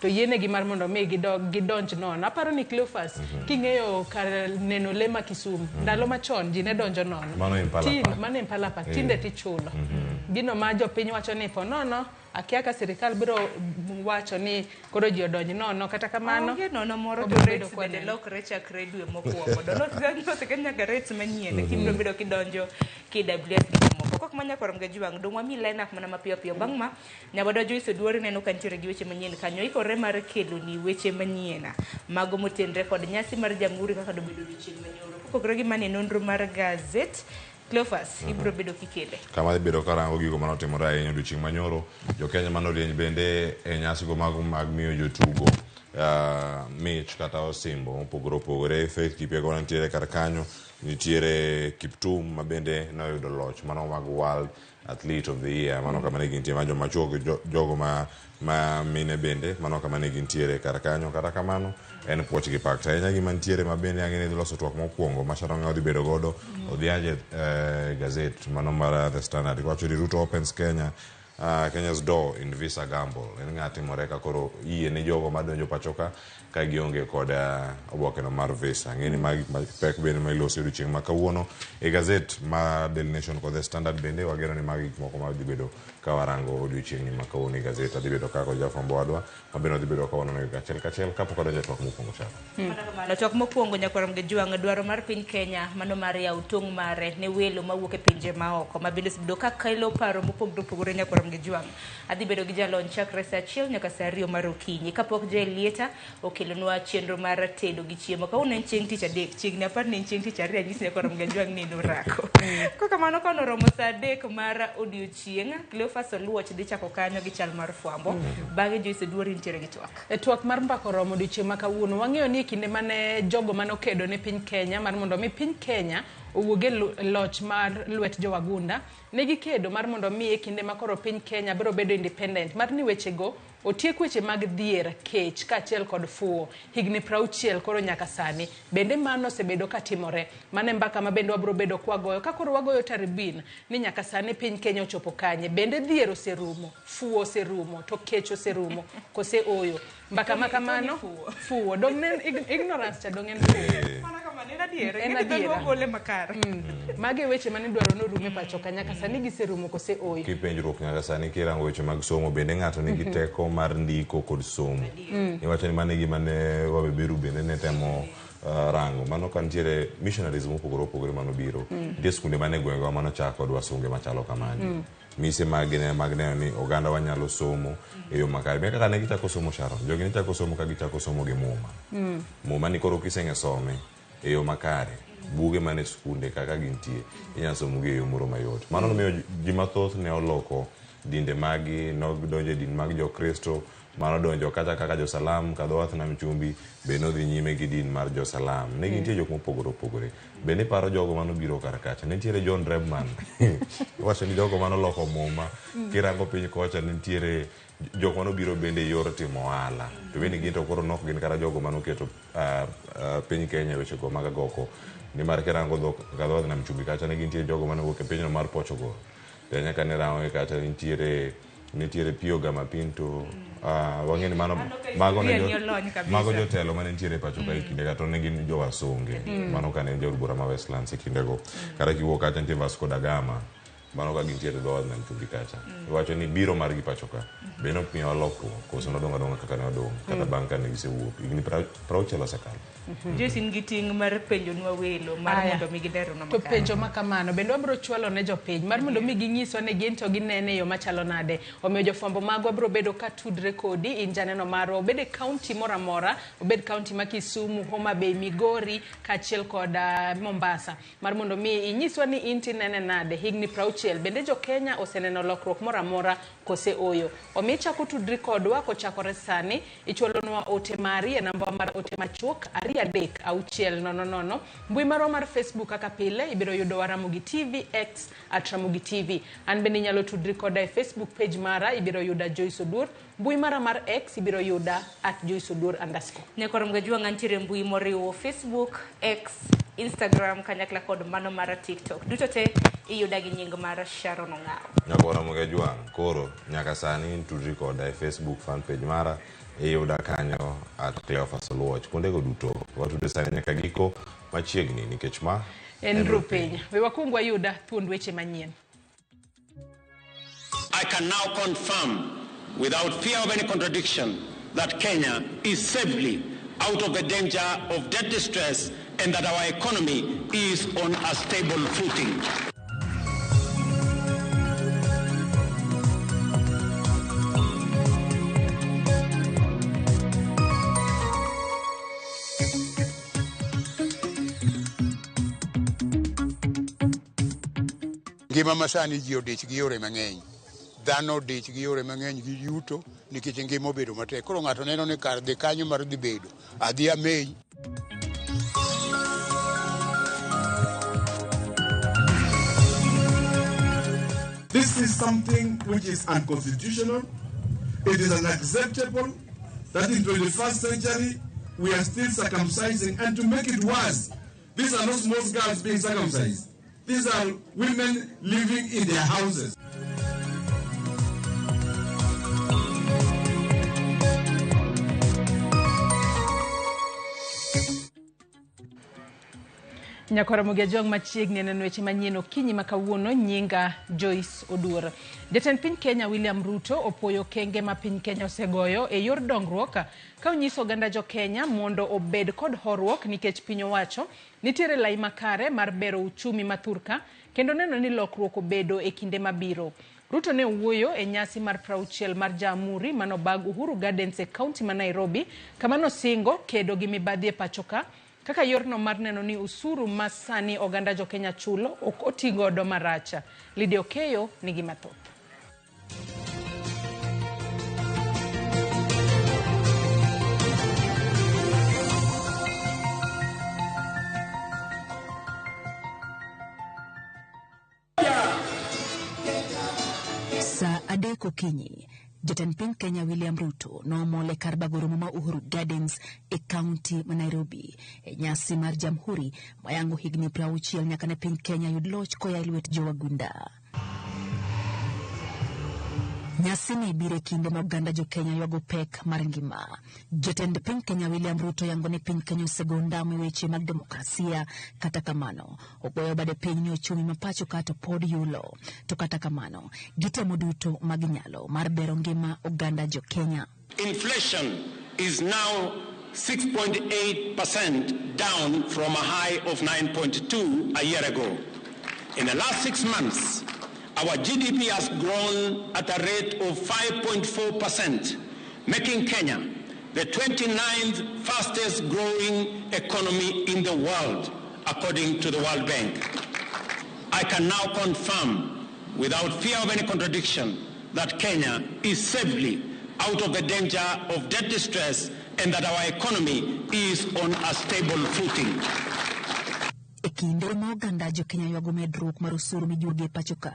To yienegi mar mondo mi gidog gidonj nono. Aparo ni Cleophas king'eyo kar neno le ma Kisumu ndalo machon ji ne donjo nono. Mano Impala Park. Mano Impala Park. Tinde tichulo. Gino ma jopiny wacho ni po nono akia ka sirikal biro wacho ni koro ji odonj nono kata kamano. Onge nono moro to wabiro bedo rates bende kwaneno. lokre chakre dwe mokwongo. Oseket nyaka rates manyien kibiro bedo kidonjo KWS gi mamoko. Kok manya koro Mgajwang' dong wami line up mana mapiyo piyo. Bang' ma Nyawadwa Joyce Oduor neno ka nitiere gi weche manyien kanyo. Ikore mar keloni weche manyien mago motenre kod nyasi mar Jamhuri kaka dobedo odiochieng' manyoro. Kopogore gi mano e nonro mar gazet, Cleophas, ibiro bedo kikele. Kama dhi bedo karango gigo mane otimore ahinya odiochieng' manyoro, jo-Kenya mane orieny bende e nyasigo mago mag miyo jotugo mich kata osimbo mopogore opogore. Faith Kipyegon nitiere kar kanyo, nitiere Kiptum ma bende noyudo loch mano mag World Athlete of the Year, mano kama ne gintie ma joma chuo gi jogo ma mine bende mano kama ne gintiere kar kanyo. Kata kamano en puoch gi pak. To ahinya gima nitiere ma bende ang'e ni dhi loso twak mokwongo ma Sharon Ng'aw dhi bedo godo odhiaje gazet mano mar The Standard wacho ni Ruto opens Kenya's door in visa gamble. En ng'a timore ka koro yie ne jogo madonjo pacho ka ka gionge kod oboke no mar visa. Ng'e ni magi gik mapek bende ma iloso e odiochieng' ma kawuono e gazet mar Daily Nation kod The Standard bende wageno ni magi gik moko ma dhi bedo ka warango odiochieng' ni ma kawuono e gazet. Adhi bedo ka kod jafwambo wadwa ma bende wadhi bedo ka wanono gi achiel kachiel kapok wadonjo e twak mokwongo Sharon. Mana kamano, twak mokwongo nyakwar Mgejwang' dwaro mar piny Kenya mano mar yawo tong' mare ne welo mawuok e pinje maoko ma bende osebedo ka kelo paro mopogore opogore nyakwar Mgejwang'. Adhi bedo gi jalony chakre saa achiel nyaka saa ariyo mar okinyi kapok Jael Lieta okelonwa chenro mar tedo gi chiemo. Kawuono en chieng' tich adek, chiegni apar ni en chieng' tich ariyo anyisi nyakwar Mgejwang' ni norako. Kokamano ka noromo saa adek mar odiochieng', Cleophas Oluoch dhi chako kanyo gi chal mar fwambo. Bang'e Joyce Oduor intiere gi twak. E twak mar mbaka oromo odiochieng' ma kawuono, wang'eyo ni e kinde mane jogo mane okedo ne piny Kenya mar mondo mi piny Kenya owuog e loch mar lwet jowagunda, ne gikedo mar mondo mi e kinde ma koro piny Kenya biro bedo independent mar ni wechego otiek weche mag dhier, kech kaachiel kod fuwo. Higni prauchiel koro nyaka sani. Bende mano osebedo ka timore? Mano e mbaka ma bende wabiro bedo kwagoyo ka koro wagoyo tarubin ni nyaka sani piny Kenya ochopo kanye. Bende dhier oserumo, fuwo oserumo, to kech oserumo kose ooyo? Mbaka ma kamano, fuwo. Dong' ne ignorance cha dong' en fuwo. Mana kamano, en adier. En Ing'e ni dholuo adiera. gole makare. Mago e weche mane idwaro ni orum e pacho ka. Nyaka sani giserumo kose ooyo? Kipenjruok nyaka sani kirango weche mag somo bende ng'ato nigi teko mar ndiko kod somo. Iwacho ni mano e gima ne wabeberu bende ne temo rango. Mano ka nitiere missionaries mopogore opogore manobiro. Nitie skunde mane gwengewa manochak kod wasunge machalo kamagi. Mise mag ne mag neno ni oganda wa nyalo somo e yo makare. Be kaka ne gichako somo Sharon, jogi ne chako somo ka gichako somo gi muma. Muma ni koro kiseng'e some e yo makare, buge mane skunde kaka gintie, inyalo somo gi e yo moro mayot. Mano nomiyo ji mathoth ne oloko dinde magi, nodonjo e din mag Jokristo, mano donjo kata kaka jo-Salam, kadho wath nam chumbi, be nodhi nyime gi din mar jo-Salam. Ne gintie jok mopogore opogore. Bende iparo jogo manobiro kar kacha? Ne nitiere John Rebman. Iwacho ni jogo manoloko muma. Kirango piny kocha nitiere jok manobiro bende e yor timo ohala. To bende gin to koro nok gin kata jogo manoketo piny Kenya e wechego mag agoko. Nimar kirango dhok kadho wath nam chumbi kacha ne gintie jogo manowuok e pinyno mar Portugal. To nyaka ne rango kacha nitiere nitiere Pio Gama Pinto. Wang'e ni mano mago ne Ni olony kabisa. mago jotelo mane nitiere e pacho ka e kinde ka to ne gin jowasunge. Mano kane en jaod bura ma Westlands e kindego. Kata kiwuok kacha nitie Vasco da Gama. Mano ka gintiere e dho wath nam chumbi kacha. Iwacho ni biro margi pacho ka be nomiyowa lokruok koso nodong' adong'a kaka ne odong' kata bang' kane gisewuok. Higni 60 osekalo. Joyce in gi ting' mar penjonwa welo mar Aya. mondo mi gileronwa To makare. penjo ma kamano bende wabiro chwalo ne jopiny mar mondo mi ginyiswa ni gin to ginene e yo machalo nade. Omiyo jofwambo magwa biro bedo ka tudre kodi in janeno marwa, obed e kaunti moro amora, obed kaunti ma Kisumu, Homa Bay, Migori kaachiel kod Mombasa. Mar mondo mi inyiswa ni in to inene nade higni 60 bende jo Kenya oseneno lokruok moro amora kose ooyo. Omiyo ichako tudri kodwa kochakore sani, ichwalonwa ote mari e namba mar ote machuok 23600. Mbui marwa mar Facebook kaka pile ibiro yudowa Ramogi TV, X at Ramogi TV. An bende inyalo tudri koda e Facebook page mara ibiro yuda Joyce Oduor. Mbui mara mar X ibiro yuda at Joyce Oduor underscore. Nyakwar Mgajwang' antiere e mbui moriwo Facebook, X, Instagram kanyakla kod mano mar TikTok. Duto te iyuda gi nying mar Sharon Ong'awo. Nyakwar Ramogi Ajwang', koro nyaka sani in tudri koda e Facebook fan page mara. Iyuda kanyo at Cleophas Oluoch. Kuondego duto watudo sani nyaka giko machiegni nikech ma en Rupiny. We wakwong wayuda thuond weche manyien. I can now confirm without fear of any contradiction that Kenya is safely out of the danger of debt distress and that our economy is on a stable footing. Ngima masani ji odich gi yore mang'eny. Dhano odich gi yore mang'eny gi yuto nikech ngima obedo matek. Koro ng'ato neno ni kar dhi kanyo mar dhi bedo, adhi ameny. This is something which is unconstitutional. It is unacceptable that in 21st century we are still circumcising. And to make it worse, these are not small girls being circumcised. These are women living in their houses. Nyakwara Ramogi Ajwang' machiegni neno weche manyien okinyi ma kawuono nyinga Joyce Oduor. Jatend piny Kenya William Ruto opuoyo okenge ma piny Kenya osegoyo e yor dongruok ka onyiso oganda jo Kenya mondo obed kod horuok nikech piny owacho nitiere lai makare mar bero uchumi ma thurka kendo neno ni lokruok obedo e kinde mabiro. Ruto ne owuoyo e nyasi mar 60 mar Jamhuri manobag Uhuru Gardens e kaunti ma Nairobi kama nosingo kedo gi mibadhi e pachoka kaka yorno mar neno ni usuru ma sani oganda jo Kenya chulo ok oti godo marach. Lydia Okeyo nigi mathoth. Saa 3 okinyi, jatend piny Kenya William Ruto noomol e kar bago romo ma Uhuru Gardens e kaunti ma Nairobi e nyasi mar Jamhuri mayango higni 60 nyaka ne piny Kenya yud loch koa e lwet jowagunda. Nyasi ni biro e kinde ma oganda jo Kenya ywago pek mar ngima. Jatend piny Kenya William Ruto yango ni piny Kenya osego ondamo e weche mag demokrasia. Kata kamano, ogoyo bade piny ni ochumi ma pacho ka to pod yulo. To kata kamano, gitemo duto maginyalo mar bero ngima oganda jo Kenya. Inflation is now 6.8% down from a high of 9.2 a year ago. In the last 6 months, our GDP has grown at a rate of 5.4%, making Kenya the 29th fastest growing economy in the world, according to the World Bank. I can now confirm, without fear of any contradiction, that Kenya is safely out of the danger of debt distress and that our economy is on a stable footing. E kinde ma oganda jo Kenya ywago medruok mar osuru mijuogi e pacho ka,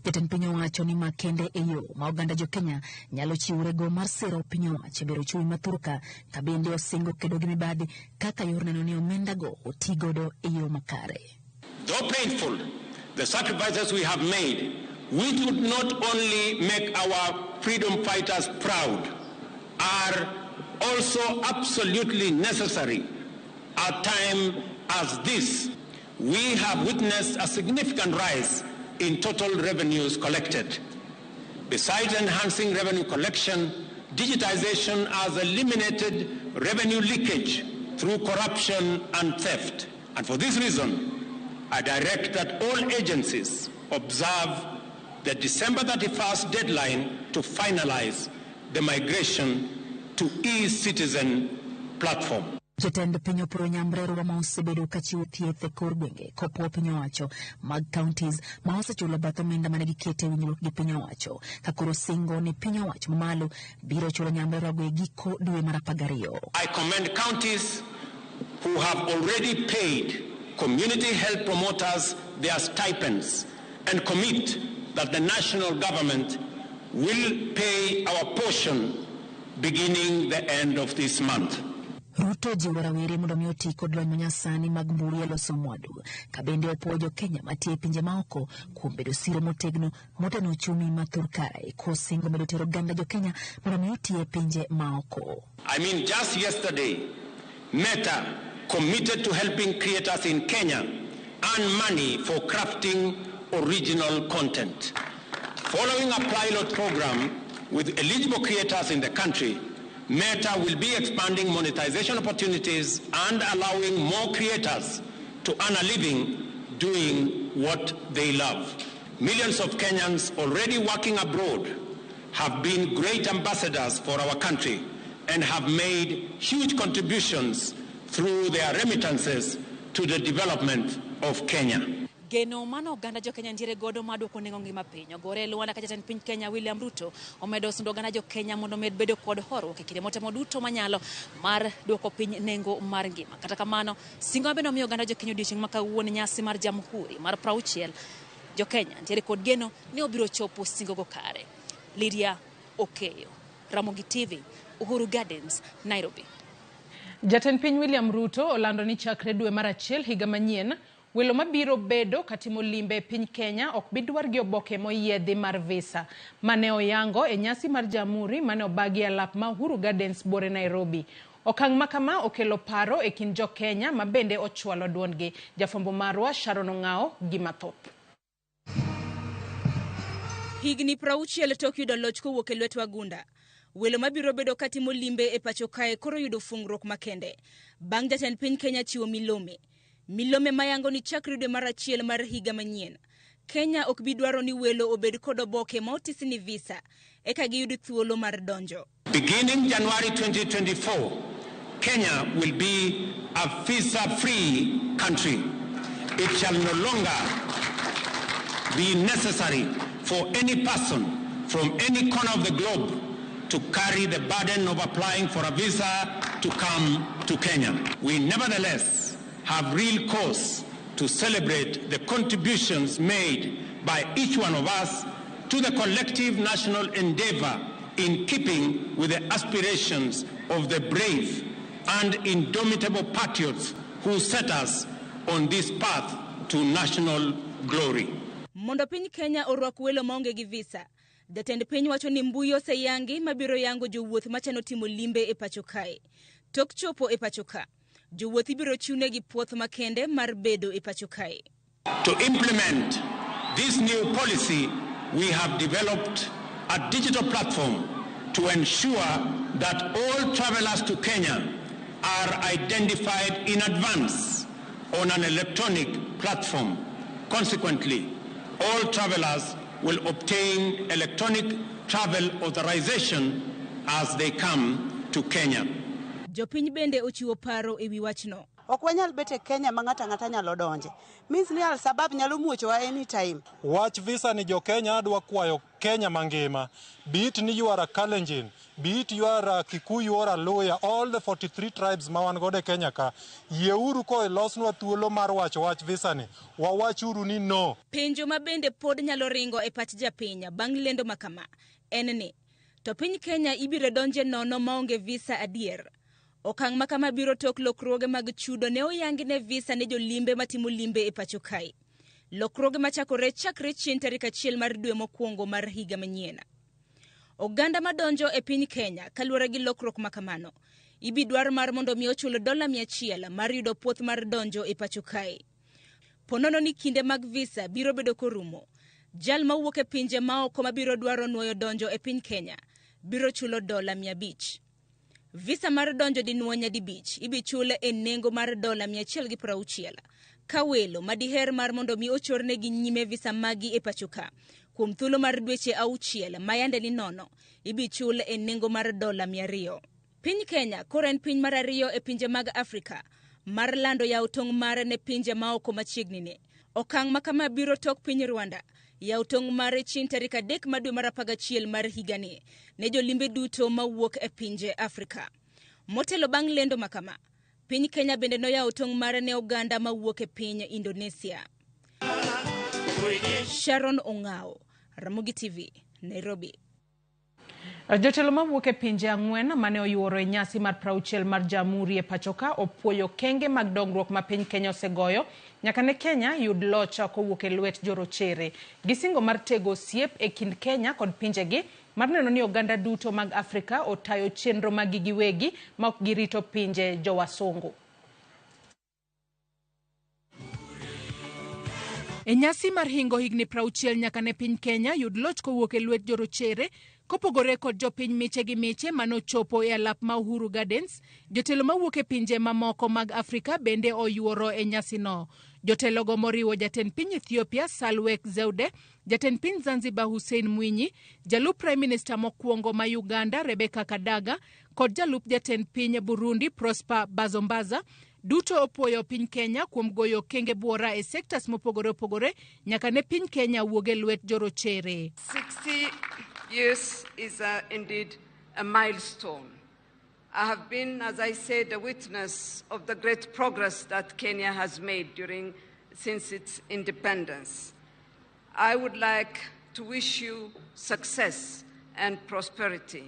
jatend piny owacho ni ma kende e yo ma oganda jo Kenya nyalo chiworego mar siro piny owacho e bero uchumi ma thurka, ka bende osingo kedo gi mibadhi kaka yor neno ni omendago oti godo e yo makare. Though painful, the sacrifices we have made, which would not only make our freedom fighters proud, are also absolutely necessary at time as this. We have witnessed a significant rise in total revenues collected. Besides enhancing revenue collection, digitization has eliminated revenue leakage through corruption and theft. And for this reason, I direct that all agencies observe the December 31st deadline to finalize the migration to e-citizen platform. Jatend piny oporo nyamrerwa ma osebedo ka chiwo thieth e kor gwenge kopuo piny owacho mag counties ma osechulo bath omenda mane gikete e winjruok gi piny owacho, ka koro singo ni piny owacho mamalo biro chulo nyamrerwago e giko dwe mar 12. I commend counties who have already paid community health promoters their stipends and commit that the national government will pay our portion beginning the end of this month. Ruto jiwo rawere mondo mi oti kod lony manyasani mag mbui e loso mwandu, ka bende opuoyo jo-Kenya matie e pinje maoko kuom bedo siro motegno moteno uchumi ma thur kae kosingo medo tero oganda jo-Kenya mondo mi oti e pinje maoko. I mean, just yesterday, Meta committed to helping creators in Kenya earn money for crafting original content. Following a pilot program with eligible creators in the country, Meta will be expanding monetization opportunities and allowing more creators to earn a living doing what they love. Millions of Kenyans already working abroad have been great ambassadors for our country and have made huge contributions through their remittances to the development of Kenya. Geno mano oganda jo Kenya nitiere godo mar duoko nengo ngima piny. Ogore e lwanda ka jatend piny Kenya William Ruto omedo sundo oganda jo Kenya mondo omed bedo kod horuok e kinde motemo duto manyalo mar duoko piny nengo mar ngima. Kata kamano, singo mabende omiyo oganda jo Kenya odiochieng' ma kawuono nyasi mar Jamhuri mar 60 jo Kenya nitiere kod geno ni obiro chopo singogo kare. Lydia Okeyo, Ramogi TV, Uhuru Gardens, Nairobi. Jatend piny William Ruto olando ni chakre dwe mar achiel higa manyien, welo mabiro bedo katimo limbe e piny Kenya ok bi dwar gi oboke moyiedhi mar visa mane oyango e nyasi mar Jamhuri mane obagi e alap ma Uhuru Gardens buore Nairobi. Okang' ma kama okelo paro e kind jo Kenya ma bende ochwalo duondgi. Jafwambo marwa Sharon Ong'ao gi mathoth. Higni 60 tok yudo loch kowuok e lwet wagunda. Welo mabiro bedo katimo limbe e pacho kae koro yudo fungruok makende. Bang' jatend piny Kenya chiwo milome. Milome mayango ni chakre dwe mar achiel mar higa manyien. Kenya ok bi dwaro ni welo obed kod oboke ma otisi ni visa eka giyud thuolo mar donjo. Beginning January 2024, Kenya will be a visa-free country. It shall no longer be necessary for any person from any corner of the globe to carry the burden of applying for a visa to come to Kenya. We nevertheless have real cause to celebrate the contributions made by each one of us to the collective national endeavor in keeping with the aspirations of the brave and indomitable patriots who set us on this path to national glory. Mondo piny Kenya orwak welo maonge gi visa, jatend piny wacho ni mbui oseyangi mabiro yango jowuoth machano timo limbe e pacho kae. Tok chopo e pacho ka, jowuoth ibiro chiwnegi puoth makende mar bedo e pacho kae. To implement this new policy, we have developed a digital platform to ensure that all travelers to Kenya are identified in advance on an electronic platform. Consequently, all travelers will obtain electronic travel authorization as they come to Kenya. Jopiny bende ochiwo paro e wi wachno. Ok wanyal bet e Kenya ma ng'ato ang'ata nyalo donje. Means ni Al-Shabaab nyalo muochowa anytime. Wach visa ni jo Kenya adwa kwayo Kenya mangima. Be it ni you are a Kalenjin, be it you are a Kikuyu or a Luhya, all the 43 tribes ma wan godo e Kenya ka, yieuru ko ilosnwa thuolo mar wacho wach visa ni. Wawachuru ni no. Penjo ma bende pod nyalo ringo e pach japiny bang' lendo ma kama en ni, to piny Kenya ibiro donje nono maonge visa adier? Okang' ma kama biro tok lokruoge mag chudo ne oyangi ne visa ne jolimbe matimo limbe e pacho kae. Lokruoge machakore chakre chieng' tarik 1 mar dwe mokwongo mar higa manyien. Oganda madonjo e piny Kenya kaluwore gi lokruok ma kamano, ibi dwar mar mondo mi ochul $100 mar yudo puoth mar donjo e pacho kae. Ponono ni kinde mag visa biro bedo korumo, jal mawuok e pinje maoko mabiro dwaro nuoyo donjo e piny Kenya biro chulo $500. Visa mar donjo dinuo nyadibich ibi chul e nengo mar $160. Ka welo madiher mar mondo mi ochornegi nyime visa magi e pacho ka kuom thuolo mar dweche 6 mayande ni nono ibi chul e nengo mar $200. Piny Kenya koro en piny mar 2 e pinje mag Afrika mar lando yawo tong' mare ne pinje maoko machiegni ne. Okang' ma kama biro tok piny Rwanda yawo tong' mare chieng' tarik 3 mar dwe mar 11 mar higani ne jolimbe duto mawuok e pinje Afrika. Motelo bang' lendo ma kama, piny Kenya bende noyawo tong' mare ne oganda mawuok e piny Indonesia. Sharon Ong'ao, Ramogi TV, Nairobi. Jotelo mawuok e pinje ang'wen mane oyuoro e nyasi mar 60 mar Jamhuri e pachoka opuoyo kenge mag dongruok ma piny Kenya osegoyo nyaka ne Kenya yud loch kowuok e lwet jorochere. Gisingo mar tego osiep e kind Kenya kod pinjegi mar neno ni oganda duto mag Afrika otayo chenro maggi giwegi ma ok girito pinje jowasungu. E nyasi mar hingo higni 60 nyaka ne piny Kenya yud loch kowuok e lwet jorochere, kopogore kod jopiny miche gi miche manochopo e alap ma Uhuru Gardens, jotelo mawuok e pinje mamoko mag Afrika bende oyuoro e nyasino. Jotelogo moriwo jatend piny Ethiopia Sahle-Work Zewde, jatend piny Zanzibar Hussein Mwinyi, jalup Prime Minister mokwongo ma Uganda Rebecca Kadaga kod jalup jatend piny Burundi Prosper Bazombaza duto opuoyo piny Kenya kuom goyo kenge buora e sectors mopogore opogore nyaka ne piny Kenya wuog e lwet jorochere. 60 years is indeed a milestone. I have been, as I said, a witness of the great progress that Kenya has made since its independence. I would like to wish you success and prosperity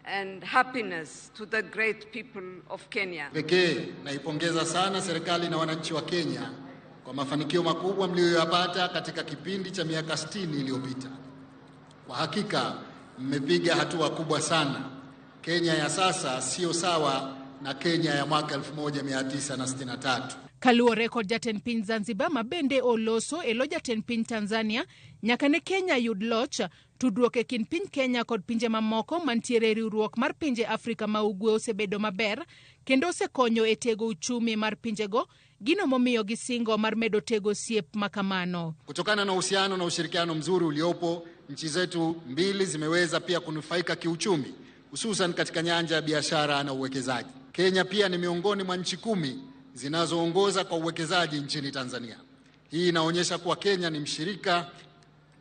and happiness to the great people of Kenya. Pekee naipongeza sana serikali na wananchi wa Kenya kwa mafanikio makubwa mliyoyapata katika kipindi cha miaka 60 iliyopita. Kwa hakika mmepiga hatua kubwa sana. Kenya ya sasa sio sawa na Kenya ya mwaka 1963. Kaluwore kod jatend piny Zanzibar ma bende oloso e lo jatend piny Tanzania, nyaka ne Kenya yud loch, tudruok e kind piny Kenya kod pinje mamoko mantiere e riwruok mar pinje Afrika ma Ugwe osebedo maber kendo osekonyo e tego uchumi mar pinjego, gino momiyo gisingo mar medo tego osiep makamano. Kutokana na uhusiano na ushirikiano mzuri uliopo, nchi zetu mbili zimeweza pia kunufaika kiuchumi, hususan katika nyanja ya biashara na uwekezaji. Kenya pia ni miongoni mwa nchi 10 zinazoongoza kwa uwekezaji nchini Tanzania. Hii inaonyesha kuwa Kenya ni mshirika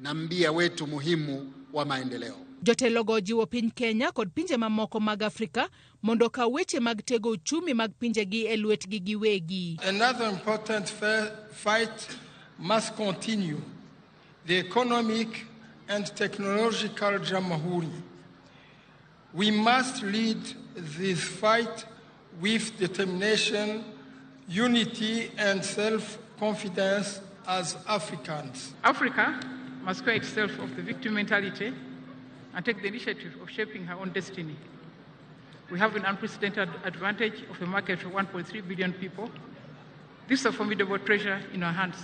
na mbia wetu muhimu wa maendeleo. Jotelogo jiwo piny Kenya kod pinje mamoko mag Afrika mondo okaw weche mag tego uchumi mag pinjegi e lwetgi giwegi. Another important fight must continue, the economic and technological Jamhuri. We must lead this fight with determination, unity and self-confidence as Africans. Africa must square itself of the victim mentality and take the initiative of shaping her own destiny. We have an unprecedented advantage of a market of 1.3 billion people. This is a formidable treasure in our hands.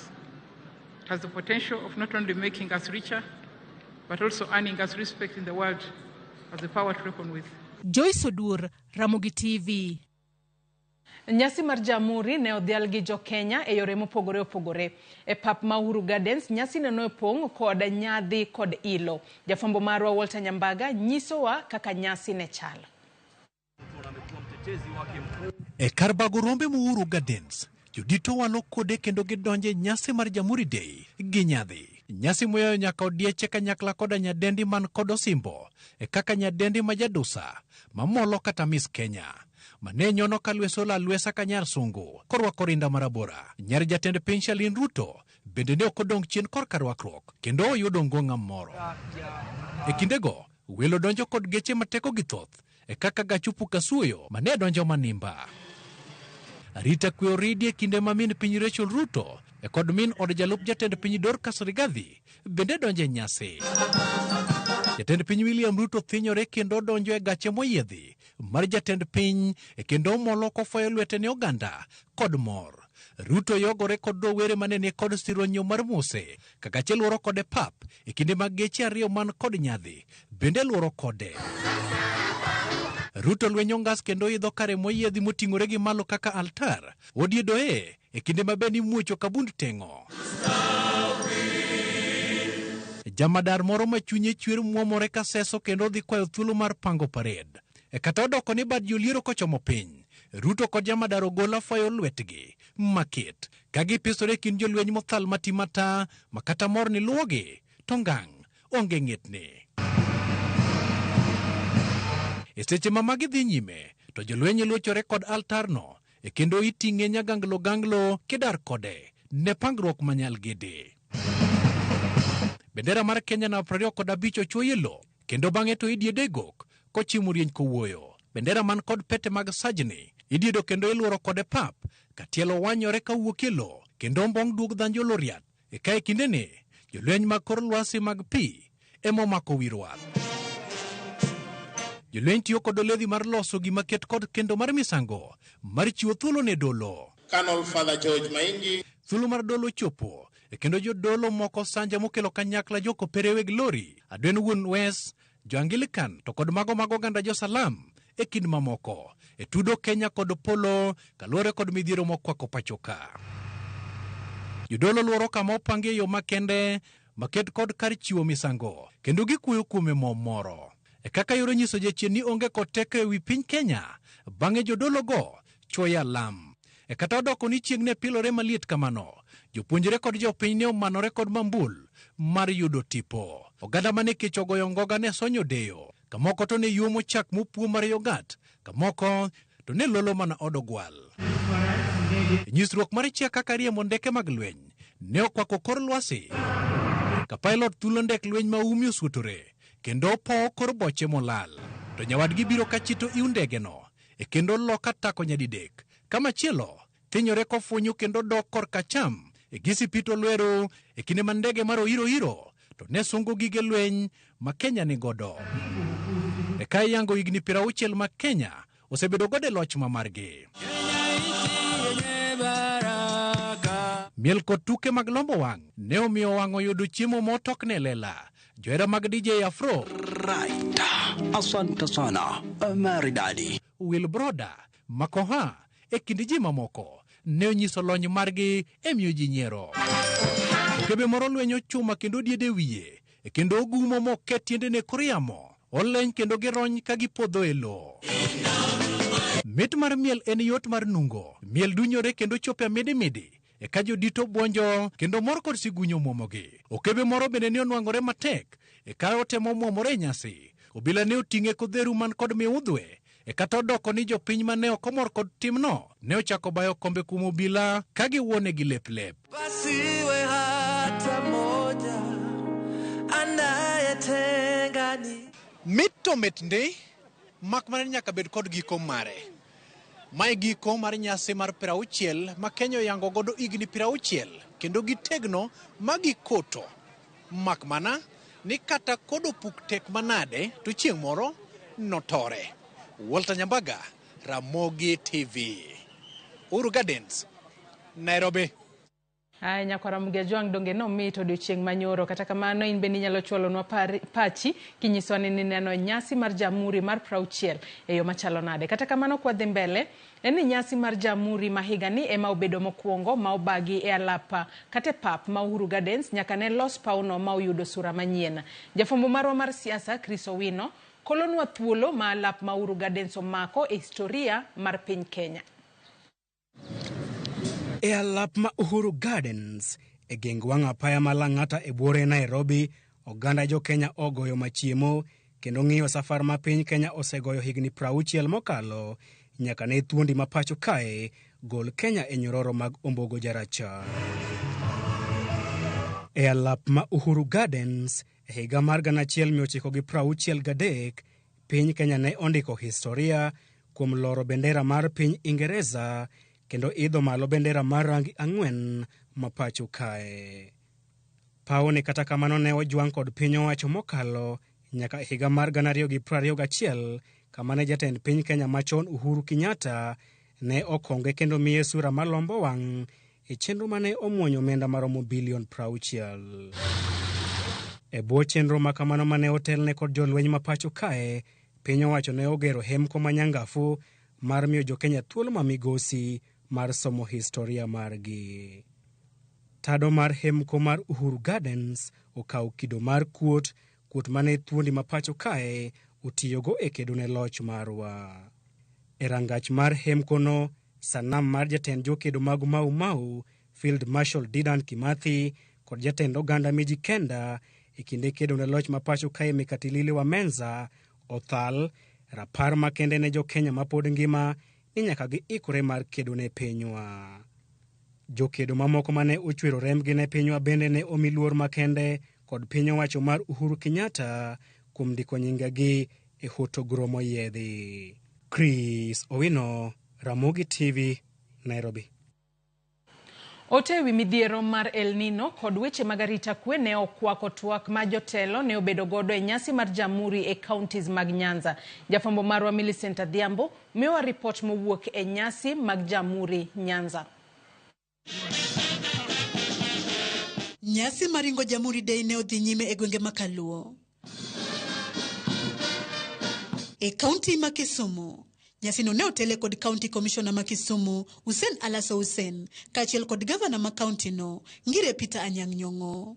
It has the potential of not only making us richer, but also earning us respect in the world as a power to reckon with. Joyce Odur, Ramogi TV. Nyasi mar Jamhuri ne odhial gi jo Kenya e yore mopogore opogore. E pap ma Uhuru Gardens, nyasi ne opong' kod nyadhi kod ilo. Jafwambo marwa Walter Nyambaga nyisowa kaka nyasi ne chalo. E kar bago rombe ma Uhuru Gardens, jodito walo kode kendo gidonje nyasi mar Jamhuri Day gi nyadhi. Nyasi moyayo nyaka odieche kanyakla koda nyadendi man kod osimbo, e kaka nyadendi ma jadusa, mamolo kata Miss Kenya. Mane nyono kalweso la lwesa ka nyar sungu, korwako rinda marabora. Nyar jatend piny Shalin Ruto bende ne ok odong' chien korka rwakruok, kendo oyudo ngong'a moro. E kindego, welo donjo kod geche mateko gi thoth, e kaka gachupu kasuoyo mane donjo manimba. Arita kwe oridi e kinde ma min piny Rachel Ruto e kod min od jalup jatend piny Dorcas Rigathi bende donjo e nyasi. Jatend piny William Ruto thinyore kendo donjo e gache moyiedhi mar jatend piny e kendo omolo kofoyo lwete ne oganda kod mor. Ruto yogore kod rowere mane ni kod sironyo mar Mose ka gache luoro kode pap e kinde mag geche ariyo man kod nyadhi bende luoro kode. Ruto lwenyo ngas kendo idho kare moyiedhi moting'ore gi malo kaka altar odiedoe e kinde ma bende imuocho kabund teng'o. Jamadar moro ma chunye chwer muomore ka seso kendo dhi kwayo thuolo mar pango parade. E kata odoko ni bad joliero kochomo piny, Ruto kod jamadar ogola foyo lwetgi maket ka gipisore e kind jolweny mothal matimata ma kata mor ni luwogi to ngang' onge ng'etne. E seche ma magi dhi nyime, to jolweny luochore kod altarno e kendo iting'e nyaganglo ganglo kidar kode ne pangruok manyal gede. Bendera mar Kenya na 25 ochuoye lo Kendo bang'e to idiede e gok kochimo rieny kowuoyo. Bendera man kod pete mag sajni idiedo kendo iluoro kode pap ka tielo wanyore kawuok e lo kendo ombong' duog dhanjo loriat. E ka e kindeni jolweny mag kor lwasi mag pi ema omako wi rwath. Jolweny tiyo kod oledhi mar loso gima ket kod kendo mar misango mar chiwo thuolo ne dolo. Colonel Father George Maingi. Thuolo mar dolo chopo e kendo jodolo moko sanja mokelo kanyakla jokopere weg lori, Adwen wuon Wes, Jo-Anglican to kod mago mag oganda jo-Salam e kind mamoko e tudo Kenya kod polo kaluwore kod midhiero mokwako pacho ka. Jodolo luoro kama opangi e yo makende maket kod kar chiwo misango kendo gikuoyo kuome mo moro. E kaka yoro nyiso jachien ni onge kod teko e wi piny Kenya, bang'e jodologo chwoyo alam. E kata odoko ni chieng' ne pilore maliet kamano, jopuonjre kod jopiny ne omanore kod mambul mar yudo tipo. Oganda mane kech ogoyo ngoga ne sonyo deyo, kamoko to ne yuomo chak mopuo mar yogat, kamoko to ne lolo mana od ogwal. E nyisruok mar chia kaka riembo ndeke mag lweny ne okwako kor lwasi ka pilot thulo ndek lweny ma umi osuotore kendo opowo kor boche molal. To nyawadgi biro ka chito iw ndegeno e kendo loka tako nyadidek. Kamachielo thinyore kofunyu kendo dok korka cham e gisipito lweru e kinde ma ndege mar Oiro Oiro to ne sungo gige lweny ma Kenya ni godo. E ka iyango higni 60 ma Kenya osebedo godo e loch ma margi. Miel kod tuke mag lombo wang' ne omiyo wang' oyudo chiemo motokne lela. Johera mag DJ Afro. Right. Asante sana. Maridadi. Will Broda, Makoha e kind ji mamoko ne onyiso lony margi e miyo ji nyiero. Okebe moro lwenyo chuma kendo diede wiye e kendo ogumo moket tiendene kor yamo. Oleny kendo girony ka gipodho e lowo. Mit mar miel en yot mar nungo. Miel dunyore kendo chopo e midimidi e ka jodito bwonjo kendo mor kod sigunyo muomogi. Okebe moro bende ne onwang'ore matek e ka otemo muomore e nyasi. Obila ne oting'e kodheru man kod miudhwe e kata odoko ni jopiny mane ok omor kod timno ne ochako bayo kombe kuom obila ka giwuone gi lep lep. Pasiwe hata moja anayetengani. Mit to mit ndi, mak mana ni nyaka bed kod giko mare. Mae giko mar nyasi mar 60 ma Kenya oyango godo higni 60 kendo gitegno ma gikoto. Mak mana ni kata kod opuk tek manade to chieng' moro notore. Walter Nyambaga, Ramogi TV. Uhuru Gardens, Nairobi. Aya, nyakwara Mgejwang' donge nomit odiochieng' manyoro. Kata kamano in bende inyalo chwalonwa pachi kinyisowa ni nineno nyasi mar Jamhuri mar 60 e yo machalo nade. Kata kamano kwadhi mbele, en ni nyasi mar Jamhuri ma higani ema obedo mokwongo ma obagi e alapa kata e pap ma Uhuru Gardens nyaka ne los pawno ma oyudo sura manyien. Jafwambo marwa mar siasa Chris Owino kolonwa thuolo ma alap ma Uhuru Gardens omako e historia mar piny Kenya. E alap ma Uhuru Gardens e geng wang' apaya ma Lang'ata e buore Nairobi, oganda jo Kenya ogoyo machiemo kendo ng'iyo safar ma piny Kenya osegoyo higni 60 mokalo nyaka ne thuondi ma pacho kae gol Kenya e nyororo mag ombogo jarachar. E alap ma Uhuru Gardens e higa mar 1963, piny Kenya ne ondiko historia kuom loro bendera mar piny Ingereza kendo idho malo bendera mar rangi 4 ma pacho kae. Pawni kata kamano ne ojwang' kod piny owacho mokalo nyaka e higa mar 2021 kama ne jatend piny Kenya machon Uhuru Kenyatta ne okonge kendo miye sura malombo wang' e chenro mane omuonyo omenda maromo bilion 60. E bwo chenro ma kamano mane otelne kod jolweny ma pacho kae, piny owacho ne ogero hemko manyangafu mar miyo jo Kenya thuolo ma migosi mar somo historia margi. Tado mar hemko mar Uhuru Gardens okawo kido mar kuot, kuot mane thuondi ma pacho kae otiyogo e kedo ne loch marwa. E rangach mar hemkono, sanam mar jatend jokedo mag Mau Mau, Field Marshal Dedan Kimathi kod jatend oganda Miji Kenda e kinde kedo ne loch ma pacho kae Mekatilili wa Menza othal, rapar makende ne jo Kenya mapod ngima ni nyaka giikore mar kedo ne pinywa. Jokedo mamoko mane ochwero rembgi ne pinywa bende ne omi luor makende kod piny owacho mar Uhuru Kenyatta kuom ndiko nyingegi e hotogro moyiedhi. Chris Owino, Ramogi TV, Nairobi. Ote ewi midhiero mar El Nino kod weche mag arita kwe ne okwako twak ma jotelo ne obedo godo e nyasi mar Jamhuri e counties mag Nyanza. Jafwambo marwa Millicent Adhiambo miyowa ripot mowuok e nyasi mag Jamhuri Nyanza. Nyasi mar ringo Jamhuri Day ne odhi nyime e gwenge ma Kaluo. E kaunti ma Kisumu, nyasino ne otele kod County Commissioner ma Kisumu, Hussein Alaso Hussein, kaachiel kod gavana ma kaunti no, Ngire Peter Anyang' Nyong'o.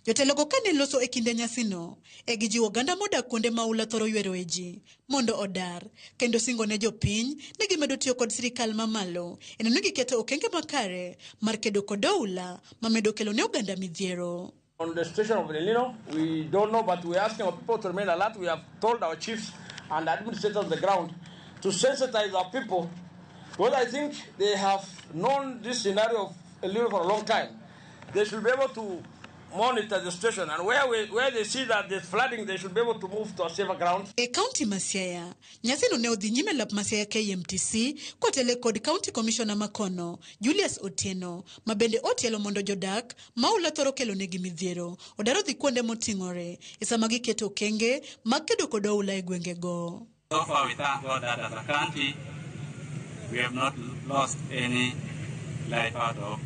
Jotelogo kane loso e kinde nyasino, e gijiwo oganda modak kuonde ma oula thoro yweroe ji mondo odar, kendo singo ne jopiny ni gimedo tiyo kod sirikal mamalo e neno ni giketo okenge makare mar kedo kod oula mamedo kelo ne oganda midhiero. On the situation of El Nino, we don't know, but we're asking our people to remain alert. We have told our chiefs and administrators on the ground to sensitize our people, because I think they have known this scenario of El Nino for a long time. They should be able to monitor the situation, and where they see that there's flooding, they should be able to move to a safer ground. E kaunti ma Siaya, nyasino ne odhi nyime lap ma Siaya KMTC kotele kod County Commissioner makono Julius Otieno, ma bende otielo mondo jodak ma oula thoro kelo negi midhiero odar odhi kuonde moting'ore e sama giketo okenge mag kedo kod oula e gwengego. So far we thank God that as a country we have not lost any life out of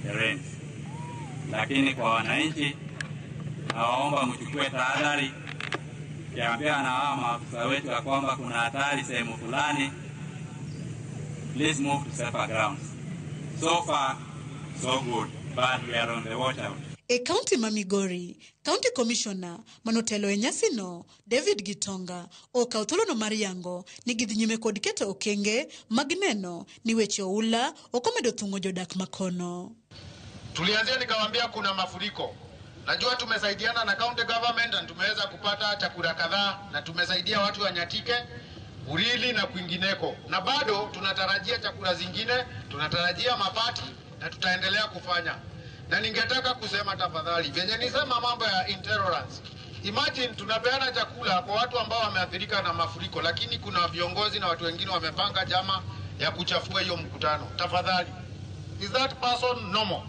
the rains. Lakini kwa wananchi nawaomba mchukue tahadhari, kiambia na hawa maafisa wetu ya kwamba kuna hatari sehemu fulani, please move to safer grounds. So far so good, but we are on the watch out. E kaunti ma Migori, County Commissioner manotelo e nyasino David Gitonga okawo thuolono mar yango ni gidhi nyime kod keto okenge mag neno ni weche oula ok omedo thung'o jodak makono. Tulianzia nikawaambia kuna mafuriko. Najua tumesaidiana na county government na tumeweza kupata chakula kadhaa na tumesaidia watu wa Nyatike, Urili na kwingineko. Na bado tunatarajia chakula zingine, tunatarajia mabati na tutaendelea kufanya. Na ningetaka kusema tafadhali, venye nisema mambo ya intolerance. Imagine tunapeana chakula kwa watu ambao wameathirika na mafuriko, lakini kuna viongozi na watu wengine wamepanga jama ya kuchafua hiyo mkutano. Tafadhali, is that person normal?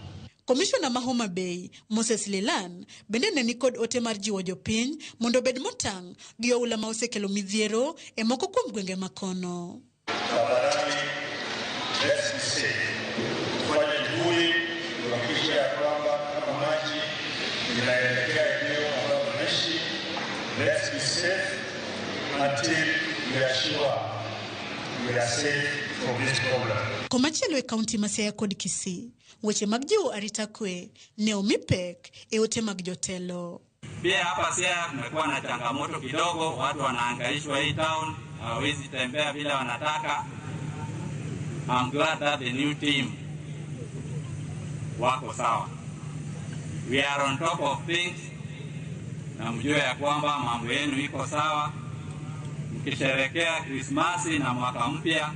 Commissioner ma Homa Bay, Moses Lelan, bende ne nikod ote mar jiwo jopiny mondo obed motang' gi oula ma osekelo midhiero e moko kuom gwenge makono. Tafadhali, let's be safe. Tufanye juhudi kuhakikisha ya kwamba kama maji inaelekea eneo ambalo tunaishi, let's be safe until we are sure we are safe from this problem. Komachielo e kaunti ma Siaya kod Kisii, weche mag jiwo arita kwe ne omi pek e ote mag jotelo. Pia hapa Siaya kumekuwa na changamoto kidogo, watu wanahangaishwa hii town, hawawezi tembea vile wanataka. I'm glad that the new team wako sawa. We are on top of things, na mjue ya kwamba mambo yenu iko sawa. Mkisherehekea Krismasi na mwaka mpya,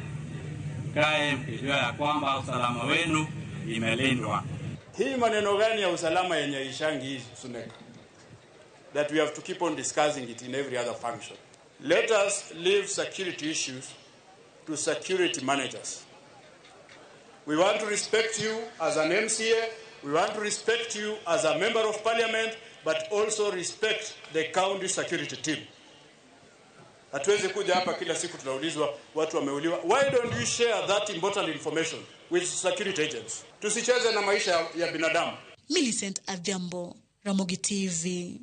kae mkijua ya kwamba usalama wenu imelindwa. Hii maneno gani ya usalama yenye ishangi hii Suneka? That we have to keep on discussing it in every other function. Let us leave security issues to security managers. We want to respect you as an MCA, we want to respect you as a member of parliament, but also respect the county security team. Hatuwezi kuja hapa kila siku tunaulizwa watu wameuliwa. Why don't you share that important information with security agents? Tusicheze na maisha ya binadamu. Millicent Adhiambo, Ramogi TV.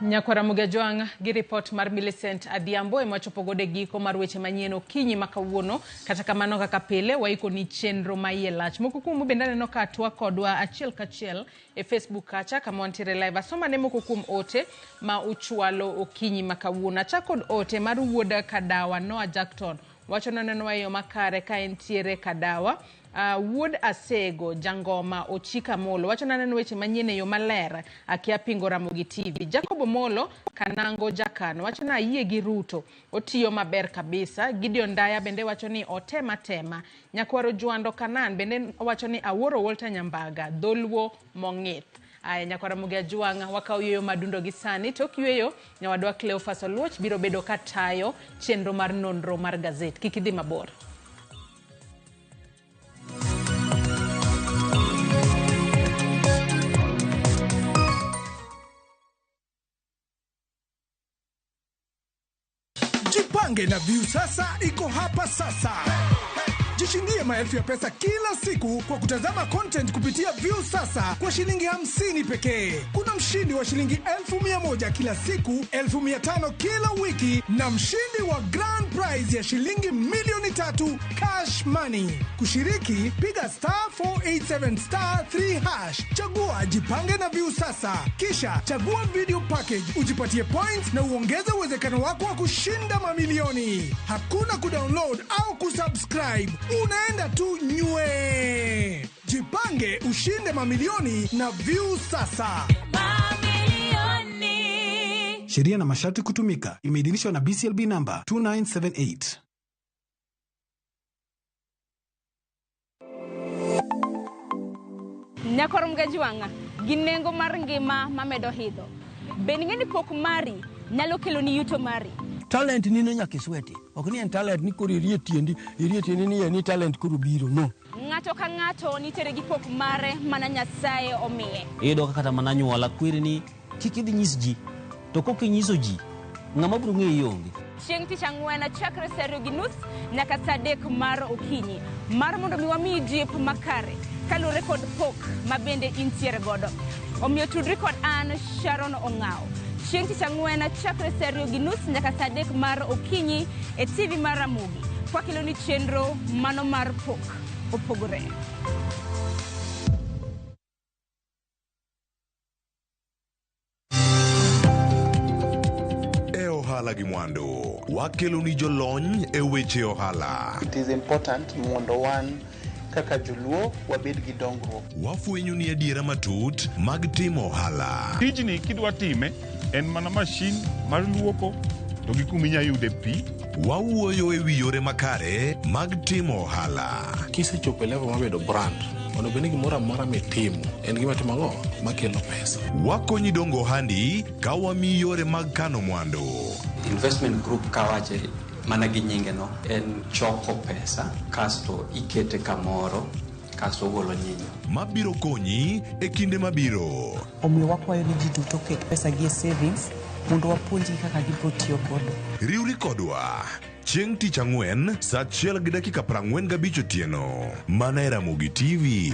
Nyakwara Mugejwang' gi ripot mar Millicent Adhiambo ema wachopo godo e giko mar weche manyien okinyi ma kawuono. Kata kamano kaka pile waiko ni chenro ma iye lach. Moko kuomu bende aneno ka twak kodwa achiel kachiel e Facebook kacha kama wantiere live. Asoma ne moko kuom ote ma uchwalo okinyi ma kawuono. Achak kod ote mar wuod Kadawa Noah Jackton. Wacho nonenwa e yo makare ka entiere Kadawa. Wuod Asego Jangoma Ochika Molo wacho naneno weche manyien e yo maler akia pingo Ramogi TV. Jacob Omolo Kanango Jakan wacho na ayie gi Ruto otiyo maber kabisa. Gideon Ndaya bende wacho ni otema tema. Nyakwaro Jwando Kanan bende wacho ni awuoro Walter Nyambaga dholuo mong'ith. Aya nyakwara Ramogi Ajwang' wakawo yueyo madundo gi sani. Tok yueyo nyawadwa Cleophas Oluoch biro bedo katayo chenro mar nonro mar gazet. Kik idhi mabor. Jipange na Viusasa iko hapa sasa. Jishindie maelfu ya pesa kila siku kwa kutazama content kupitia Viusasa kwa shilingi 50 pekee. Kuna mshindi wa shilingi 1,100 kila siku, 1,500 kila wiki na mshindi wa grand prize ya shilingi 3,000,000 cash money. Kushiriki, piga star 487 star 3 hash. Chagua Jipange na Viusasa. Kisha chagua video package, ujipatie points na uongeze uwezekano wako wa kushinda mamilioni. Hakuna kudownload au kusubscribe. Unaenda tu nywe. Jipange ushinde mamilioni na Viusasa. Sheria na masharti kutumika. Imeidhinishwa na BCLB number 2978. Nyakwar Mgajwang'a gi nengo mar ngima mamedo hidho. Bende ing'e ni pok mari nyalo kelo ni yuto mari? Talent nino nyaka isweti. Ok ni en talent ni koro irie tiendi ni en ni talent koro biro, no. Ng'ato ka ng'ato nitiere gi pok mare mana Nyasaye omiye. Iyudo ka kata mana anyuola kweri ni kik idhi nyis ji, to kok inyiso ji, ng'ama biro ng'eyi onge. Chieng' tich ang'wen chakre saa 2:30 nyaka saa 3 mar okinyi mar mondo mi wamiyi jip makare kaluwore kod pok ma bende intiere godo. Omiyo tudri kod an Sharon Ong'awo. Chieng' tich ang'wen chakre saa 2:30 nyaka saa 3 mar okinyi e TV mar Ramogi. Kwakelo ni chenro mano mar pok opogore. E ohala gi mwandu, wakelo ni jolony e weche ohala. It is important mondo wan kaka joluo wabed gi dongruok. Wafwenyo ni adiera matut mag timo ohala. Tijni kidwa time en mana mashin mar luoko to gi kuma inyalo yude pi. Wawuoyo e wi yore makare mag timo ohala. Kisechopo e level mar bedo brand, onego bed ni gimoro amora mitimo en gima timo ang'o makelo pesa. Wakonyi dongo ohandi ka wamiyi yore mag kano mwandu. Investment group kawache mana gi nyinge no en choko pesa kasto ikete kamoro kasto ogolo nyinyo. Mabiro konyi e kinde mabiro. Omiyo wakwayo ni ji duto oket pesa gi e savings mondo wapuonjgi kaka gibiro tiyo godo. Riwri kodwa chieng' tich ang'wen saa 1:45 otieno mana e Ramogi TV.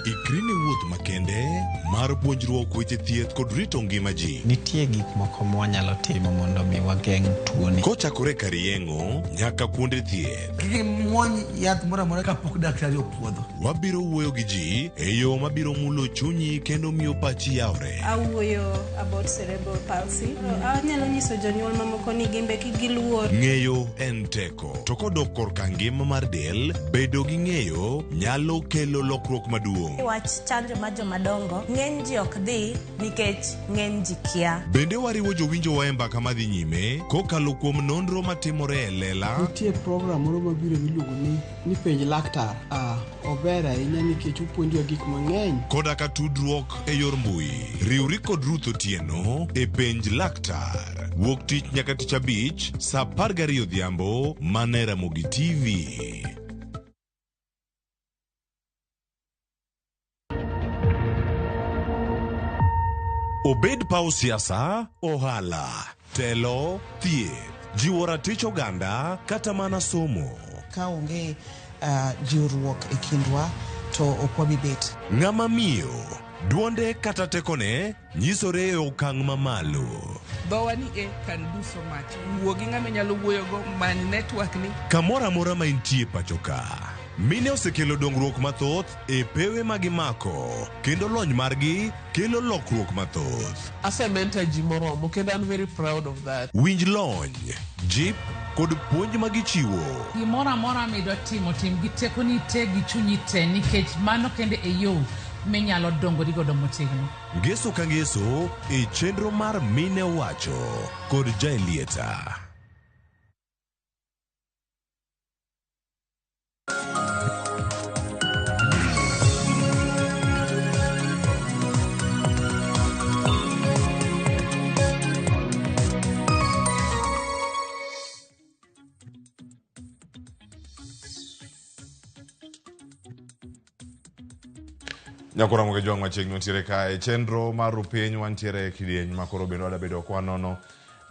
Ikri ne wuoth makende mar puonjruok weche thieth kod rito ngima ji. Nitie gik moko mwanyalo timo mondo mi wageng' tuoni. Kochakore kar yeng'o nyaka kuonde thieth. Kik imuony yath moro amora kapok daktari opuodho. Wabiro wuoyo gi ji e yo mabiro mulo chunyi kendo miyo pachi yawre. Awuoyo about cerebral palsy. Anyalo nyiso jonyuol mamoko ni gimbe kik giluor. Ng'eyo en teko. To kodok korka ngima mar del, bedo gi ng'eyo nyalo kelo lokruok maduong'. Wach chanjo mar jomadongo, ng'eny ji ok dhi nikech ng'eny ji kia. Bende wariwo jowinjowa e mbaka madhi nyime kokalo kuom nonro matimore e lela. Nitie program moro mabiro miluongo ni penj laktar. Ober ahinya nikech opuonjowa gik mang'eny. Koda ka tudruok e yor mbui. Riwri kod Ruth Otieno e penj laktar. Wuok tich nyaka tich abich saa 12 odhiambo mana e Ramogi TV. Obed paw siasa, ohala, telo, thieth, jiwo ratich oganda kata mana somo. Ka onge jiwruok e kindwa to ok wabi bet. Ng'ama miyo, duonde kata tekone nyisore e okang' mamalo. Dhowa ni e can do so much. Wuo gi ng'ama inyalo wuoyogo, many network ni. Kamoro amora ma intie pacho ka. Mine osekelo dongruok mathoth e pewe ma gimako kendo lony margi kelo lokruok mathoth. Ase mentor ji moromo kendo an very proud of that. Winj lony, jip kod puonj ma gichiwo. Gimoro amora midwa timo, tim gi tekoni te gi chunyi te nikech mano kende e yo minyalo dongori godo motegno. Ngeso ka ngeso e chenro mar Mine Owacho kod Jaelieta. Nyakora Moge Jwang' machiegni wantiere kae chenro mar rupiny wantiere e kidieny ma koro bende wadabedo ka wanono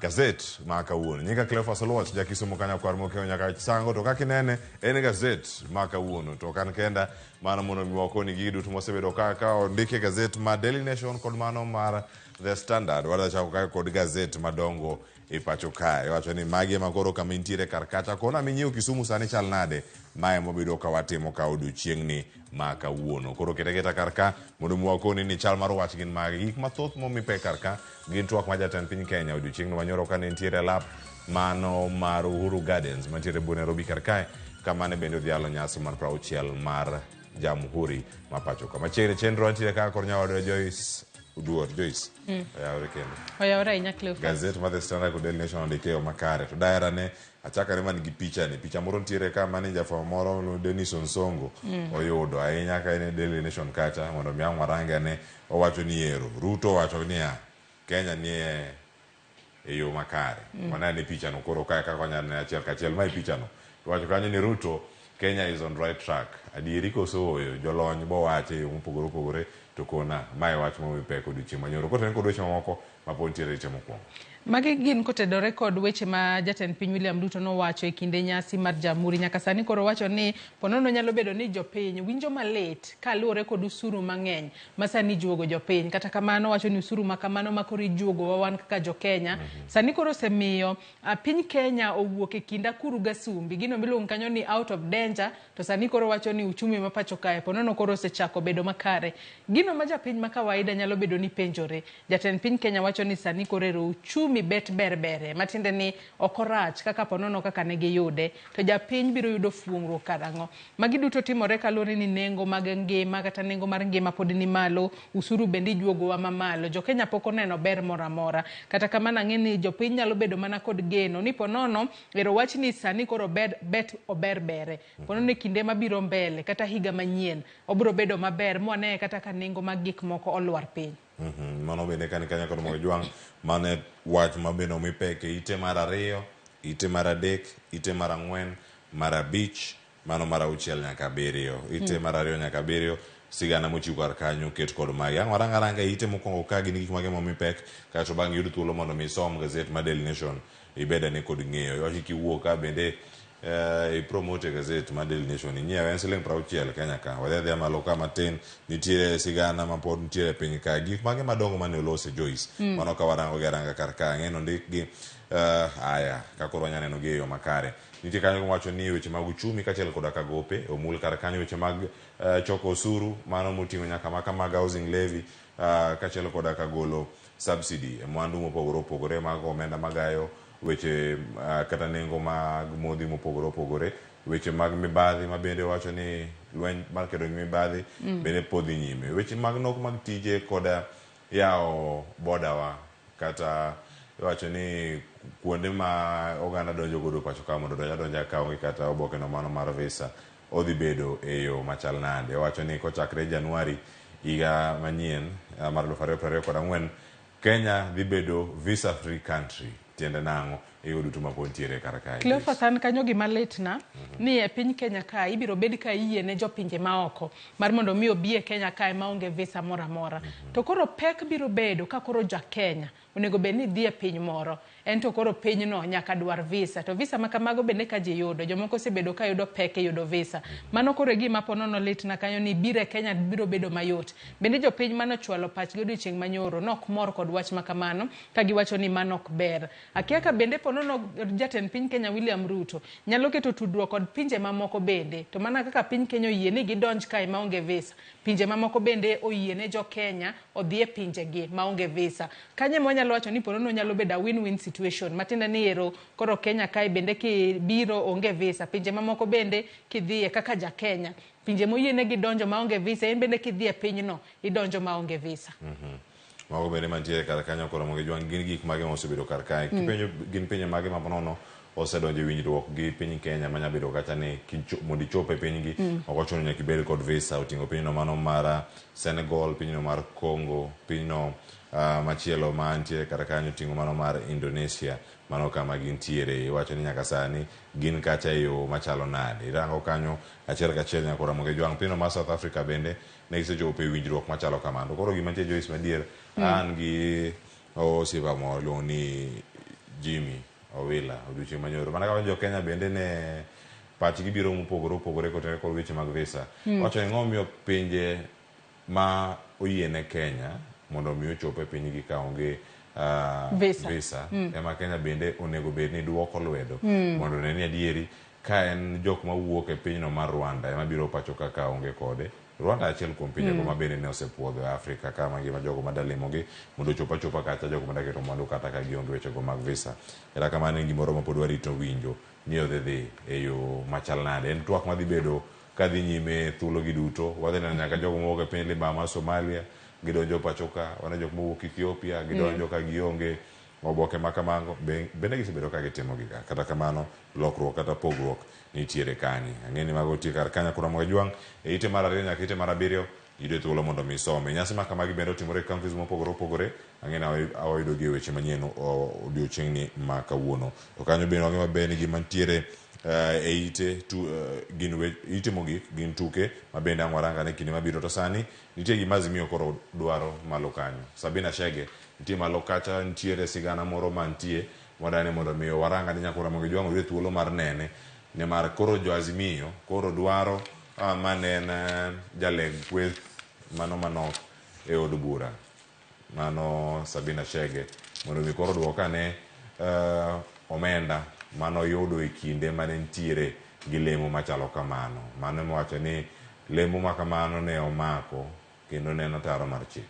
gazet ma kawuono. Nyinga Cleophas Oluoch, jakisumo ka nyakwar Mokeyo nyaka Sango, to kaka inene en gazet ma kawuono. To ok an kenda, mano mondo mi wakoni gigi duto mosebedo ka ka ondik e gazet ma Daily Nation kod mano mar The Standard. Wadachako kae kod gazet madongo e pacho kae. Iwacho ni magi ema koro kama intiere kar kacha kona minyiewo Kisumu sani chal nade? Mae ema wabedo ka watimo ka odiochieng'ni ma kawuono. Koro kete keta kar ka mondo mi wakoni ni chal mar wach gin mage. Gik mathoth momi pek kar ka gin twak ma jatend piny Kenya odiochieng'no manyoro kane nitiere e lap mano mar Uhuru Gardens mantiere e bwo Nairobi kar kae kama ne bende odhialo nyasi mar 60 mar Jamhuri ma pacho ka. Machiegni chenro antiere ka kod nyawadwa Joyce Oduor. Joyce, oyawore kendo. Oyawore ahinya Cleophas. Gazet mar The Standard kod Daily Nation ondike e yo makare. To dahera ne achakane man gi picha ni. Picha moro nitiere ka mane jafwambo moro Dennis Onsongo oyudo ahinya ka en e Daily Nation kacha mondo mi ang' warange ane owacho ni ero Ruto owacho niya Kenya nie e yo makare. Wane ane picha no koro kae kaka wanyalo nene achiel kachiel. Mae picha no. Iwacho kanyo ni Ruto Kenya is on right track. Adieri koso ooyo? Jolony bo wache e yo mopogore opogore to kona mae wach momi pek odiochieng' manyoro. Kotenore kod weche mamoko ma pod nitiere e rite mokwongo. Magi gin kotedore kod weche ma jatend piny William Ruto nowacho e kinde nyasi mar Jamhuri. Nyaka sani koro owacho ni ponono nyalo bedo ni jopiny winjo malit kaluwore kod usuru mang'eny ma sani ijuogo jopiny. Kata kamano owacho ni usuru ma kamano ma koro ijuogowa wan kaka jokenya sani koro osemiyo piny Kenya owuok e kind akuru gasumbi, gino miluongo kanyo ni out of danger, to sani koro wacho ni uchumi ma pacho kae ponono koro osechako bedo makare. Gino ma japiny ma kawaida nyalo bedo ni penjore, jatend piny Kenya wacho ni sani koro ero uchumi bet ber bere, matiende ni ok orach kaka ponono kaka ne giyude, to japiny biro yudo fuong'ruok karang'o. Magi duto timore kaluwore ni nengo mag ngima kata nengo mar ngima pod ni malo, usuru bende ijuogowa mamalo. Jokenya pok oneno ber moro amora. Kata kamano ang'e ni jopiny nyalo bedo mana kod geno ni ponono ero wach ni sani koro bet ober bere. Ponono e kinde mabiro mbele kata higa manyien obiro bedo maber mwaneye kata ka nengo mag gik moko olwar piny. Mano bende kani kanya kod Mogo Jwang', mano wach ma bende omi pek e ite mar 2, ite mar 3, ite mar 4, mar 5, mano mar 6 nyaka 7. Ite mar 2 nyaka 7, sigana mochiw kar kanyo ket kod magi. Ang' warang aranga e ite mokwongo ka gin gik mage momi pek, kaeto bang' yud thuolo mondo mi isom gazet mar Daily Nation ibed ane kod ng'eyo. Iwacho kiwuok ka bende ipromote gazet mar Daily Nation inyiewe en siling 60 Kenya ka. Wadhi adhiya malo ka matin nitiere sigana ma pod nitiere piny ka. Gik mage madongo mane olose Joyce. Mano ka warango gi aranga kar ka ang'e ni ondikgi aya ka koro wanya neno gi e yo makare. Nitie kanyo wacho ni weche mag uchumi kaachiel koda ka gope omul kar kanyo weche mag choko osuru mano moting'o nyaka maka mag housing levy kaachiel koda ka golo subsidy e mwandu mopogore opogore mag omenda magayo weche kata nengo mag modhi mopogore opogore, weche mag mibadhi ma bende wacho ni lweny mar kedo gi mibadhi bende pod dhi nyime, weche mag nok mag tije koda yawo bodawa kata iwacho ni kuonde ma oganda donjo godo pacho ka mondo odonj adonja ka onge kata oboke no mano mar visa odhi bedo e yo machal nade. Owacho ni kochakre Januari higa manyien mar 2024 Kenya dhi bedo visa free country. Tiende nang'o? E yo duto ma pod nitiere kar kae. Cleophas, an kanyo gima litna ni e piny Kenya ka ibiro bed ka iyie ne jopinje maoko mar mondo mi obi e Kenya kae maonge visa moro amora. To koro pek biro bedo ka koro ja Kenya onego bed ni dhi e piny moro en to koro pinyno nyaka dwar visa to visa ma kamago bende ka ji yudo jomoko osebedo ka yudo pek e yudo visa mano koro e gima po nono litna kanyo ni biro e Kenya biro bedo mayot bende jopiny manochwalo pachgi odiochieng' manyoro nok mor kod wach ma kamano ka giwacho ni mano ok ber akia ka bende po nono jatend piny Kenya William Ruto nyalo keto tudruok kod pinje mamoko bende to mana kaka piny Kenya oyie ni gidonj kae maonge visa pinje mamoko bende oyie ne jo Kenya odhi e pinjegi maonge visa kanyo ema wanyalo wacho ni po nono nyalo bedo a win-win situation matiende ni ero koro Kenya kae bende kibiro onge visa pinje mamoko bende kidhiye kaka ja Kenya pinje moyienegi donjo maonge visa in bende kidhi e pinyno idonjo maonge visa. Mago bende mantiere kar kanyo koro mondo gijwang' gin gik mage mosebedo kar kae. Kipenjo gin pinje mage ma nono osedonjo e winjruok gi piny Kenya manya bedo kata ni mondo ichop e pinygi ok ochuno nyaka ibed kod visa. Oting'o pinyno mano mar Senegal, pinyno mar Congo, pinyno machielo mantiere kar kanyo oting'o mano mar Indonesia. Mano kama gintiere. Iwacho ni nyaka sani gin kacha e yo machalo nade. Irango kanyo achiel kachiel nyaka Ramogi Jwang'. Pinyno mar South Africa bende ne gisechopo e winjruok machalo kamano. Koro gima nitie Joyce madier, an gi osiepa moro iluongo ni Jimmy Owila odiochieng' manyoro. Mana kaka jo Kenya bende ne pachgi biro mopogore opogore kotenore kod weche mag visa. Wacho ni ang'o momiyo pinje ma oyiene Kenya mondo mi ochop e pinygi ka onge Visa. Ema Kenya bende onego bed ni duoko lwedo mondo one ni adieri ka en jok mawuok e pinyno mar Rwanda ema biro pacho ka ka onge kode. Rwanda achiel kuom pinjego ma bende ne osepuodho e Afrika ka mangima jogo madalimogi mondo ochop achopa kacha jogo madaketo mwandu kata ka gionge wechego mag visa. Kata kamano en gimoro ma pod warito winjo ni odhi dhi e yo machal nade. En twak madhi bedo kadhi nyime thuolo gi duto. Wadhi neno nyaka jogo mawuok e piny libamba mar Somalia gidonjo pacho ka, waneno jok mawuok Ethiopia gidonjo ka gionge oboke ma kamago bende gisebedo ka gitimo giga. Kata kamano lokruok kata pogruok nitiere kanye. Ang'e ni mago tie kar kanya Ramogi Jwang' e ite mar 2 nyaka ite mar 7 yudo thuolo mondo mi isome. Nyasi ma kamagi bende otimore e counties mopogore opogore. Ang'e ni awayudo gi e weche manyien odiochieng'ni ma kawuono. To kanyo bende wang'e maber ni gima nitiere e ite gin ite mogik gin tuke ma bende ang' waranga ne kinde mabiro. To sani nitie gima Azimio koro dwaro malo kanyo. Sabina Chege nitie malo kacha, nitiere sigana moro mantie wadani mondo mi waranga ni nyaka Ramogi Jwang' oyud thuolo mar nene nimar koro jo Azimio koro dwaro mane en jaleg kweth mano manok e od bura mano Sabina Chege mondo mi koro duok ane omenda manoyudo e kinde mane nitiere gi lemo machalo kamano. Mano emawacho ni lemo ma kamano ne omako kendo ne en ataro mar chik.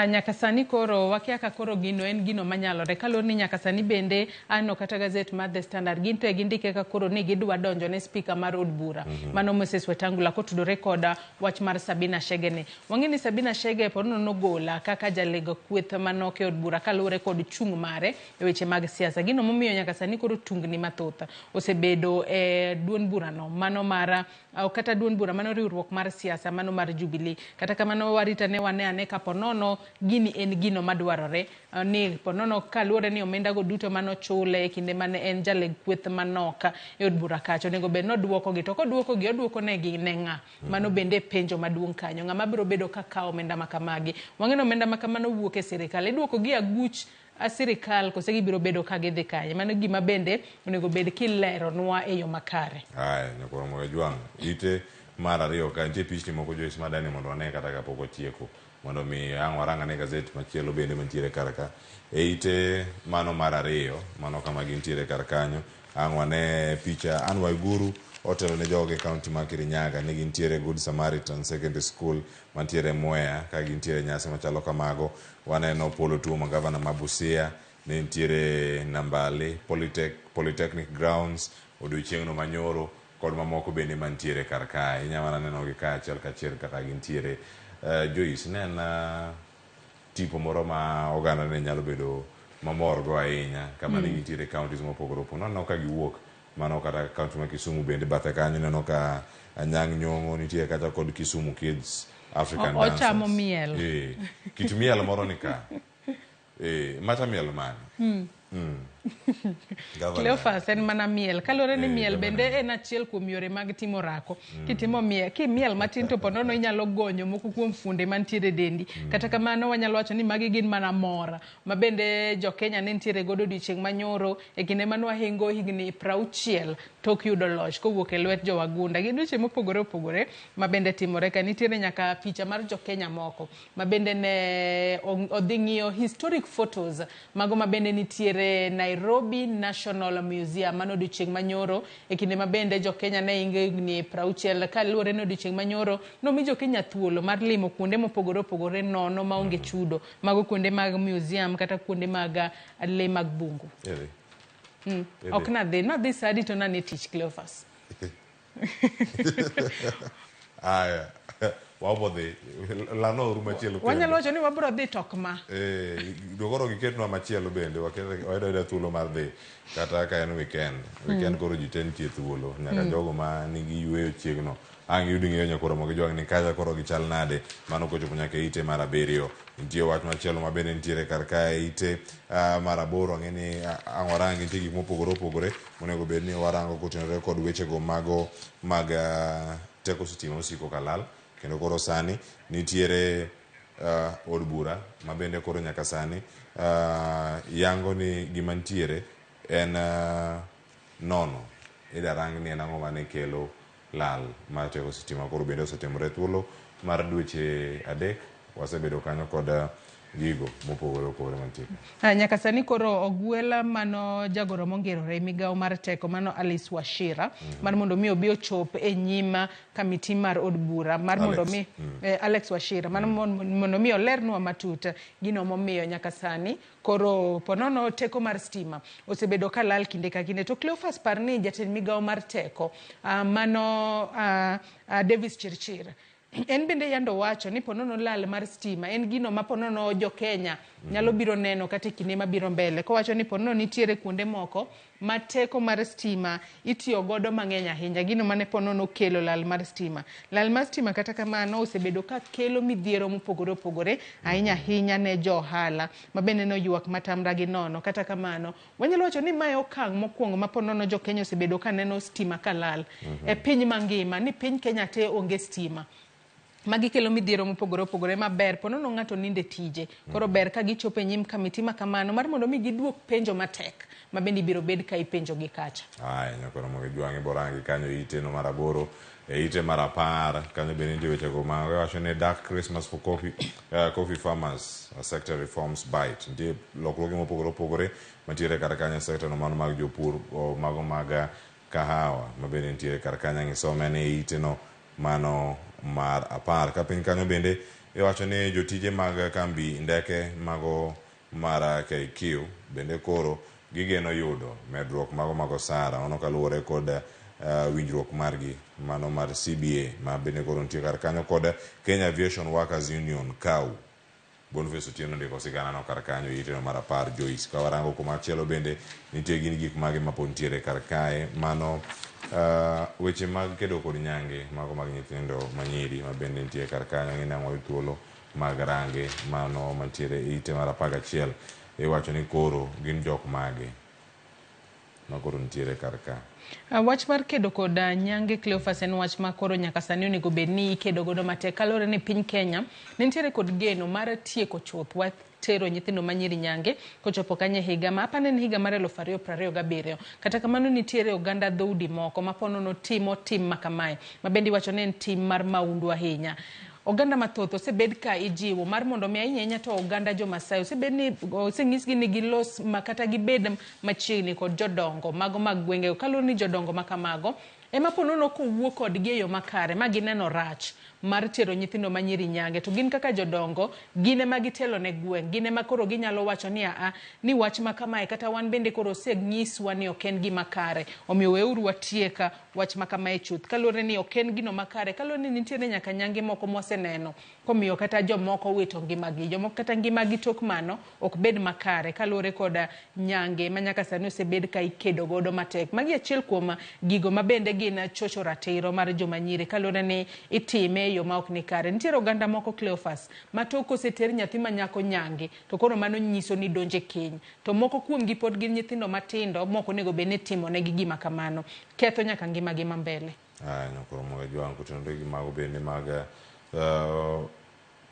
Nyaka sani koro wakia ka koro gino en gino manyalore kaluwore ni nyaka sani bende aneno kata gazet mar The Standard gin to gindike ka koro ni gidwa donjo ne spika mar od bura mano Moses Wetangula kotudore koda wach mar Sabina Chege ni. Wang'e ni Sabina Chege pod nogola kaka jaleg kweth manok e od bura kaluwore kod chung' mare e weche mag siasa. Gino momiyo nyaka sani koro tungni mathoth osebedo e duond burano mano mar kata duond bura mano riwruok mar siasa mano mar Jubilee. Kata kamano warita ne wane ane ka ponono gini en gino madwarore ni ponono kaluwore ni omenda go duto manochule e kinde mane en jaleg kweth manok e od bura kacha onego bed noduokogi to koduokogi oduoko negi ne ng'a. Mano bende penjo maduong' kanyo ng'ama biro bedo ka kawo omenda makamagi. Wang'e ni omenda makamano wuok e sirikal iduokogi aguch a sirikal kose gibiro bedo ka gidhi kanye. Mano gima bende onego bed kileronwa e yo makare. Aya, nyakoro Ramogi Jwang' ite mar 2 ka nitie pichni moko Joyce madani mondo wane kata kapok otieko mondo mi ang' warang ane gazet machielo bende mantiere kar ka. E ite mano mar 2 mano kama gintiere kar kanyo ang' wane picha Anne Waiguru otelo ne joge e county ma Kirinyaga ne gintiere Good Samaritan Secondary School mantiere Mwea ka gintiere nyasi machalo kamago. Waneno Paul Otuoma gavana ma Busia ne nitiere Nambale Polytechnic Grounds odiochieng'no manyoro kod mamoko bende mantiere kar kae. Inyalo mana nenogi ka achiel kachiel kaka gintiere. Joyce, ne en tipo moro ma oganda ne nyalo bedo mamor go ahinya kama ne gintiere counties mopogore opogore. Naneno ka giwuok mano kata county ma Kisumu bende bathe kanyo ineno ka Anyang' Nyong'o nitie kata kod Kisumu Kids African Dancers. Ochamo miel. Kit miel moro ni ka. Macha miel mane? Gavana. Cleophas en mana miel kaluwore ni Eh, miel gavana. bende en achiel kuom yore mag timo orako. Kitimo miel, kimiel matin to ponono inyalo gonyo moko kuom fuonde mantiere e dendi. Kata kamano wanyalo wacho ni magi gin mana mor ma bende jo Kenya ne nitiere godo odiochieng' manyoro e kinde mane wahingo higni 60 tok yudo loch kowuok e lwet jowagunda. Gin weche mopogore opogore ma bende timore ka. Nitiere nyaka picha mar jo Kenya moko ma bende ne odhi ng'iyo historic photos mago ma bende nitiere Nairobi National Museum. Mano odiochieng' manyoro e kinde ma bende jo Kenya ne hingo higni 60 kaluwore ni odiochieng' manyoro nomi jo Kenya thuolo mar limo kuonde mopogore opogore nono maonge chudo. Mago kuonde mag museum kata kuonde mag lee mag bungu. Idhi. Idhi. Ok nadhi, nadhi sa adi to nane tich Cleophas. Aya. Wabo dhi. Lano uru machielo kendo. Wanyalo wacho ni wabro dhi tok ma. Eh, koro giketnwa machielo bende wayudo ayuda thuolo mar dhi kata ka en weekend. Weekend koro ji te nitie thuolo nyaka jogo ma nigi yueyo chieng'no ang' giyud ng'eyo nyakoro mogi jwang' ni kacha koro gichal nade mano kochopo nyaka e ite mar 7. Nitie wach machielo ma bende nitiere kar kae ite mar 8. Ang'e ni ang' warangi nitie gik mopogore opogore monego bed ni warango kotenore kod wechego mago mag teko sitima osiko kalal kendo koro sani nitiere od bura ma bende koro nyaka sani yango ni gima nitiere en nono idarang ni en ang'o mane kelo lal mar teko sitima koro bende osetimore thuolo mar dweche 3 wasebedo kanyo kod gigo mopogore opogore mantie. Nyaka sani koro ogwel mano jagoro mongirore migawo mar teko mano Alice Wachira mar mondo mi obi ochop e nyim kamiti mar od bura mar mondo mi Alex Wachira mar mondo mi olernwa matut gino momiyo nyaka sani koro ponono teko mar stima osebedo ka lal kinde ka kinde. To Cleophas par ni jatend migawo mar teko mano Davis Chirchir en bende yando wacho ni ponono lal mar stima en gino ma ponono jo Kenya nyalo biro neno kata e kinde mabiro mbele. Kowacho ni ponono nitiere kuonde moko ma teko mar stima itiyo godo mang'eny ahinya, gino mane ponono kelo lal mar stima. Lal mar stima kata kamano osebedo ka kelo midhiero mopogore opogore ahinya ahinya ne jo ohala ma bende noywak matamra gi nono. Kata kamano wanyalo wacho ni mae okang' mokwongo ma ponono jo Kenya osebedo ka neno stima kalal e piny mangima, ni piny Kenya te onge stima. Magi kelo midhiero mopogore opogore maber ponono ng'ato ninde tije. Koro ber ka gichopo e nyim kamiti ma kamano mar mondo mi giduok penjo matek ma bende ibiro bed ka ipenjo gi kacha. Aya, nyakoro mogi jwang'e borangi kanyo ite no mar 8, e ite mar 10 kanyo bende nitie wechego ma wacho ni Dark Christmas for coffee farmers, sector reforms bite. Nitie lokruoge mopogore opogore mantiere kar kanyo e sector no mano mag jopur, mago mag kahawa ma bende nitiere kar kanyo ngisome ni ite no mano mar 10. Ka piny kanyo bende iwacho ni jotije mag kambi ndeke mago mar KQ bende koro gigeno yudo medruok mago mag osara mano kaluwore kod winjruok margi mano mar CBA ma bende koro nitie kar kanyo kod Kenya Aviation Workers Union KAU. Boniface Otieno ndiko sigana no kar kanyo ite no mar 10. Joyce ka warango kumachielo bende nitie gin gik mage ma pod nitiere kar kae mano weche mag kedo kod nyange mago mag nyithindo manyiri ma bende nitie kar kanyo ng'e nang'o thuolo mag range mano mantiere e ite mar 11 iwacho ni koro gin jok mage ma koro nitiere kar ka. Wach mar kedo kod nyange Cleophas en wach ma koro nyaka sani onego bed ni ikedo godo matek kaluwore ni piny Kenya nitiere kod geno mar tieko chuth wach tero nyithindo manyiri nyange kochopo kanye higa ma apani en higa mar 2027. Kata kamano nitiere oganda dhoudi moko ma ponono timo tim ma kamae ma bende iwacho ni en tim mar maundu ahinya. Oganda mathoth osebed ka ijiwo mar mondo mi ahinya ahinya to oganda jo Maasai osebed ni oseng'isgi ni gilos ma kata gibed machiegni kod jodongo mago mag gwenge kaluwore ni jodongo ma kamago ema ponono kowuo kodgi e yo makare ma gineno rach mar tero nyithindo manyiri nyange to gin kaka jodongo gin ema gitelo ne gweng' gin ema koro ginyalo wacho ni aa ni wach ma kamae kata wan bende koro oseng'iswa ni ok en gima kare omiyo weuru watieka wach ma kamae chuth kaluwore ni ok en gino makare kaluwore ni nitiere nyaka nyange moko mwaseneno komiyo kata jomoko wito ngimagi jomoko kata ngimagi tok mano ok bed makare kaluwore koda nyange ma nyaka sani osebed ka ikedo godo matek. Magi achiel kuom gigo ma bende gin gin chocho ratiro mar joma nyiri kaluwore ni itime e yo ma ok ni kare. Nitiere oganda moko Cleophas ma tok koseter nyathi ma nyako nyange to koro mano nyiso ni donjo e keny. To moko kuomgi pod gin nyithindo matindo mok onego bed ni itimonegi gima kamano. Ketho nyaka ngimagi ma mbele. Aya, nyakoro Moga Jwang' kotenore gi mago bende mag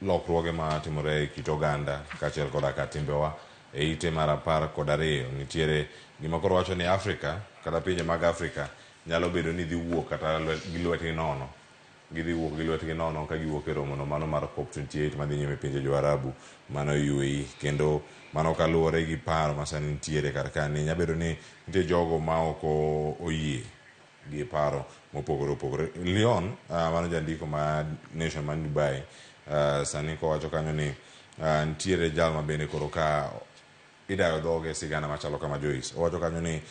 lokruoge ma timore e kit oganda kaachiel koda ka timbewa e ite mar 12 nitiere gima koro wacho ni Afrika kata pinje mag Afrika nyalo bedo ni dhi wuok kata gi lwetgi nono. Gidhi wuok gi lwetgi nono ka giwuok e romono mano mar COP28 madhi nyime e pinje Joarabu mano UAE. Kendo mano kaluwore gi paro ma sani nitiere kar ka ni nyabedo ni nitie jogo ma ok oyie gi paro mopogore opogore. Leon mano jandiko ma Nation man Dubai sani kowacho kanyo ni nitiere jal ma bende koro ka idayo dhoge sigana machalo kama Joyce. Owacho kanyo ni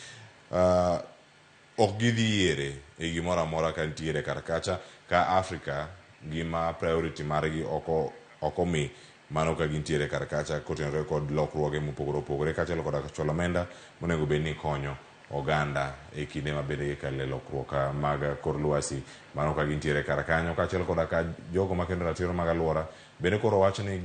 ok gidhi yiere e gimoro amora ka nitiere kar kacha ka Afrika gima priority margi ok omi mano ka gintiere kar kacha kotenore kod lokruoge mopogore opogore kaachiel koda chwalo omenda monego bed ni konyo oganda e kinde ma bende gikale lokruok mag kor lwasi mano ka gintiere kar kanyo kaachiel koda ka jogo makendo ratiro mag alwora bende koro wach ni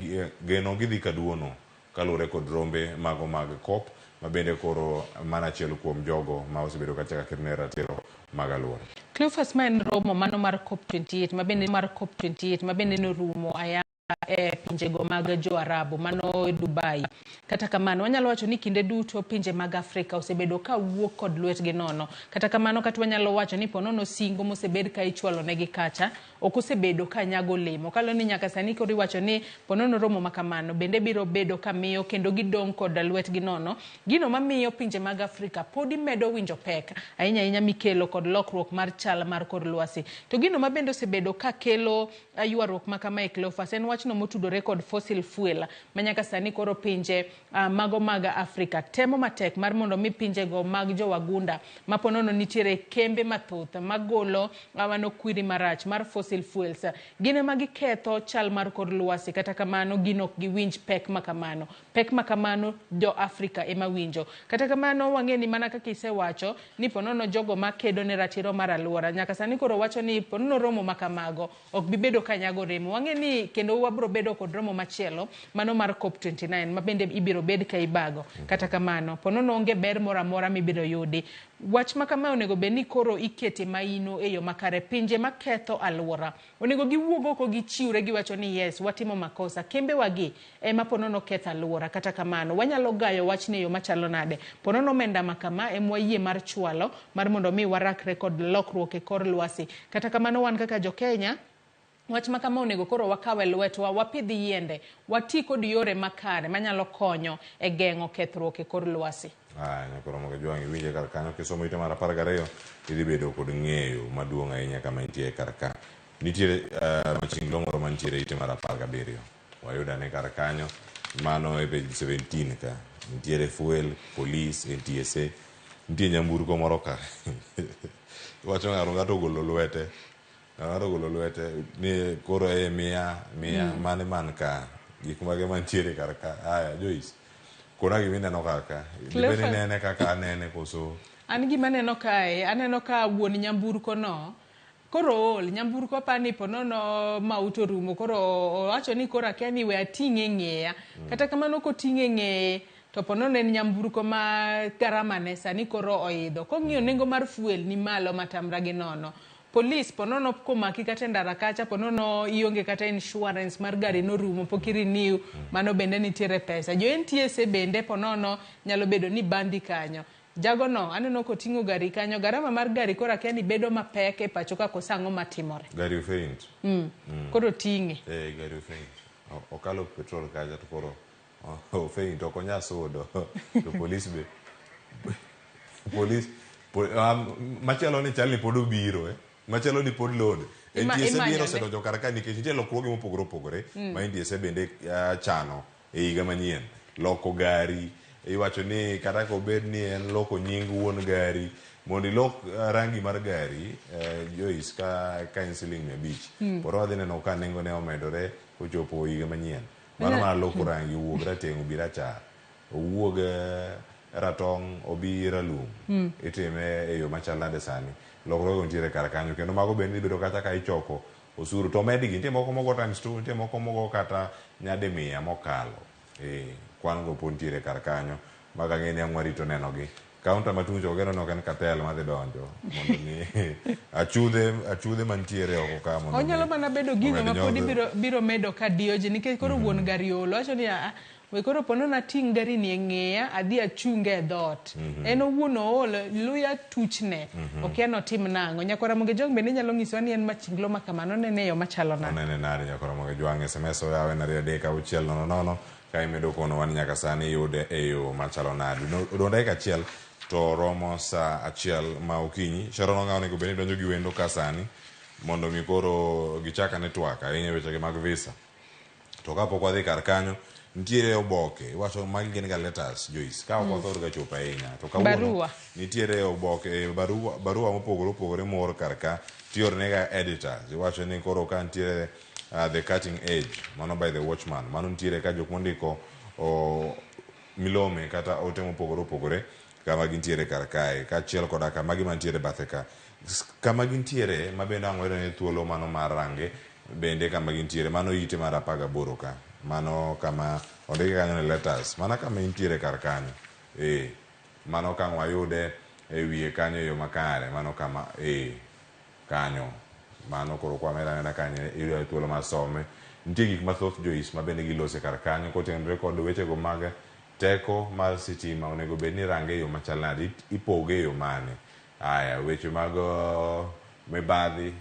geno gidhi kaduono kaluwore kod rombe mago mag COP ma bende koro mana achiel kuom jogo ma osebedo ka kedo ne ratiro mag alwora. Cleophas, ma en romo mano mar COP28 ma bende mar COP28 ma bende norumo ayanga e pinjego mag jo-Arabu mano Dubai. Kata kamano wanyalo wacho ni kinde duto pinje mag Afrika osebedo ka wuok kod lwetgi nono. Kata kamano kata wanyalo wacho ni ponono singo mosebed ka ichwalo negi kacha ok osebedo ka nyago olemo. Kaluwore ni nyaka sani koro iwacho ni ponono romo makamano bende biro bedo ka miyo kendo gidong' kod lwetgi nono. Gino mamiyo pinje mag Afrika podi medo winjo pek ahinya ahinya mikelo kod lokruok mar chal mar kor lwasi. To gino ma bende osebedo ka kelo ywaruok ma kamae Cleophas en wachno motudore kod fossil fuel ma nyaka sani koro pinje mago mag Afrika temo matek mar mondo mi pinjego mag jowagunda ma ponono nitiere kembe mathoth magolo mano kwiri marach mar fossil fuels gin ema giketho chal mar kor lwasi. Kata kamano gin ok giwinj pek makamano. Pek makamano jo Afrika ema winjo. Kata kamano wang'e ni mana kaka isewacho ni ponono jogo makedo ne ratiro mar alwora nyaka sani koro wacho ni ponono romo makamago ok bi bedo ka nyago remo. Wang'e ni kendo wabro bedo kod romo machielo mano mar COP29 ma bende ibiro bed ka ibago. Kata kamano ponono onge ber moro amora mibiro yudi. Wach ma kama onego bed ni koro ikete maino e yo makare. Pinje maketho alwora onego giwuog oko gichiwre giwacho ni yes watimo makosa kembe wagi ema ponono ketho alwora. Kata kamano wanyalo gayo wachni e yo machalo nade? Ponono omenda ma kama ema wayie mar chwalo mar mondo mi warakre kod lokruok e kor lwasi. Kata kamano wan kaka jo Kenya wach ma kama onego koro wakawe lwetwa, wapidh yiende, wati kod yore makare manyalo konyo e geng'o kethruok e kor lwasi. Aya, nyakoro Moga Jwang' iwinje kar kanyo kisomo ite mar 12 idhi bedo kod ng'eyo maduong' ahinya kama intie kar ka. Nitiere machinglo moro mantiere ite mar 17. Wayudane kar kanyo mano e page 17 ka. Nitiere fuel, police, NTSA, nitie nyamburko moro ka. Iwacho ng'ato ng'ato ogolo lwete. Ng'ato ogolo lwete ni koro e miya mane man ka. Gik mage mantiere kar ka. Aya, Joyce. Kona gima ineno kar ka. Dibed ni nene kaka anene koso? An gima aneno kae, aneno ka wuon nyamburko no koro ool. Nyamburko apani ponono mauto orumo koro owacho ni koro akia ni we ating'e ng'eya. Kata kamano koting'e ng'eye to ponono en nyamburko ma garama ne sani koro oidho. Kong'iyo nengo mar fuel ni malo matamra gi nono. Police ponono komaki kata e ndara kacha ponono ionge kata insurance mar gari norumo pok i-renew mano bende nitiere pesa. Jo NTSA bende ponono nyalo bedo ni bandi kanyo. Jagono aneno koting'o gari kanyo garama mar gari koro akia ni bedo mapek e pacho ka koso ang'o matimore. Gari ofaint. Koro ting'e. Gari ofaint. Okalo petrol kacha to koro ofaint ok onyal sudo. To police be police machielo ni chal ni pod obiro Machielo ni pod load. NTSA biro osedonjo kar ka nikech nitie lokruoge mopogore opogore ma NTSA bende chano e higa manyien. Loko gari, iwacho ni kata kobed ni en loko nying wuon gari, mondo ilok rangi mar gari, Joyce, ka en siling 500. Koro wadhi neno ka nengo ne omedore kochopo higa manyien. Mano mana loko rangi owuog rateng' obi rachar. Owuog ratong' obi ralum. Itime e yo machal nade sani? Lokruoge nitiere kar kanyo kendo mago bende ibedo kata ka ichoko osuru to omedgi. Nitie moko mogo times 2, nitie moko mogo kata nyadi 100 mokalo. Kwan go pod nitiere kar kanyo. Mago ang'e ni ang' warito nenogi. Kaunta ma tung' cha ogeno ni ok en cartel madhi donjo mondo mi achudhe mantiere oko ka mondo Onyalo mana bedo gino omed ma pod nyodho. biro medo ka diyo ji nikech koro wuon gari olo wacho ni a we koro pono nating' gari ni e ng'eya adhi achunge e dhoot. En owuon ool luya tuchne. Okia notim nang'o. Nyakwar Ramogi Ojwang' bende nyalo nyisowa ni en machinglo ma kamano onene e yo machalo nade. Onene nade Nyakwar Ramogi Ojwang'? SMS oyaw en 2 3 6 0 0 ka imedo konowa ni nyaka sani iyude e yo machalo nade. Odong' dakika achiel to romo saa 1 ma okinyi. Sharon Ong'awo onego bed ni donjo gi wendo ka sani mondo mi koro gichak ane twak ahinya e wechegi mag visa. To kapok wadhi kar kanyo, nitiere oboke, iwacho magi gin ga letters Joyce, ka ok wathor ga chopo ahinya. To kawuono Barua. nitiere oboke, barua mopogore opogore moor kar ka, tiorne ga editors. Iwacho ni koro ka nitiere The Cutting Edge, mano by The Watchman, mano nitiere ka jok mondiko milome kata ote mopogore opogore kama gintiere kar kae, kaachiel koda ka magi mantiere bathe ka. Kama gintiere ma bende ang' wayudo ni thuolo mano mar range bende kama gintiere, mano ite mar 18 ka, mano kama ondiki kanyo ni letters, mana kama intiere kar kanyo. Mano ka ang' wayude e wiye kanyo e yo makare, mano kama, kanyo. Mano koro kwa meda meda kanyo iyudo thuolo mar some. Nitie gik mathoth Joyce ma bende gilose kar kanyo kotenore kod wechego mag teko mar sitima onego bed ni range e yo machal nade, ipoge e yo mane. Aya, weche mag mibadhi,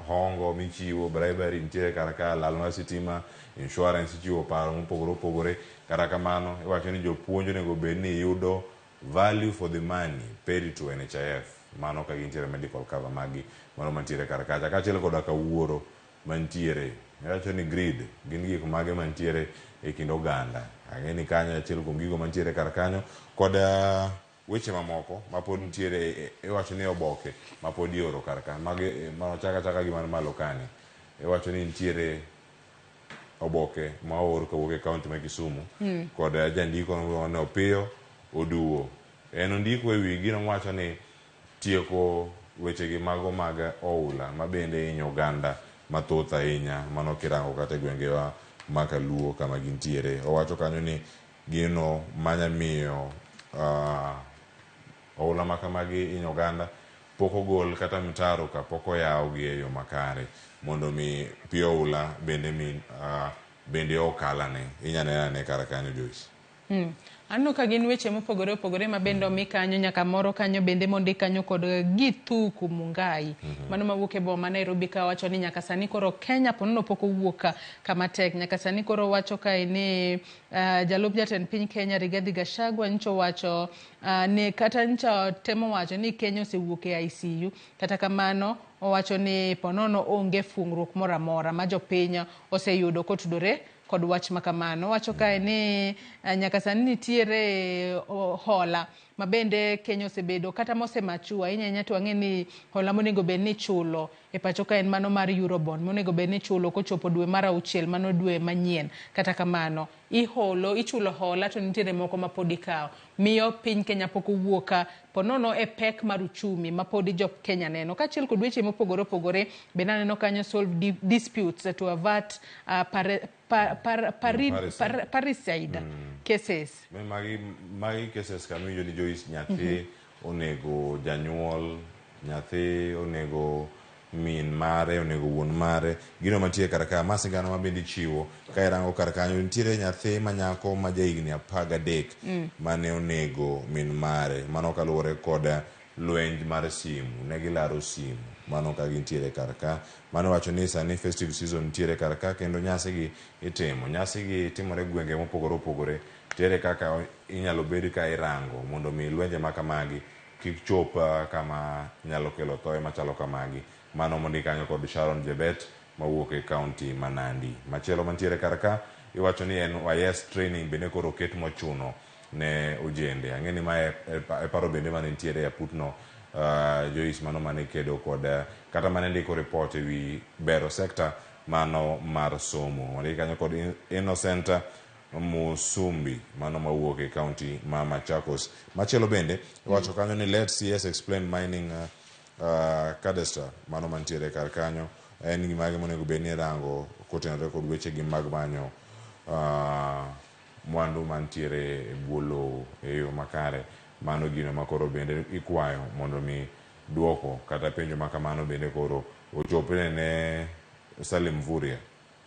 hongo michiwo, bribery nitiere kar ka, lal mar sitima, insurance ichiwo paro mopogore opogore. Kata kamano, iwacho ni jopuonj onego bed ni yudo value for the money paid to NHIF. Mano ka gintiere medical cover magi, mano mantiere kar kacha. Kaachiel koda ka wuoro mantiere. Iwacho ni greed gin gik mage mantiere e kind oganda. Ang'e ni kanyo achiel kuom gigo mantiere kar kanyo kod weche mamoko ma pod nitiere, iwacho ni oboke ma pod ioro kar ka. Magi ma chaka chaka gi man malo kani. Iwacho ni nitiere oboke ma oor kowuok e kaunti ma Kisumu kod jandiko miluongo ni Opiyo Oduwo. En ondiko e wi gino mowacho ni tieko wechegi mago mag oula ma bende hinyo oganda mathoth ahinya mano kirango kata e gwengewa ma Kaluo kama gintiere. Owacho kanyo ni gino manya miyo oula ma kamagi hinyo oganda pok ogol kata mtaro ka pok oyawgi e yo makare mondo mi pi oula bende mi bende okalane. Inya neno ane kar kanyo Joyce. Aneno ka gin weche mopogore opogore ma bende omi kanyo, nyaka moro kanyo bende mondik kanyo kod Githuku Mungai. Mano mawuok e boma ma Nairobi ka wacho ni nyaka sani koro Kenya ponono pok owuok kama tek. Nyaka sani koro wacho kae ni jalup jatend piny Kenya Rigathi Gachagua nyocha owacho ni kata nyocha temo wacho ni Kenya osewuok e ICU. Kata kamano owacho ni ponono onge fungruok moro amora ma jopiny oseyudo kotudore kod wach ma kamano. Owacho kae ni nyaka sani nitiere hola ma bende Kenya osebedo kata mosemachua ahinya ahinya to wang'e ni hola monego bed ni ichulo e pacho ka en mano mar Eurobond monego bed ni ichulo kochopo dwe mar 6 mano dwe manyien. Kata kamano iholo ichulo hola to nitiere moko ma pod ikawo. Miyo piny Kenya pok owuok ka ponono e pek mar uchumi ma podi jo Kenya neno. Kaachiel kod weche mopogore opogore bende aneno kanyo solve disputes to avert parricide cases. Magi cases kama iwinjo ni Joyce nyathi onego janyuol, nyathi onego min mare, onego wuon mare. Gino mantie kar ka, ma sigana ma bende ichiwo ka irango kar kanyo nitiere nyathi ma nyako ma jahigni 13 mane onego min mare. Mano kaluwore kod lwenj mar simu, ne gilaro simu. Mano ka gintiere kar ka. Mano wacho ni sani festive season nitiere kar ka kendo nyasi gi itimo. Nyasi gi timore gwenge mopogore opogore. Tere kaka inyalo bed ka irango mondo mi lwenje ma kamagi kik chop kama nyalo kelo thoe machalo kamagi. Mano mondik kanyo kod Sharon Jebet mawuok e kaunti ma Nandi. Machielo mantiere kar ka iwacho ni NYS training bende koro oket mochuno ne ojende. Ang'e ni mae e paro bende mane nitiere e aputno Joyce mano mane kedo kod kata mane ndiko report e wi bero sekta mano mar somo. Ondik kanyo kod Innocent Musumbi mano mawuok e kaunti ma Machakos. Machielo bende iwacho kanyo ni let CS explain mining cadastre mano mantiere kar kanyo en gimage monego bed ni irango kotenore kod wechegi mag manyo mwandu mantiere e bwo lowo e yo makare. Mano gino ma koro bende ikwayo mondo mi duoko kata penjo ma kamano bende koro ochopne ne Salim Mvurya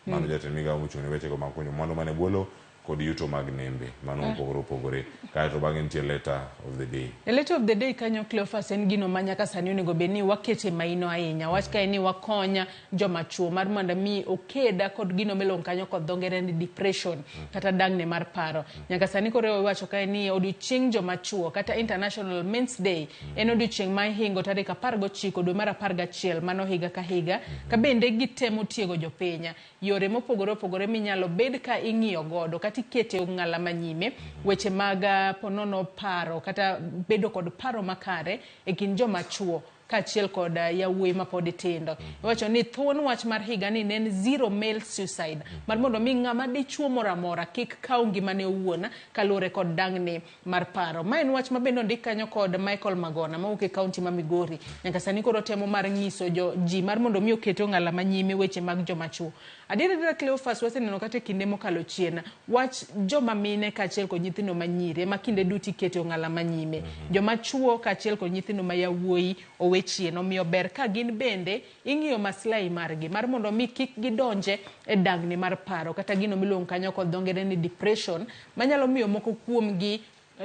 mano jatend migao mochung' ne wechego mag kunyo mwandu mane bwo lowo kod yuto mag nembe mano mopogore opogore. Kaeto bang'e nitie letter of the day. E letter of the day kanyo Cleophas en gino ma nyaka sani onego bed ni wakete maino ahinya. Wach kae ni wakonya joma chuo mar mondo mi okeda kod gino miluongo kanyo kod dho ngere ni depression kata dang'ni mar paro. Nyaka sani koro iwacho kae ni odiochieng' joma chuo kata International Men's Day en odiochieng' ma ihingo tarik 19 dwe mar 11 mano higa ka higa ka bende gitemo tiego jopiny yore mopogore opogore minyalo bed ka ing'iyo godo kata ikete ong'ala manyime weche mag ponono paro kata bedo kod paro makare e kind joma chuo kaachiel kod yawuoyi mapod tindo. Iwacho ni thuon wach mar higa ni ne en zero male suicide mar mondo mi ng'ama dichuo moro amora kik kaw ngimane owuon kaluwore kod dang'ni mar paro. Ma en wach ma bende ondik kanyo kod Michael Magona mawuok e kaunti ma Migori. Nyaka sani koro temo mar nyiso jo ji mar mondo mi oket ong'ala manyime weche mag joma chuo. Adier adiera Cleophas waseneno kata e kinde mokalo chien wach joma mine kaachiel kod nyithindo manyiri ema kinde duto ikete ong'ala manyime. Joma chuo kaachiel kod nyithindo ma yawuoyi owe chien. Omiyo ber ka gin bende ing'iyo maslahi margi mar mondo mi kik gidonje e dang'ni mar paro kata gino miluongo kanyo kod dho ngere ni depression manyalo miyo moko kuomgi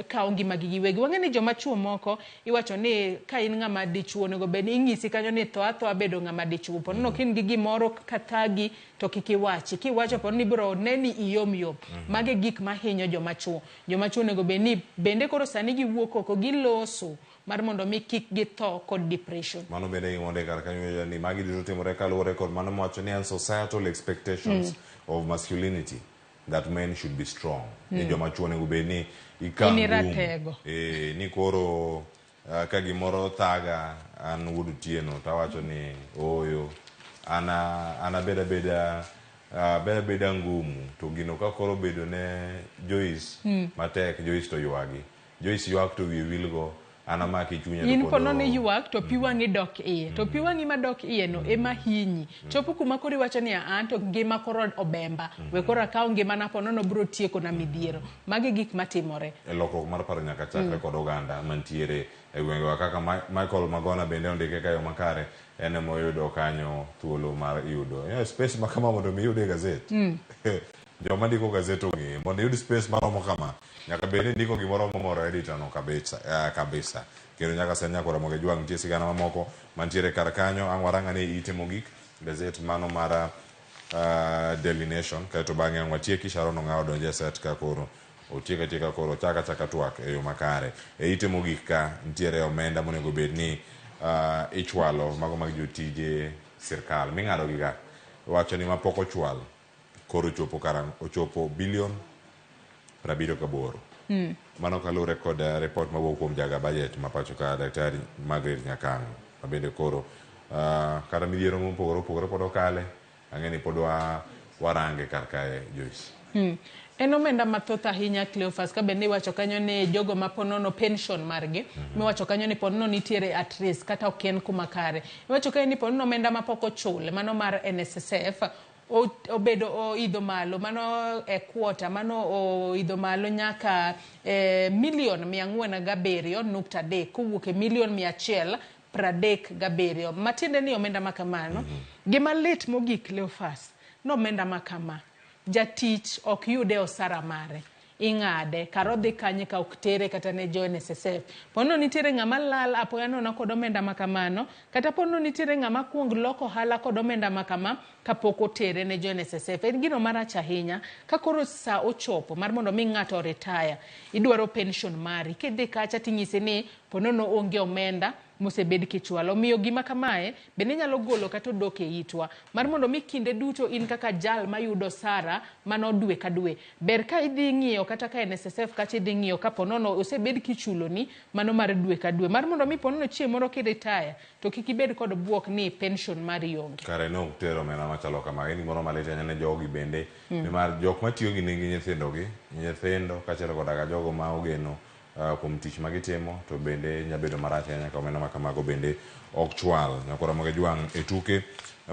kawo ngimagi giwegi. Wang'e ni joma chuo moko iwacho ni ka in ng'ama dichuo onego bed ni inyisi kanyo ni tho athoa bedo ng'ama dichuo. Po nono ka in gi gimoro kathagi to kik iwachi. Kiwacho po nono ibiro ne ni iyom yom. Mago e gik mahinyo joma chuo. Joma chuo onego bed ni bende koro sani giwuok oko giloso mar mondo mi kik githo kod depression. Mano bende gima ondik kar kanyo ni magi duto timore kaluwore kod mano miwacho ni en societal expectations of masculinity that men should be strong. Ni joma chuo onego bed ni ikaw In ngumu. iratego. Ni koro ka gimoro thaga an wuod Otieno tawacho ni ooyo an abed abeda abed abeda ngumu to gino ka koro obedo ne Joyce matek Joyce to ywagi. Joyce ywak to wiye wilgo an amaki chunya to In pod pono ni ywak to pi wang'i dok iye. To pi wang'i madok iye no ema hinyi. Chopo kuma koro iwacho ni an to ngima koro obemba. We koro akaw ngimana ponono biro tieko na midhiero. Magi gik matimore. E lokruok mar paro nyaka chakre kod oganda mantiere e gwengewa kaka Michael Magona bende ondike ka yo makare en ema oyudo kanyo thuolo mar yudo space ma kama mondo mi iyud e gazet. Joma ndiko gazet ong'eyo mondo iyud space maromo kama nyaka bed ni ndiko gimoro momoro editor no kabisa, kabisa. Kendo nyaka sani nyaka Ramogi Jwang' nitie sigana mamoko mantiere kar kanyo ang' warang ane ite mogik gazet mano mar Daily Nation kaeto bang'e ang' watieki Sharon Ong'awo donje e set ka koro otiek atieka koro ochak achaka twak e yo makare. E ite mogik ka nitiere omenda monego bed ni ichwalo mago mag jotije sirkal ming'ado gi ga wacho ni mapok ochwal koro ochopo karang' ochopo bilion 78. Mano kaluwore kod report mawuok kuom jaga budget ma pacho ka Daktari Margaret Nyakang'o ma bende koro kata midhiero mopogore opogore pod okale ang'e ni pod warange kar kae Joyce. En omenda mathoth ahinya Cleophas ka bende iwacho kanyo ni jogo ma ponono pension margi miwacho kanyo ni ponono nitiere at risk kata ok en kuma kare. Iwacho kanyo ni ponono omenda mapok ochul mano mar NSSF obedo oidho malo mano e quarter mano oidho malo nyaka milion 407.3 kowuok e milion 137. Matiende ni omenda ma kamano. Gima lit mogik Cleophas no omenda ma kama jatich ok yude osara mare ing'ade kar odhi kanye ka ok tere kata ne jo NSSF. Ponono nitiere ng'ama lal apoya nono kod omenda ma kamano kata ponono nitiere ng'ama kuong loko ohala kod omenda ma kama kapok otere ne jo NSSF. En gino marach ahinya ka koro sa ochopo mar mondo mi ng'ato retire idwaro pension mari kidhi kacha ting'isi ni ponono onge omenda mosebed kichwalo. Omiyo gima kamae bende nyalo golo kata odok e itwa mar mondo mi kinde duto in kaka jal mayudo sara mano dwe ka dwe, ber ka idhi ng'iyo kata ka NSSF kacha idhi ng'iyo kapo nono osebed kichuloni mano mar dwe ka dwe, mar mondo mi po nono chieng' moro kiretire to kik ibed kod buok ni pension mari onge. Kare ne ok tero omenda machalo kama, en gimoro malit ahinya ne jogi bende, nimar jok matiyo gi nigi nyithindogi, nyithindo kaachiel koda ka jogo ma ogeno kuom tich ma gitimo, to bende nyalo bedo marach ahinya ka omenda ma kamago bende ok chwal. Nyakoro Ramogi Jwang' e tuke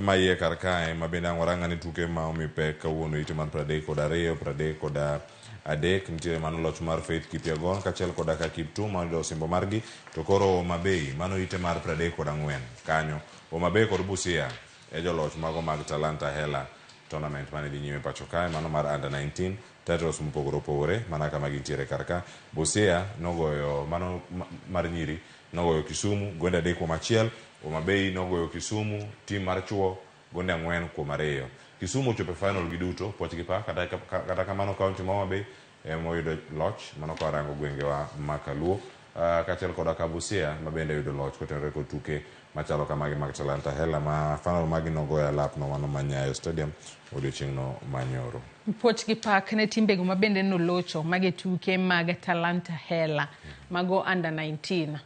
ma iye kar kae, ma bende ang' warang' ane tuke ma omi pek kawuono, ite mar 32, 33, nitiere mano loch mar Faith Kipyegon kaachiel koda ka Kiptum ma oyudo osimbo margi, to koro Homa Bay mano ite mar 34 kanyo. Homa Bay kod Busia e joloch mago mag Talanta Hela tournament mane dhi nyime pacho kae, mano mar under 19 titles mopogore opogore mana kama gintiere kar ka. Busia nogoyo mano mar nyiri nogoyo Kisumu gonde 3-1, Homa Bay nogoyo Kisumu tim mar chuo gonde 4-2. Kisumu ochopo e final giduto puoch gi pak, kata kamano kaunti ma Homa Bay ema oyudo loch mano kawarango gwengewa ma Kaluo, kaachiel koda ka Busia ma bende oyudo loch kotenore kod tuke machalo kamagi mag Talanta Hela ma final magi nogoyo alap no mano ma Nyayo Stadium odiochieng' no manyoro. Puoch gi pak ne timbego ma bende nolocho mage tuke mag Talanta Hela mago under 19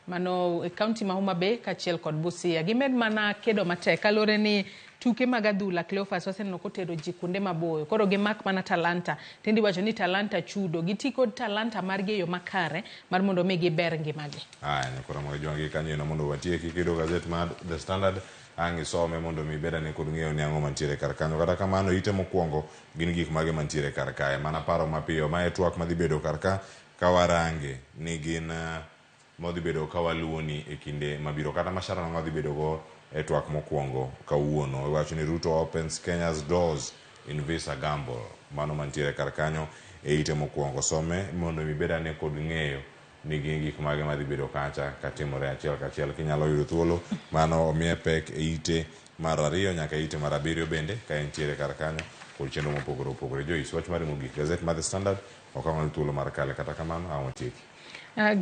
mano e kaunti ma Homa Bay kaachiel kod Busia. Gimed mana kedo matek kaluwore ni tuke mag adhula Cleophas waseneno kotero ji kuonde maboyo. Koro gimak mana talanta. Tindi wacho ni talanta chudo. Giti kod talanta margi e yo makare mar mondo mi giber ngimagi. Aya, nyakoro Ramogi Jwang' gi kanyo eno mondo watieki kiyudo gazet mar The Standard ang' isome mondo mi ibed ane kod ng'eyo ni ang'o mantiere kar kanyo. Kata kamano ite mokwongo gin gik mage mantiere kar kae. Mana paro mapiyo mae twak madhi bedo kar ka kawarange ni gin modhi bedo ka waluwoni e kinde mabiro, kata mashara ma wadhi bedo go e twak mokwongo kawuono. Iwacho ni Ruto opens Kenya's doors in visa gamble. Mano mantiere kar kanyo e ite mokwongo. Some mondo ibed ane kod ng'eyo ni gin gik mage madhi bedo kacha katimore achiel kachiel. Kinyalo yudo thuolo mano omiye pek e ite mar 2 nyaka ite mar 7 bende ka entiere kar kanyo kod chenro mopogore opogore. Joyce, wach mari mogik, gazet mar The Standard ok ang' thuolo mar kale, kata kamano ang' watieki.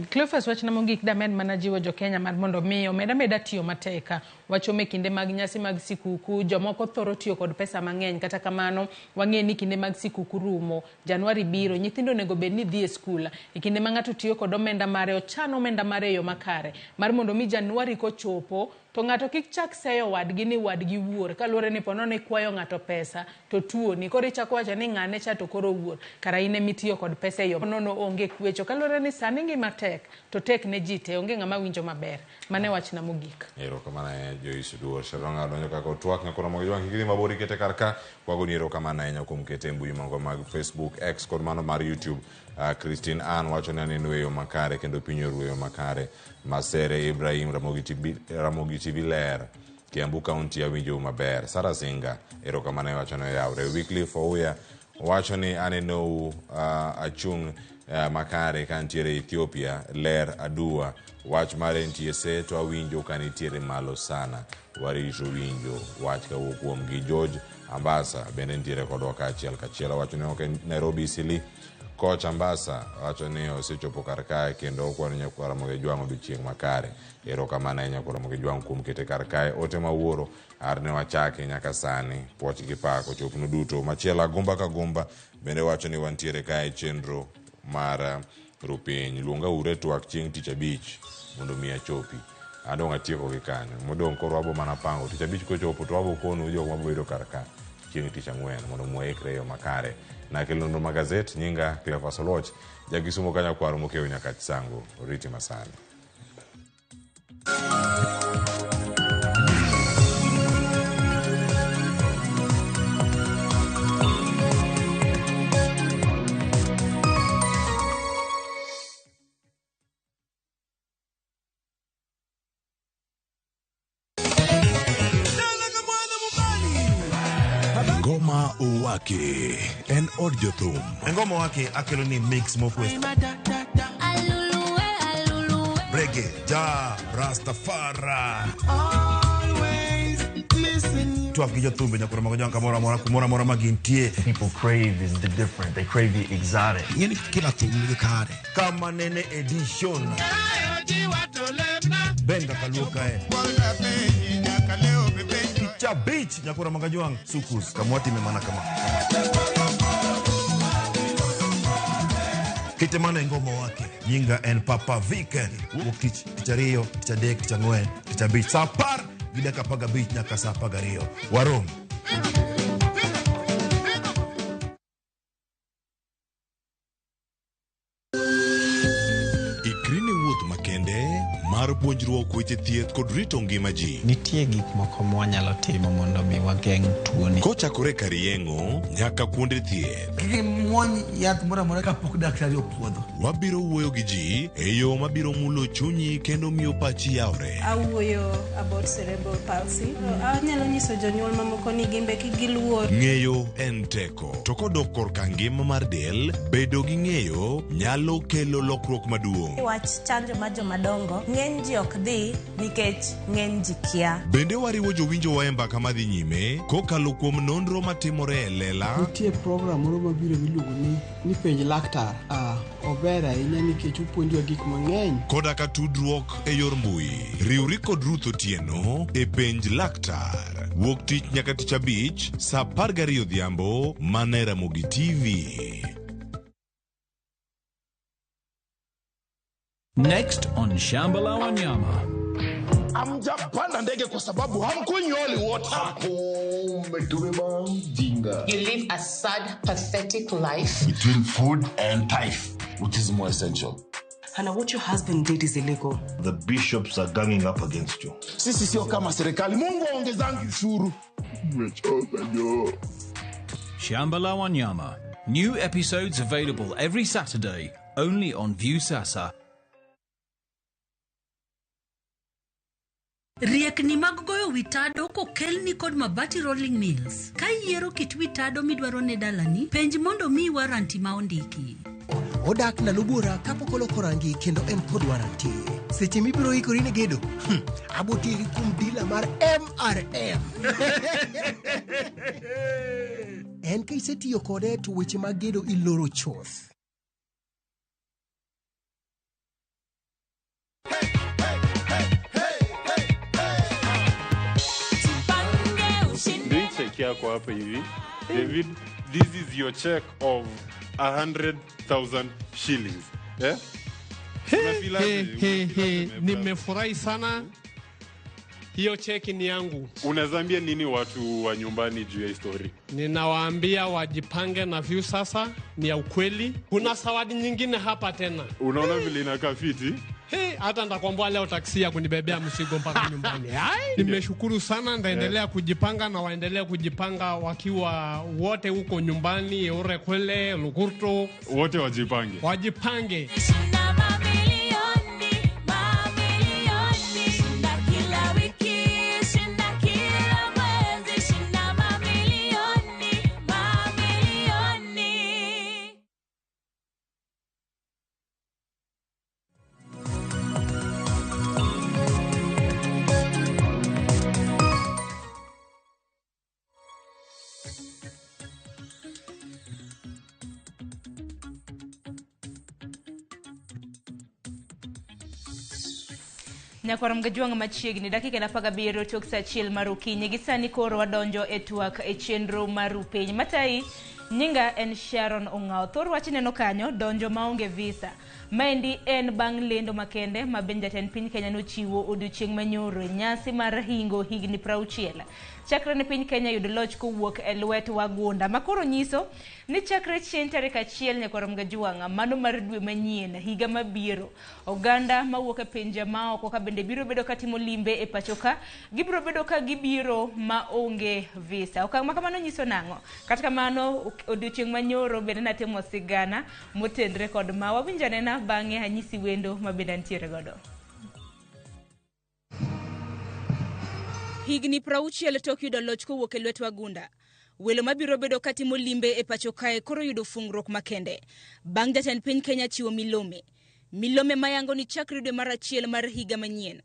Cleophas, wachna mogik damed mana jiwo jo Kenya mar mondo mi omed ameda tiyo matek. Wachomo e kinde mag nyasi mag sikuku, jomoko thoro tiyo kod pesa mang'eny, kata kamano wang'e ni kinde mag sikuku rumo, Januari biro, nyithindo onego bed ni dhi e skul. E kinde ma ng'ato tiyo kod omenda mare, ochan omenda mare e yo makare mar mondo mi Januari kochopo to ng'ato kik chak seyo wadgi ni wadgi wuor, kaluwore ni ponono ikwayo ng'ato pesa to tuoni, koro ichako wacho ni ng'ane cha to koro wuor, kara in emitiyo kod pesa e yo nono onge kwecho, kaluwore ni sani ngima tek to tek ne ji te, onge ng'ama winjo maber. Mano e wachna mogik. Erokamano ahinya Joyce Oduor. Sharonga donjo kaka otwak nyakoro Ramogi Jwang' kik idhi mabor ikete kar ka. Wagoni erokamano ahinya kuom kete e mbui mago mag Facebook, X kod mano mar YouTube. Christine Ann wacho ni aneno e yo makare kendo piny oru e yo makare. Masere Ibrahim Ramogi TV ler. Kiambu County awinjo maber. Sarah Singa erokamano wacho ni oyawre. Wycliffe Ouya wacho ni anenou achung' makare ka nitiere Ethiopia, ler adua. Wach mar NTSA to awinjo ka nitiere malo sana. Warito winjo wach kawuok kuom gi George Ambasa bende nitiere kodwa kaachiel kachiel. Owacho ni ok Nairobi Isili. Coach Ambasa wacho ni osechopo kar kae kendo okwayo nyakwar Ramogi Jwang' odiochieng' makare. Erokamano ahinya nyakwar Ramogi Jwang' kuom kete kar kae. Ote ma wuoro ar ne wachake nyaka sani. Puoch gi pak ochopnu duto. Machielo Agumba ka Gumba bende wacho ni wantiere kae chenro mar Rupiny. Luonga ure twak chieng' tich abich mondo mi achopi. Adong' atieko gi kanyo. Modong' koro wabo mana pango. Tich abich kochopo to wabo konu jok mabo bedo kar ka chieng' tich ang'wen mondo mwaikre e yo makare. Nakelo nonro mag gazet, nyinga Cleophas Oluoch, ja Kisumo ka nyakwaro mokew nyaka Chisango. Oriti masani. Ngoma Owake en od jothum. Ngoma Owake akelo ni mix mofwes. Reggae, ja, Rastafari. Twak gi jothumbe nyakoro mago jwang' kamoro amora kumoro amora ma gintie. People crave is the different. They crave the exotic. Ng'eni kila thum nigi kare. Kama nene edition. Ben Benga kaluo kae. Tich abich nyakora Magajwang' Sukus kamwatime mana kama. Kete mano e ngoma wake. Nyinga en Papa Viken. Wuok tich, tich ariyo, tich adek, tich ang'wen, tich abich. Saa apar gi dakika apar gabich nyaka saa apar gariyo. Warom. Ikri ne wuoth makende mar puonjruok weche thieth kod rito ngima ji. Nitie gik moko mwanyalo timo mondo mi wageng' tuoni. Kochakore kar yeng'o nyaka kuonde thieth. Kik imuony yath moro amora kapok daktari opuodho. Wabiro wuoyo gi ji e yo mabiro mulo chunyi kendo miyo pachi yawre. Awuoyo about cerebral palsy. Anyalo nyiso jonyuol mamoko ni gimbe kik giluor. Ng'eyo en teko, to kodok korka ngima mar del, bedo gi ng'eyo nyalo kelo lokruok maduong'. Wach chanjo mar jomadongo, ng'eny ji ok dhi nikech ng'eny ji kia. Bende wariwo jowinjowa e mbaka madhi nyime kokalo kuom nonro matimore e lela. Nitie program moro mabiro miluongo ni ni penj laktar. Ah, ober ahinya nikech opuonjowa gik mang'eny. Koda ka tudruok e yor mbui. Riwri kod Ruth Otieno e Penj Laktar. Wuok tich nyaka tich abich saa 12 odhiambo mana e Ramogi TV. Next on Shamba la Wanyama. Hamjapanda ndege kwa sababu hamkunywi holy water. Umetubeba mjinga. You live a sad, pathetic life. Between food and tithe, which is more essential? Hannah, what your husband did is illegal. The bishops are ganging up against you. Sisi sio kama serikali. Mungu aongezangi ushuru. Umechoka jo. Shamba la Wanyama. New episodes available every Saturday only on Viusasa. Riekni mag goyo wi tado kokelni kod Mabati Rolling Mills. Ka iyiero kit wi tado midwaro ne dalani, penj mondo miyi waranti ma ondiki. Odak ndalo buora kapok oloko rangi kendo en kod waranti. Seche mibiro ikori ne gedo, aboteri kuom dila mar MRM. En ka isetiyo kode to weche mag gedo iloro chuth. Ndio check yako hapa hivi. David, this is your check of 100,000 shillings. Eh? He, he, he. Nimefurahi sana. Hiyo cheki ni yangu. Unazambia nini watu wa nyumbani juu ya histori? Ninawaambia wajipange na Viusasa, ni ya ukweli. Kuna zawadi nyingine hapa tena. Unaona vile inakaa fiti? Hey, hata nitakwambia leo taksi ya kunibebea mzigo mpaka nyumbani. Hai, nimeshukuru sana, ndaendelea kujipanga na waendelee kujipanga wakiwa wote huko nyumbani, Orekwele, Lukurto. Wote wajipange. Wajipange. Nyakwar Mgajuang' machiegni dakika 17 tok saa achiel mar okinyi gi sani koro wadonjo e twak e chenro mar piny matai. Nyinga en Sharon Ong'ao. Thor wach neno kanyo donjo maonge visa. Maendi en bang' lendo makende ma bende jatend piny Kenya nochiwo odiochieng' manyoro e nyasi mar hingo higni 60. Chakre ne piny Kenya yud loch kowuok e lwet wagunda makoro nyiso ni chakre chieng' tarik 1 Nyakwar Mgajuang' mano mar dwe manyien higa mabiro oganda mawuok e pinje maoko ka bende biro bedo katimo limbe e pacho ka gibiro bedo ka gibiro maonge visa. Okang' ma kamano nyiso nang'o? Kata kamano odiochieng' manyoro bende natimo sigana motenre kod ma wawinjo anena bang'e anyisi wendo ma bende antiere godo. Higni 60 tok yudo loch kowuok e lwet wagunda. Welo mabiro bedo katimo limbe e pacho kae koro yudo fungruok makende bang' jatend piny Kenya chiwo milome. Milome mayango ni chakre dwe mar 1 mar higa manyien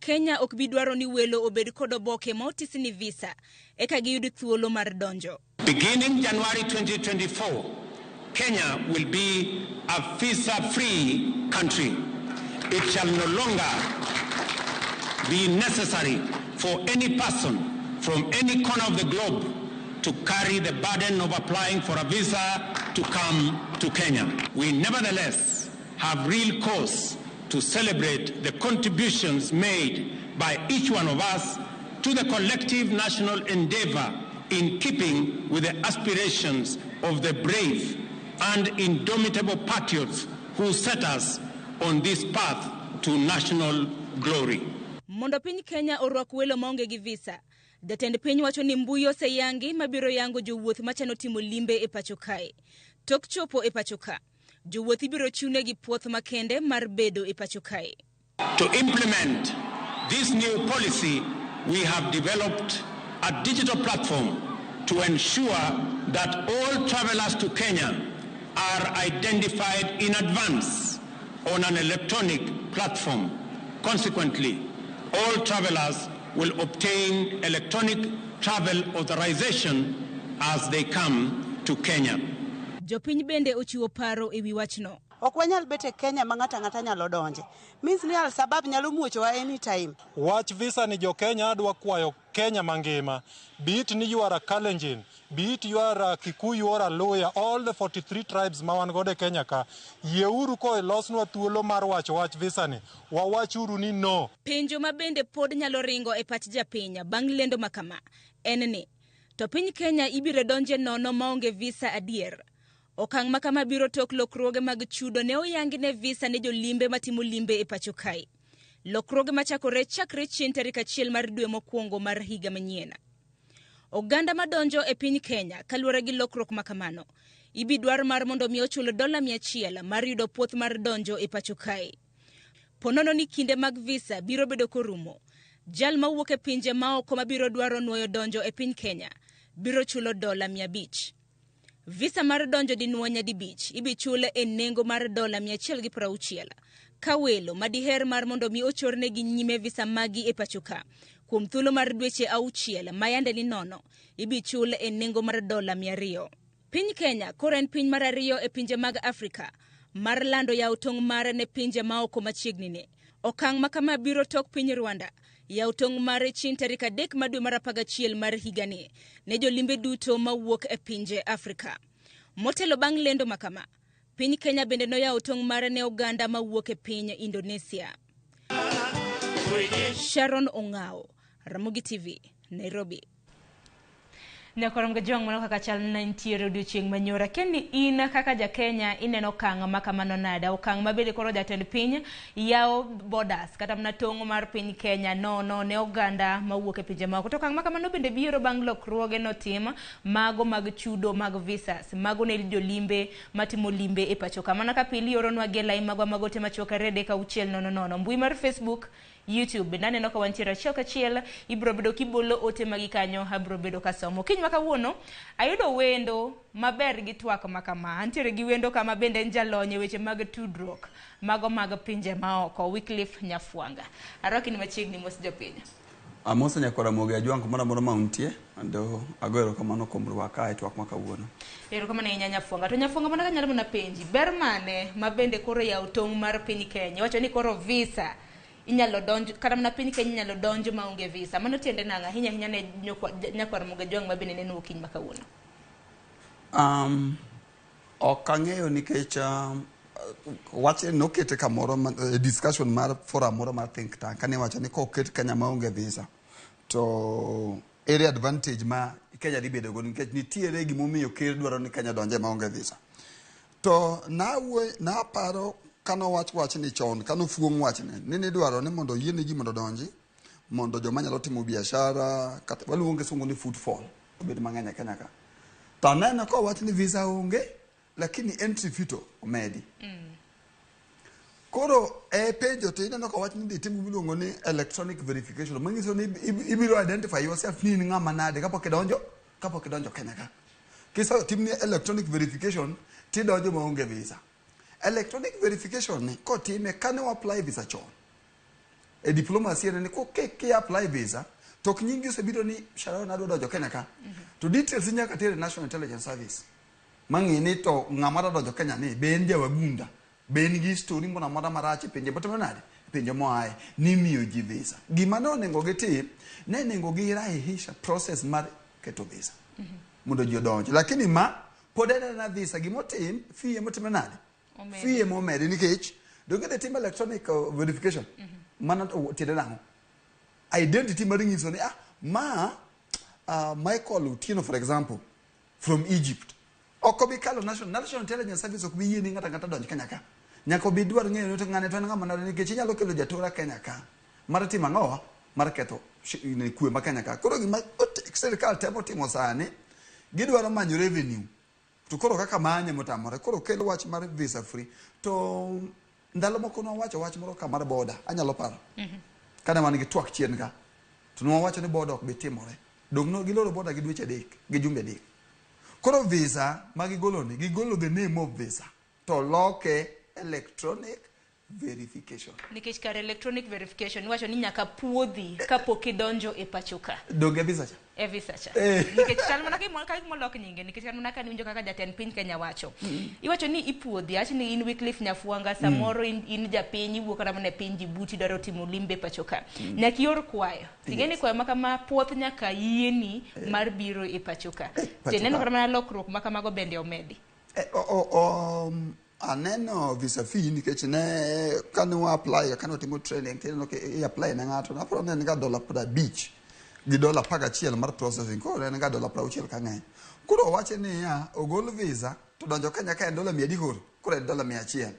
Kenya ok bi dwaro ni welo obed kod oboke ma otisi ni visa eka giyud thuolo mar donjo. Beginning January 2024, Kenya will be a visa-free country. It shall no longer be necessary for any person from any corner of the globe to carry the burden of applying for a visa to come to Kenya. We nevertheless have real cause to celebrate the contributions made by each one of us to the collective national endeavor in keeping with the aspirations of the brave and indomitable patriots who set us on this path to national glory. Mondo piny Kenya orwak welo maonge gi visa, jatend piny wacho ni mbui oseyangi mabiro yango jowuoth machano timo limbe e pacho kae. Tok chopo e pacho ka, jowuoth ibiro chiwnegi gi puoth makende mar bedo e pacho kae. To implement this new policy, we have developed a digital platform to ensure that all travelers to Kenya are identified in advance on an electronic platform. Consequently, all travelers will obtain electronic travel authorization as they come to Kenya. Jopiny bende ochiwo paro e wi wachno. Ok wanyal bet e Kenya ma ng'ato ang'ata nyalo donje. Means ni Al-Shabaab nyalo muochowa anytime. Wach visa ni jo Kenya adwa kwayo Kenya mangima. Be it ni you are a Kalenjin, be it you are a Kikuyu or a Luhya, all the 43 tribes ma wan godo e Kenya ka, yieuru ko ilosnwa thuolo mar wacho wach visa ni. Wawachuru ni no. Penjo ma bende pod nyalo ringo e pach japiny bang' lendo ma kama en ni, to piny Kenya ibiro donje nono maonge visa adier? Okang' ma kama biro tok lokruoge mag chudo ne oyangi ne visa ne jolimbe matimo limbe e pacho kae. Lokruoge machakore chakre chieng' tarik 1 mar dwe mokwongo mar higa manyien. Oganda madonjo e piny Kenya kaluwore gi lokruok ma kamano, ibidwar mar mondo mi ochul $100 mar yudo puoth mar donjo e pacho kae. Ponono ni kinde mag visa biro bedo korumo, jal mawuok e pinje maoko mabiro dwaro nuoyo donjo e piny Kenya biro chulo $500. Visa mar donjo dinuo nyadibich ibichule e nengo mar $160. Ka welo madiher mar mondo mi ochornegi nyime visa magi e pacho ka kuom thuolo mar dweche 6 mayande ni nono, ibichule e nengo mar $200. Piny Kenya koro en piny mar 2 e pinje mag Afrika mar lando yawo tong' mare ne pinje maoko machiegni ne. Okang' ma kama biro tok piny Rwanda yawo tong' mare chieng' tarik 3 mar dwe mar 11 mar higani ne jolimbe duto mawuok e pinje Afrika. Motelo bang' lendo makama, piny Kenya bende noyawo tong' mare ne oganda mawuok e piny Indonesia. Sharon Ong'ao, Ramogi TV, Nairobi. Nyakorom Gajwang' mano kaka chal na nitiere odiochieng' manyoro. Keni in kaka ja Kenya ineno okang' ma kamano nade? Okang' ma bende koro jatend piny yawo borders kata mana tong' mar piny Kenya nono ne oganda mawuok e pinje maoko. To okang' ma kamano bende biro bang' lokruoge notim mago mag chudo mag visas, mago ne jolimbe matimo limbe e pacho ka. Mana ka pili oronwa gi lai magwa mag ote machuok 2 3 6 0 0. Mbui mar Facebook, YouTube bende aneno ka wantiere achiel kachiel, ibiro bedo kibolo ote magi kanyo, abiro bedo kasomo. Kiny ma kawuono ayudo wendo maber gi twak ma kama. Antiere gi wendo kama bende en jalony e weche mag tudruok mago mag pinje maoko, Wycliffe Nyafwanga. Arwaki ni machiegni, mos jopiny. Amoso nyakwara Ramogi Ajwang' kumoro amora ma untie, kendo ago erokamano kuom rwaka e twak ma kawuono. Erokamano ahinya Nyafwanga. To Nyafwanga, mana kanyalo mana penji, ber mane ma bende koro yawo tong' mar piny Kenya? Iwacho ni koro visa inyalo donjo kata mana piny Kenya inyalo donjo maonge visa. Mano tiende nang'o ahinya ahinya ne nyakwar Ramogi Ajwang' ma bende neno okinyi ma kawuono? Ok ang'eyo nikech wach nokete kamoro e discussion mar forum moro mar think tank kane iwacho ni koket Kenya maonge visa to ere advantage ma Kenya dhi bedo go, nikech nitiere gimomiyo ker dwaro ni Kenya donje maonge visa. To naparo kano wach ni chon, kano fuong' wachni ni nidwaro ni mondo oyiene ji mondo odonji, mondo joma nyalo timo biashara kata waluonge kisungu ni footfall obed mang'eny e Kenya ka. To aneno kowach ni visa onge, lakini entry fee to omedi. Koro e penjo to ineno kowach ni dhi tim gimiluongo ni electronic verification, manyiso ni ibiro identify yourself ni in ng'ama nade kapok idonjo Kenya ka. Kisetimni electronic verification tidonjo maonge visa. Electronic verification ni kotime kane wa apply visa chon e diplomacy en ni ki apply visa to ok nyingi osebiro ni Sharon adwa donjo Kenya ka, to details nyaka ter e National Intelligence Service mang'e ni to ng'ama dwa donjo Kenya ni be en jawagunda, be en gi story moro amora marach e pinje motimo nade Pinje moaye ni miyo ji visa. Gima ne onego gitim, ne onego girahihisha process mar keto visa mondo ji odonj. Lakini ma pod en ena visa gimotim, fee emotimre nade? Omedi. Fee emomedi nikech donge idhi tim electronic verification. Mano to tiende nang'o? Identity mar nyiso ni ma Michael Otieno for example from Egypt. Ok obi kalo National Intelligence Service ok bi yie ni ng'ato ang'ata donj Kenya ka. Nyaka obi dwar ng'eyo ni to ng'ane to en ng'ama nade nikech inyalo kelo jatora Kenya ka mar timo ang'owa mar ketho kwe ma Kenya ka. Koro gima sirikal temo timo sani, gidwaro manyo revenue. To koro kaka manye motamore, koro kelo wach mar visa free. To ndalo moko nwawacho wach moro ka mar boda, anyalo paro. Kane wan gi twak chien ka, to nwawacho ni boda ok bi timore. Dong' no giloro boda gi dweche 3, gi jumbe 3. Koro visa ma gigolo ni, gigolo the name of visa, to loke electronic verification. Nikech kar electronic verification iwacho ni nyaka puodhi kapok idonjo e pacho ka. Donge visa cha? E visa cha. Nikech chal mana ka gimolok nyinge, nikech chal mana ka niwinjo kaka jatend piny Kenya wacho. Iwacho ni ipuodhi, awach ni in Wycliffe Nyafuanga, samoro in japiny, iwuok kata mana e piny Djibouti idwaro timo limbe pacho ka. Nyaka ior kwayo. Ting'e ni kwayo ma kama puoth nyaka yieni mar biro e pacho ka. Pacho Tineno ka. kata mana lokruok ma kamago bende omedi. Aneno visa fee nikech ne kane wa apply, kane watimo training, tineno ka i apply ne ng'ato, naparo ni en ga dola 50 gi dola 11 mar processing, koro en ga dola 60 ka ng'eny. Koro owache niya, ogol visa to donjo Kenya ka en dola mia adi koro? Koro en dola 100.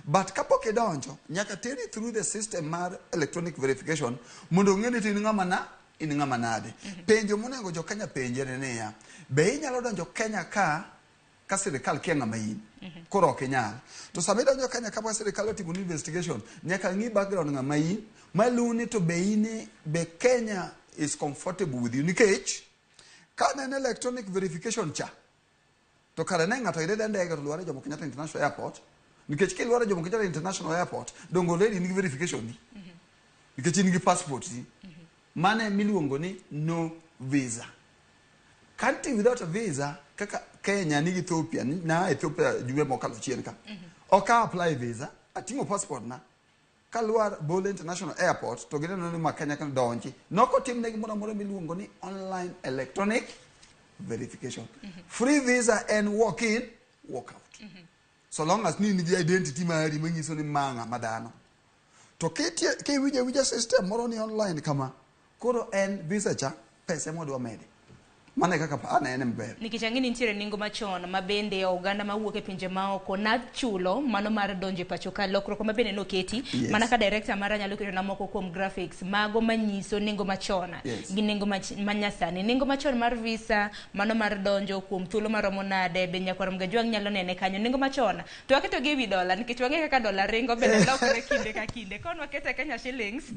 But kapok idonjo, nyaka teri through the system mar electronic verification mondo ong'e ni to in ng'ama na, in ng'ama nade. Penjo monego jo Kenya penje ni niya, be inyalo donjo Kenya ka sirikal kia ng'ama in? Koro ok inyal. To sama idonjo Kenya ka sirikal otimo ni investigation, nyaka ng'i background ng'ama in, maluw ni to be in, be Kenya is comfortable with you. Nikech, ka nene electronic verification cha, to kare ne ng'ato idhi ndege to lwar e Jomo Kenyatta International Airport, nikech kilwar e Jomo Kenyatta International Airport, dongo already nigi verification ni. Nikech in gi passport ni. Mane miluongo ni no visa. Country without a visa, kaka Kenya nigi Ethiopia, na Ethiopia jumbe mokalo chien ka. Ok a apply visa, ating'o passport na. Kalwar Bole International Airport, to gineno ni ma Kenya ka donji. Nok otim negi moro amora miluongo ni online electronic verification. Free visa en walk in, walk out. So long as ni in gi identity mari manyiso ni ma ng'ama dhano. To kiwinjo awinja system moro ni online kama, koro en visa cha, pesa ema wadwa mede. Mano e kaka anene maber. Nikech ang'e ni nitiere nengo machon ma bende oganda mawuok e pinje maoko nachulo mano mar donjo e pacho ka, lokruok ma bende noketi. Mana ka director mara nyalo keto na moko kuom graphics mago manyiso nengo machon gi nengo manyasani. Nengo machon mar visa mano mar donjo kuom thuolo maromo nade, be nyakwar Mgajwang' nyalo nene kanyo. Nengo machon to waketo gi ewi dola nikech wang'e kaka dola ringo bende lokre kinde ka kinde. Kon wakete Kenya shillings,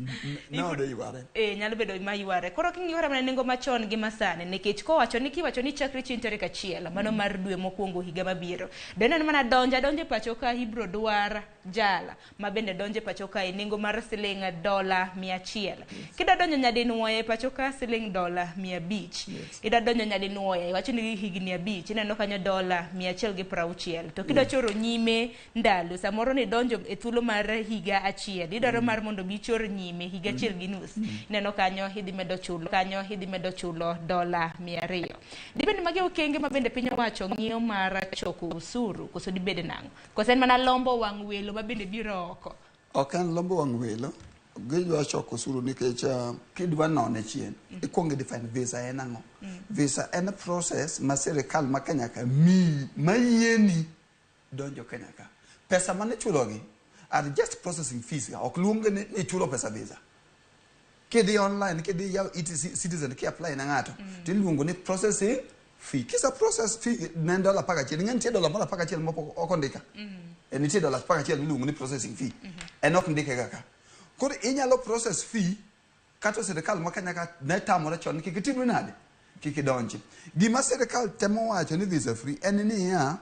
No, de yware. Nyalo bedo mayware. Koro king'iyo kata mana nengo machon gi masani, nikech kowacho ni kiwacho ni chakre chieng' tarik 1 mano mar dwe mokwongo higa mabiro, deno mana donja donje pacho ka ibro dwar jala ma bende donje pacho ka e nengo mar siling dola 100. Kida donjo nyadinwoya e pacho ka siling dola 500. Ida donjo nyadinwoya iwacho ni higni 5 ineno kanyo dola 160. To kida choro nyime ndalo samoro ni donjo e thuolo mar higa achiel idwaro mar mondo bi chor nyime higa achiel gi nus, ineno kanyo idhi medo chulo kanyo idhi medo chulo dola 200. Dibed ni magi okenge ma bende piny owacho ng'iyo mar choko osuru koso dibed nang'o? Koso en mana lombo wang' welo ma bende biro oko? Ok en lombo wang' welo, gidwa choko osuru nikech kidwa none chien, ikuongo define visa en ang'o. Visa en process ma sirikal ma Kenya ka miyi, mayieni donjo Kenya ka. Pesa mane ichulogi are just processing fees, ok luonge ni ichulo pesa visa. Kidhi online, kidhi yawo e-citizen ki apply na ng'ato, tiluongo ni processing fee. Kisa process fee ne en dola 11, ing'e nitie dola moro 11 mopok ok ondika. Nitie dola 11 miluongo ni processing fee. En ok ndike kaka. Koro inyalo process fee kata sirikal ma Kenya ka ne tamore chon kik itimri nade? Kik idonji. Gima sirikal temo wacho ni visa free en niya,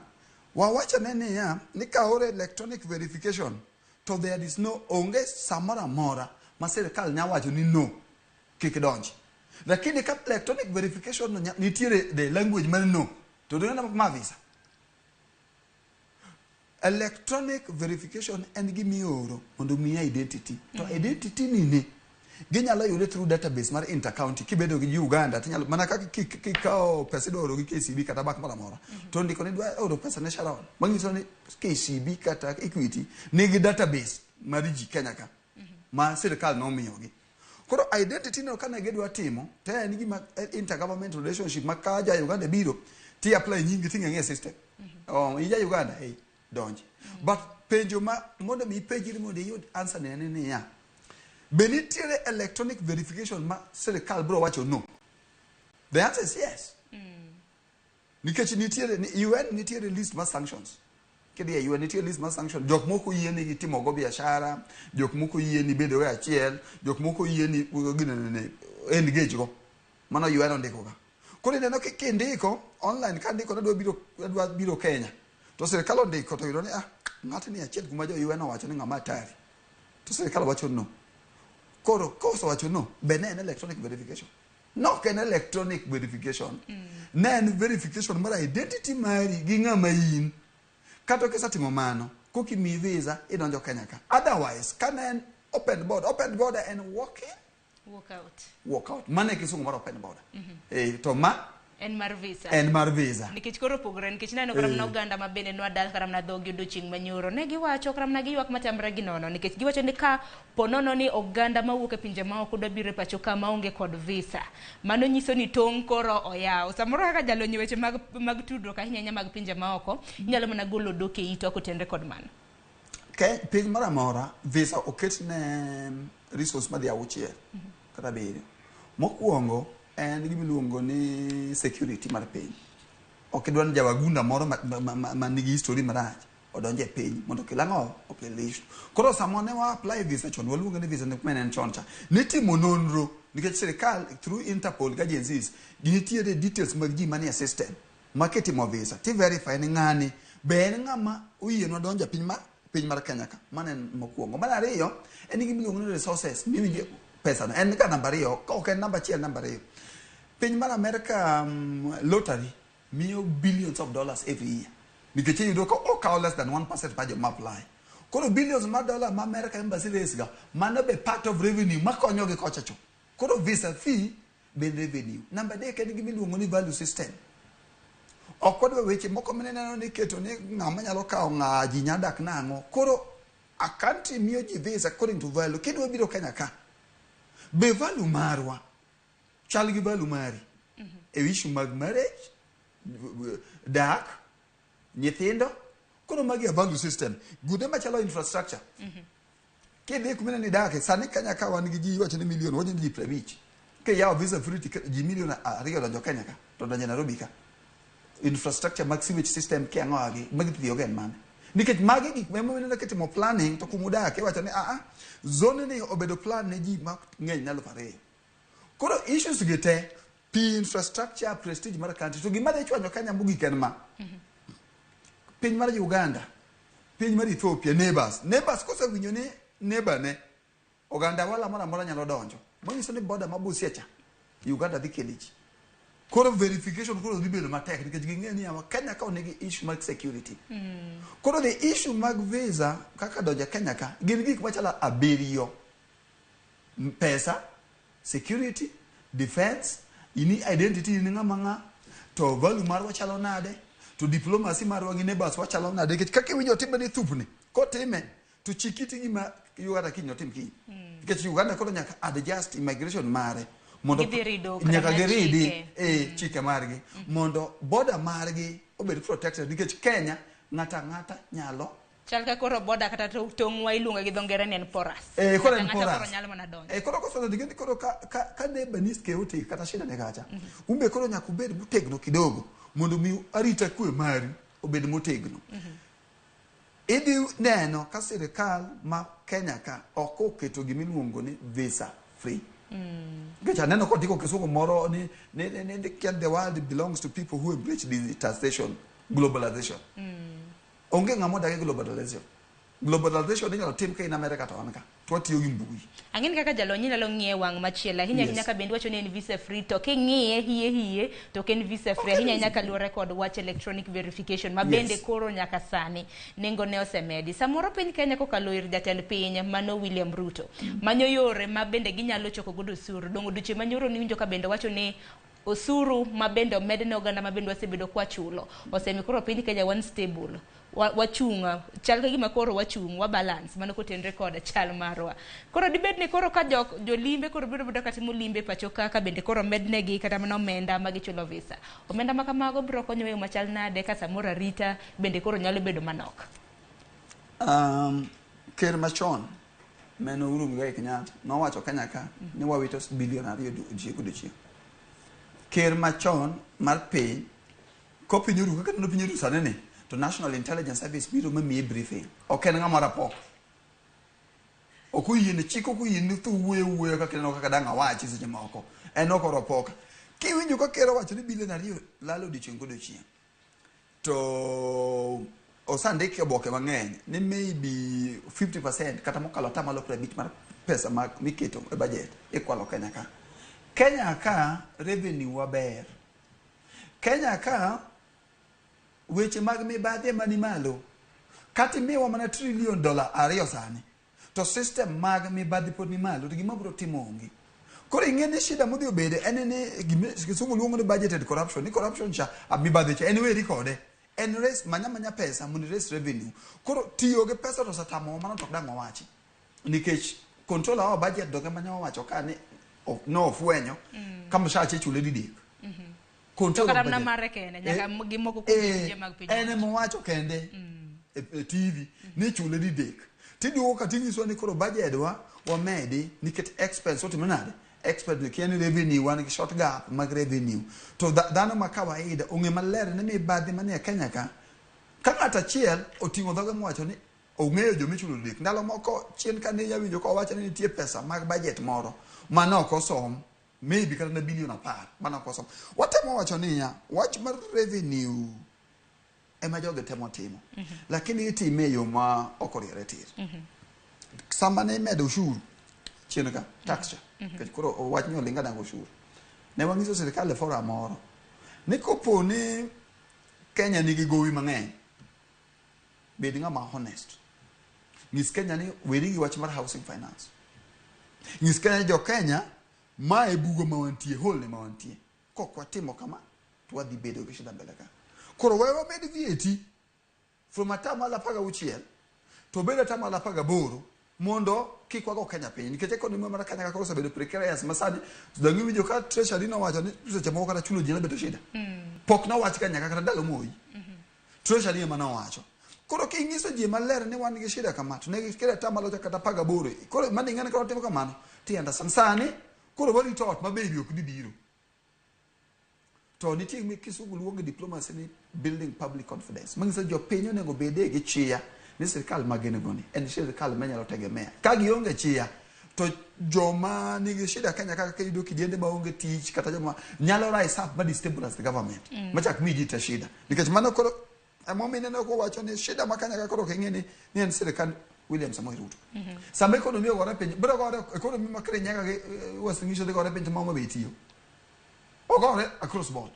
wawachone niya, ni ka ore electronic verification to there is no onge samoro amora ma sirikal nya wacho ni no, kik idonji. Lakini ka electronic verification no nitiere the language mar no, to donge ma visa. Electronic verification en gimioro mondo omiyi identity. To identity ni ni ginyalo yude through database mar intercounty kibedo gi Uganda tinyalo mana kaka kikawo pesa idwa oro gi KCB kata bank moro amora to ndiko ni idwa oro pesa ne Sharon manyiso ni KCB kata Equity nigi database mar ji Kenya ka ma sirikal nomiyogi. Koro identity no kane gidwa timo to en gima intergovernment relationship ma ka ja Uganda biro ti apply nyingi ting'e e system. Oh, in ja Uganda, hey, donji. But penjo ma mondo mi ipenjri mondo iyud answer ne en niya, be nitiere electronic verification ma sirikal biro wacho no? The answer is yes. Nikech nitiere ni UN nitiere list mar sanctions. Kidhi e UN nitie list mar sanctions. Jok moko yie ni timo go biashara, jok moko yie ni bedo e achiel, jok moko yie ni ginene engage go. Mano UN ondiko ga. Koro ineno kindiko online ka ndiko nadwa biro adwa biro Kenya. To sirikal ondiko to yudo ni ah ng'atni achiel kuma jo UN owacho ni ng'ama hatari. To sirikal wacho no. Koro kosewacho no, be ne en electronic verification? No ok en electronic verification. Ne en verification mar identity mari gi ng'ama in. Kata kisetimo mano, koka imiyi visa idonjo Kenya ka. Otherwise, ka ne en open border, open border en walk in, Walk out. walk out. Mano e kisungu mar open border. Eh, to ma En mar visa. en mar visa. Nikech koro opogore nikech naneno kata mana oganda ma bende nwadak kata mana dhogi odiochieng' manyoro ne giwacho kata mana giywak matamre gi nono nikech giwacho ni ka po nono ni oganda mawuok e pinje maoko dwa biro e pacho ka maonge kod visa mano nyiso ni tong' koro oyaw samoro kaka jalony e weche mag, mag tudruok ahinya ahinya mag pinje maoko inyalo mana golo dok e itwa kotenre kod mano. Ke, piny moro amora visa oket ne resource madhi auchiel kata abiriyo. Mokwongo en gima iluongo ni security mar piny. Ok idwa ni jawagunda moro ma, ma, ma, ma, ma nigi history marach odonj e piny mondo okel ang'o okel issue. Koro sama ne wa apply visa chon waluonge ni visa ne en chon cha nitimo nonro nikech sirikal through Interpol gi agencies nitiere details mag ji manie system ma kitimo visa ti verify ni ng'ani be en ng'ama oyienwa donjo e piny mar Kenya ka. Mano en mokwongo. Mar ariyo en gima iluongo ni resources miwinjo pesa no en ka namba ariyo ka ok en namba achiel namba ariyo. Piny mar America lottery miyo billions of dollars every year nikech iyudo ka okawo less than 1% mar joma apply. Koro billions mar dollar ma America embassy raise ga mano be part of revenue makonyogi kocha cho. Koro visa fee be revenue. Namba adek en gima iluongo ni value system. Ok wadwa weche moko mineno ni iketo ni ng'ama nyalo kawo ng'a ji nya dak nang'o. Koro a country miyo ji visa according to value. Kidwa biro Kenya ka, be value marwa chal gi value mari e issue mag marriage, dak, nyithindo. Koro magi a value system. Kuonde machalo infrastructure. Kidhi kuma ineno idake, sani Kenya ka wan gi ji iwacho ni million, wacho ni ji 50. Kiyawo visa free ji million 2 odonjo Kenya ka, to odonjo Nairobi ka. Infrastructure mag sewage system kiang'o gi, magi tiyogo en mane? Nikech magi gik ma ineno kitimo planning to kuma udake iwacho ni a zone ni obedo plan ne ji mang'eny ne 2000. Koro issues gi te, pi infrastructure, prestige mar country, to gima dhi chwanyo Kenya mogik en ma. Piny mar Uganda, piny mar Ethiopia, neighbors. Neighbors kosewinjo ni neighbor ne, oganda wala moro amora nyalo donjo. Manyiso ni border ma Busia cha, Uganda dhi kele ji. Koro verification koro dhi bedo matek nikech ging'eyo ni yawa Kenya ka onigi issue mag security. Koro the issue mag visa kaka donjo Kenya ka gin gik machalo abiriyo. Pesa, security, defense, ini identity in ng'ama ng'a, to value marwa chalo nade, to diplomacy marwa gi neighbors wachalo nade nikech kaka iwinjo otime ni thupni kotime to chikiti gima Uganda kiny otim kiny. Nikech Uganda koro nyaka adjust immigration mare mondo Gidhi rido kata nyaka mana giridi chike. chike margi mondo border margi obed protected nikech Kenya ng'ata ang'ata nyalo Chal ka koro boda kata tong'wa iluongo gi dho ngere ni en porous. Koro en Ng'ata ang'ata koro porous. nyalo mana donjo. Koro kosedonjo gini koro ka neighbor ni chaotic kata shida ne kacha. Umbe koro nyaka ubed motegno kidogo mondo mi arita kwe mari obed motegno. Idhi neno ka sirikal ma Kenya ka ok oketo gimiluongo ni visa free. Nikech aneno kondiko kisungu moro ni the world belongs to people who embrace digitization, globalization. Onge ng'ama odagi globalization. Globalization inyalo tim ka in America to an ka. To watiyo gi mbui. Ang'eni kaka jalony inyalo ng'iye wang' machielo ahinya ahinya ka bende wacho ni en visa free to king'iye hiye hiye to ok en visa free ahinya ahinya kaluwore kod wach electronic verification ma bende koro nyaka sani nengo ne osemedi. Samoro piny Kenya kokalo ir jatend piny mano William Ruto manyo yore ma bende ginyalo choko godo osuru. Dongo odiochieng' manyoro niwinjo ka bende wacho ni osuru ma bende omed ne oganda ma bende wasebedo kwachulo osemiyo koro piny Kenya wan stable wachung' chal ka gima koro wachung' wa balance mano kotenre kod chal marwa. Koro dibed ni koro ka jok jolimbe koro biro bedo katimo limbe pacho ka ka bende koro mednegi kata mana omenda ma gichulo visa. Omenda ma kamago biro konyo e yo machal nade ka samoro arita bende koro nyalo bedo manok? Ker machon mane Uhuru Muigai Kenyatta nowacho Kenya ka ni wawito bilion 2 odiochieng' kodiochieng'. Ker machon mar piny kopiny oru kaka neno piny oru sani ni to National Intelligence Service biro mamiye briefing. Ok en ng'ama rapok. Ok oyiene chik ok oyiene tho wuoyo wuoyo kaka ineno kaka dang' awachi seche moko. En ok oropoka. Kiwinjo ka ker owacho ni bilion 2 lalo odiochieng' kodiochieng'. To osendik e oboke mang'eny ni maybe 50% kata mokalo atamalo 50 mar pesa ma miketo e budget ikwalo Kenya ka. Kenya ka revenue wa ber. Kenya ka weche mag mibadhi ema ni malo. Kata imiwa mana trillion dola 2 sani to system mag mibadhi pod ni malo to gima biro timo onge. Koro ing'e ni shida modhi obede en ni gima kisungu luongo ni budgeted corruption, ni corruption cha mibadhi cha en weri kode. En raise manya manya pesa mondo raise revenue. Koro tiyo gi pesa to osetamowa mano to ok dang' wawachi. Nikech control our budget dong ema ne wawacho ka ni nofwenyo ka mshache ichule didek. Control To kata mana mare kende nyaka gi moko kuom tije mag piny. En ema owacho kende e TV ni ichule didek. Tiduogo ka tinyisowa ni koro budget wa wamedi nikech expense otimo nade? Expense kia ni revenue wan gi short gap mag revenue. To dhano ma kawaida ong'e maler ni mibadhi manie Kenya ka ka ng'ato achiel oting'o dhoge mowacho ni ong'eyo joma ichulo didek. Ndalo moko chien kane inyawinjo kowacho ni nitie pesa mag budget moro mane ok osom maybe kata na bilion 10 mane ok osom. Watemo wacho niya, wach mar revenue ema jogi temo timo. Lakini itime e yo ma ok oriere tir. Sama ne imedo ushuru chien ka, tax cha, nikech koro wach ni olinga dang' ushuru. Ne wang'iso sirikal e forum moro ni kopo ni Kenya nigi gowi mang'eny, bed ng'ama honest. Nyis Kenya ni weri gi wach mar housing finance. Nyis Kenya ni jo Kenya ma e bugo ma wantie, hole ma wantie. Kok watimo kama, to wadhi bedo gi shida mbele ka. Koro we wamed VAT from atamalo 16 to obed atamalo 18 mondo kik wago Kenya piny. Nikech economy mar Kenya ka koro osebedo precarious ma sani dong' iwinjo ka Treasury nowacho ni seche moko kata chulo ji nyalo bedo shida. Pok nowach Kenya ka kata ndalo Moi. Treasury ema nowacho. Koro king'iso ji maler ni wan gi shida kama to ne gikelo atamalo cha kata 18. Koro mano ing'e ni ka watimo kamano to i understand. Sani koro warito ot ma baby ok dhi biro. To nitie gima kisungu luongo e diplomacy ni building public confidence. Manyiso jopiny onego bedie gi chia ni sirkal ma gin go ni en sirkal manyalo tegemea. Ka gionge chia to joma nigi shida Kenya kaka iyudo kijende maonge tich kata joma nyalo rise up ma destabilize the government. Machak mi ji te shida. Nikech mano koro emomiyo ineno kowacho ni shida ma Kenya ka koro ok ing'e ni ni en sirkand William Samoei Ruto. Sama economy ogore piny, biro gore economy ma Kirinyaga gi Uasin Gishu dhi gore piny to ma Homa Bay tiyo. Ogore across board.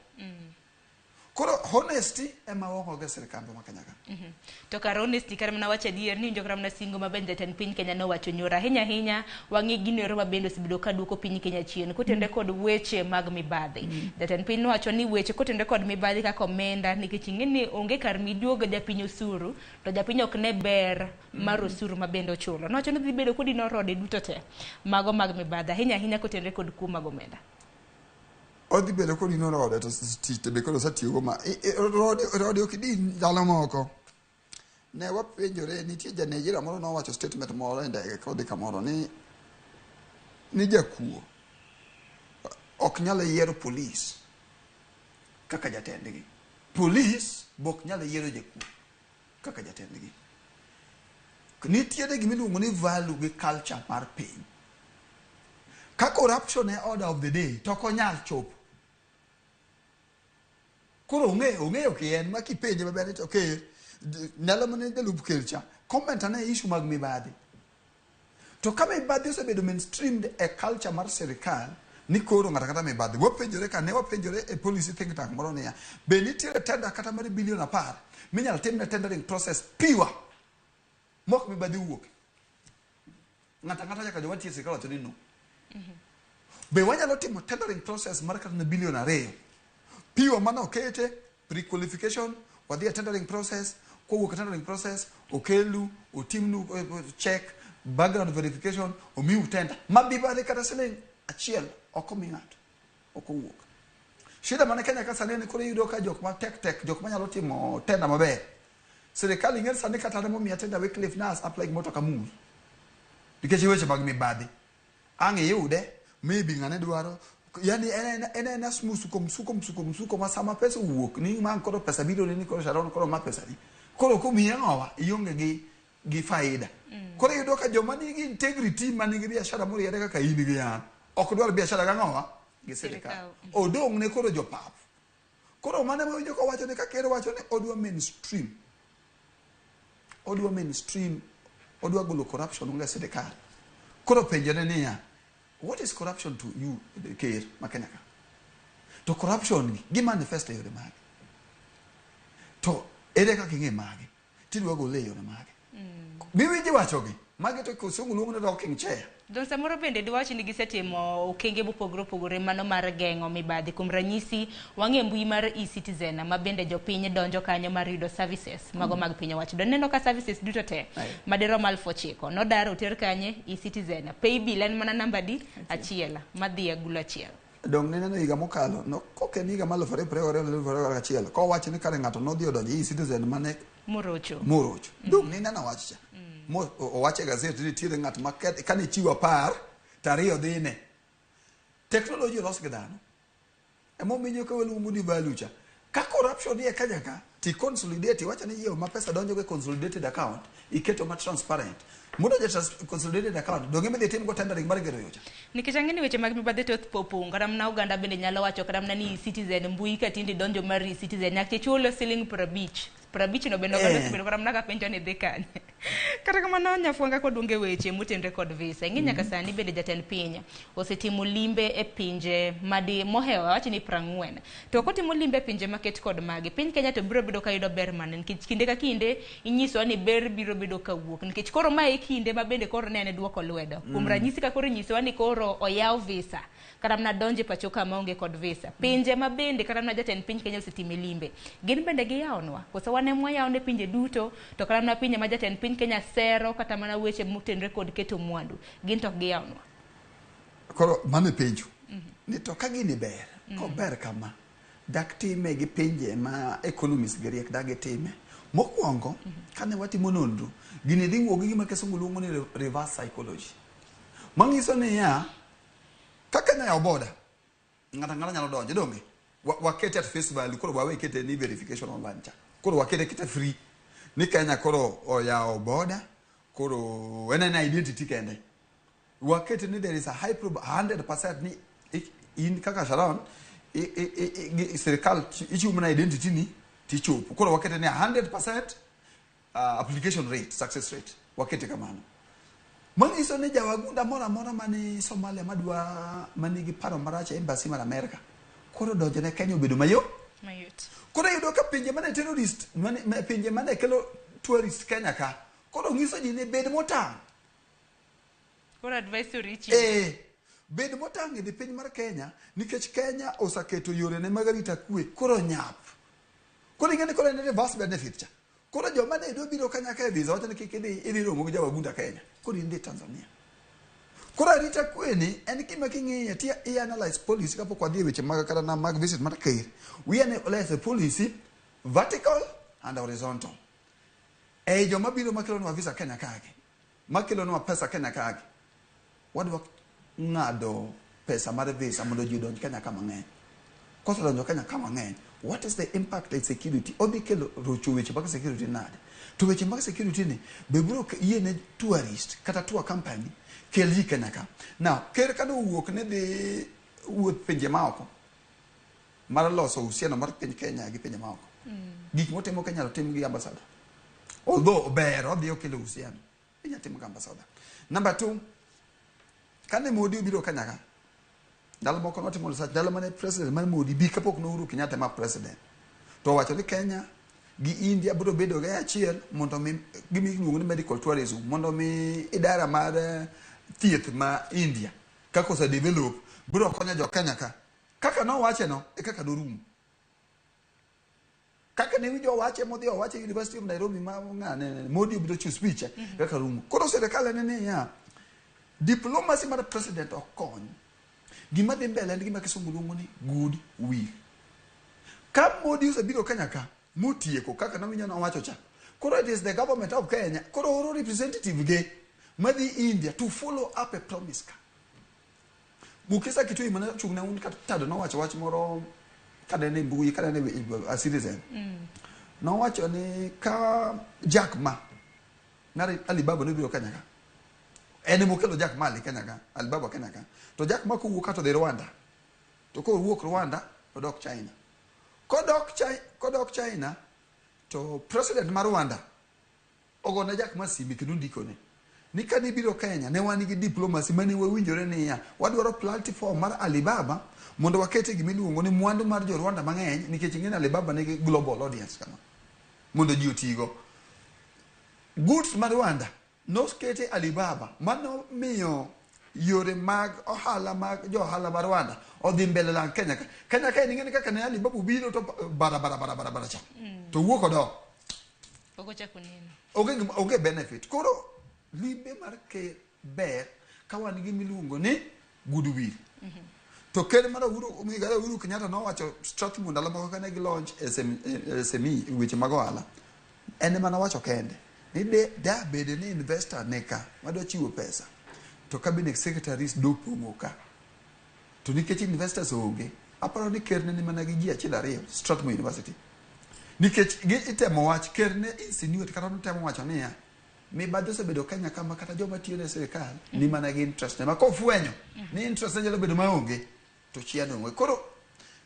Koro honesty ema waonge go e sirkandwa ma Kenya ka. To kar honesty kata mana wacho adier ni winjo kata mana singo ma bende jatend piny Kenya nowacho nyoro ahinya ahinya wang'i gino ero ma bende osebedo ka duoko piny Kenya chien kotenore kod weche mag mibadhi. Jatend piny nowacho ni weche kotenore kod mibadhi kaka omenda nikech ing'e ni onge kar miduogo japiny osuru to japiny ok ne ber mar osuru ma bende ochulo. Nowacho ni dhi bedo kodino rode duto te mago mag mibadhi ahinya ahinya kotenore kod kuo mag omenda. Odhi bedo kodino rode to tich to be koro osetiyogo ma rode ok idin ndalo moko. Ne wapenjore nitie ja Nigeria moro nowacho statement moro e ndege kodhi kamoro ni jakuo ok nyal yiero polis kaka jatendgi. Polis be ok nyal yiero jakuo kaka jatendgi. Nitiere gima iluongo ni value gi culture mar piny. Ka corruption e order of the day to ok onyal chopo. Koro ong'eyo ong'eyo kien ma kipenje maber ni to ker ndalo mane jalup ker cha Comment ane issue mag mibadhi. To ka mibadhi osebedo mainstreamed e culture mar sirikal, ni koro ng'ato kata mibadhi. Wapenjore ka ne wapenjore e policy think tank moro niya, be nitiere tender kata mar bilion 10 minyalo timne tendering process pure mok mibadhi wuok. Ng'ato ang'ata nyaka joma tiyo e sirikal wacho ni no. Be wanyalo timo tendering process mar kata na bilion 2 pure mano okete pre-qualification, wadhi e tendering process, kowuok e tendering process, okelu, otimnu check, background verification, omiu tender. Ma mibadhi kata siling 1 ok omi ng'ato, ok owuok. Shida mane Kenya ka sani ni koro iyudo ka jok ma tek tek, jok manyalo timo tender maber. Sirikal ing'e sani kata ne momiya tender Wycliffe nas apply gimoro to kamul. Nikech weche mag mibadhi. Ang' iyude, maybe ng'ane dwaro, yani en ena msuko msuko msuko msuko ma sama pesa owuok ni ma koro pesa biro ni koro Sharon koro ma pesa ni. Koro komiye ng'owa ionge gi faida. Koro iyudo ka joma nigi integrity manigi biashara moriere kaka in gi an ok dwar biashara ga ng'owa gi sirikal. Odong' ne koro jopap. Koro mano ema winjo kowacho ni ka ker wacho ni odwa mainstream. Odwa mainstream, odwa golo corruption onge sirikal. Koro penjone niya, what is corruption to you, ker ma Kenya ka? To corruption gi, gi manifest e yore mage? To ere kaka ing'e mage? Tidwa gole e yore mage? Miwinji wachogi, magi to kisungu luongo ni rocking chair. Don samoro bende diwach ni gisetimo okenge mopogore opogore mano mar geng'o mibadhi. Kuom ranyisi, wang'e mbui mar e-Citizen ma bende jopiny donjo kanyo mar yudo services mago mag piny owacho. Don neno ka services duto te madirom 9,000 nodar oter kanye e-Citizen. Paybill en mana namba di achiel madhi agulu achiel. Dong ne neno higa mokalo, no koke ni higa mar 2021 kowacho ni kare ng'ato nodhi odonjo e-Citizen mane morocho. Morocho. Dong ne neno wach cha. Owacho e gazet ni nitiere ng'at ma kane ichiwo 10 to 2 dhine. Teknoloji olos gi dhano. Emomiyo ka waluongo ni value cha. Ka corruption ni e Kenya ka, ti consolidate, iwacho ni yiewo ma pesa donjo e consolidated account, iketo ma transparent. Mondo ja consolidated account, donge midhi tim go tendering mar gero yo cha? Nikech ang'e ni weche mag mibadhi thoth popong', kata mana oganda bende nyalo wacho kata mana ni e-Citizen mbui ka tinde donjo mar e-Citizen nyaka ichul siling 50. 50 no bende oganda osebedo kata mana ka penjo ni dhi kanye. Kata kamano Nyafwanga koduonge weche motenre kod visa. Ing'e nyaka sani bende jatend piny osetimo limbe e pinje madi mohewo awach ni 40. To kotimo limbe e pinje maket kod magi, piny Kenya to biro bedo ka yudo ber mane? Nikech kinde ka kinde inyisowa ni ber biro bedo ka wuok. Nikech koro mae e kinde ma bende koro ne en duoko lwedo. Kuom ranyisi ka koro inyisowa ni koro oyaw visa, kata mana donjo e pacho ka maonge kod visa. Pinje ma bende kata mana jatend piny Kenya osetime limbe, gin bende giyawonwa. Koso wan ema wayawone pinje duto, to kata mana pinje ma jatend piny Kenya sero kata mana weche motenre kod keto mwandu, gin to ok giyawonwa. Koro mano e penjo. Ni to ka gini ber, kober kama, dak time gi pinje ma economists gi riek dak gitime. Mokwongo, kane watimo nonro, gini dhi wuok gi gima kisungu luongo ni reverse psychology. Manyiso niya, ka Kenya oyawo border, ng'ato ang'ata nyalo donjo, donge? Wakete at face value, koro wawe kete ni verification online cha. Koro wakete kete free. Ni Kenya koro oyawo border, koro en en identity kende. Wakete ni there is a high prob 100% ni in kaka Sharon, sirikal ichiwo mana identity ni tichopo. Koro wakete ni 100% application rate, success rate. Wakete kamano. Manyiso ni jawagunda moro amora mani Somalia madwa manigi paro marach e embassy mar Amerika, koro donjo ne Kenya obedo mayot. Mayot. Koro iyudo ka pinje mane terrorist, mane, pinje mane kelo tourist Kenya ka, koro nyiso ji ni bed motang'. Koro advisory ichiwo. Bed motang' e dhi piny mar Kenya, nikech Kenya oseketo yorene mag arita kwe, koro nyap. Koro ing'e ni koro en reverse benefit cha. Koro joma ne dwa biro Kenya ka e visa wacho ni kik idhi, idhi romo gi jawagunda Kenya. Koro in dhi Tanzania. Koro arita kwe ni en gima king'iye ti i analyze policy kapok wadhi e weche mag kata na mag visit mar ker. We analyze the policy vertical and horizontal. Ei joma biro makelonwa visa Kenya kagi, makelonwa pesa Kenya kagi, wadwa ng'ado pesa mar visa mondo ji odonj Kenya ka mang'eny. Kosedonjo Kenya ka mang'eny, what is the impact on security? Odhi kelo rocho weche mag security nade? To weche mag security ni be biro yie ne tourist kata tour company kel ji Kenya ka. Now, ker kane owuok ne dhi wuoth pinje maoko mar loso uhusiano mar piny Kenya gi pinje maoko. Gik motimo Kenya tim gi ambassador. Although ber odhi okelo uhusiano. Inya timo gi ambassador. Number 2, kane Modi obiro Kenya ka, ndalo moko notimo research, ndalo mane president mar Modi bi kapok ne Uhuru Kenyatta ma president. To owacho ni Kenya gi India biro bedo gi achiel mondo mi gima iluongo ni medical tourism mondo mi idara mar thieth ma India kaka ose develop biro konyo jo Kenya ka. Kaka nowache no e kaka norumo. Kaka ne winjo owache modhi owache University of Nairobi ma ng'ane Modi obiro chiwo speech kaka rumo. Koro sirikal en niya diplomacy mar president ok kony. Gima dhi mbele en gima kisungu luongo ni good will. Ka Modi osebiro Kenya ka motieko kaka nawinjo nowacho cha. Koro it is the government of Kenya koro oro representative ge madhi India to follow up a promise ka. Mukisa Kitui mane ochung' ne un kata tado nowacho wach moro kane ne mbui kane ne a citizen. Nowacho ni ka Jack Ma mar Alibaba nobiro Kenya ka. En emokelo Jack Ma Kenya ka, Alibaba Kenya ka. To Jack Ma kowuok ka to dhi Rwanda. To kowuok Rwanda to dok China. Kodok China to president mar Rwanda ogone Jack Ma sime kendo ndikone ni kane ibiro Kenya ne wan gi diplomacy mane wawinjore niya wadwaro platform mar Alibaba mondo wakete gima iluongo ni mwandu mar jo Rwanda mang'eny nikech ing'e ni Alibaba nigi global audience kama mondo ji otigo. Goods mar Rwanda nokete Alibaba mano miyo yore mag ohala mag jo ohala mar Rwanda odhi mbele lang Kenya ka. Kenya ka ing'e ni kaka ne Alibaba obiro to bara bara bara bara bara cha to wuok odok. Pok ochako neno. Onge benefit. Koro limbe mar ker ber ka wan gi miluongo ni goodwill. To ker mar Uhuru Kenyatta nowacho Strathmore ndalo moko kane gi launch SME weche mag ohala. En ema nowacho kende ni da bed ni investor ne ka madwa chiwo pesa to cabinet secretaries dopong'o ka. To nikech investors onge, aparo ni ker ne ni mana gi ji achiel ariyo Strathmore University. Nikech gi itemo wach ker ne insinuate kata notemo wacho niya mibadhi osebedo Kenya kama kata joma tiyo ne sirikal ni mana gi interest ne ma kofwenyo ni interest ne nyalo bedo maonge to chia onge. Koro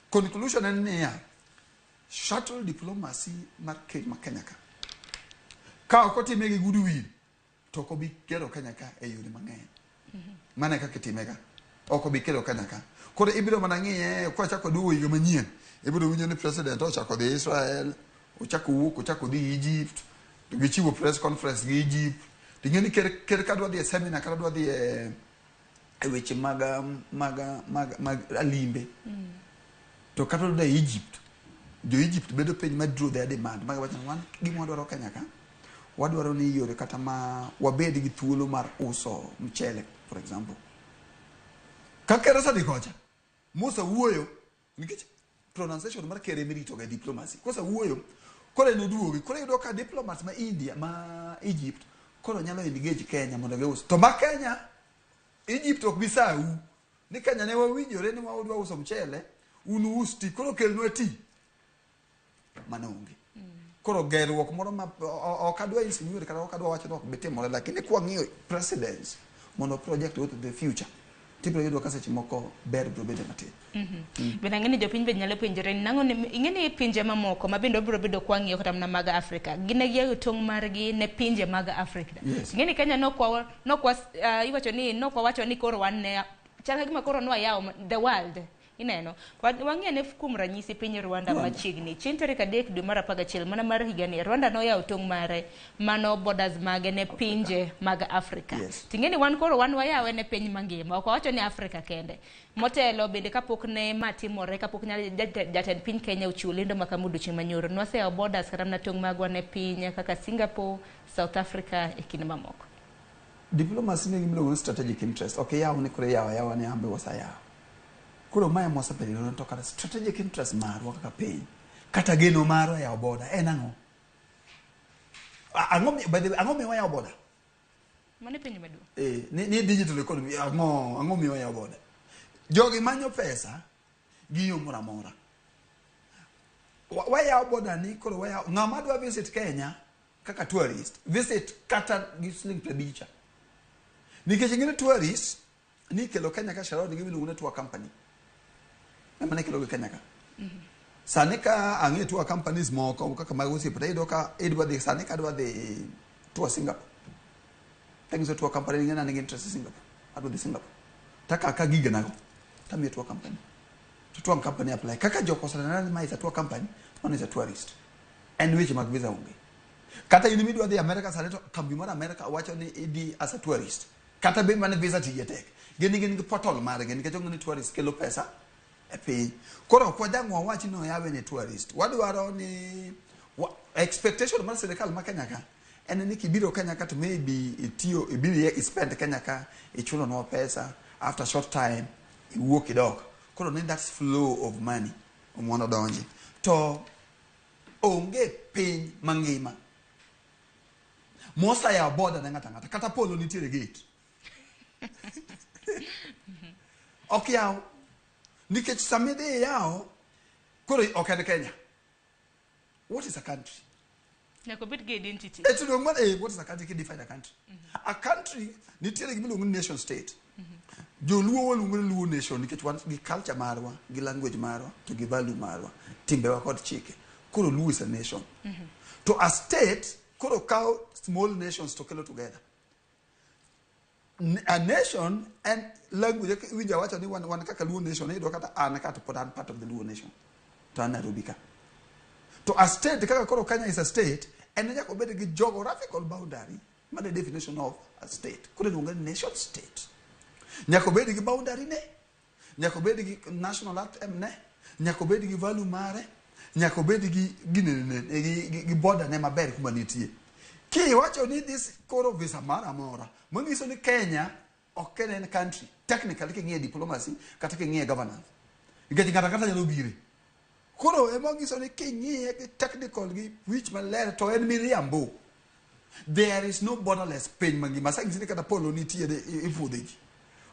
conclusion en niya shuttle diplomacy mar ker ma Kenya ka ka ok otime gi goodwill to ok obi kelo Kenya ka e yore mang'eny. Mano e kaka itime ga. Ok obi kelo Kenya ka. Koro ibiro mana ng'iye kwachako duogo higa manyien ibiro winjo ni president ochako dhi Israel, ochako wuok, ochako dhi Egypt, to gichiwo press conference gi Egypt. To ing'e ni ker ka dwa dhi e seminar kata dwa dhi e weche mag alimbe. To kata dwa dhi Egypt, jo Egypt bedo piny ma draw their demand. Ma giwacho ni wan gima wadwaro Kenya ka, wadwaro ni yore kata ma wabed gi thuolo mar uso mchele for example. Ka ker osedhi kocha, Musa wuoyo nikech pronunciation mar ker emirito ga diplomacy. Kosa wuoyo, koro en oduogi, koro iyudo ka diplomats ma India, ma Egypt, koro nyalo engage Kenya mondo gius. To ma Kenya, Egypt ok bi sau ni Kenya ne wawinjore ni wadwa uso mchele, un us ti, koro kelnwa ti. Mano onge. Koro gerruok moro ma ok adwa insinuate kata ok adwa wacho ni ok bi timore, lakini kwang'iyo precedence mondo project go to the future, tibiro yudo ka seche moko ber biro bedo matin. Bende ang'e ni jopiny be nyalo penjore ni nang'o ing'e ni pinje mamoko ma bende wabiro bedo kwang'iyo kata mana mag Afrika gin e giyawo tong' margi ne pinje mag Afrika. Yes. Ing'e ni Kenya nokwa iwacho ni nokwa wacho ni koro wan ne chal ka gima koro nwayawo the world. Ineno, wang'e ne kuom ranyisi piny Rwanda machiegni. Chieng' tarik 3 dwe mar 11 mana mar higani, Rwanda noyawo tong' mare mano borders mage ne pinje mag Afrika. Yes. Ting'e ni wan koro wan wayawe ne piny mangima, ok wawacho ni Afrika kende. Motelo bende kapok ne ma timore, kapok jatend piny Kenya ochiwo lendo ma kama odiochieng' manyoro, nwaseyawo borders kata mana tong' magwa ne piny kaka Singapore, South Africa e kinde mamoko. Diplomacy ni gima iluongo ni strategic interest. Ok iyaw ni koro iyawo ayawa ni ambe waseyawo. Koro mae mwasebedo to kata strategic interest marwa kaka piny, kata geno marwa yawo boda en ang'o? By the way, ang'o miyo wayawo boda? Mano e penjo maduong'. Ni digital economy, ang'o miyo wayawo boda? Jogi manyo pesa gi yo moro amora. Wayawo boda ni koro wayawo, ng'ama dwa visit Kenya kaka tourist, visit kata gi siling 50. Nikech ing'e ni tourist ni kelo Kenya ka Sharon gi miluongo ni tour company. Ema ne kelo gi Kenya ka. Sani ka ang'e tour companies moko kaka mag osiepe iyudo ka idwa dhi sani ka adwa dhi tour Singapore. Tanyiso tour company ni an gi interest e Singapore. Adwa dhi Singapore. Taka ka gigena go. Tamiyo tour company. To tour company apply. Kaka jok osenena ni ma is a tour company, mano is a tourist. En weche mag visa onge. Kata in midwa dhi America sani to kambi mar America wacho ni idhi as a tourist. Kata be mana visa tije tek. Gin gin gi portal margi nikech ong'e ni tourist kelo pesa e piny. Koro ok wajang' wawach ni oyawe ne tourist. Wadwaro ni expectation mar sirikal ma Kenya ka en ni kibiro Kenya ka to maybe itiyo ibiro i spend Kenya ka ichulonwa pesa after short time iwuok idok. Koro ni that's flow of money mondo odonji. To onge piny mangima moseyawo border ne ng'ato ang'ata kata polo nitiere gate. Ok yaw nikech sama idhi iyawo koro ok en Kenya. What is a country? Nyaka obed gi identity. Eh, to dong' what is a country? Kidefine a country. A country nitiere gima iluongo ni nation state. Joluo waluongo ni Luo nation nikech wan gi culture marwa, gi language marwa, to gi value marwa, timbewa kod chike. Koro Luo is a nation. To a state koro kawo small nations to kelo together. A nation and language iwinjo awacho ni wan kaka Luo nation iyudo kata an ka to pod an part of the Luo nation. To an Nairobi ka. To a state kaka koro Kenya is a state en nyaka obed gi geographical boundary ma the definition of a state. Koro iluonge ni nation state. Nyaka obed gi boundary ne, nyaka obed gi national anthem ne, nyaka obed gi value mare, nyaka obed gi ginene gi border ne maber kuma nitie. Kiwacho ni this koro visa moro amora, manyiso ni Kenya ok en country technically king'iye diplomacy kata king'iye governance. Nikech ng'ato ang'ata nyalo bire. Koro ema nyiso ni king'iye gi technical gi wich maler to en miriambo. There is no borderless piny mangima. Asanyisi ni kata polo nitiere ipudhe ji.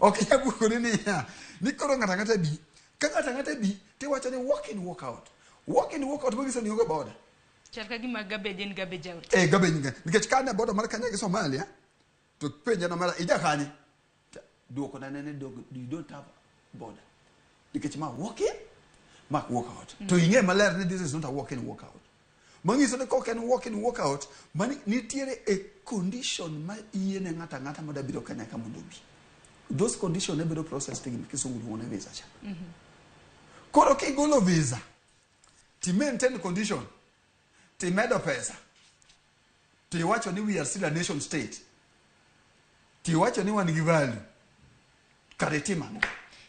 Ok inyal bukori niya, ni koro ng'ato ang'ata bi. Ka ng'ato ang'ata bi, tiwacho ni walk in, walk out. Walk in, walk out manyiso ni onge border. Chal ka gima garbage in, garbage out. Eh, garbage in. Nikech ka ne border mar Kenya gi Somalia, to penja no mara, ija kanye? Duoko na ne dog, you don't have border. Nikech ma walk in, ma walk out. To ing'e maler ni this is not a walk in, walk out. Manyiso ni kok en walk in, walk out, mani nitiere a condition ma yiene ng'ato ang'ata ma biro Kenya ka mondo obi. Those condition ne bedo processed gi kisungu luongo ni visa cha. Koro kigolo visa, ti maintain condition, ti medo pesa, ti wacho ni we are still a nation state, ti wacho ni wan gi value, kare itim ang'o?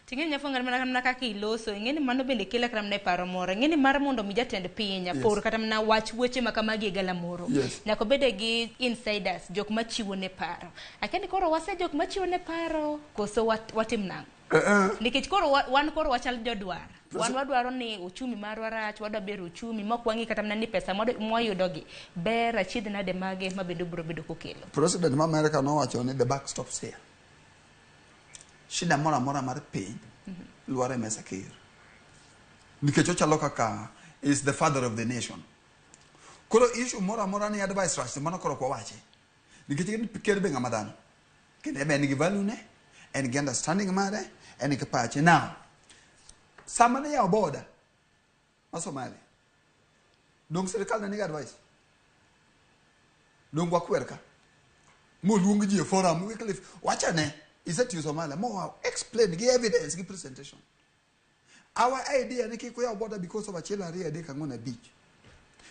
Ting'e nyafuanga mana kaka iloso, ing'e ni mano bende kela kata mana e paro moro. Ing'e ni mar mondo mi jatend piny por kata mana wach weche ma kamagi e galamoro. Nyaka obede gi insiders, jok machiwo ne paro. Akia ni koro wase jok machiwo ne paro, koso watim nang'o? Nikech koro wan koro wachal jodwar. Wan wadwaro ni uchumi marwa rach, wadwa bero uchumi, mok wang'i kata mana ni pesa mwayudogi. Ber achiedh nade mage ma bende obiro bedo kokelo. President ma America nowacho ni the buck stops here. Shida moro amora mar piny lwar e mesa ker. Nikech ochalo kaka is the father of the nation. Koro issue moro amora ni advice rach, mano koro ok wawache. Nikech ker be ng'ama dhano. Kendo en gi value ne, en gi understanding mare, en gi pache. Now, sama ne yawo border ma Somalia, dong sirikal ne nigi advice? Dong wakwer ka? Moluong ji e forum, Wycliffe, wachane, isetiyo Somalia, mo explain gi evidence gi presentation. Our idea ni kik uyaw border because of achiel ariyo adek ang'wen abich.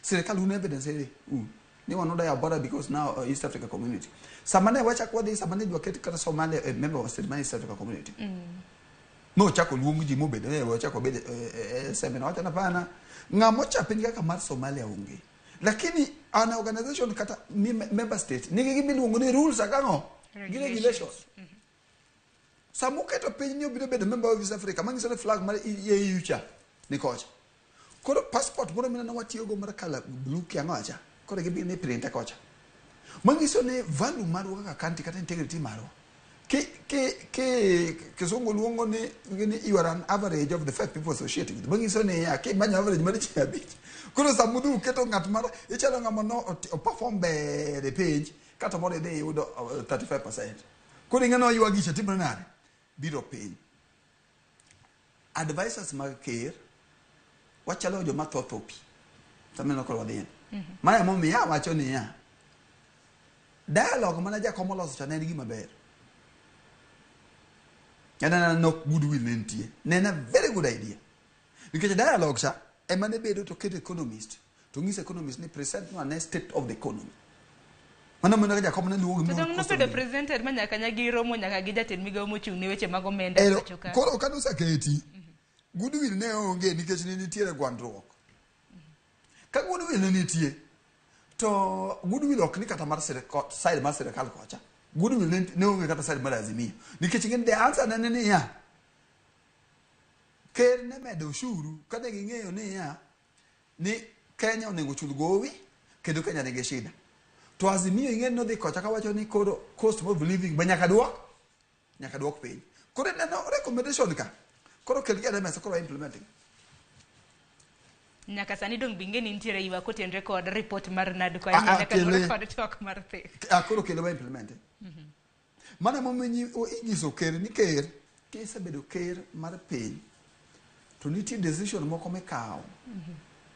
Sirikal un evidence ere un. Ni wan uda yaw border because now East Africa Community. Sama ne wachak wadhi, sama ne idwa ket kata Somalia a member of state mar East Africa Community. Nochako luong ji mobedo, ochako bedo seminar. Wacho ni hapana, ng'ama ocha piny kaka mar Somalia onge. Lakini an organization kata member state nigi gima iluongo ni rules ang'o? Gi regulations. Sama uketo piny ni obiro bedo member of East Africa, manyiso ni flag mar AU cha ni kocha. Koro passport moro mineno watiyogo mar color blue ki ang'o acha, koro gibiro ni printe kocha. Manyiso ni value marwa kaka country kata integrity marwa. Ki kisungu luongo ni you are an average of the 5 people associated with. Manyiso ni ya kimanyo average mar ji abich. Koro sama udhi uketo ng'at mar ichalo ng'ama no o perform ber e penj kata moro idhi iyudo 35%. Koro ing'e ywagi cha timore nade? Biro piny. Advisors mag ker Wachalo joma tho tho pi. Sama koro wadhiye. Mano emomiyo awacho niya, dialogue mana Jakom oloso cha ne en gima ber. En anena nok goodwill ne nitie. Ne en a very good idea. Nikech dialogue cha ema ne bedo to keto economist to ng'iso economist ni present no ane state of the economy. Mano mondo Jakom ne luongo To gimoro dong cost of nobedo living. presented ma nyaka nya giromo nyaka gi jatend migawo mochung' ne weche mag omenda e Ero, pacho ka. koro kane oseketi, goodwill ne onge nikech ne nitiere gwandruok. Ka goodwill ne nitie, to goodwill ok ni kata mar sirikal, side mar sirikal kocha. Goodwill ne onge kata side mar Azimio. Nikech ing'e ni the answer ne en niya, ker ne medo ushuru kane ging'eyo niya, ni Kenya onego chul gowi kendo Kenya nigi shida. To Azimio ing'e ni nodhi kocha kawacho ni koro cost of living be nyaka duok piny. Koro ineno recommendation ka, koro kel gi e mesa koro implementing. Nyaka sani dong binge ni nitiere ywak kotenore kod report mar NADCO Ah, ahinya ah, nyaka luwore kele. kod twak mar thik. Ah, koro kelo wa implement. Mano emomiyo inyiso ker ni ker kisebedo ker mar piny to nitie decision moko mikawo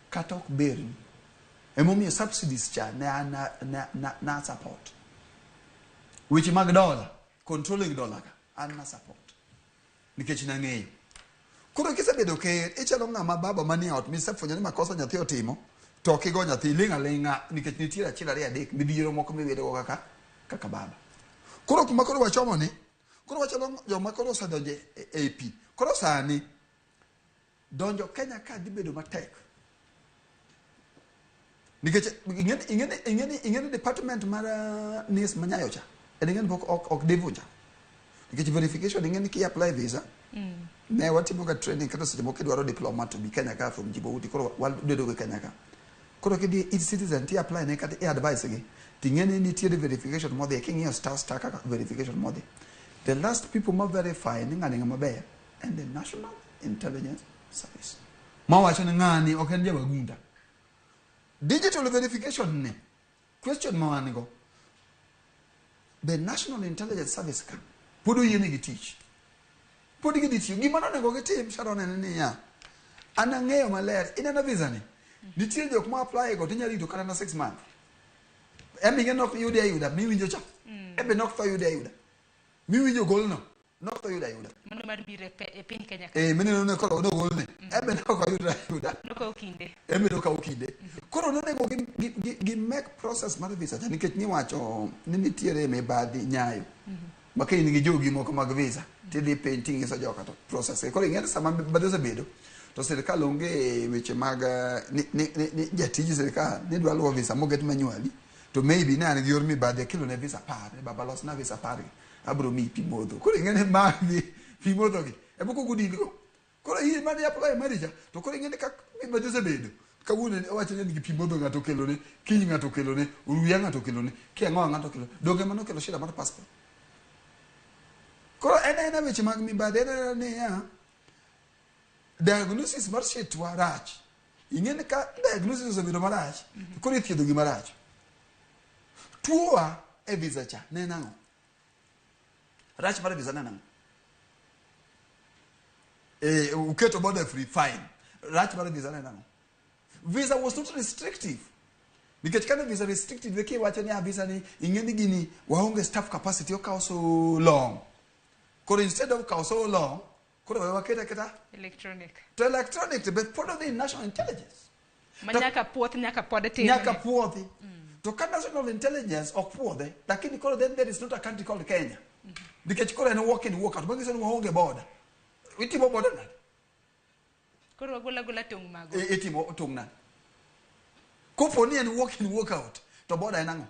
kata ok berni. Emomiyo subsidies cha ne an na support. Weche mag dola, controlling dollar ka, an na support. Nikech nang'eyo. Koro kisebedo ker, ichalo ng'ama baba manie ot misefwenyo ni makosa nyathi otimo, to ok igo nyathi, iling' aling'a nikech nitiere achiel ariyo adek midhiero moko mibedogo kaka baba. Koro kuma koro wachomo ni, koro wachalo joma koro osedonjo e pi. Koro sani, donjo Kenya ka dhi bedo matek. Nikech ing'eni department mar NIS manyayo cha, en ing'eni pok ok divunja. Nikech verification ing'eni ki apply visa, ne watimo ga training kata seche moko idwaro diploma to bi Kenya ka from Djibouti, koro wabedo go Kenya ka. Koro kidhi e-citizen ti apply ne kata i advice gi, ting'eni nitiere verification modhi, king'iyo star star kaka verification modhi. The last people ma verify ni ng'ani ng'ama ber en the National Intelligence Service. Mawacho ni ng'ani ok en jawagunda. Digital verification ni, question ma wan go, the National Intelligence Service ka, pod oyienegi tich. Pod gidhi tiyo. Gima nonego gitim, Sharon, en niya, an ang'eyo maler, ineno visa ni, nitie jok ma apply go tinyalo rito kata na 6 months. Embe ing'e nok yudi ayuda, miwinjo cha. Embe nok tho yudi ayuda. Miwinjo golno, nok tho yudi ayuda. Mano mar biro e piny Kenya ka. Mineno ne koro nogolne. Embe nok oyud ayuda. Nokawo kinde. Embe nokawo kinde. Koro nonego gi make process mar visa cha nikech niwacho ni nitiere mibadhi nyayo. Ma ka in gi jogi moko mag visa, tidhi piny ting'iso joka to process. Koro ing'e ni sama mibadhi osebedo, to sirikal onge weche mag ni jatij sirikal ni dwa luwo visa moket manually, to maybe ne an gi yor mibadhi akelo ne visa 10, ni baba losna visa 10 gi, abro miyi pi modho. Koro ing'e ni magi pi modho gi, ema kok odil go. Koro in mane apply mari cha, to koro ing'e ni ka mibadhi osebedo, kawuono owacho ni en gi pi modho ng'ato okelone, kiny ng'ato okelone, oruya ng'ato okelone, kiang'owa ng'ato okelone. Donge mano okelo shida mar passport? Koro en aena weche mag mibadhi, en aena niya, diagnosis mar shitwa rach. Ing'e ni ka diagnosis osebedo marach, to koro ithiedho gi marach. Tuowa e visa cha ne en ang'o? Rach mar visa ne en ang'o? Uketo border free, fine. Rach mar visa ne en ang'o? Visa was not restrictive. Nikech kane visa restrictive, ne kiwacho ni visa ni ing'e ni gini waonge staff capacity okawo so long. Koro instead of kawo so long, koro we waket aketa Electronic. To electronic to be pod odhi national intelligence. Ma nyaka puoth nyaka pod timne. Nyaka puodhi. To ka national intelligence ok puodhe, lakini koro then there is not a country called Kenya. Nikech koro en walk in walk out, manyiso ni waonge border. Itimo border nade? Koro wagola gola tong' mago. Itimo tong' nade? Kopo ni en walk in walk out, to border en ang'o?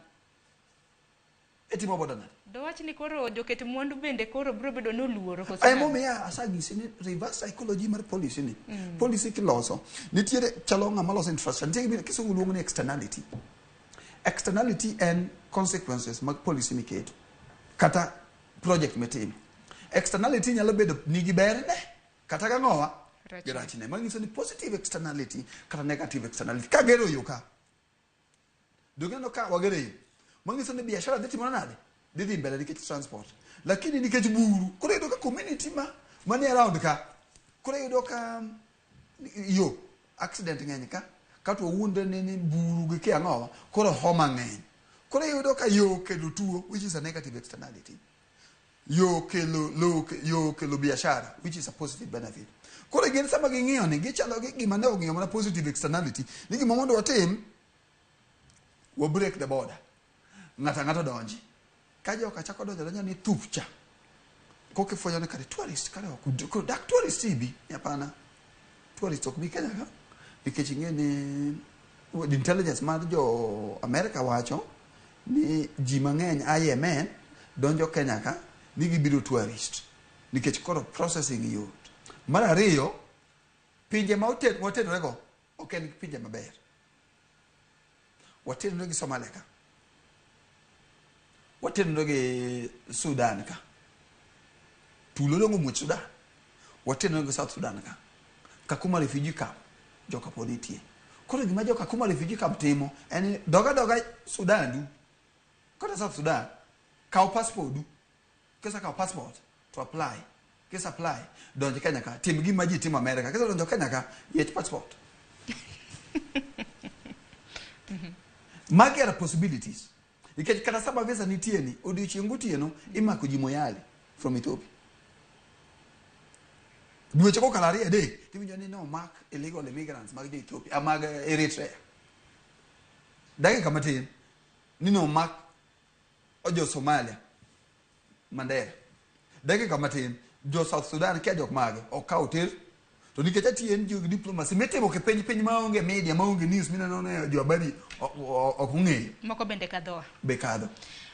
Itimo border nade? Dowach ni koro joket mwandu bende koro biro bedo ni oluoro koso nade? Emomiyo asanyisi ni reverse psychology mar policy ni. Policy kiloso, nitiere chalo ng'ama loso infrastructure, nitie gima kisungu luongo ni externality. Externality en consequences mag policy miketo kata project mitimo. Externality nyalo bedo nigi berne kata gang'owa gi rachne. Manyiso ni positive externality kata negative externality. Kagero yo ka, donge ineno ka wagero yo, manyiso ni biashara dhi timore nade? Dhi dhi mbele nikech transport. Lakini nikech buru, koro iyudo ka community manie around ka, koro iyudo ka yo Accident ng'eny ka. Kato wawuondre ni buru gi kia ang'owa, koro homa ng'eny. Koro iyudo ka yo kelo tuo, which is a negative externality. Yo kelo lo, yo kelo biashara, which is a positive benefit. Koro gin sama ging'iyo ni gichalo gi gima ne ong'iyo mana positive externality ni gima mondo watim, wa break the border, ng'ato ang'ato donji. Ka joka chako donjo donjo ni thupcha koka ifwenyo ni kare tourist kare ok koro dak tourist ibi ni hapana, tourist ok bi Kenya ka nikech ing'e ni intelligence mar jo America wacho ni ji mang'eny a Yemen donjo Kenya ka ni gibiro tourist nikech koro processing yot. Mar ariyo, pinje ma watenore go ok en pinje maber. Watenore gi Somalia ka, watenore gi Sudan ka, tulo dongo muoch Sudan, watenore gi South Sudan ka, Kakuma refugee camp joka pod nitie. Koro gima jo Kakuma refugee camp timo en ni doga doga Sudan du kata South Sudan, kaw passport du, kisekawo passport to apply, kise apply donj Kenya ka, tim gima ji timo America. Kisedonjo Kenya ka, yiech passport. Magi are possibilities nikech kata sama visa nitie ni odiochieng' gotieno imako ji Moyale from Ethiopia. Dweche kokalo ariyo adek tiwinjo ni nomak illegal immigrants mag jo Ethiopia, mag Eritrea. Dakika matin ni nomak jo Somalia Mandera. Dakika matin jo South Sudan kia jok mage okaw ter. To nikech atiyo NGO gi diplomacy mitimo ke piny piny maonge media, maonge news mineno ne jo habari ok ong'eyo. Moko bende kadhoa. Be kadho.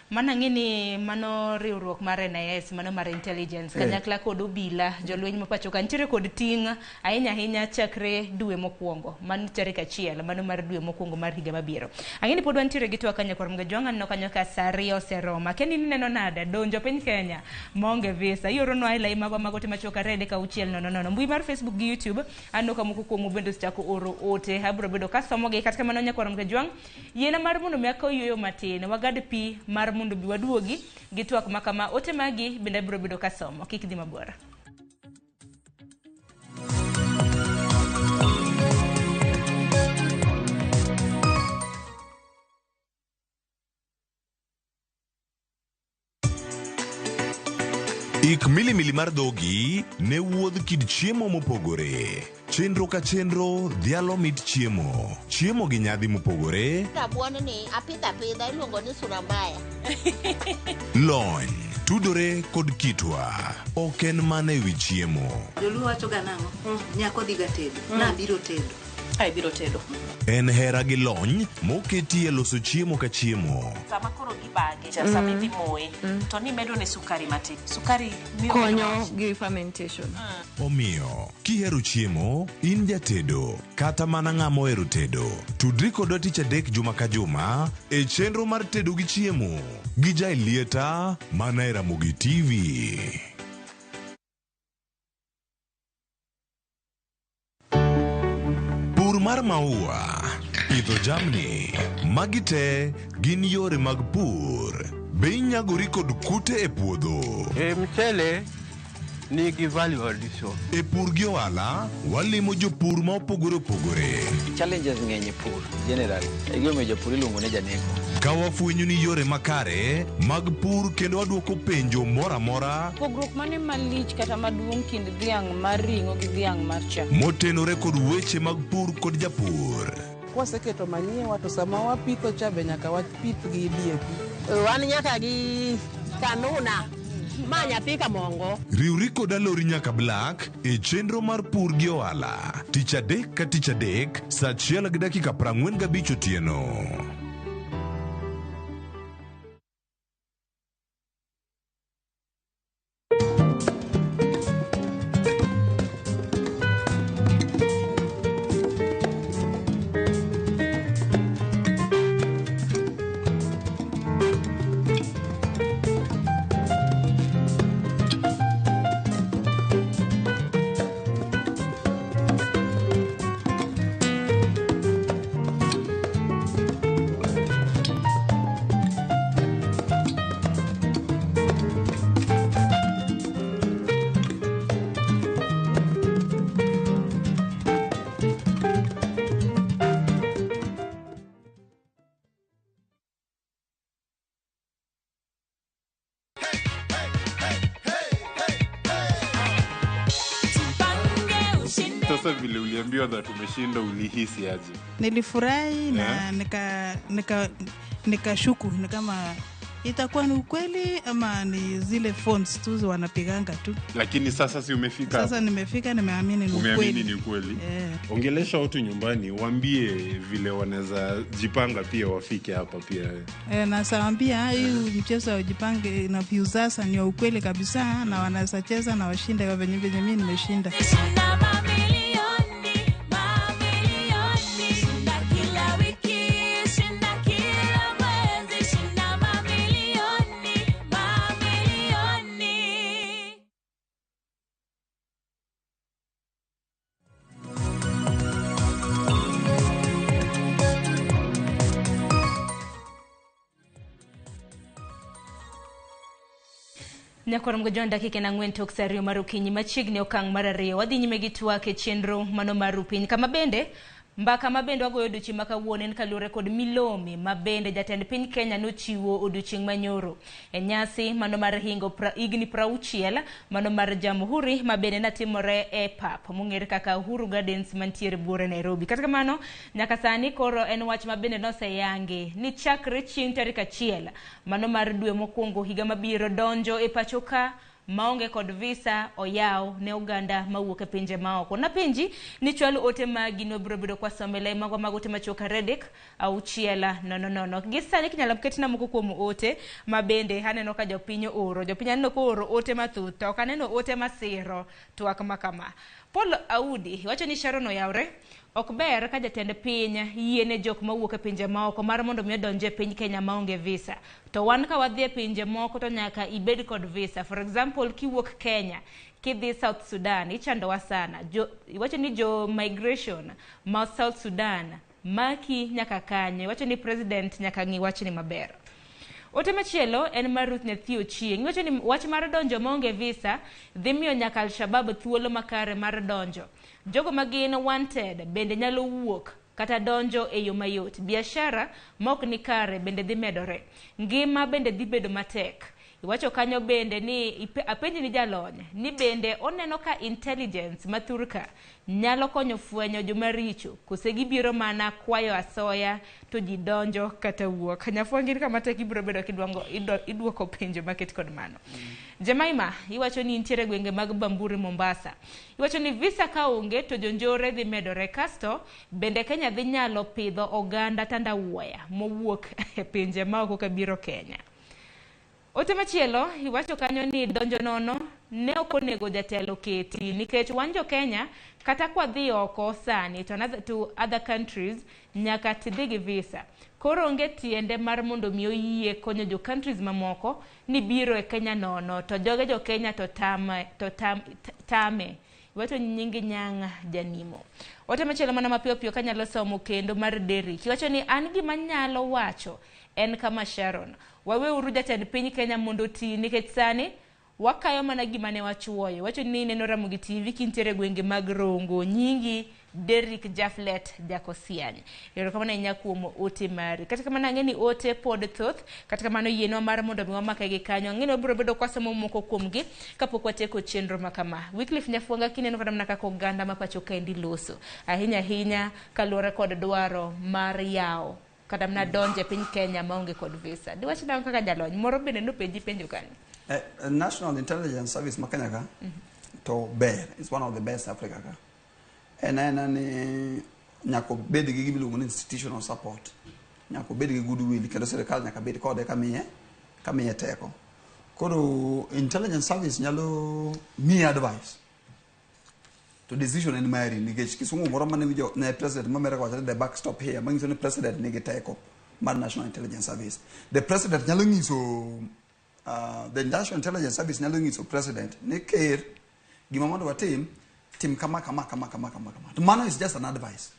Mana ng'e ni mano riwruok mar NIS, mano mar intelligence, kanyakla kod obila, jolweny ma pacho ka nitiere kod ting' ahinya ahinya chakre dwe mokwongo, mano tarik 1, mano mar dwe mokwongo mar higa mabiro. Ang'e ni pod wantiere gi twak kanyo kor Mgajwang', aneno kanyo ka sa 2 oseromo. Akia ni ineno nade donjo piny Kenya maonge visa. Ioronwa e lai magwa mag ote machuok 2 3 6 0 0. Mbui mar Facebook gi YouTube, aneno ka moko kuomu bende osechako oro ote. Abiro bedo kasomogi. Kata kamano nyakwar Mgajwang', yiena mar mondo mi akaw yueyo matin, wagad pi mar mondo bi waduogi gi twak ma kama. Ote magi bende abiro bedo kasomo. Kik dhi mabor. Ik milimili mar dhogi ne wuodh kit chiemo mopogore. Chenro ka chenro dhialo mit chiemo. Chiemo gi nyadhi mopogore. Rabuon ni apidho apidha iluongo ni sura mbaya. Lony tudore kod kitwa. Ok en mana ewi chiemo. Joluo wacho ga nang'o? Nyako dhi ga tedo. Nabiro tedo. Ai biro tedo. En hera gi lony moketi e loso chiemo ka chiemo. Sama koro gibage, sama idhi moye, to ni medo ne sukari matin. Sukari miyo konyo gi fermentation. Omiyo, kihero chiemo, in jatedo, kata mana ng'ama ohero tedo, tudri kodwa tich adek juma ka juma e chenro mar tedo gi chiemo gi Jaelieta mana e Ramogi TV. Pur mar maua, pidho jamni, magi te gin yore mag pur. Be inyagori kod kute e puodho? E mchele nigi value addition. E pur gi ohala, walimo jopur ma opogore opogore. Challenges ng'eny e pur generally. E gimomiyo japur iluongo ni janeko. Ka wafwenyo ni yore makare mag pur kendo waduoko penjo moro amora Pogruok mane malich kata maduong' kind dhiang' mar ring'o gi dhiang' mar chak? motenore kod weche mag pur kod japur. Kwaseketo manyiwa to sama wapitho cha be nyaka wapith gi DAP. Wan nyaka gi kanuna ma nyathi kamongo. Riwri kod Alori nyaka Black e chenro mar pur gi ohala. Tich adek ka tich adek saa 1:45 otieno. Sasa vile uliambiwa that umeshinda ulihisi aje? Nilifurahi na nikashuku ni kama itakuwa ni ukweli ama ni zile phones tu wanapiganga tu. Lakini sasa si umefika? Sasa nimefika, nimeamini ni ukweli. Umeamini ni ukweli. Ongelesha watu nyumbani, waambie vile wanaweza jipanga pia wafike hapa pia. Na saambia hii mchezo wa ujipange na Viusasa ni ukweli kabisa, na wanaweza cheza na washinde kwa venye mimi nimeshinda. Nyakwar Mgojon dakika na ng'wen tok saa 2 mar okinyi machiegni okang' mar 2 wadhi nyime gi twak e chenro mano mar Rupiny kama bende mbaka ma bende wagoyo odiochieng' ma kawuono en kaluwore kod milome ma bende jatend piny Kenya nochiwo odiochieng' manyoro e nyasi mano mar hingo higni 60 mano mar Jamhuri ma bende natimore e pap mong'ere kaka Uhuru Gardens mantiere buore Nairobi. Kata kamano nyaka sani koro en wach ma bende noseyangi ni chakre chieng' tarik 1 mano mar dwe mokwongo higa mabiro donjo e pacho ka maonge kod visa oyaw ne oganda mawuok e pinje maoko. Napenji ni chwal ote magi nobiro bedo kwa somele magwa mag ote machuok 3 6 0 0. Gi sani kinyalo ketna moko kuom ote ma bende aneno ka jopiny ooro. Jopiny aneno ka ooro ote mathoth to ok aneno ote masiro twak ma kama. Paul Audi wacho ni Sharon oyawre ok ber ka jatend piny yiene jok mawuok e pinje maoko mar mondo mi odonj e piny Kenya maonge visa. To wan ka wadhi e pinje moko to nyaka ibed kod visa. For example, kiwuok Kenya kidhi South Sudan ichandowa sana. Iwacho ni jo migration ma South Sudan maki nyaka kanye. Iwacho ni president nyaka ng'i wachni maber. Ote machielo en mar Ruth Nyathi Ochieng'. Iwacho ni wach mar donjo maonge visa dhi miyo nyaka Al-Shabaab thuolo makare mar donjo. Jogo ma gin wanted bende nyalo wuok kata donjo e yo mayot. Biashara ma ok ni kare bende dhi medore. Ngima bende dhi bedo matek. Iwacho kanyo bende ni apenji ni jalony ni bende oneno ka intelligence ma thurka nyalo konyo fwenyo joma richo kose gibiro mana kwayo asoya to ji donjo kata wuok. Nyafwangir kama tek ibiro bedo kidwango idwoko penjo maket kod mano. Jemaima iwacho ni nitiere gwenge mag Bamburi Mombasa. Iwacho ni visa ka onge to jonjore dhi medore kasto bende Kenya dhi nyalo pidho oganda tandawuoya mowuok e pinje maoko kabiro Kenya. Ote machielo iwacho kanyo ni donjo nono ne ok onego jatelo keti nikech wan jo Kenya kata kwa dhi oko sani to other countries nyaka tidhi gi visa. Koro onge tiende mar mondo mi oyie konyo jo countries mamoko ni biro e Kenya nono to joge jo Kenya to tame. Iwacho nyingi nyang' janimo. Ote machielo mana mapiyo piyo kanyalo somo kendo mar Derrick. Iwacho ni an gima nyalo wacho en kama Sharon. Waweuru jatend piny Kenya mondo oti nikech sani wakayo mana gima ne wachuoyo. Wacho ni neno Ramogi TV kintiere gwenge mag Rongo nyingi Derrick Jaflet Jakosiany. Erokamano ahinya kuom ote mari. Kata kamano ang'e ni ote pod thoth, kata kamano yienwa mar mondo mi wamake gi kanyo. Ang'e ni wabiro bedo kwasomo moko kuomgi kapok watieko chenro ma kama. Wycliffe Nyafwanga kineno kata mana kaka oganda ma pacho kaendi loso. Ahinya ahinya kaluwore kod dwaro mar yawo kata mana donjo e piny Kenya maonge kod visa. Diwach nang'o kaka jalony moro bende nopenji penjo kanyo? National Intelligence Service ma Kenya ka to ber, it's one of the best Africa ka. En aena ni nyaka obed gi gima iluongo ni institutional support. Nyaka obed gi goodwill kendo sirikal nyaka bed kode kamiye teko. Koro intelligence service nyalo miyi advice. To decision en mari nikech kisungu moro mane winjo ne president ma America wacho ni the back stop here manyiso ni president nigi teko mar National Intelligence Service. The president nyalo nyiso the National Intelligence Service nyalo nyiso president ni ker gima mondo watim tim kama kama kama kama kama kama. To mano is just an advice.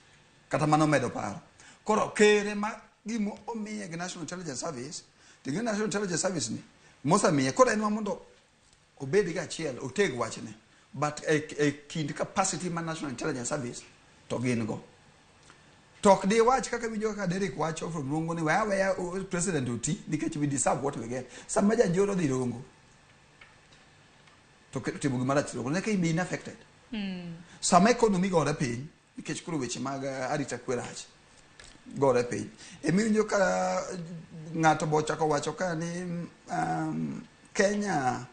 Kata mano medo paro. Koro kere ma gimo omiye gi National Intelligence Service, to gi National Intelligence Service ni mosemiye koro en ma mondo obed gi achiel oteg wachne. But e kind capacity mar National Intelligence Service to gin go. To ok di wach kaka winjo kaka Derrick wacho from Rongo ni weya president oti nikech we deserve what we get. Sama janjoro dhi Rongo to timo gima rach Rongo nyaka in be affected. Sama economy gore piny, nikech koro weche mag arita kwe rach, gore piny. Emiwinjo ka ng'ato bochako wacho ka ni Kenya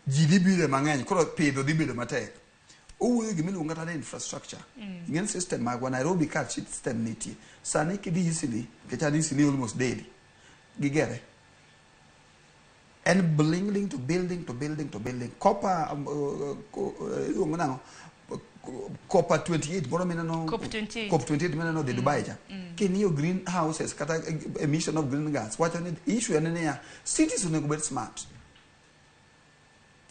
ji dhi bire mang'eny, koro pidho dhi bedo matek. Owuoyo gimiluongo kata ni infrastructure. Ing'e ni system magwa Nairobi ka system nitie. Sani kidhi Eastleigh, nikech an Eastleigh almost daily, gigere. En building to building to building to building. Copper, iluongo nang'o? Copper 28 moro mineno. COP 28. COP 28 mineno dhi Dubai cha. King'iyo greenhouses kata emission of green gas, wacho ni issue en niya, cities onego bed smart.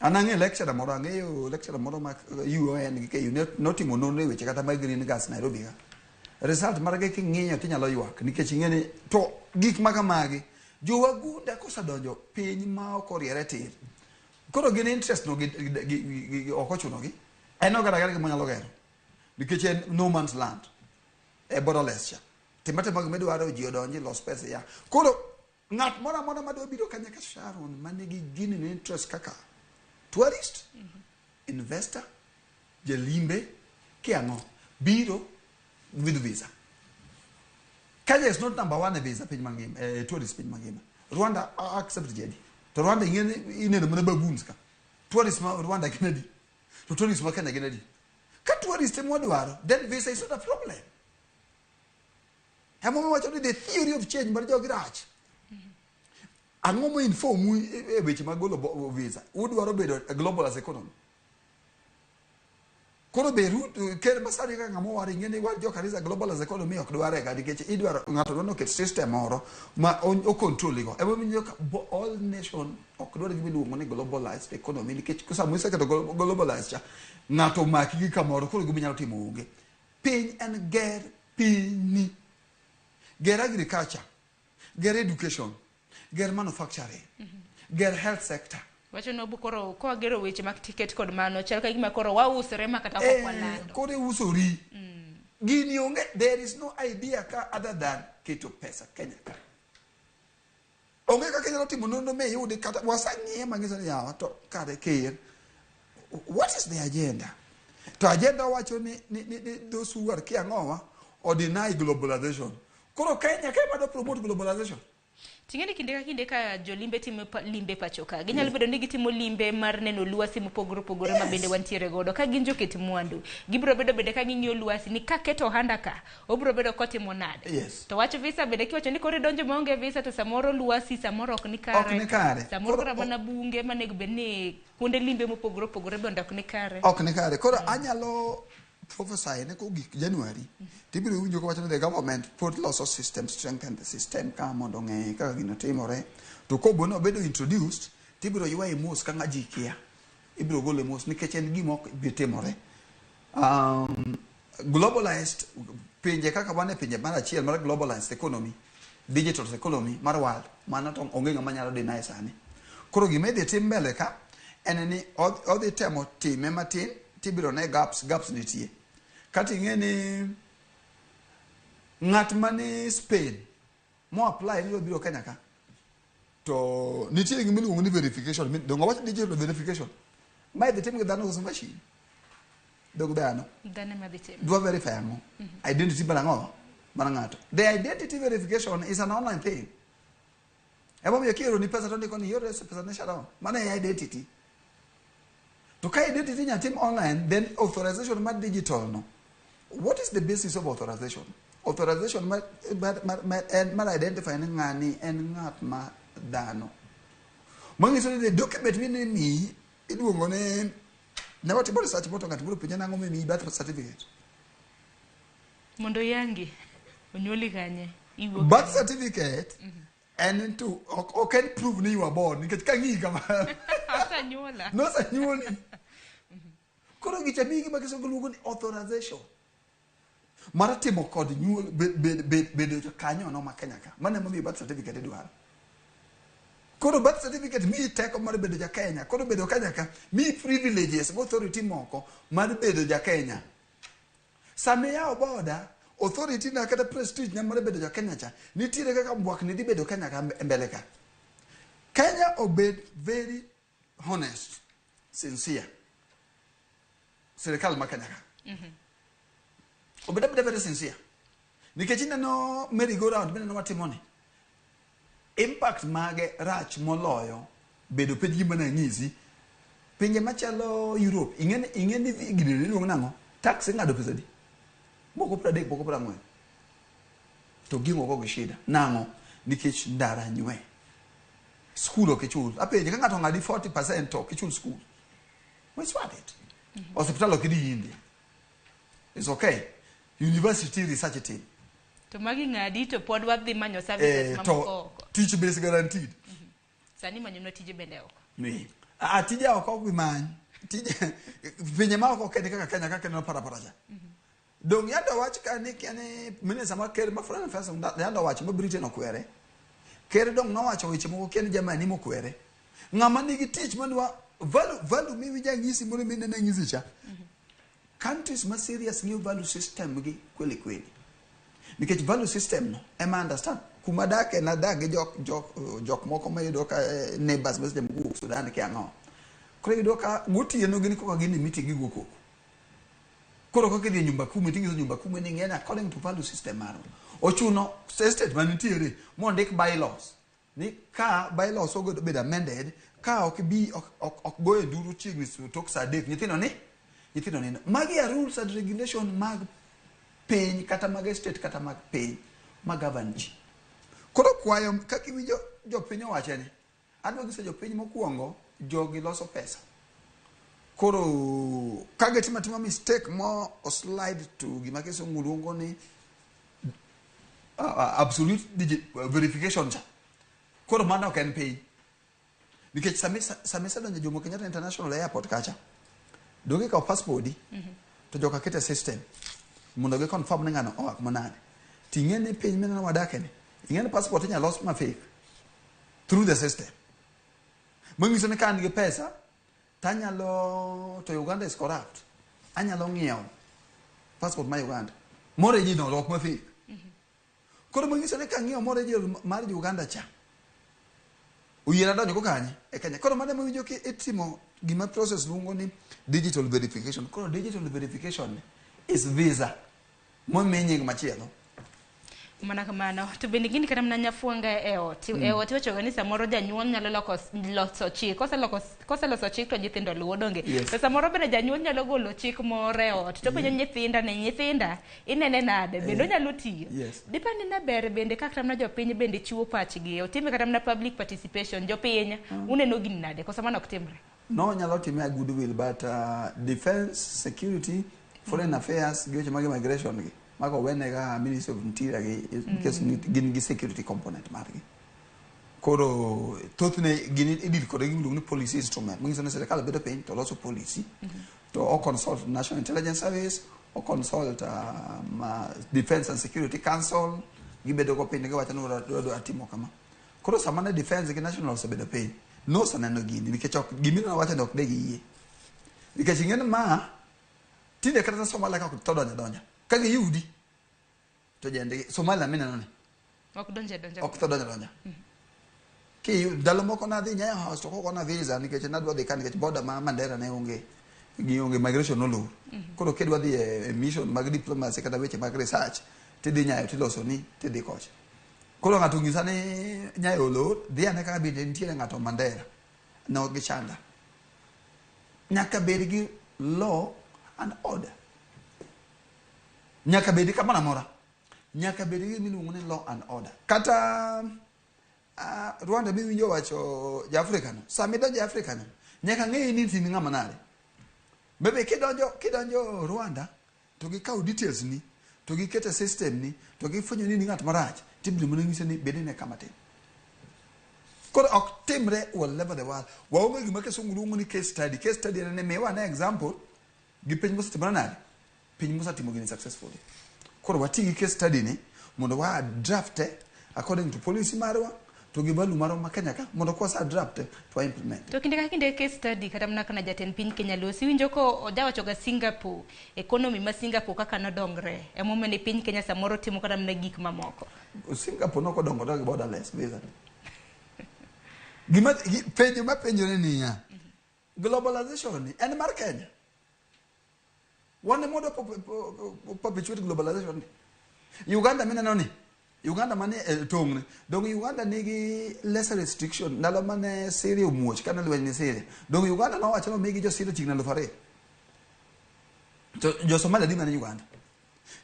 An ang'eyo lecturer moro, ang'eyo lecturer moro ma UoN gi KU notimo nonro e weche kata mag green gas Nairobi ka. Result margi king'iyo tinyalo ywak nikech ing'e ni to gik ma kamagi jowagunda kosedonjo piny ma ok oriere tir. Koro gin interest no gi ok ochuno gi. En ogero agera gima onyalo gero. Nikech en no man's land. E borderless cha. Tim atima gima idwaro ji odonji los pesa ya. Koro ng'at moro amora madwa biro kanya ka Sharon manigi gini ni interest kaka tourist, investor, jalimbe, kiang'o, biro with visa. Kenya is not number one e visa piny mangima, tourist piny mangima. Rwanda accept jadi. To Rwanda ing'e ni ineno mana baboons ka. Tourist ma Rwanda gin adi? To tourist ma Kenya gin adi? Ka tourist ema wadwaro, then visa is not a problem. Emomiyo wacho ni the theory of change mar jogi rach. Ang'o mo inform u e weche mag golo visa? Udwaro bedo a global as economy. Koro be ker masani kaka ng'ama owar ing'e ni wan jo kanisa global as economy ok dware ga nikech idwaro ng'ato dwaro noket system moro ma o control go. Emomiyo ka all nation ok dwar gima iluongo ni globalized economy nikech sama iseketo globalized cha ng'ato omaki gi kamoro koro gima inyalo timo onge. Piny en ger pinyi. Ger agriculture, ger education, ger manufacturing, ger health sector. Wacho ni koro kowagero weche mag tiket kod mano chal ka gima koro wausore ma kata ok walando. Koro iusori. Gini onge, there is no idea ka other than keto pesa Kenya ka. Onge kaka inyalo timo nonro miyudi kata wasang'iye manyiso ni yawa to kare ker. What is the agenda? To agenda wacho ni those who are kiang'owa or deny globalization. Koro Kenya ka ema do promote globalization. Ting'e ni kinde ka kinde ka jolimbe timo limbe pacho ka, ginyalo bedo ni gitimo limbe mar neno lwasi mopogore opogore ma bende wantiere godo. Ka gin joket mwandu, gibiro bedo bende ka ging'iyo lwasi ni kaketo ohanda ka, obiro bedo kotimo nade. To wach visa bende kiwacho ni koro idonjo maonge visa to samoro lwasi samoro ok ni kare. Ok ni kare. Samoro kata mana bunge manego bed ni kuonde limbe mopogore opogore bende ok ni kare. Ok ni kare. Koro anyalo prophesy ne kogik January tibiro winjo kawacho ni the government pod loso system, strengthen the system ka mondo ong'e kaka gino timore. To kobo no obedo introduced tibiro ywaye mos ka ng'a ji kia. Ibiro gole mos nikech en gima ok bi timore. Globalized pinje kaka wan e pinje mar achiel mar globalized economy, digital economy mar world, mano to onge ng'ama nyalo deny sani. Koro gima idhi tim mbele ka en ni odhi temo time matin tibiro ne gaps, gaps nitie. Kata ing'e ni ng'at mani Spain mo apply ni obiro Kenya ka to nitie gima iluongo ni verification. Dongo wach digital verification ma idhi tim gi dhano koso machine? Dog dhano. Dhano ema dhi timo. Dwa verify ang'o? Identity mar ang'o? Mar ng'ato. The identity verification is an online thing. Emomiyo kioroni pesa to ndiko ni ioro pesa ne Sharon. Mano e identity. To ka identity inyalo tim online, then authorization mar digital no. What is the basis of authorization? Authorization mar identify ni ng'ani en ng'at ma dhano. Manyiso ni the document minimiyi iluongo ni ne watimo research moro to ng'at moro penja nang'o mimiyi birth certificate. Mondo yangi onyuoli kanye? Iwuok Birth kanye? certificate en to ok en prove ni you are born nikech ka ng'iyi kama Osanyuola. Nosanyuoli. Koro gicha miyi gima kisungu luongo ni authorization. Mar timo kod nyuol bedo kanyo no ma Kenya ka. Mano emomiyo birth certificate idwaro. Koro birth certificate miyi teko mar bedo ja Kenya. Koro bedo Kenya ka miyi privileges gi authority moko mar bedo ja Kenya. Sama iyawo border, authority na kata prestige na mar bedo ja Kenya cha, nitiere kaka mbwakni dhi bedo Kenya ka mbele ka. Kenya obed very honest, sincere. Sirikal ma Kenya ka. Obed abeda very sincere. Nikech ineno merry go round mineno watimo ni. Impact mage rach moloyo bedo piny gima nanyisi. Pinje machalo Europe, ing'e ni gini iluongo nang'o? Tax ing'ado pesa adi? Moko 30, moko 40. To ging'o go gi shida. Nang'o? Nikech ndara nywe. School ok ichul. Apenje ka ng'ato ong'adi 40% to ok ichul school. It's worth it. Hospital ok idhi India. It's okay. University research team. To magi ng'adi to pod wadhi manyo services mamoko To oko. teach base guaranteed. Sani manyonwa tije bende oko. Ni. Ah, tije oko ok bi many. Tije pinje ma oko ok en kaka Kenya kaka ineno parapara cha. Dong yando wach ka ni kia ni minister mar ker ma foreign affairs yando wacho ma Britain okwere. Ker dong nowacho weche moko kia ni Germany mokwere. Ng'ama nigi tich madwa value miwinjo anyisi moro minene anyisi cha. Countries ma serious ng'iyo value system gi kweli kweli. Nikech value system no ema understand. Kuma dake nadak gi jok moko mayudo ka neighbors ma seche moko wuok Sudan kia ang'o. Koro iyudo ka gotieno gin koka gin e meeting gigo koko. Koro kaka idhi e nyumba kumi tinyiso nyumba kumi ni ng'eni according to value system marwa. Ochuno estate manitiere mondik bylaws. Ni ka bylaws obedo amended, ka ok bi ok goyo nduru chiegni tok saa 3 nyithindo nindo. Magi are rules and regulation mag piny kata mag estate kata mag piny ma govern ji. Koro kwayo kaka iwinjo jopiny owache ni adwa nyiso jopiny mokwongo jogi loso pesa. Koro ka gitimo atima mistake mo oslide to gima kisungu luongo ni absolute verification cha. Koro mano ok en piny. Nikech sami isedonjo Jomo Kenyatta International Airport kacha, donge ikawo passport di, to joka kete system mondo gi confirm ni ng'ano oa kuma nade. Ting'e ni piny mineno wadake ni, ing'e ni passport inyalo los ma fake through the system. Manyiso ni ka an gi pesa tanyalo to Uganda is corrupt. Anyalo ng'iewo passport ma Uganda. Moriginal ok ma fake. Koro manyiso ni ka ng'iewo moriginal mar Uganda cha, oyiena donjo go kanye e Kenya. Koro mano ema ki itimo gima process luongo ni digital verification. Koro digital verification is visa momi nying machielo. Mana kamano. To bende gini kata mana nyafuanga e ot. E ot iwachoga ni samoro janyuol nyalo loso chik. Koseloso chik to nyithindo luwo donge. Yes. To samoro bende janyuol nyalo golo chik moro e ot. To penjo nyithinda ni nyithinda inene nade? Bende onyalo tiyo? Yes. Dipani na ber bende kaka mana jopiny bende chiwo pachgi. Otime kata mana public participation. Jopiny uneno gini nade? Koso mano ok timre? No nyalo time a goodwill but defense, security, foreign affairs gi weche mag immigration gi. Mago wenega Ministry of Interior gi nikech gin gi security component margi. Koro thothne gin idil kode gi miluongo ni policy instrument. Manyiso ni sirikal bedo piny to loso policy to o consult National Intelligence Service, o consult Defense and Security Council, gibedo go piny giwacho ni wadwa timo kama. Koro sama ne defense gi national osebedo piny, noseneno gini nikech ok gimino wacho ni ok de giyie. Nikech ing'e ni ma tinde kata Somalia ka ok tho donjo donja. Ka giyudi to jendgi Somalia mineno ni ok donje donja. Ok tho donjo donja. Ki ndalo moko nadhi Nyayo House to kogona visa nikech nadwa dhi ka nikech border ma Mandera ne onge gi onge migration nolor. Koro kidwa dhi e mission mag diplomacy kata weche mag research tidhi Nyayo tiloso ni tidhi kocha. Koro ng'ato onyisa ni Nyayo olor, dhi ane kaka bende nitiere ng'ato Mandera. Ne ok gichanda. Nyaka bed gi law and order. Nyaka bed kamoro amora. Nyaka bed gi miluongo ni law and order. Kata Rwanda miwinjo wacho ja Afrika no. Sama idonjo e Afrika no, nyaka ng'eyi ni in ng'ama nade. Bebe kidonjo Rwanda to gikawo details ni, to giketo e system ni, to gifwenyo ni in ng'at marach, tibiro mana nyise ni bed ne kama tin. Koro ok timre all over the world. Waonge gima kisungu luongo ni case study. Case study en ni miwa ane example gi piny mosetimore nade? Piny mosetimo gini successfully. Koro wati gi case study ni mondo wa draft according to policy marwa to gi value marwa ma Kenya ka mondo kwa sa draft to wa implement. To kinde ka kinde case study kata mana kana jatend piny Kenya losi winjo ko ojawacho ga Singapore, economy ma Singapore kaka nodongre. Emomiyo ni piny Kenya samoro timo kata mana gik mamoko. Singapore nokodongo gi borderless visa. Gima penjo ma penjore niya, globalization ni en mar Kenya. Wan ema wadwa perpetuate globalization ni. Uganda mineno ni, Uganda mane e tong'ne, donge Uganda nigi lesser restriction ndalo mane Syria omuoch kane lweny ni Syria. Donge Uganda nowacho ni omigi jo Syria chiegni 2000. To jo Somalia dhi mana Uganda.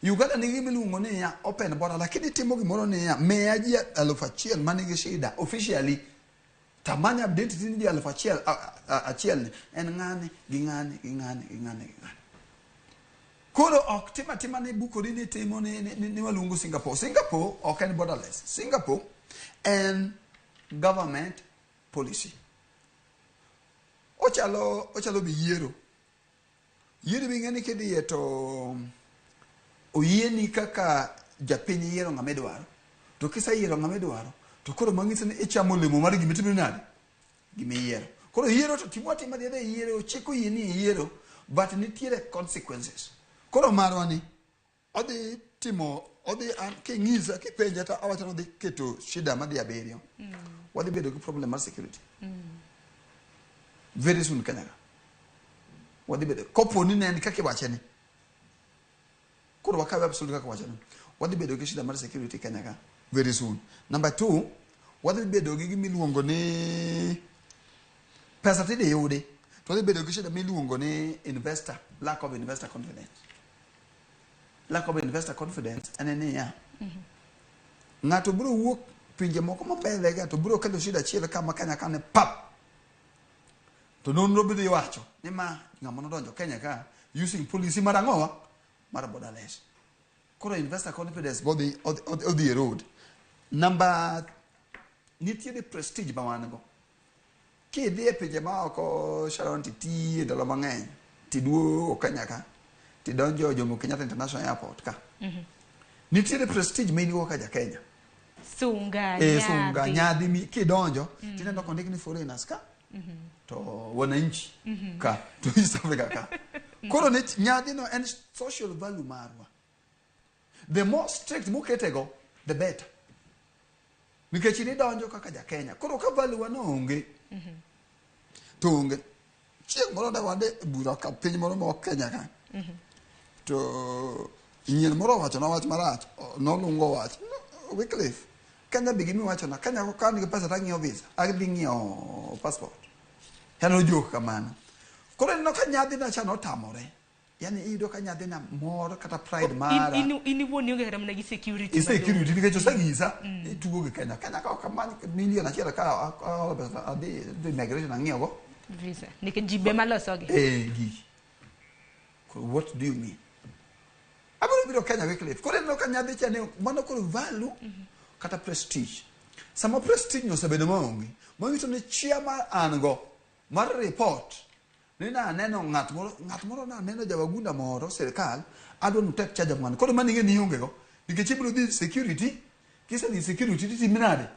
Uganda nigi gima iluongo niya open border, lakini timo gimoro niya miya ji 1000 manigi shida officially tamanya identity ni ji 1000 achiel ni en ng'ani gi ng'ani gi ng'ani gi ng'ani gi ng'ani. Koro ok tim atima ni bukori ni timo ni waluongo Singapore. Singapore ok en borderless. Singapore en government policy. Ochalo bi yiero. Yiero bi ng'eni kidhiye to oyieni kaka japiny yiero ng'ama idwaro. To kiseyiero ng'ama idwaro, to koro manyiso ni ichamo olemo mar gima itimo nade? Gima iyiero. Koro yiero to timo atima dhi adhi yiero, chik oyieni yiero, but nitiere consequences. Koro marwa ni, odhi timo, odhi an king'isa, kipenja to awacho ni odhi keto shida madhi abiriyo. Wadhi bedo gi problem mar security. Very soon Kenya ka. Wadhi bedo, kopo ni ne en kaka iwache ni. Koro wakawe absolute kaka iwache ni. Wadhi bedo gi shida mar security Kenya ka very soon. Number 2, wadhi bedo gi gima iluongo ni pesa tidhi yudi. To wadhi bedo gi shida miluongo ni investor, lack of investor confidence. Lack of investor confidence en niya, ng'ato biro wuok pinje moko mambele ga to biro kelo shida achiel kama Kenya ka ne pap. To nonro biro wacho ni ma ng'ama nodonjo Kenya ka using policy mar ang'owa mar borderless. Koro investor confidence bodhi odhi erode. Number nitiere prestige ma wan go. Kidhi e pinje maoko Sharon titiye ndalo mang'eny tiduogo Kenya ka tidonjo Jomo Kenyatta International Airport ka. Nitiere prestige ma in go ka ja Kenya. Sunga, sunga nyadhi mi kidonjo tineno kondik ni foreigners ka to wananchi ka to East Africa ka. Koro ne nyadhi no en social value marwa. The more strict muketego the better. Nikech in idonjo kaka ja Kenya. Koro ka value wa no onge to onge. Chieng' moro ne wadhi e bura ka piny moro ma ok Kenya ka. To nyien moro owacho na wach marach, nolungo wach. Wycliffe, Kenya bi gimi wacho na, Kenya ka an gi pesa to ang'iewo visa, adhi ng'iewo passport. Yani ojok kamano. Koro ineno ka nyadhina cha notamore. Yani iyudo ka nyathina mor kata pride mara. In iwuon ionge kata mana gi security. I security nikech oseng'isa ni tugo gi Kenya. Kenya ka ok amany million achiel ka aolo pesa adhi immigration ang'iewo go. Visa. Nikech ji be malosogi. Gi. Koro what do you mean? Abiro biro Kenya Wycliffe. Koro ineno ka nyadhi cha ni mano koro value kata prestige. Sama prestige no osebedo maonge, manyiso ni chia ma an go mar report ni naneno ng'at moro naneno jawagunda moro sirikal adwa ni utek charge mwana. Koro mano ing'e ni ionge go nikech ibiro dhi security, kisedhi security titimi nade?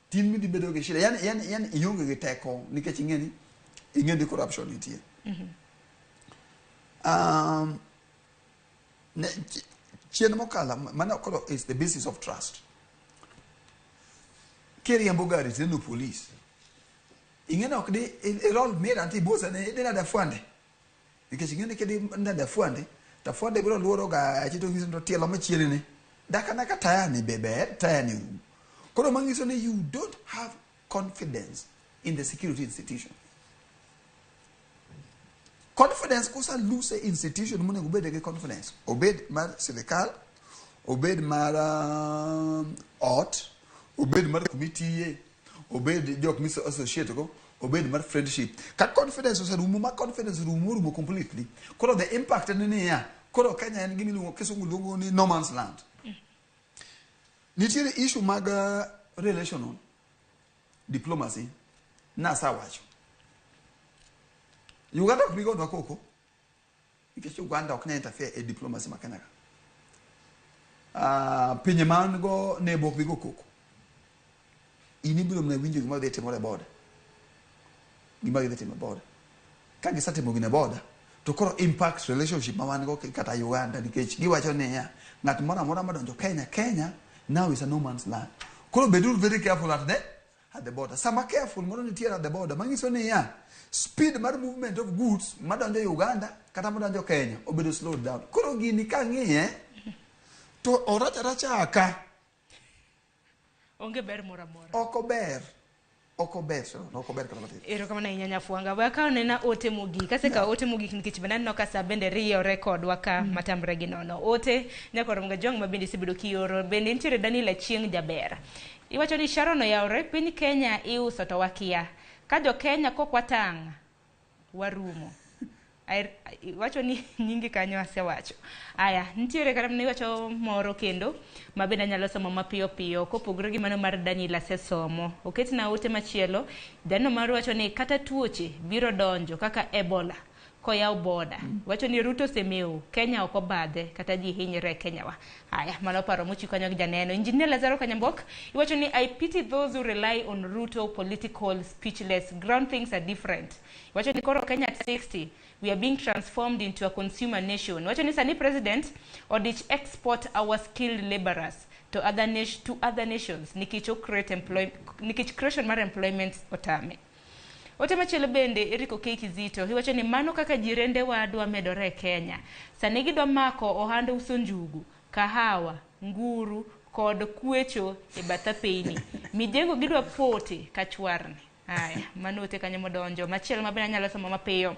Tin midhi bedo gi shida. Yani ionge gi teko nikech ing'e ni corruption nitie. Chien mokalo mano koro is the basis of trust. Kiriembo gari tineno police. Ing'e ni ok di irol mira ti bosa ne idhi nade afwande. Nikech ing'e ni kidhi nade afwande, to afwande biro luoro gachi to ng'iso ni to tielo machiegni ni. Daka naka taya ni be ber, taya ni orumo. Koro manyiso ni you don't have confidence in the security institution. Confidence kosa lose institution monego obed gi confidence. Obed mar sirikal, obed mar ot, obed mar kumitiye, obed jok miso associate go, obed mar friendship. Ka confidence oserumo, ma confidence orumo, orumo completely. Koro the impact en niya, koro Kenya en gima iluongo, kisungu luongo ni no man's land. Nitiere issue mag relational diplomacy nasawacho. Uganda ok bi gonwa koko nikech Uganda ok nyal interfere e diplomacy ma Kenya ka. Pinje man go nebo ok bi go koko. In ibiro mana winjo gima dhi timore e border. Gima gidhi timo e border. Ka gisetimo gino e border, to koro impact relationship ma wan go kata Uganda nikech giwacho niya, ng'at moro amora madonjo Kenya, Kenya now is a no man's land. Koro beduru very careful at at the border. Sama careful moro nitiere at the border, manyiso niya, speed mar movement of goods madonjo Uganda kata madonjo Kenya obedo slowed down. Koro gini kang'iye, to orach aracha ka. Onge ber moro amora. Ok ober. Ok ober, Sharon, ok ober kata matin. Erokamano ahinya Nyafwanga. We akaw nena ote mogik. Asekawo ote mogik nikech bende aneno ka sa bende riyore kodwa ka matamre gi nono. Ote nyakoro Mgajwang' ma bende isebedo kioro. Bende nitiere Daniel Achieng' Jaber. Iwacho ni Sharon oyawre, piny Kenya iuso to wakia. Ka jo Kenya kok watang', warumo. Iwacho ni nyingi kanyo asewacho. Aya, nitiere kata mana iwacho moro kendo ma bende anyalo somo mapiyo piyo kopogore gi mano mar Daniel asesomo. Oketna ote machielo, jano mar wacho ni kata tuoche biro donjo kaka Ebola koyaw boda. Wacho ni Ruto osemewo, Kenya ok obadhe kata ji hinyre e Kenya wa. Aya, mano paro mochiw kanyo gi janeno. Engineer Lazaro Kanyambok, iwacho ni I pity those who rely on Ruto political speechless. Ground things are different. Iwacho ni koro Kenya at 60, we are being transformed into a consumer nation. Wacho ni sani president odich export our skilled laborers to other to other nations nikech o create employ nikech creation mar employment otame. Ote machielo bende Eric Okey Kizito iwacho ni mano kaka jirende wa dwa medore e Kenya. Sani gidwa mako ohand uso njugu, kahawa, nguru kod kwecho e bath apeyni. Mijengo gidwa pote kachwarni. Aya, mano ote kanyo modonjo. Machielo ma bende anyalo somo mapiyo.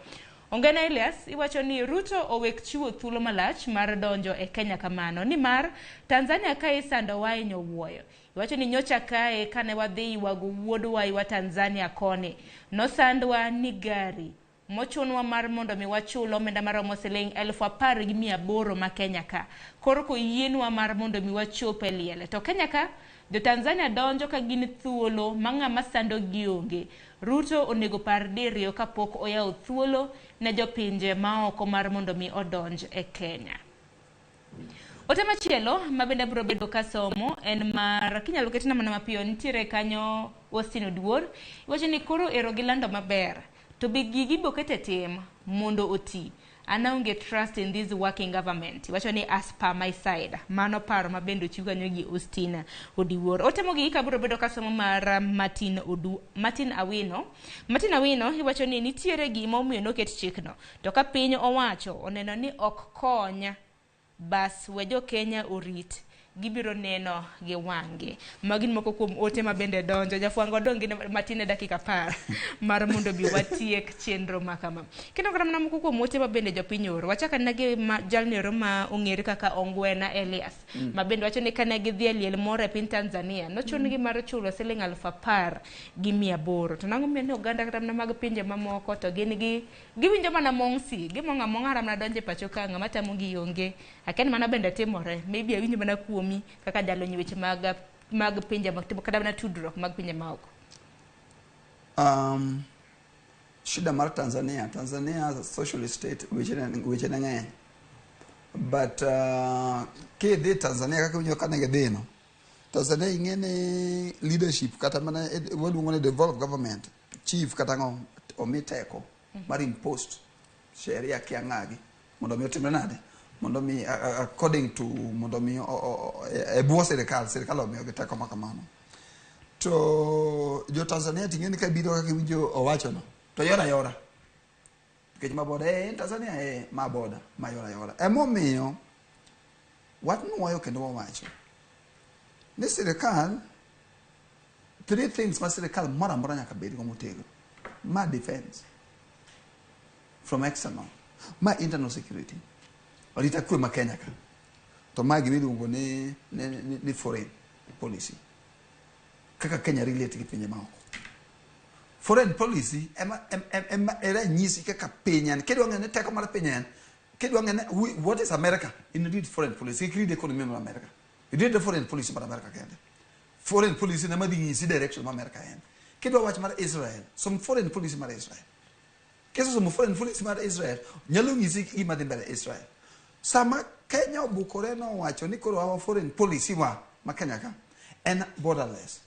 Ongena Elias iwacho ni Ruto owek chiwo thuolo malach mar donjo e Kenya kamano nimar Tanzania ka isandowa e nyowuoyo. Iwacho ni nyocha kae kane wadhi ywago wuodwa wa Tanzania koni, nosandwa ni gari mochunwa mar mondo mi wachul omenda maromo siling 10,800 ma Kenya ka. Koro koyienwa mar mondo mi wachop e liel. To Kenya ka, jo Tanzania donjo ka gin thuolo ma ng'ama sando gi onge. Ruto onego par diriyo kapok oyawo thuolo ne jopinje maoko mar mondo mi odonj e Kenya. Ote machielo ma bende abiro bedo kasomo en mar kinyalo ketna mana mapiyo nitiere kanyo Austin Oduor iwacho ni koro ero gilando maber to be gigi bokete tim mondo oti. An aonge trust in this working government. Iwacho ni as per my side. Mano paro ma bende ochiw kanyo gi Austin Odiwuor. Ote mogik abiro bedo kasomo mar Martin Odu, Martin Awino. Martin Awino iwacho ni nitiere gima omiyo noket chikno. To ka piny owacho oneno ni ok kony bas we jo Kenya orit gibiro neno gi wang'gi. Magi moko kuom ote ma bende donjo. Jafwango odong' gi matin e dakika 10 mar mondo bi watiek chenro ma kama. Kendo kata mana moko kuom ote ma bende jopiny oro. Wachak anena gi jalno ma ong'ere kaka Ongwena Elias. Ma bende wacho ni kane gidhi e liel moro e piny Tanzania, nochun-gi mar chulo siling 10,800. To nang'o miyo ni oganda kata mana mag pinje mamoko to gin gi giwinjo mana mong'si, gimong'o among'a kata mana donjo e pacho ka ng'ama tamo gi onge. Akia ni mano bende timore. Maybe awinjo mana kuomi kaka jalony weche mag pinje mag kata mana tudruok mag pinje maoko. Shida mar Tanzania, Tanzania socialist state weche ne ng'eny. But kidhi Tanzania kaka iwinjo kane gidhi no, Tanzania ing'e ni leadership kata mana waluongo ni devolved government, chief kata ng'o omi teko mar impost sheria kia ng'agi mondo mi otimre nade, mondo mi according to mondo mi e bwo sirikal, sirikal omiyogi teko ma kamano. To jo Tanzania ting'e ni ka biro kaka iwinjo owacho no, to yora yora. Nikech ma boda en Tanzania ma boda ma yora yora. Emomiyo wanuoyo kendo wawacho ni sirikal, three things ma sirikal moro amora nyaka bedgo motegno. Ma defense from external, ma internal security, orita kwe ma Kenya ka, to ma gima iluongo ni foreign policy. Kaka Kenya relate gi pinje maoko. Foreign policy ema ranyisi kaka piny en. Kidwa ng'eyo ni teko mar piny en, kidwa ng'eyo ni what is America, in read foreign policy, kik read economy mar America. Read the foreign policy mar America kende. Foreign policy ema dhi nyisi direction mar America en. Kidwa wach mar Israel, som foreign policy mar Israel. Kisesomo foreign policy mar Israel, nyalo nyisi gima dhi mbele Israel. Sama Kenya obukore nowacho ni koro our foreign policy wa ma Kenya ka en borderless.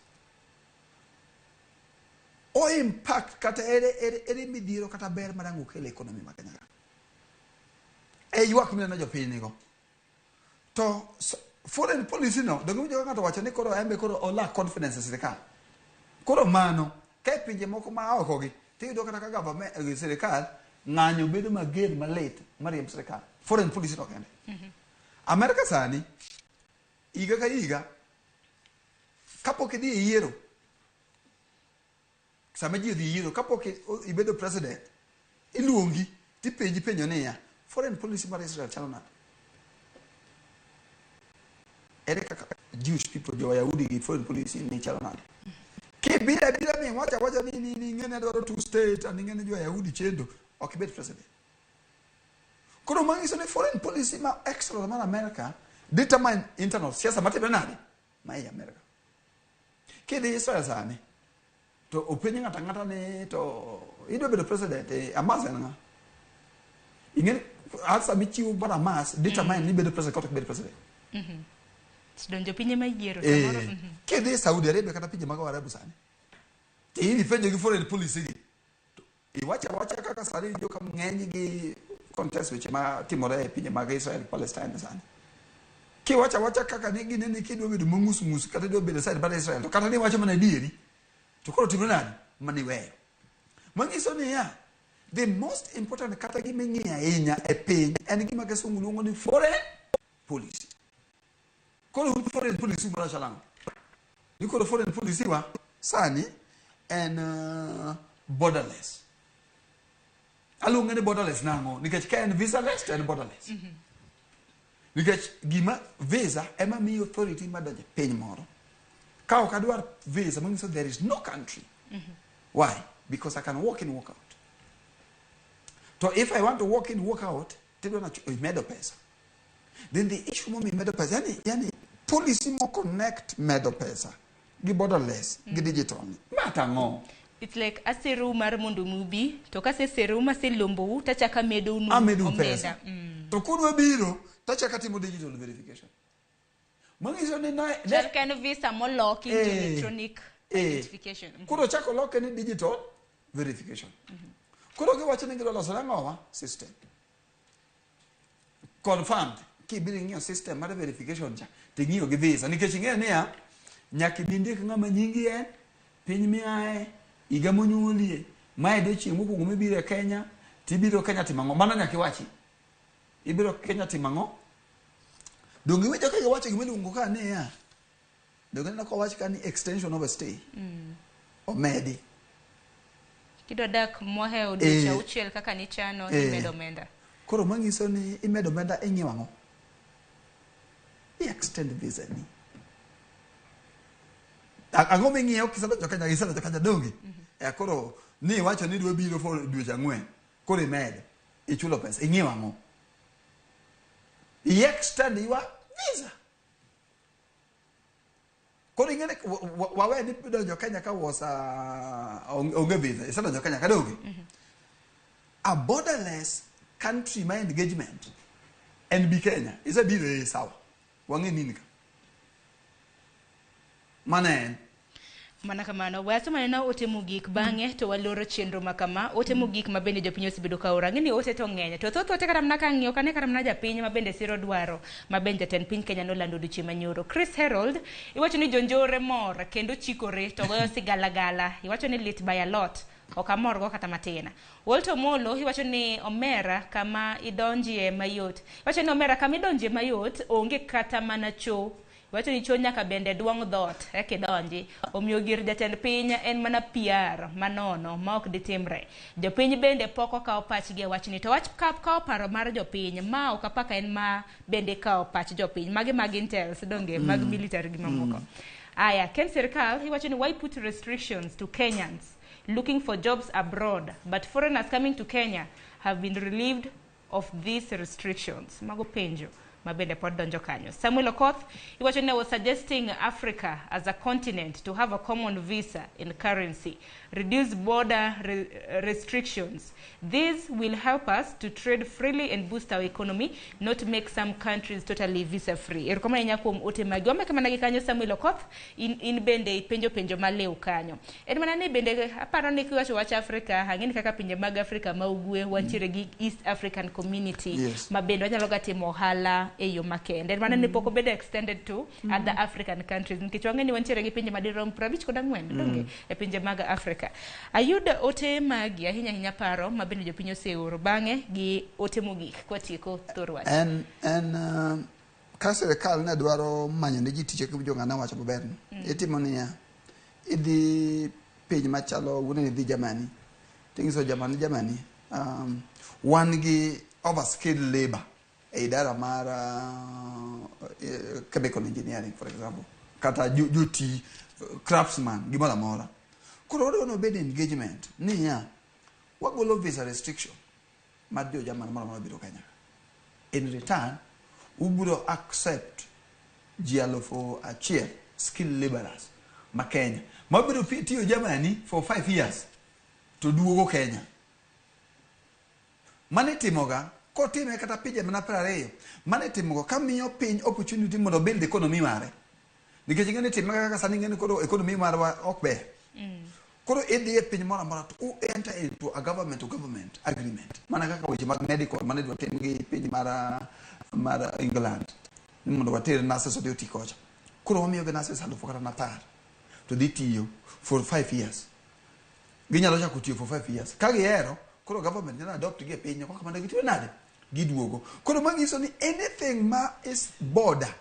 O impact kata ere midhiero kata ber mar ang'o kelo economy ma Kenya ka. E ywak mineno jopiny nigo. To foreign policy no, donge iwinjo ka ng'ato wacho ni koro en be koro o lack confidence e sirikal. Koro mano, ka e pinje moko ma oko gi, tiyudo kata ka government, sirikal ng'anyo bedo mager malit mariemb sirikal. Foreign policy no kende. Amerika sani, higa ka higa, kapok idhi e yiero, sama ji odhi e yiero, kapok ibedo president, iluongi tipenji penjo niya, foreign policy mar Israel chalo nade? Ere kaka Jewish people, jo Wayahudi gi foreign policy ni chalo nade? Kibiro abira mi wacho awacha ni ing'e ni adwaro two state and ing'e ni jo Wayahudi chendo, ok ibed president. Koro manyiso ni foreign policy ma external mar America determine internal siasa matimre nade ma ei America. Kidhi Israel sani, to openj ng'ato ang'ata ni to idwa bedo president, Hamas en ng'a? Ing'e ni answer michiwo mar Hamas determine ni ibedo president kata ok ibedo president. Donjo pinye ma yiero samoro. Kidhi Saudi Arabia kata pinje mag Waarabu sani, to in ipenjo gi foreign policy gi, to iwacho awacha kaka sani iwinjo ka ng'eny gi contest weche ma timore e pinje mag Israel Palestine sani. Kiwacho awacha kaka ni ginene kidwa bedo mang'us ng'us kata idwa bedo side mar Israel, to kata ni iwacho mana adieri, to koro timre nade? Mana iweyo. Manyiso niya, the most important kata gima ing'iyo ahinya e piny en gima kisungu luongo ni foreign policy. Koro foreign policy moro chalo ang'o? Ni koro foreign policy wa sani en borderless. Aluonge ni borderless nang'o? Nikech ka en visaless to en borderless. Nikech gima visa ema miyi authority mar donjo e piny moro. Ka ok adwar visa, manyiso there is no country. Why? Because I can walk in, walk out. To if I want to walk in, walk out, tidwa na imedo pesa. Then the issue momiyo imedo pesa, yani policy mo connect medo pesa gi borderless, gi digital ni. Ma tang'o? It's like aserou mar mondo mi ubi, to kaseserou maselombou, tachako amedou nu Amedou omenda. pesa. To kudwa biro, tachako atimo digital verification. Manyiso ni na, ne, Chal ka en visa moloki into electronic identification. Koro chako loke ni digital verification. Koro giwacho ni gidwa loso nang'owa system. Confirmed. Kibiro ing'iyo system mar verification cha, ting'iyo gi visa. Nikech ing'eyo niya, nyaka ibi ndik ng'ama nyingi en, piny miaye, higa monyuolie, mae odiochieng' mokwongo mibiro e Kenya, tibiro Kenya timo ang'o? Mano nyaka iwachi. Ibiro Kenya timo ang'o? Donge iwinjo ka giwacho gima iluongo ka niya, donge ineno kowach ka ni extension of a stay, omedi. Kidwa dak mohewo dweche 6 kaka nichano, imedo omenda. Koro manyiso ni imedo omenda ing'iyo ang'o? I extend visa ni. Ang'o ming'iyo kisedonjo Kenya, isedonjo Kenya donge? Koro ni iwacho ni idwa biro for dweche 4, koro imedo, ichulo pesa, ing'iyo ang'o? I extend your visa. Koro ing'e ni wawe ni donjo Kenya ka was onge visa, isedonjo Kenya ka donge? A borderless country ma engagement en bi Kenya, isebiro e sawa, wang'e nini ka. Mano en. Mana kamano, we asom anena ote mogik bang'e to waloro chenro ma kama. Ote mogik ma bende jopiny osebedo ka oro. Ang'e ni ote to ng'eny. To thoth ote kata mana ka ang'iyo, ok ane kata mana japiny ma bende siro dwaro ma bende jatend piny Kenya nolando odiochieng' manyoro. Chris Harold, iwacho ni jonjore mor kendo chikore to goyo sigalagala. Iwacho ni lit by a lot. Ok amorgo kata matin. Walter Omolo, iwacho ni omera kama idonjie mayot. Iwacho ni omera kama idonjie mayot onge kata mana cho. Iwacho ni cho nyaka bende duong' dhoot eka idonji. Omiyo gir jatend piny en mana PR manono ma ok ditimre. Jopiny bende pok okawo pachgi e wachni. To wach kawo paro mar jopiny ma ok apaka en ma bende kawo pach jopiny. Magi mag intels donge mag military gi mamoko. Aya, Ken Sirkal iwacho ni why put restrictions to Kenyans looking for jobs abroad, but foreigners coming to Kenya have been relieved of these restrictions. Mago penjo ma bende pod donjo kanyo. Samuel Okoth iwacho ni was suggesting Africa as a continent to have a common visa in currency, reduce border restrictions. This will help us to trade freely and boost our economy, not make some countries totally visa free. Erokamano ahinya kuom ote magi. Wameke mana gi kanyo Samuel Okoth, in bende ipenjo penjo maliw kanyo. En mana ni bende aparo ni kiwacho wach Africa, ang'e ni kaka pinje mag Africa ma ugwe wantiere gi East African Community ma bende wanyalo ga timo ohala e yo makende. Mano ne pok obedo extended to other African countries nikech wang'e ni wantiere gi pinje madirom 54 donge e pinje mag Afrika. Ayudo ote magi ahinya ahinya paro ma bende jopiny oseoro bang'e gi ote mogik kwatieko thor wach. En ka sirikal ne dwaro manyo ne ji tich kaka jong'ana wacho maber ni itimo niya, idhi piny machalo wuone ni idhi Germany tinyiso Germany, Germany wan gi overskilled labor e idara mar chemical engineering, for example, kata joti craftsman, gimoro amora. Koro wadwa ni obed engagement niya, wagolo visa restriction mar jo German moro amora biro Kenya, in return ubiro accept ji 1,000 skilled laborers ma Kenya mabiro tiyo Germany for 5 years to duogo Kenya. Mano itimoga kotime kata pinje mana 20. Mano itimoga kamiyo piny opportunity mondo build economy mare, nikech ing'e ni time kaka sani, ing'e ni koro economy marwa ok ber. Koro idhi e piny moro amora to u enter into a government to government agreement, mana kaka weche mag medical mane idwa tim gi piny mar England ni mondo water nurses odhi oti kocha. Koro wamiyogi nurses alufu kata 10 to dhi tiyo for 5 years. Ginyalo chako tiyo for 5 years ka gihero. Koro government nyalo adopt gi e piny kaka kamano, gitiyo nade, giduogo. Koro manyiso ni anything ma is border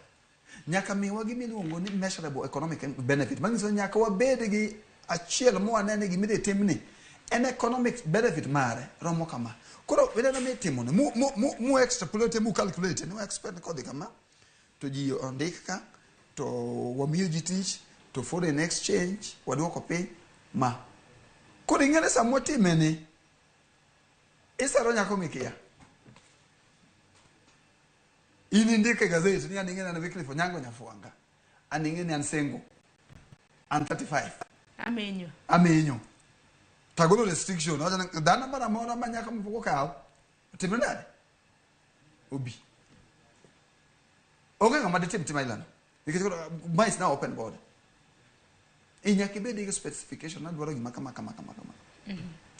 nyaka miwa gima iluongo ni measurable economic benefit. Manyiso ni nyaka wabed gi achiel mwanene gima idhi timni en economic benefit mare romo kama. Koro ineno mitimo ni mu extrapolate, mu calculate ni expect kodhi kama to ji ondik ka to wamiyo ji tich to foreign exchange waduoko piny ma. Koro ing'e ni sama watime ni isero nyako mikia in indiko e gazet ni an ing'e ni an Wycliffe Onyango Nyafwanga, an ing'e ni an single, an 35. Amenyo. Amenyo tagolo restriction. Awacho ni dhano moro amora ma nyako mapok okaw otimre nade obi, onge ng'ama ditim tim ailano nikech koro ma is now open border. Nyaka ibed gi specification, adwaro gima kama kama kama kama.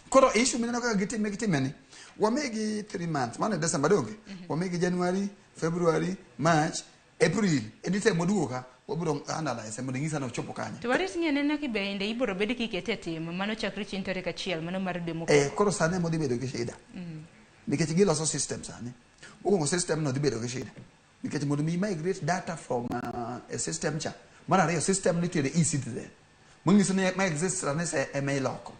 Koro issue mineno kaka gitime ni wamigi 3 months, mano e December donge, wamigi January, February, March, April. Anytime moduogo ka wabiro analyze mondo ing'isa ni ochopo kanye. To warit ng'e nena ki bende ibiro bed kikete e tim mano chakre chieng' tarik 1 mano mar dwe mokwongo. Koro sani ema odhi bedo gi shida nikech giloso system sani. Mokwongo system no dhi bedo gi shida nikech mondo mi migrate data from a system cha. Mar ariyo, system nitiere e-citizen manyiso ni ma exist sani se ema iloko.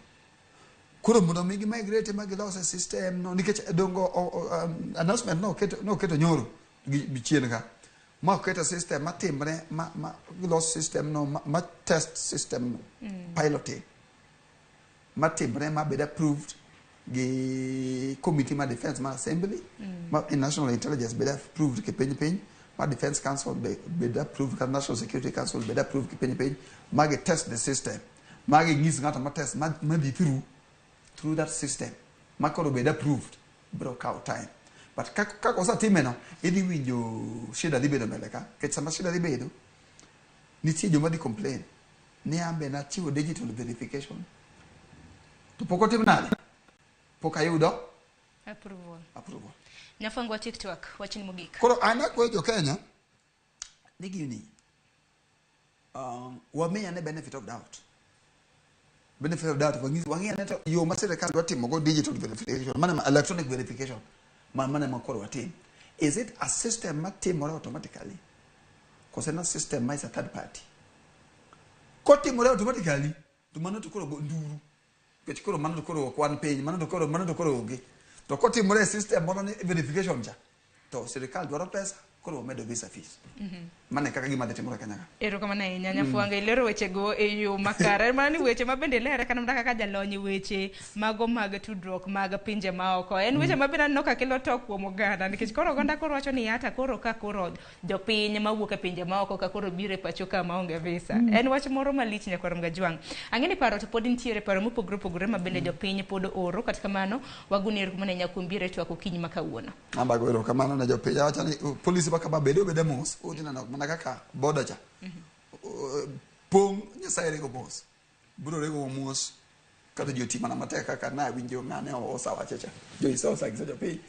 Koro mondo mi gi migrate ma gilose system no, nikech dongo announcement no keto no keto nyoro gi chien ka ma oketo system matimre ma gilos system no ma test system no, piloting matimre ma bed approved gi committee ma defense ma assembly, ma national intelligence bed approved ki piny piny ma defense council bed approved ka national security council bed approved ki piny piny ma gi test the system, ma gi nyis ng'ato ma test ma dhi through that system ma koro bed approved. Biro kawo time, but kaka osetime no, idhi winjo shida dhi bedo mbele ka, nikech sama shida dhi bedo nitie joma dhi complain ni ambe nachiwo digital verification to pok otim nade, pok ayudo approval. Approval. Nyafwango wa TikTok, wachni mogik. Koro an akwayo jo Kenya ni gini wamiya ne benefit of doubt, benefit of doubt. Wang'i ane to yo ma sirikal dwa timo go digital verification mana ma electronic verification ma mana ma koro watim, is it a system matimore automatically kose en a system ma is a third party? Kotimore automatically to mano to koro go nduru, nikech koro mano to koro ok wan piny, mano to koro onge. To kotimore e system moro ni verification cha to sirikal dwaro pesa, koro wamedo visa fees. Mano e kaka gima dhi timore Kenya ka. Erokamano ahinya, Nyafwanga, ilero wechego e yo makare. En mana ni weche ma bende lere kata mana kaka jalony e weche mago mag tudruok mag pinje maoko. En weche ma bende aneno ka kelo to kuom oganda nikech koro oganda koro wacho ni yata koro ka koro jopiny mawuok e pinje maoko ka koro biro e pacho ka maonge visa. En wach moro malich, nyakwar Mgajwang'. Ang'e ni paro to pod nitiere paro mopogore opogore ma bende jopiny pod oro, kata kamano wagoni erokamano ahinya kuom biro e twak okinyi ma kawuono. Ambago erokamano ne jopiny. Awacho ni polisi ma kama bede obede mos, udhi neno mana kaka boda cha pong'. Nyasaye rego mos, biro rego mos kata ji oti mana matek kaka na winjo ng'ane osawacho cha jo isosa giso jopiny.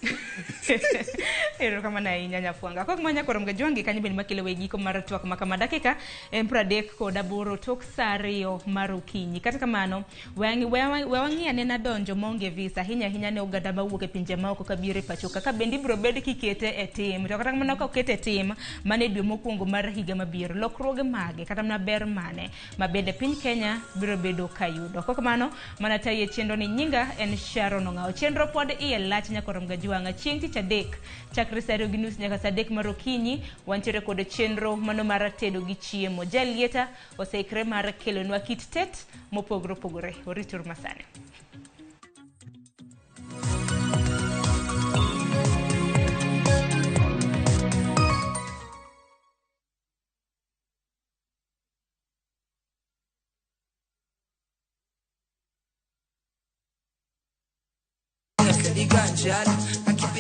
Erokamano ahinya Nyafwanga. Kok ma nyakwar Mgajwangi kanyo bende makelo we giko mar twak ma kama dakika en 38 tok saa 2 mar okinyi. Kata kamano, we wang'i anena donjo maonge visa ahinya ahinya ne oganda mawuok e pinje maoko kabiro e pacho ka. Ka bende ibiro bed kikete e tim. To kata kamano ka okete e tim, mano e dwe mokwongo mar higa mabiro. Lokruoge mage kata mana ber mane ma bende piny Kenya biro bedo ka yudo. Kok kamano, mana tayi e chenro ni nyinga en Sharon Ong'awo. Chenro pod iye lach nyakwar Mgajwang'a. Chieng' tich adek chakre saa 2:30 nyaka saa 3 mar okinyi wantiere kod chenro mano mar tedo gi chiemo. Jalieta oseikre mar kelonwa kit tet mopogore opogore. Orituru masani.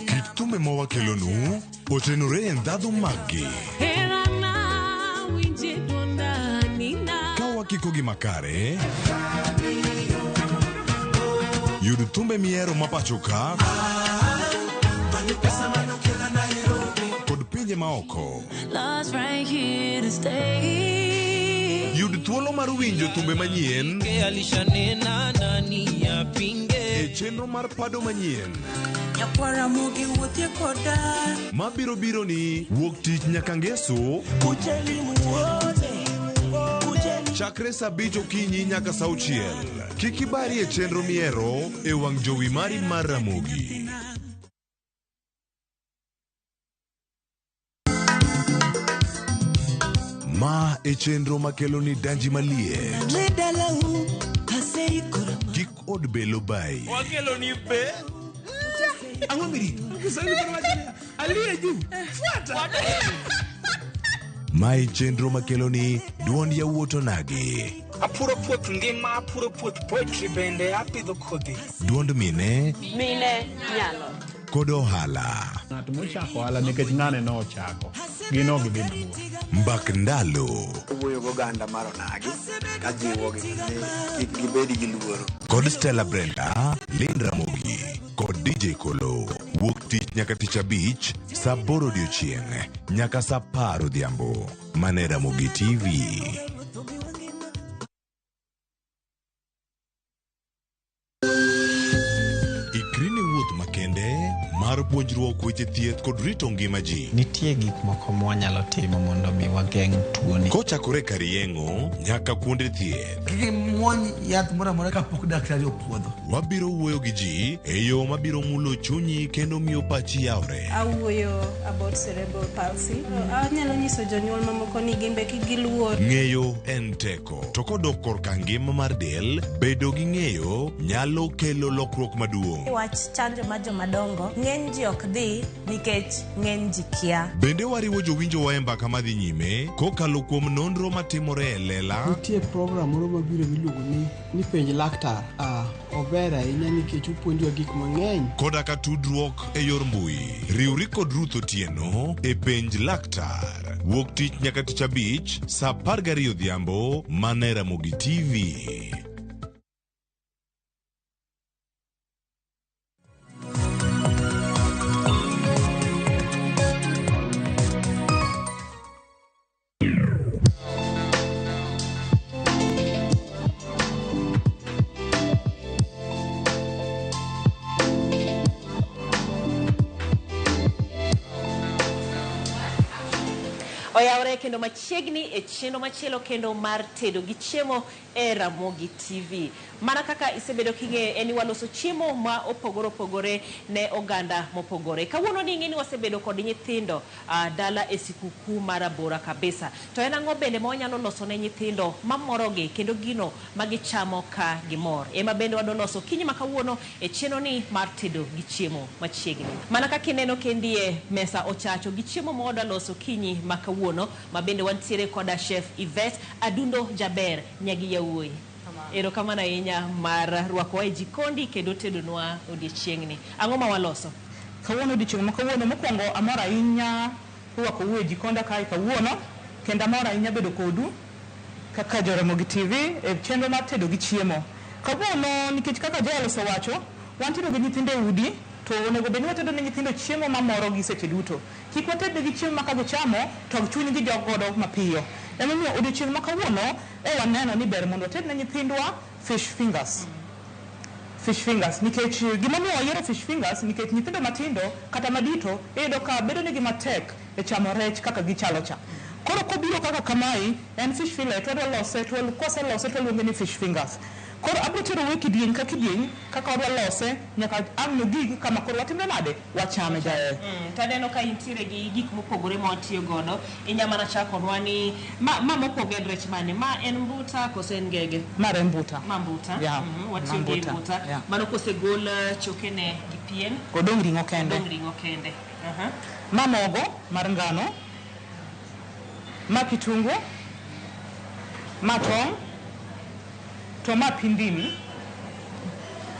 Kit thumbe ma wakelonu otenore e ndhadhu maggi. Ka wakikogi makare, yud thumbe mihero ma pacho ka kod pinje maoko. Yud thuolo mar winjo thumbe manyien e chenro mar pado manyien mabiro biro ni wuok tich nyaka ngeso chakre saa 5 okinyi nyaka saa 6. Kik ibari e chenro mihero e wang' jowi mari mar Ramogi. Ma e chenro makelo ni danji maliet. Kik od belo bai. Wakelo ni be. Ang'o mirito? Kiswahili koro wacho niya, aliye juu fuata. Ma e chenro makelo ni duond yawuot onagi. Apuro puoth ngima, apuro puoth poetry bende apidho kodhi. Duond mine. Mine nyalo. Kod ohala. Ng'at mochako ohala nikech ng'ane nochako. Gin ok gidhi mabor. Mbak ndalo. Owuoyo goganda mar onagi kajiwogi ni kik gibed gi luoro. Kod Stella Brenda, Lynn Ramogi kod DJ Kolo. Wuok tich nyaka tich abich saa 8 odiochieng' nyaka saa 10 odhiambo. Mane Ramogi TV. Ikri ne wuoth makende mar puonjruok weche thieth kod rito ngima ji. Nitie gik moko mwanyalo timo mondo mi wageng' tuoni. Kochakore kar yeng'o nyaka kuonde thieth. Kik imuony yath moro amora kapok daktari opuodho. Wabiro wuoyo gi ji e yo mabiro mulo chunyi kendo miyo pachi yawre. Awuoyo about cerebral palsy. Anyalo nyiso jonyuol mamoko ni gimbe kik giluor. Ng'eyo en teko. To kodok korka ngima mar del, bedo gi ng'eyo nyalo kelo lokruok maduong'. Wach chanjo mar jomadongo, ng'eny ji ok dhi nikech ng'eny ji kia. Bende wariwo jowinjowa e mbaka madhi nyime kokalo kuom nonro matimore e lela. Nitie program moro mabiro miluongo ni penj laktar. Ober ahinya nikech opuonjowa gik mang'eny. Koda ka tudruok e yor mbui. Riwri kod Ruth Otieno e penj laktar. Wuok tich nyaka tich abich saa 12 odhiambo mana e Ramogi TV. Oyawore kendo machiegni e chenro machielo kendo mar tedo gi chiemo e Ramogi TV. Mana kaka isebedo king'eyo en ni waloso chiemo ma opogore opogore ne oganda mopogore. Kawuono ni ing'e ni wasebedo kod nyithindo dala e sikuku mar abora kabisa. To en ang'o bende ma wanyalo loso ne nyithindo mamorogi kendo gino ma gichamo ka gimor. Ema bende wadwa loso kinyi ma kawuono e chenro ni mar tedo gi chiemo machiegni. Mana kaka ineno kendie mesa ochacho gi chiemo ma wadwa loso kinyi ma kawuono ma bende wantiere koda Chef Yvette Adundo Jaber Nyagi Yawuoyi. Erokamano ahinya mar rwakowa e jikondi kendo tedonwa odiechieng'ni. Ang'o ma waloso? Kawuono odiechieng' ma kawuono mokwongo amor ahinya rwakou e jikonda kae kawuono kendo amor ahinya bedo kodu kaka jo Ramogi TV e chenro mar tedo gi chiemo. Kawuono nikech kaka Joel osewacho, wantiere gi nyithindo e udi To onego bed ni watedo ne nyithindo chiemo mamorogi seche duto. Kik watednegi chiemo ma ka gichamo to chunygi jok godo mapiyo. Emomiyo odiochieng' ma kawuono e waneno ni ber mondo wated ne nyithindwa fish fingers. Fish fingers nikech gimomiyo wayiero fish fingers nikech nyithindo matindo kata madito iyudo ka bedo negi matek e chamo rech kaka gichalo cha. Koro kobiro kaka kamae en fish fillet wadwa lose to kwaselose to waluonge ni fish fingers. Koro abiro terou e kidieny ka kidieny kaka wadwa lose nyaka ang' nogig kama koro watimre nade? Wachame jaer. Taneno ka intiere gi gik mopogore ma watiyo godo. Inya mana chakonwa ni ma, ma mokwongo en rech mane? Ma en mbuta koso en ngege? Ma en mbuta. Ma mbuta. Yeah, Mhm, watiyo ma gi mbuta. mbuta. Yeah. Mano kosegol chokene gi pien. Odong' ring'o kende. Odong' ring'o kende. Aha. Ma mogo mar ngano, ma kitungu, ma tong', to ma pi ndim.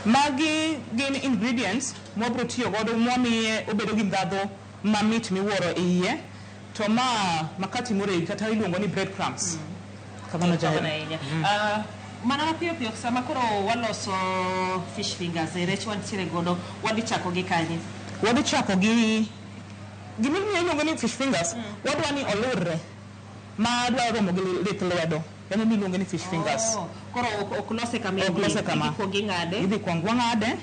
Magi gin ingredients mwabro tiyo godo mwamiye obedo gi ndhadhu mamit miwuoro e iye. To ma makati moregi kata iluongo ni bread crumbs. Kamano jaer. Kamano ahinya. Mana mapiyo piyo sama koro waloso fish fingers e rech wantiere godo, wadhi chako gi kanye? Wadhi chako gi gimomiyo iluongo ni fish fingers, wadwa ni olurre ma dwa romo gi lith lwedo. Emomiyo iluonge ni fish fingers. Oh, koro ok lose kama Ok lose kama. Idhi kuong ing'ade. Idhi kuong wang'ade.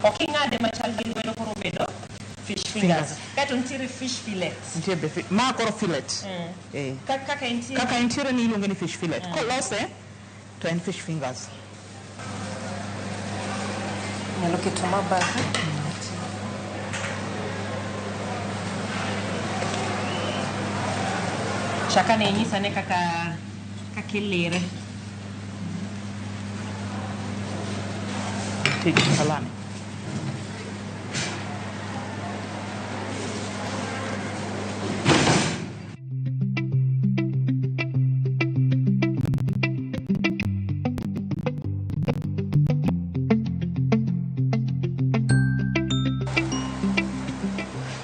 Ok ing'ade machal gi lwedo koro obedo fish fingers. Fingers. Kaeto nitiere fish fillets. Nitie be ma koro fillet. Kaka entie. Kaka entiere ni iluonge ni fish fillet. Kolose to en fish fingers. Nyalo keto mabathe. Chaka ne inyisa ne kaka ilire. Ti gi salami.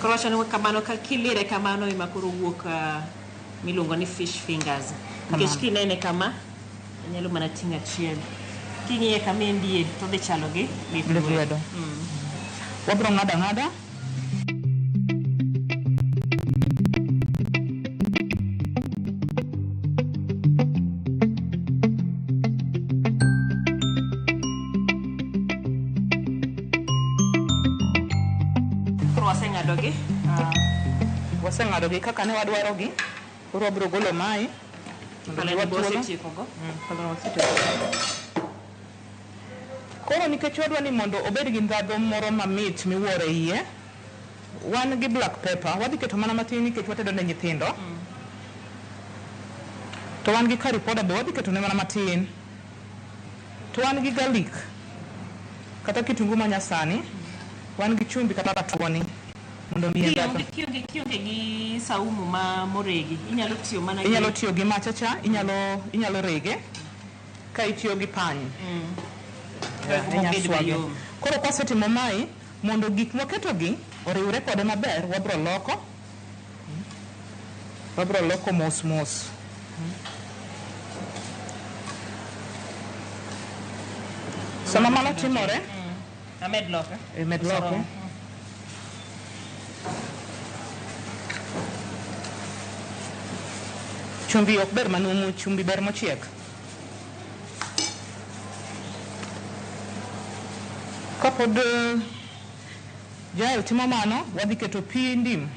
Koro wacho ni kamano ka kilire kamano ema koro wuok miluongo ni fish fingers. Nikech Kamano. kinene kama inyalo mana ting'o achiel. King'iye kama endie to odhi chalo gi lith Lith lwedo. Wabro ng'ado ang'ada. Koro waseng'adogi. Waseng'adogi kaka ne wadwarogi. Koro wabro golo mae. Mondo Pala miwa ni thuolo. wasetieko go. Pala wasetieko. Koro nikech wadwa ni mondo obed gi ndhadhu moro mamit miwuoro e iye, wan gi black pepper. Wadhi keto mana matin nikech watedo ne nyithindo. To wan gi curry powder be wadhi keto ne mana matin. To wan gi garlic kata kitungu ma nyasani. Wan gi chumbi kata ratuoni mondo omiye ndhadhu. Kionge gi saumu ma moregi, inyalo tiyo mana gi Inyalo tiyo gi machacha, inyalo rege ka itiyo gi pany. Yeah, Mondo inyalo obed swage. mayom. Koro kwasetimo mae, mondo gik mwaketogi oriwre kode maber, wabro loko. Wabro loko mos mos. Sama mano timore, Amed loke. Med loke. Chumbi ok ber manumu, chumbi ber mochiek. Kapod Jael timo mano, wadhi keto pi ndim.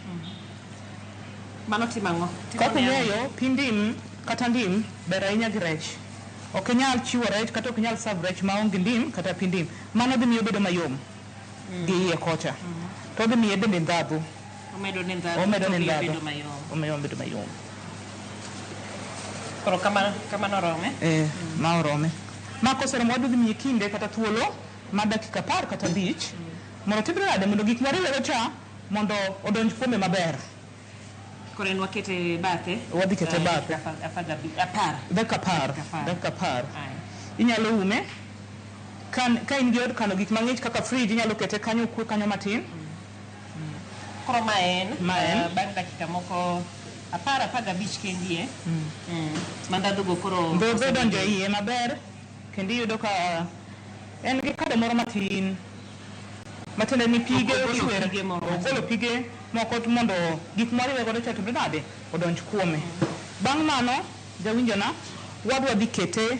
Mano timo ang'o? Kaka ung'eyo, pi ndim kata ndim ber ahinya gi rech. Ok inyal chiwo rech kata ok inyal serve rech maonge ndim kata pi ndim. Mano dhi miyo obedo mayom gi iye kocha. To odhi miye bende ndhadhu. Omedo ne ndhadhu. Omedo ne to miyo ndhadhu. obedo mayom. Omiyo obedo mayom. Koro kamano orome? Ma orome. Ma koseromo wadhi miye kinde kata thuolo mar dakika 10 kata 5 mondo timre nade mondo gik mwariwego cha mondo odonj kuome maber. Koro en wakete bathe. Wadhi kete bathe. Apar. Dakika apar. Dakika apar. Dakika apar. Aya. Inyalo ume. Ka in gi od kano gik mang'ich kaka fridge, inyalo kete kanyo okwe kanyo matin. Koro ma en, Ma en. Bang' dakika moko 10 15 kendi eh. Ma ndhadhu go koro Ndhadhu donjo e iye maber kendo iyudo ka en gi kado moro matin matiende ni pige Ogolo ochwer pige moro matin. ogolo pige moko mondo gik mwariwe godo cha to obed nade odonj kuome. Bang' mano jawinjona wadwa dhi kete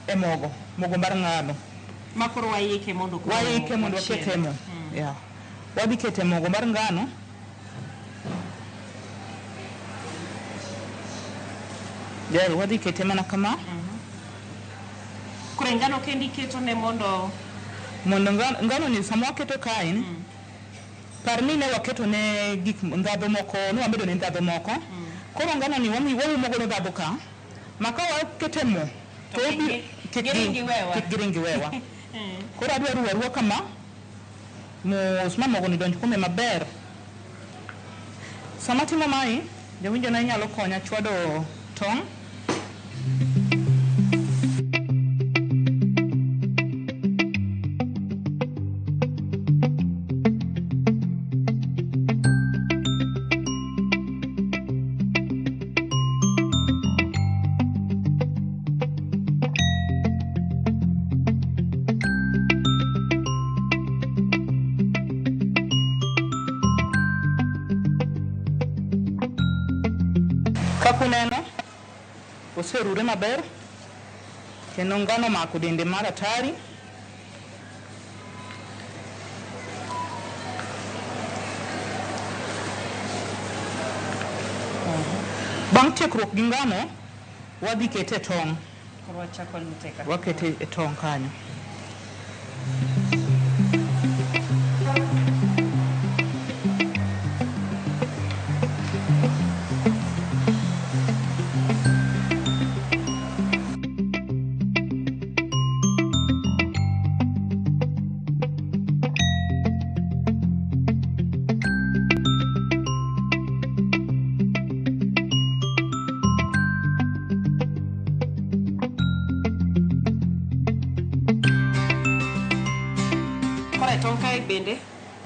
e mogo, mogo mar ngano. Ma koro waike mondo koro Waike mondo wakete e mo. Yeah. Wadhi kete e mogo mar ngano. Jael, wadhi kete mana kama. Koro ngano kendi iketo ne mondo Mondo ngano ni sama waketo kae ni, par ni ne waketo ne gik ndhadhu moko, ne wamedo ne ndhadhu moko. Koro ngano ni waumo godo ndhadhu ka, ma ka wakete mo, to To obiro kik giring giwewa. Kik giring giwewa. Koro adwa ruwo aruwa kama, mos ma mogo ni donj kuome maber. Sama atimo mae, jawinjo na inyalo konya chwado tong'. Kaka uneno, oserure maber kendo ngano omako dende mar atari. Bang' tiekruok gi ngano, wadhi kete e tong'. Koro wachako lute ka. Wakete e tong' kanyo. Koro e tong' kae bende?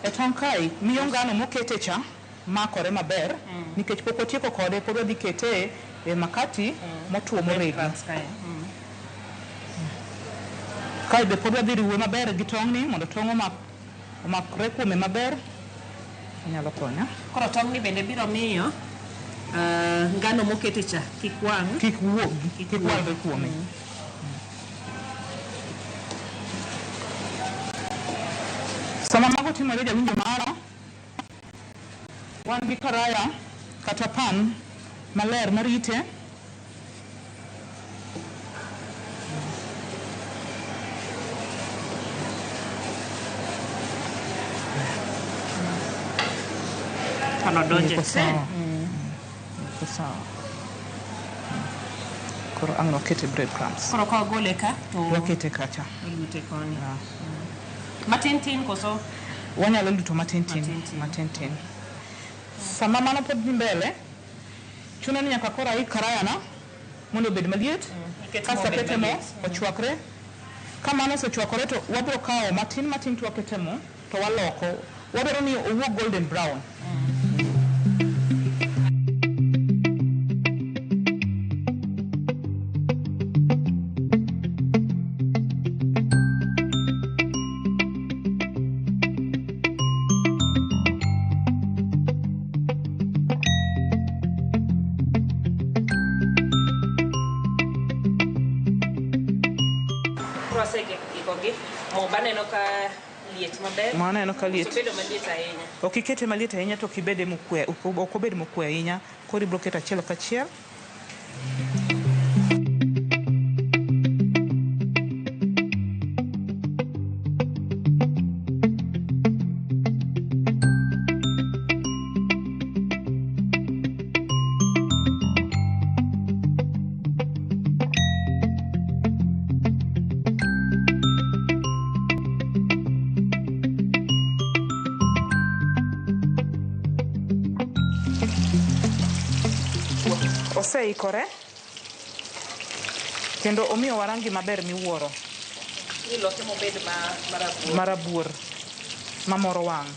E tong' kae, miyo ngano mokete cha makore maber, nikech pok watieko kode, pod wadhi kete e makati motwo moregi. Kae be pod wadhi ruwe maber gi tong'ni mondo tong' omakre kuome maber. Inyalo konya. Koro tong'ni bende biro miyo ngano mokete cha kik wang'. Kik wuogi, kik walre kuome. Sama mago timore jawinjo mara, wan gi karaya kata pan maler marite. Pan odonje Iko te. sawa. Iko sawa. Koro ang' wakete bread crumbs. Koro ka wagole ka to Wakete kacha. walute koni. Matin tin koso? Wanyalo luto matin tin. Matin tin. Sama mano pod dhi mbele, chuno ni nyaka koro aik karaya na mondo obed maliet. Iket Kasto mo obed akete mo, maliet. ochwakre. Ka mano osechwakore to wabiro kawo matin matin to wakete mo to waloko. Wadwaro ni owuog golden brown. Koro waseikogi. Mo be aneno ka liet maber. Mo aneno ka liet. Osebedo maliet ahinya. Ok ikete maliet ahinya to ok ibede mokwe, ok obed mokwe ahinya. Koro ibiro keto achiel kachiel. Oseikore kendo omiyowa rangi maber miwuoro. Iloke mobed marabuor. Marabuor mamoro wang'.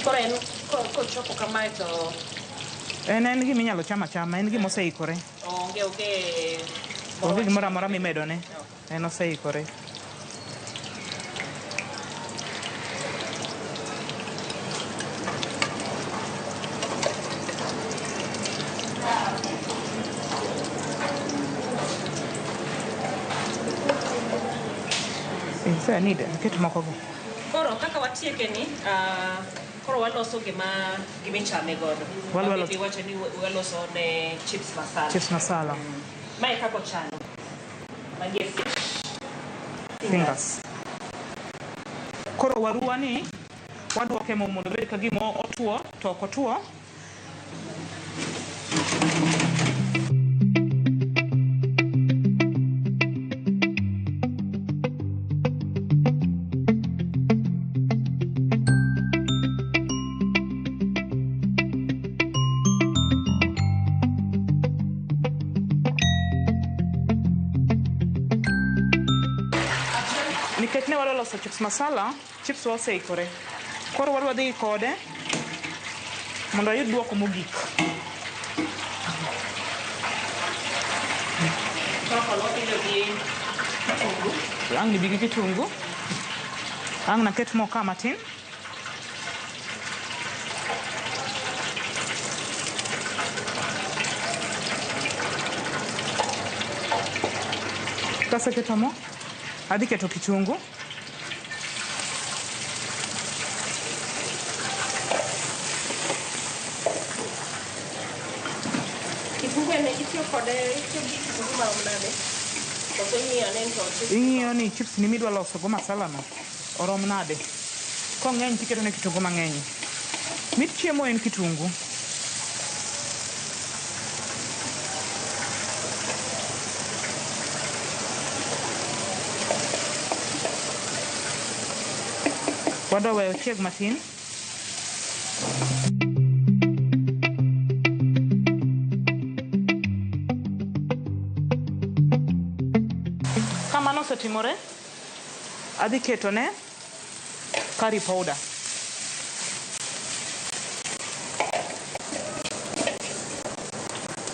Koro en kochopo kamae to En gima inyalo chamo achama, en gima oseikore. Onge Onge gimoro amora mimedone. En oseikore. So need ket moko go. Koro kaka watieke ni koro waloso gima gimichame godo. Wacho ni waloso ne chips masala. Chips masala. Mae kako chalo. Magi e fish fingers. Koro waruwa ni waduoke mo mondo obed ka gima otuo to ok otuo. Nikech ne wadwa loso chips masala, chips wa oseikore. Koro wadwa dhi kode mondo ayud duoko mogik. Ang' nibi gi kitungu. Ang' naket mo ka matin. Kaseketo mo, adhi keto kitungu. Kitungu ene itiyo kode, itiyo gi kitungu marom nade? Koso ing'iyo ane ni to chips Ing'iyo ni chips ni midwa loso go masala no orom nade. Kong'eny tiketo ne kitungu mang'eny. Mit chiemo en kitungu. Wadwa weyo chieg matin. Kamano osetimore, adhi ketone curry powder.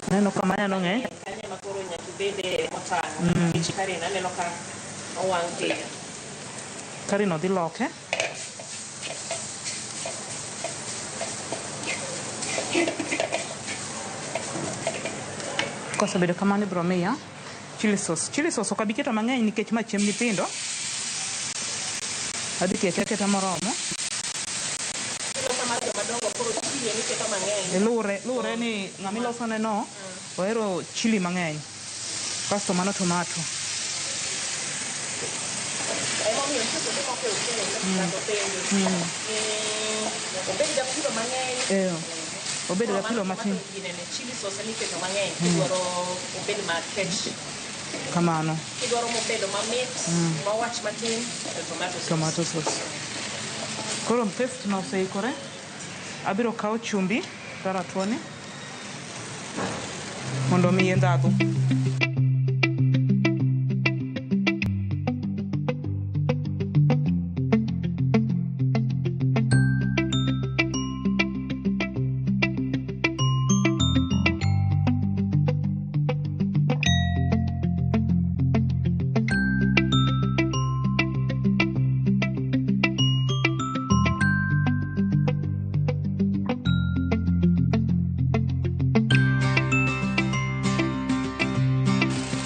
Aneno ka maya no ng'eny. Kanyo ema koro nyaka ibede motang'. Nikech curry no aneno ka owang' piyo. Curry no dhi loke. Kosebedo kamano ibiro miya chili sauce. Chili sauce ok abi keto mang'eny nikech ma chiemb nyithindo. Adhi kete aketa moromo. Iloso mar joma dongo koro chili ema iketo mang'eny. Luwre ni ng'ama ilosone no ohero chili mang'eny. Kasto mano tomato. Emomiyo nitie kuonde moko e otende ng'ato penjo ni obed gapilo mang'eny. Obed gapilo matin. Ginene chili sauce ema iketo mang'eny kidwaro obed makech. Kamano. Kidwaro mobedo mamit, mowach matin, to tomato sauce. Tomato sauce. Koro paste no oseikore. Abiro kawo chumbi ratuoni mondo omiye ndhadhu.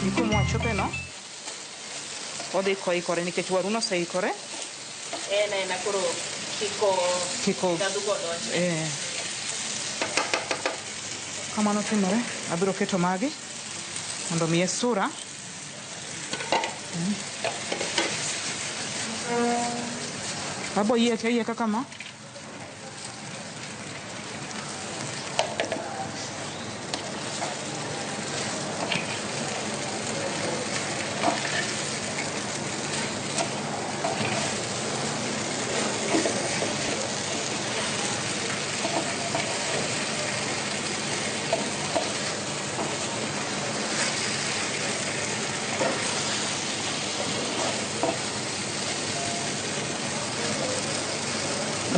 Gikumwachope no odhi koikore nikech waru noseikore. En aena koro kiko ndhadhu go donjo. Kamano timore, abiro keto magi mondo omiye sura. Abo yieke ayieka kama.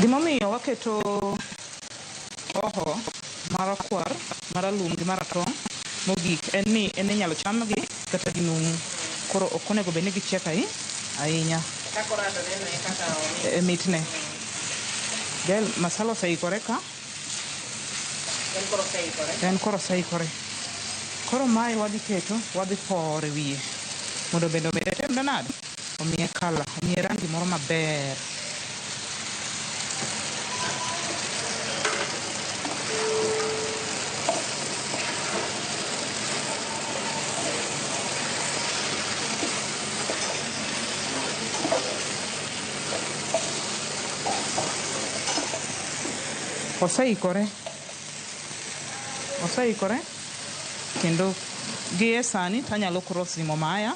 Gimomiyo Waketo hoho marakwar, maralum gi maratong'. Mogik en ni en inyalo chamgi kata ginumu. Koro ok onego bed ni gichiek ahinya. Kaka orado neno e kaka E mitne. Jael, masala oseikore ka. En koro oseikore. En koro oseikore. Koro mae wadhi keto, wadhi poro e wiye. Mondo bende omed timre nade? Omiye colour, omiye rangi moro maber. Oseikore. Oseikore. Kendo gie sani tanyalo koro simo maya.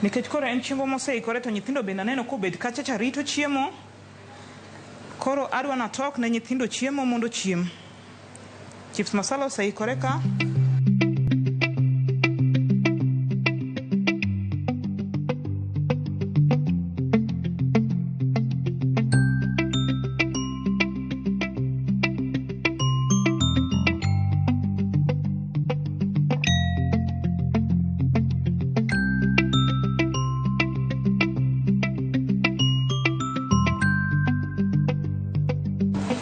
Nikech koro en chiemo moseikore to nyithindo bende aneno kobet kacha cha rito chiemo. Koro adwa natok ne nyithindo chiemo mondo ochiem. Chips masala oseikore ka.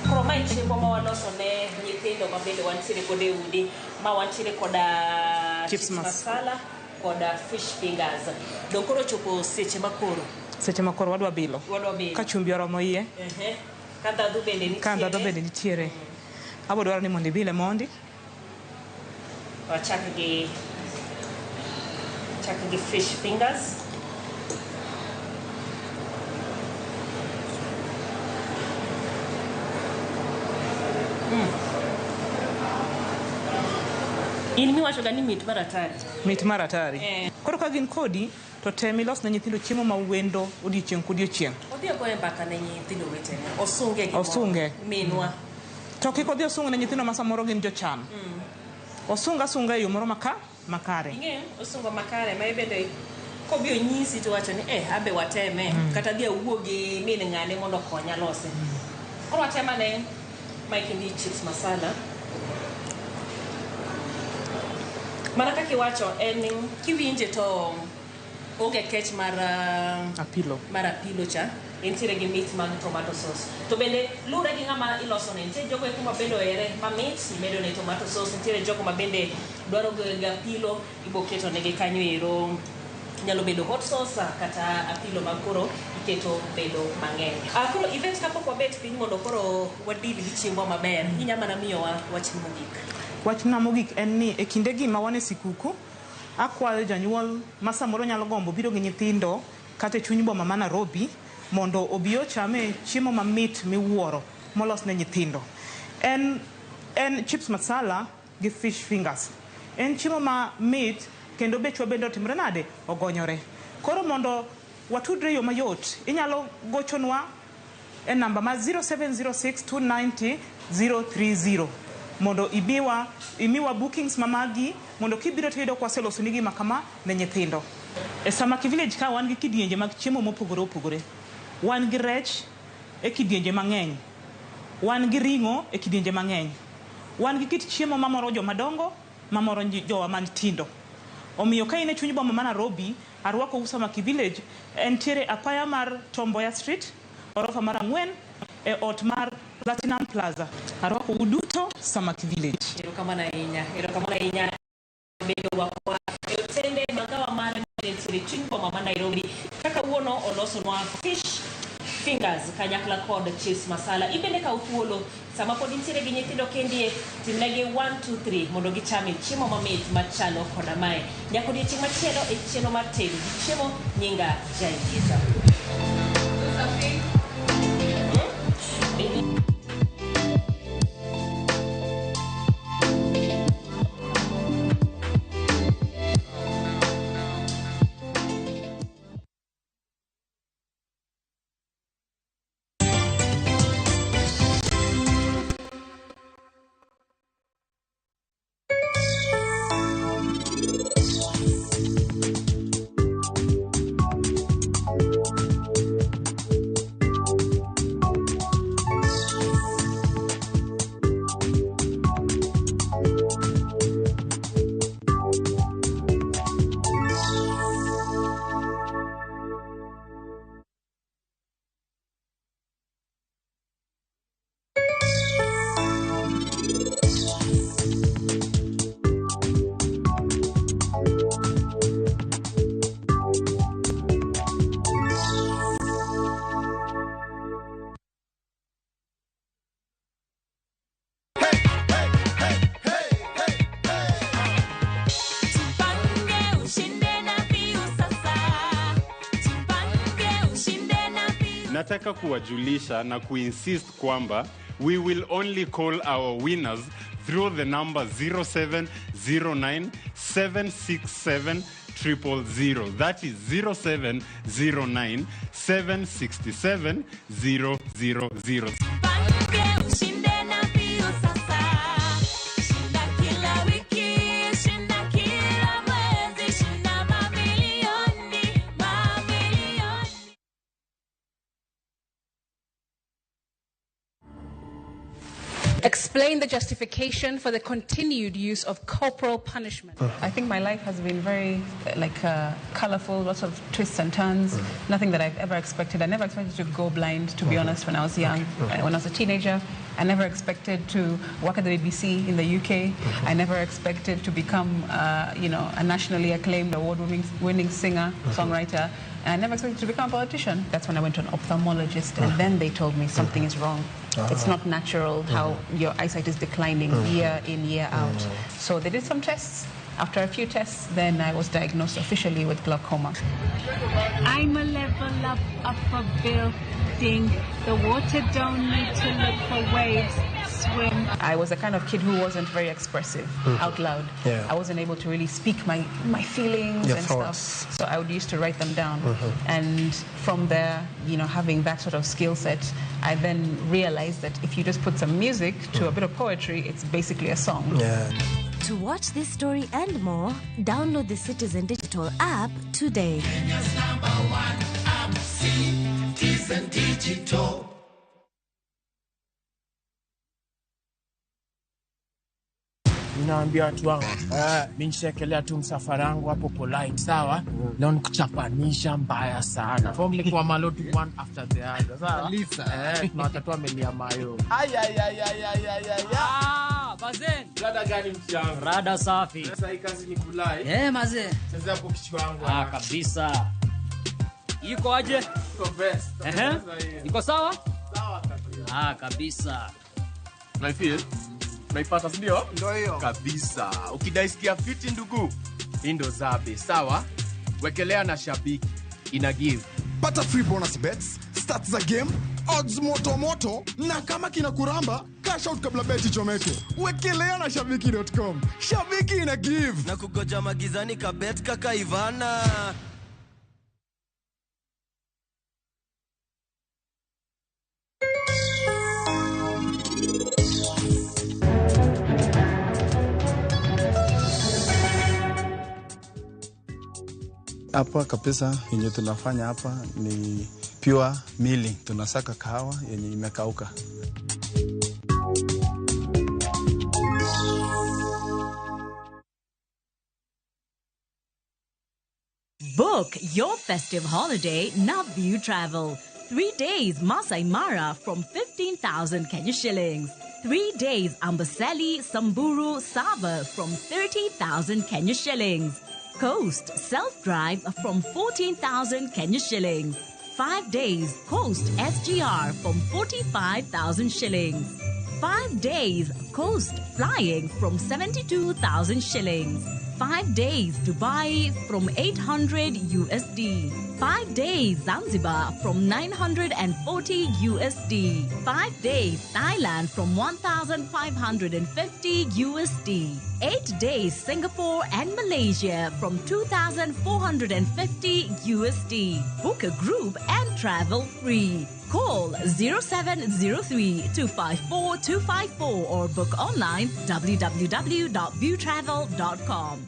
Koro mae chiemo ma waloso ne nyithindo ma bende wantiere godo e udi ma wantiere koda Chips chips masala koda fish fingers. Dong koro chopo seche ma koro Seche ma koro wadwa bilo. Wadwa bilo. Ka chumbi oromo iye. Ehe. Ka ndhadhu bende nitiere. Ka ndhadhu bende nitiere. Abo dwaro ni mondo ibile mondi. Wachak gi chak gi fish fingers. In miwacho ga ni mit mar atari. Mit mar atari. Eh. Koro ka gin kodi to tem ilos ne nyithindo chiemo ma wendo odiochieng' kodiochieng'. Odhi ogoye mbaka ne nyithindo wetene. Osunge gimoro. Osunge. Minwa. To kik odhi osung ne nyithindo ma samoro gin jochan. Osung asunga e yo moro maka makare. Ing'eyo osungo makare ma ibende kobi onyisi to wacho ni eh abe wateme kata dhi awuo gi min ng'ane mondo okonya lose. Koro watem ane mae kendi chips masala. Mana kaka iwacho en kiwinje to onge kech mar apilo mar apilo cha entiere gi mit mag tomato sauce to bende luwre gi ng'ama iloso ne nitie jogo eko ma bende ohere mamit imedo ne tomato sauce nitiere jogo ma bende dwaro ga apilo ibo keto negi kanyo ero nyalo bedo hot sauce kata apilo ma koro iketo bedo mang'eny. Koro event kapok wabet piny mondo koro wadil gi chiembwa maber inya mana miyowa wachni mogik. Wachna mogik en ni e kindegi ma wan e sikuku, akwayo janyuol ma samoro nyalo gombo biro gi nyithindo kata e chuny boma ma Nairobi mondo obi ochame chiemo mamit miwuoro molos ne nyithindo. En, en chips masala gi fish fingers. En chiemo ma mit kendo bechwa bende otimre nade? Ogonyore. Koro mondo watudre e yo mayot, inyalo gochonwa e namba ma 0706 290 030 mondo ibiwa imiwa bookings ma magi mondo kibiro to iyudo ka waselosoni gima kama ne nyithindo. E Samaki Village ka wan gi kidienje mag chiemo mopogore opogore. Wan gi rech e kidienje mang'eny. Wan gi ring'o e kidienje mang'eny. Wan gi kit chiemo mamoro joma dongo, mamoro jowa matindo. Omiyo ka in e chuny boma ma Nairobi, arwakou Samaki Village, entiere apaya mar Tom Mboya Street, orofa mar 4 e ot mar Platinum Plaza. Arwakou duto Samaki Village. Erokamano ahinya. Erokamano ahinya. Bedo wakwa e otende magawa mare nitiere chuny boma ma Nairobi. Kaka wuono olosonwa fish fingers kanyakla kod chips masala. Ibende kaw thuolo sama pod intiere gi nyithindo kendie, timnegi 1 2 3 mondo gichame chiemo mamit machalo koda mae. Nyaka odiochieng' machielo e chenro mar tedo gi chiemo nyinga Jailieta. Nataka kuwajulisha na kuinsist kwamba we will only call our winners through the number 0709 767 000. That is 0709 767 000. Ushinde na Viusasa. Shinda kila wiki, shinda kila mwezi, shinda mamilioni, mamilioni. Explain the justification for the continued use of corporal punishment. I think my life has been very colorful, lots of twists and turns, nothing that I've ever expected. I never expected to go blind, to be honest, when I was young. When I was a teenager, I never expected to work at the BBC in the UK. I never expected to become, a nationally acclaimed award-winning singer, songwriter. And I never expected to become a politician. That's when I went to an ophthalmologist, and then they told me something is wrong. It's not natural how your eyesight is declining year in, year out. So they did some tests. After a few tests, then I was diagnosed officially with glaucoma. I'm a level up a building. The water don't need to look for waves. Swim. I was the kind of kid who wasn't very expressive out loud. Yeah. I wasn't able to really speak my feelings Your and thoughts. Stuff. So I would used to write them down. And from there, having that sort of skill set, I then realized that if you just put some music to a bit of poetry, it's basically a song. Yeah. To watch this story and more, download the Citizen Digital app today. Kenya's number one app, Citizen Digital. Ninaambia watu wangu, mi nishaekelea tu msafara wangu hapo polite, sawa? Leo nikuchapanisha mbaya sana. Form ni kwa malo tu one after the other, sawa? Tunawacha tu amelia mayo. Ay, ay, ay, ay, ay, ay, ay, ay. Ah, bazen. Rada gani mchango? Rada safi. Sasa hii kazi ni kulai. Mazee. Sasa hapo kichwa wangu. Ah, kabisa. Iko aje? Iko best. Iko sawa? Sawa kabisa. Ah, kabisa. Na feel naipata si ndio? Ndio hiyo. Kabisa. Ukidaisikia fiti ndugu, hii ndo zabe, sawa? Wekelea na shabiki. Ina give. Pata free bonus bets, stats za game, odds moto moto na kama kina kuramba, cash out kabla beti chomeke. Wekelea na shabiki.com. Shabiki ina give. Na kugoja magizani kabet kaka Ivana. Hapa kabisa yenye tunafanya hapa ni pure milling. Tunasaka kahawa yenye imekauka. Book your festive holiday Navview Travel. 3 days Masai Mara from 15,000 Kenya shillings. 3 days Amboseli, Samburu, Sava from 30,000 Kenya shillings. Coast self-drive from 14,000 Kenya shillings. 5 days Coast SGR from 45,000 shillings. 5 days Coast flying from 72,000 shillings. 5 days Dubai from 800 USD. 5 days Zanzibar from 940 USD. 5 days Thailand from 1,550 USD. 8 days Singapore and Malaysia from 2,450 USD. Book a group and travel free. Call 0703 254 254 or book online www.viewtravel.com.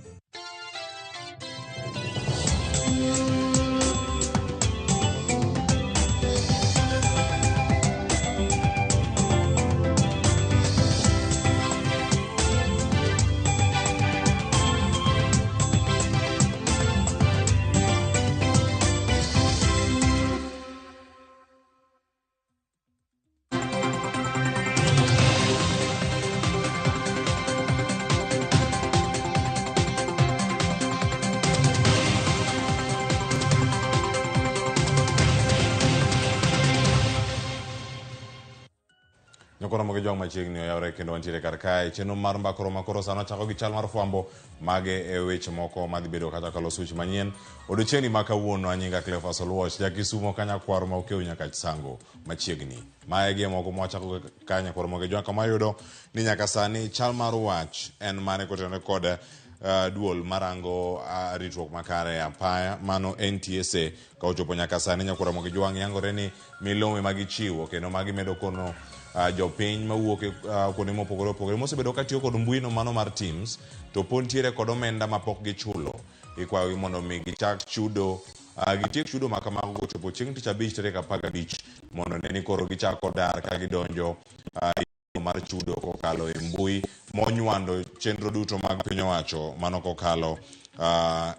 Nyakoro mogi jwang' machiegni oyawre kendo wantiere kar kae. Chenro mar mbakoro makoro sano chako gi chal mar fwambo mage e weche moko madhi bedo kata kaloso weche manyien. Odiochieng'ni ma kawuono anyinga Cleophas Oluoch, ja Kisumo ka nyakwaro ma okew nyaka Sango machiegni. Mae gi e moko mwachako ka nyakwaro mogi jwang' kama wayudo ni nyaka sani chal mar wach en mane kotenore kod duol marango ritruok makare e apaya mano NTSA ka ochopo nyaka sani nyakwara mogi jwang' yangore ni milome ma gichiwo kendo ma gimedo kono jopiny mawuok e kuonde mopogore opogore mosebedo katiyo kod mbui no mano mar Teams to pod ntiere kod omenda mapok gichulo ikwayogi mondo mi gichak chudo gitiek chudo ma kamago kochopo chieng' tich abich tarik 15 mondo ne ni koro gichako dar ka gidonjo mar chudo kokalo e mbui monywando chenro duto mag piny owacho mano kokalo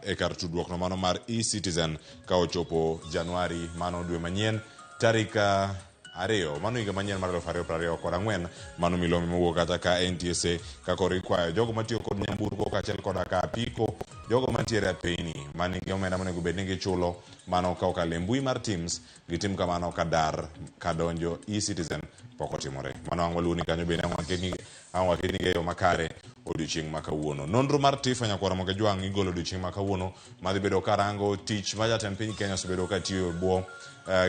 e kar tudruok no mano mar e-citizen ka ochopo Januari mano dwe manyien tarik 2 mano higa manyien mar 2024. Mano milome mowuok kata ka NTSA ka koro ikwayo jogo matiyo kod nyamburko kaachiel koda ka apiko jogo mantiere apeyni manigi omenda monego bed ni gichulo mano ka okalo e mbui mar Teams gitim kamano ka dar ka donjo e-citizen pok otimore. Mano ang' waluwo ni kanyo bende ang' waketni e yo makare odiochieng' ma kawuono. Nonro mar TIFA nyakwara Moge Jwang' igolo odiochieng' ma kawuono madhi bedo karango tich ma jatend piny Kenya osebedo katiyo e bwo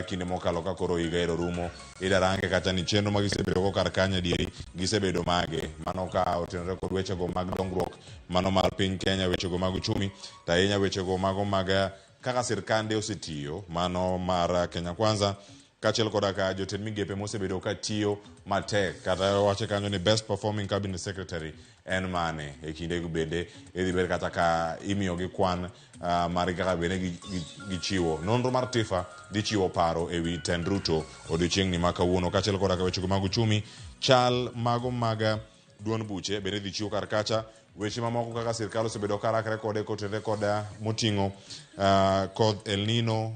kinde mokalo ka koro higa ero rumo. Idarange kata ni chenro ma gisebedo go kar kanyo adieri gisebedo mage. Mano ka otenore kod wechego mag dongruok mano mar piny Kenya, wechego mag uchumi, to ahinya wechego mago mag kaka sirkande osetiyo mano mar Kenya Kwanza kaachiel koda ka jotend migepe mosebedo katiyo matek kata wache kanyo ni best performing cabinet secretary en mane e kindego bende idhi bed kata ka imiyogi kwan mar kaka bende gichiwo nonro mar TIFA dhi chiwo paro ewi tend Ruto odiochieng'ni ma kawuono kaachiel koda ka wechego mag uchumi chal mago mag duond buche bende dhi chiwo kar kacha weche mamoko kaka sirkal osebedo ka rakre kode kotenore koda moting'o koth El Nino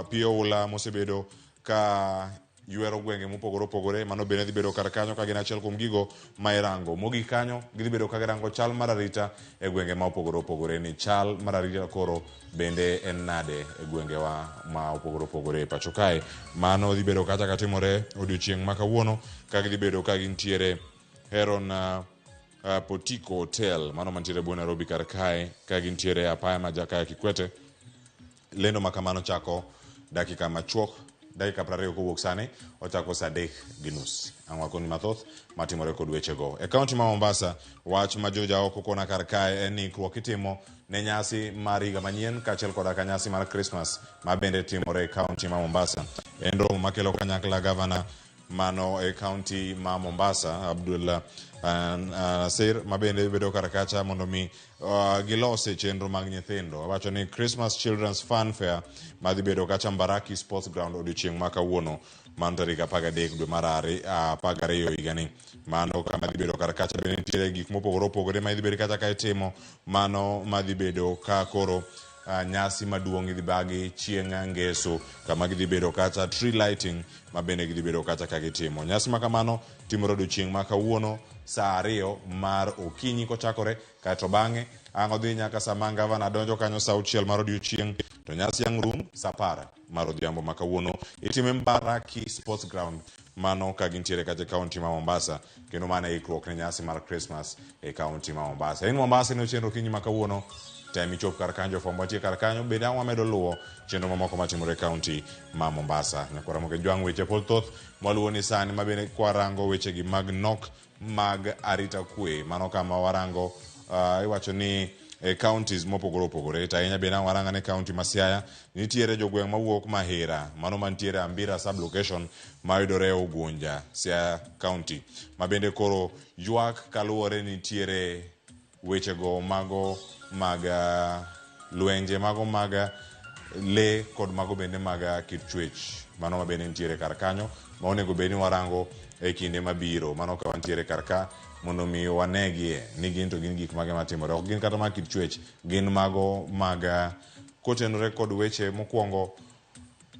pi oula mosebedo ka ywero gwenge mopogore opogore mano bende dhi bedo kar kanyo ka gin achiel kuom gigo ma irango. Mogik kanyo gidhi bedo ka girango chal mar arita e gwenge ma opogore opogore ni chal mar arita koro bende en nade e gwengewa ma opogore opogore e pacho kae. Mano dhi bedo kacha katimore odiochieng' ma kawuono ka gidhi bedo ka gintiere Heron Potiko Hotel mano mantiere bwo Nairobi kar kae ka gintiere e apaya ma Jakaya Kikwete. Lendo ma kamano chako dakika machuok dakika 20 kowuok sani ochako saa 3:30. Ang' wakoni mathoth matimore kod wechego. E kaunti ma Mombasa wach ma joja oko kona kar kae en ni ikruok itimo ne nyasi mar higa manyien kaachiel koda ka nyasi mar Christmas ma bende timore e kaunti ma Mombasa. En romo makelo kanyakla gavana mano e kaunti ma Mombasa Abdul Nasir ma bende bedo kar kacha mondo mi gilose chenro mag nyithindo. Wacho ni Christmas Children's Fun Fair madhi bedo kacha Mbaraki Sports Ground odiochieng' ma kawuono mano tarik 13 dwe mar 12 higani. Mano kama dhi bedo kar kacha bende nitiere gik mopogore opogore ma idhi bed kacha ka itimo mano madhi bedo ka koro nyasi maduong' idhi bagi chieng' ngeso kama gidhi bedo kacha tree lighting ma bende gidhi bedo kacha ka gitimo. Nyasi ma kamano timore odiochieng' ma kawuono saa 2 mar okinyi kochakore kaeto bang'e ang' odhi nyaka sama gavana donjo kanyo saa 6 mar odiochieng' to nyasi ang' rum saa 10 mar odhiambo ma kawuono itime Mbaraki Sports Ground mano ka gintiere kacha e kaunti ma Mombasa kendo mano e ikruok ne nyasi mar Christmas e kaunti ma Mombasa. In Mombasa ne chenro okinyi ma kawuono tem ichop kar kanyo jofwambo mantie kar kanyo bende ang' wamedo luwo chenro mamoko matimore e kaunti ma Mombasa. Nyakwara Moke Jwang' weche pod thoth mwaluwo ni sani ma bende kwarango wechegi mag nok mag arita kwe mano kama warango iwacho ni e counties mopogore opogore to ahinya bende ang' waranga ne county ma Siaya nitiere jogweng' mawuok Mahira mano mantiere Ambira sub location mayudore Ugunja Siaya county ma bende koro ywak kaluwore ni nitiere wechego mago mag lwenje mago mag le kod mago bende mag kit chwech mano ma bende nitiere kar kanyo ma onego bed ni warango e kinde mabiro mano ka wantiere kar ka mondo mi wanegie ni gin to gin gik mage matimore ok gin kata mag kit chwech gin mago mag kotenore kod weche mokwongo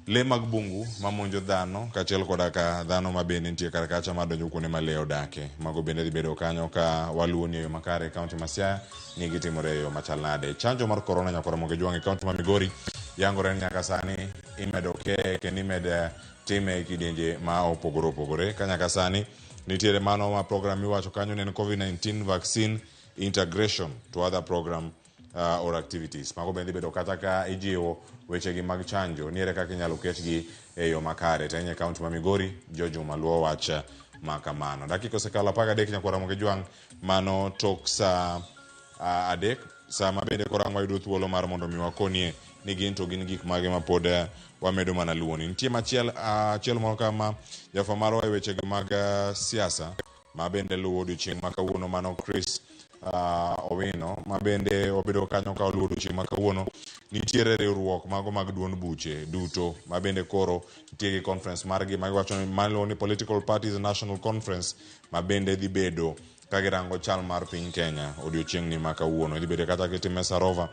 le mag bungu mamonjo dhano kaachiel koda ka dhano ma bende nitie kar kacha madonjo kuonde ma lee odake. Mago bende dhi bedo kanyo ka waluwo ni e yo makare e kaunti ma Siaya ni gitimore e yo machal nade. Chanjo mar korona nyakwara Moge Jwang' e kaunti ma Migori yangore ni nyaka sani imedo keye kendo imedo time e kidienje ma opogore opogore ka nyaka sani Nitiere mano ma program miwacho kanyo ne en COVID-19 vaccine integration to other program or activities. Mago bende dhi bedo kata ka ijiwo wechegi mag chanjo niere kaka inyalo ketgi e yo makare. To ahinya e kaunti ma Migori, George Ouma luwo wach ma kamano. Dakika osekalo 13 nyakwar Ramogi Jwang' mano tok saa 3 sama bende koro ang' wayudo thuolo mar mondo mi wakonie ni gin to gin gik mage ma pod wamedo mana luwoni. Nitie machiel achiel moro kama jafwambo marwa e wechegi mag siasa ma bende luwo odiochieng' ma kawuono mano Chris Owino ma bende obedo kanyo ka oluwo odiochieng' ma kawuono. Nitiere riwruok mago mag duond buche duto ma bende koro nitie gi conference margi ma giwacho ni maluwo ni Political Parties National Conference ma bende dhi bedo ka girango chal mar piny Kenya odiochieng' ni ma kawuono. Idhi bedo kata kitime Sarova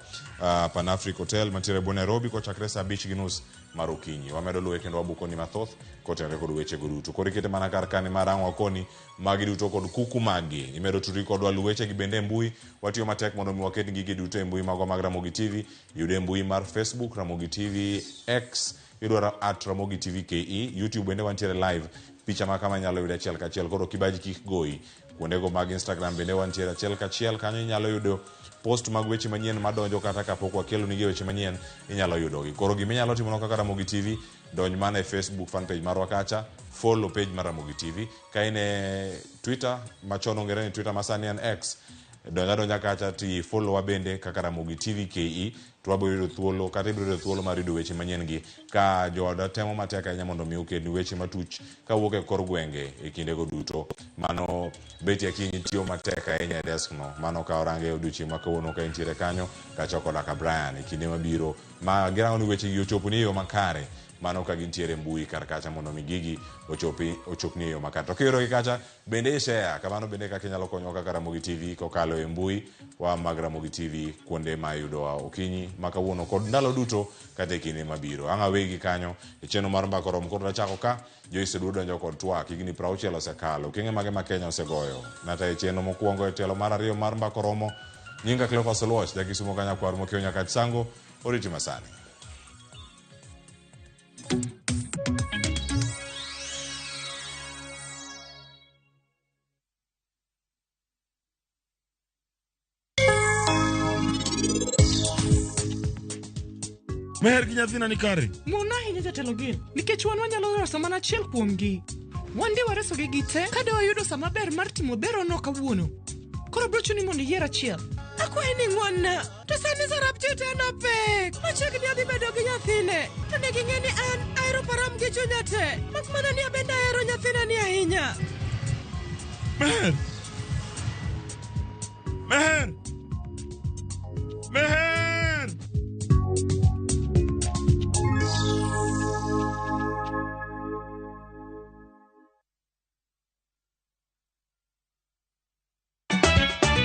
Pan Africa Hotel mantiere e Nairobi kochakre saa 5:30 mar okinyi. Wamedo luwe kendo wabuko ni mathoth kotenore kod weche go duto. Koro ikete mana kar kani mar ang' wakoni magi duto kod kuku maggi. Imedo tudri kodwa luw weche gi bende e mbui. Watiyo matek mondo mi waket gigi duto e mbui magwa mag Ramogi TV. Yude e mbui mar Facebook Ramogi TV, X idwaro at Ramogi TV KE, YouTube bende wantiere live. Picha ma kama inyalo yudo achiel kachiel. Koro kibaji kik goyi. Kuondego mag Instagram bende wantiere achiel kachiel. Kanyo inyalo yudo post mag weche manyien madonjo kata kapok wakelo nigi weche manyien inyalo yudogi. Koro gima inyalo timo kaka Ramogi TV, donj mana e Facebook fan page marwa kacha, follow page mar Ramogi TV. Ka in e Twitter, machon ong'ere ni Twitter masani en X, donj adonja kacha ti follow wa bende kaka Ramogi TV KE, to wabiro yudo thuolo kata ibiro yudo thuolo mar yudo weche manyien gi ka jooda temo matek ahinya mondo mi okelni weche matuch kawuok e kor gwenge e kindego duto. Mano Betty Akinyi tiyo matek ahinya e desk no. Mano ka orange odiochieng' ma kawuono ka entiere kanyo kacha koda ka Brian e kinde mabiro ma girango ni weche gi ochoponi e yo makare. Mano ka gintiere mbui kar kacha mondo mi gigi ochopni e yo makare. To kiyudogi kacha bende i share kamano bende kaka inyalo konyowa kaka Ramogi TV kokalo e mbui wa mag Ramogi TV kuonde ma iyudowa okinyi ma kawuono kod ndalo duto kata e kinde mabiro. Ang' awegi kanyo e chenro mar Mbaka Oromo koro nachako ka Joyce Oduor donjo kod twak higni 60 osekalo okenge mage ma Kenya osegoyo. Nata e chenro mokwongo e tielo mar 2 mar Mbaka Oromo. Nyinga Cleophas Oluoch, jakisumo ka nyakwar mokiewo Nyakach Sango, oriti masani. Meher gi nyathina ni kare. Ng'won ahinya jatelo gin, nikech wan wanyalo reso mana achiel kuomgi. Wan de waresogi gite ka de wayudo sa maber mar timo berono kawuono. Koro biro chuni mondo iyier achiel. Akwayi ni ng'won-na, to sani Sarab Chiteno pek. Machiegni adhi bedo gi nyathine. To ne ging'e ni an ahero Param gi chunya te. Mak mana ni abende ahero nyathina ni ahinya. Meher! Meher! Meher!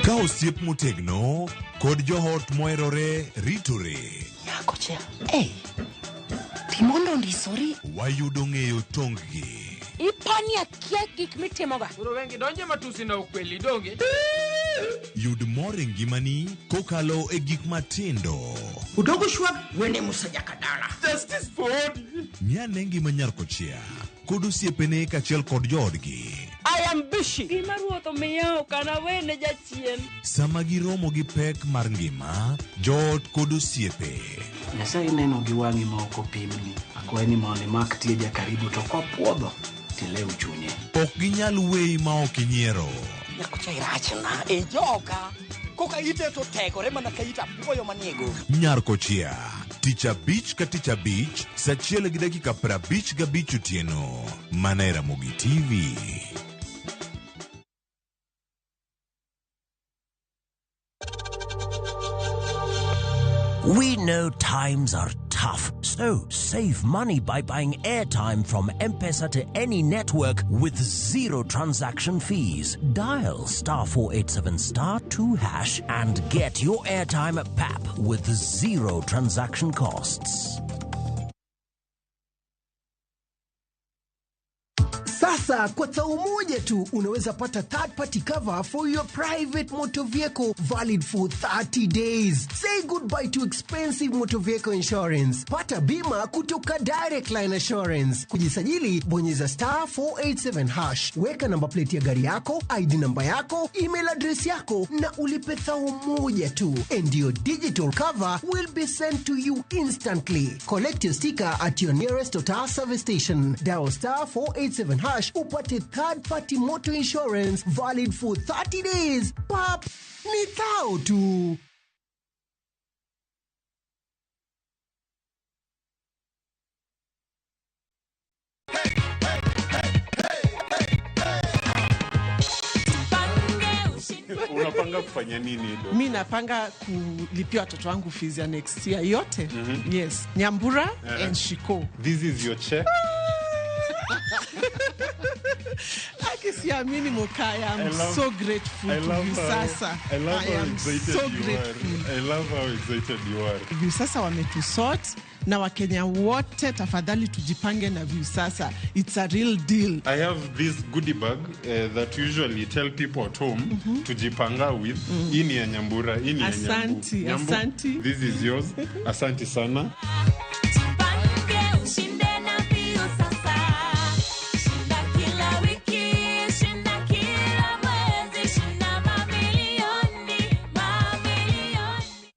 Ka osiep motegno kod joot moherore ritore. Nyako cha, ei, timondo ondisori. Wayudo ng'eyo tonggi. Ipani akia gik mitimoga. Koro wengi donje matusi na ukweli donge. Yud mor e ngimani kokalo e gik matindo. Udogo shwag wene Musa Jakadala. Justice for Odi. Ng'ane ngima nyar kochia kod osiepene kaachiel kod joodgi. I am busy. Gima ruoth omiya ok anawene jachien. Sama giromo gi pek mar ngima, joot kod osiepe. Nyasaye neno gi wang'i ma ok opimni. Akwayi ni mondo imak tieja karibu to kopuodho tilew chunye. Ok ginyal weyi ma ok inyiero. Nyakocha irachna e joka. Koka ite to tegore mana ka it apuoyo manie go. Nyar kochia, tich abich ka tich abich, saa 1:55 otieno, mana e Ramogi TV. We know times are tough, so save money by buying airtime from M-Pesa to any network with zero transaction fees. Dial *487*2# and get your airtime at PAP with zero transaction costs. Sasa Sasa kwa thao moja tu unaweza pata third party cover for your private motor vehicle valid for 30 days. Say goodbye to expensive motor vehicle insurance. Pata bima kutoka Direct Line Assurance. Kujisajili, bonyeza star 487 hash, weka namba plate ya gari yako, ID namba yako, email address yako na ulipe thao moja tu, and your digital cover will be sent to you instantly. Collect your sticker at your nearest Total service station. Dial star 487 hash upate third party motor insurance valid for 30 days. Pap, ni thao tu. Unapanga kufanya nini do? Mi napanga kulipia watoto wangu fees ya next year yote. Yes, Nyambura and Shiko. This is your check. Aki siamini Mokaya, I'm so grateful I to love you sasa. I love I how am excited so you grateful. are. I love how excited you are. Viusasa wametusort na Wakenya wote tafadhali tujipange na Viusasa. It's a real deal. I have this goodie bag that usually tell people at home to jipanga with. Hii ni ya Nyambura, hii ni ya Nyambu. Asanti, Nyambu, asanti. This is yours. Asanti sana. Jipange ushinde na Viusasa. Shinda kila wiki, shinda kila mwezi, shinda mamilioni, mamilioni.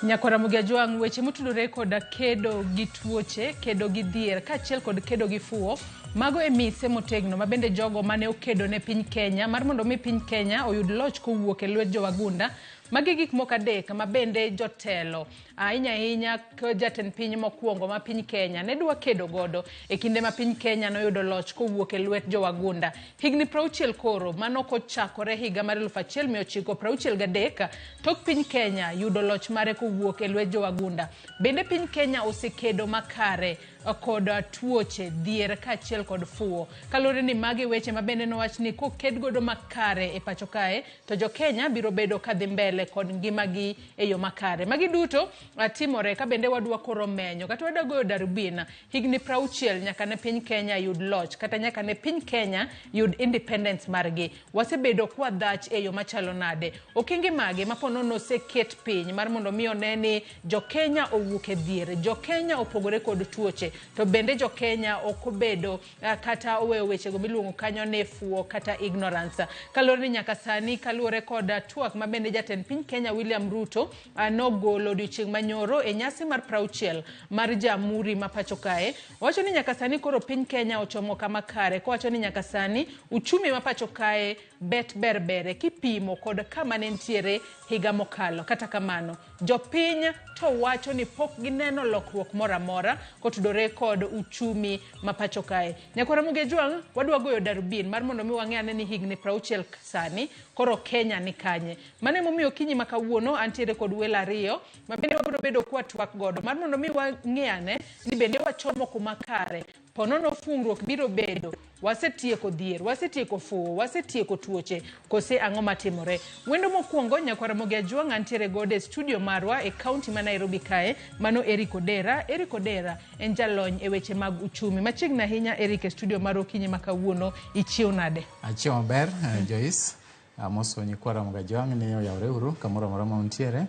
Nyakwara Mugajwang' weche motudore koda kedo gi tuoche, kedo gi dhier kaachiel kod kedo gi fuwo, mago e mise motegno ma bende jogo mane okedo ne piny Kenya mar mondo mi piny Kenya oyud loch kowuok e lwet jowagunda. Magi gik moko adek ma bende jotelo ahinya ahinya jatend piny mokwongo ma piny Kenya ne dwa kedo godo e kinde ma piny Kenya noyudo loch kowuok e lwet jowagunda. Higni 60 koro mano kochakore higa mar 1963 tok piny Kenya yudo loch mare kowuok e lwet jowagunda. Bende piny Kenya osekedo makare kod tuoche, dhier kaachiel kod fuwo. Kaluwore ni magi weche ma bende nowach ni koked godo makare e pacho kae to jo Kenya biro bedo kadhi mbele kod ngimagi e yo makare. Magi duto timore ka bende wadwa koro menyo kata wadwa goyo darubin higni 60 nyaka ne piny Kenya yud loch kata nyaka ne piny Kenya yud independence margi. Wasebedo kwa dhach e yo machalo nade? Okenge mage ma ponono oseket piny mar mondo mi one ni jo Kenya owuok e dhier, jo Kenya opogore kod tuoche, to bende jo Kenya ok obedo kata oweyo wechego miluongo kanyo ni fuwo kata ignorance. Kaluwore ni nyaka sani kaluwore kod twak ma bende jatend piny Kenya William Ruto nogolo odiochieng' manyoro e nyasi mar 60 mar Jamhuri ma pacho kae, owacho ni nyaka sani koro piny Kenya ochomo kama kare, kowacho ni nyaka sani uchumi ma pacho kae bet berbere kipimo kod kama ne nitiere higa mokalo. Kata kamano, jopiny to wacho ni pok gineno lokruok moro amora kotudore kod uchumi ma pacho kae. Nyakwara Mugejwang', wadwa goyo darubin mar mondo mi wang'e ane ni higni 60 sani koro Kenya ni kanye. Mano emomiyo okinyi ma kawuono antiere kod welo ariyo ma bende wabiro bedo kwa twak godo mar mondo mi wang'e ane ni bende wachomo kuma kare. Ponono fungruok biro bedo, wasetieko dhier, wasetieko fuwo, wasetieko tuoche, kose ang'o matimore. Wendo mokwongo Nyakwara Mugejwang' antiere godo e studio marwa e kaunti ma Nairobi kae, mano Eric Odera. Eric Odera en jalony e weche mag uchumi. Machiegni ahinya Eric e studio mar okinyi ma kawuono, ichiew nade? Achiew maber, Joyce. Amoso nyikwara Mugajwang' ni oyawre uru kamoro amora ma untiere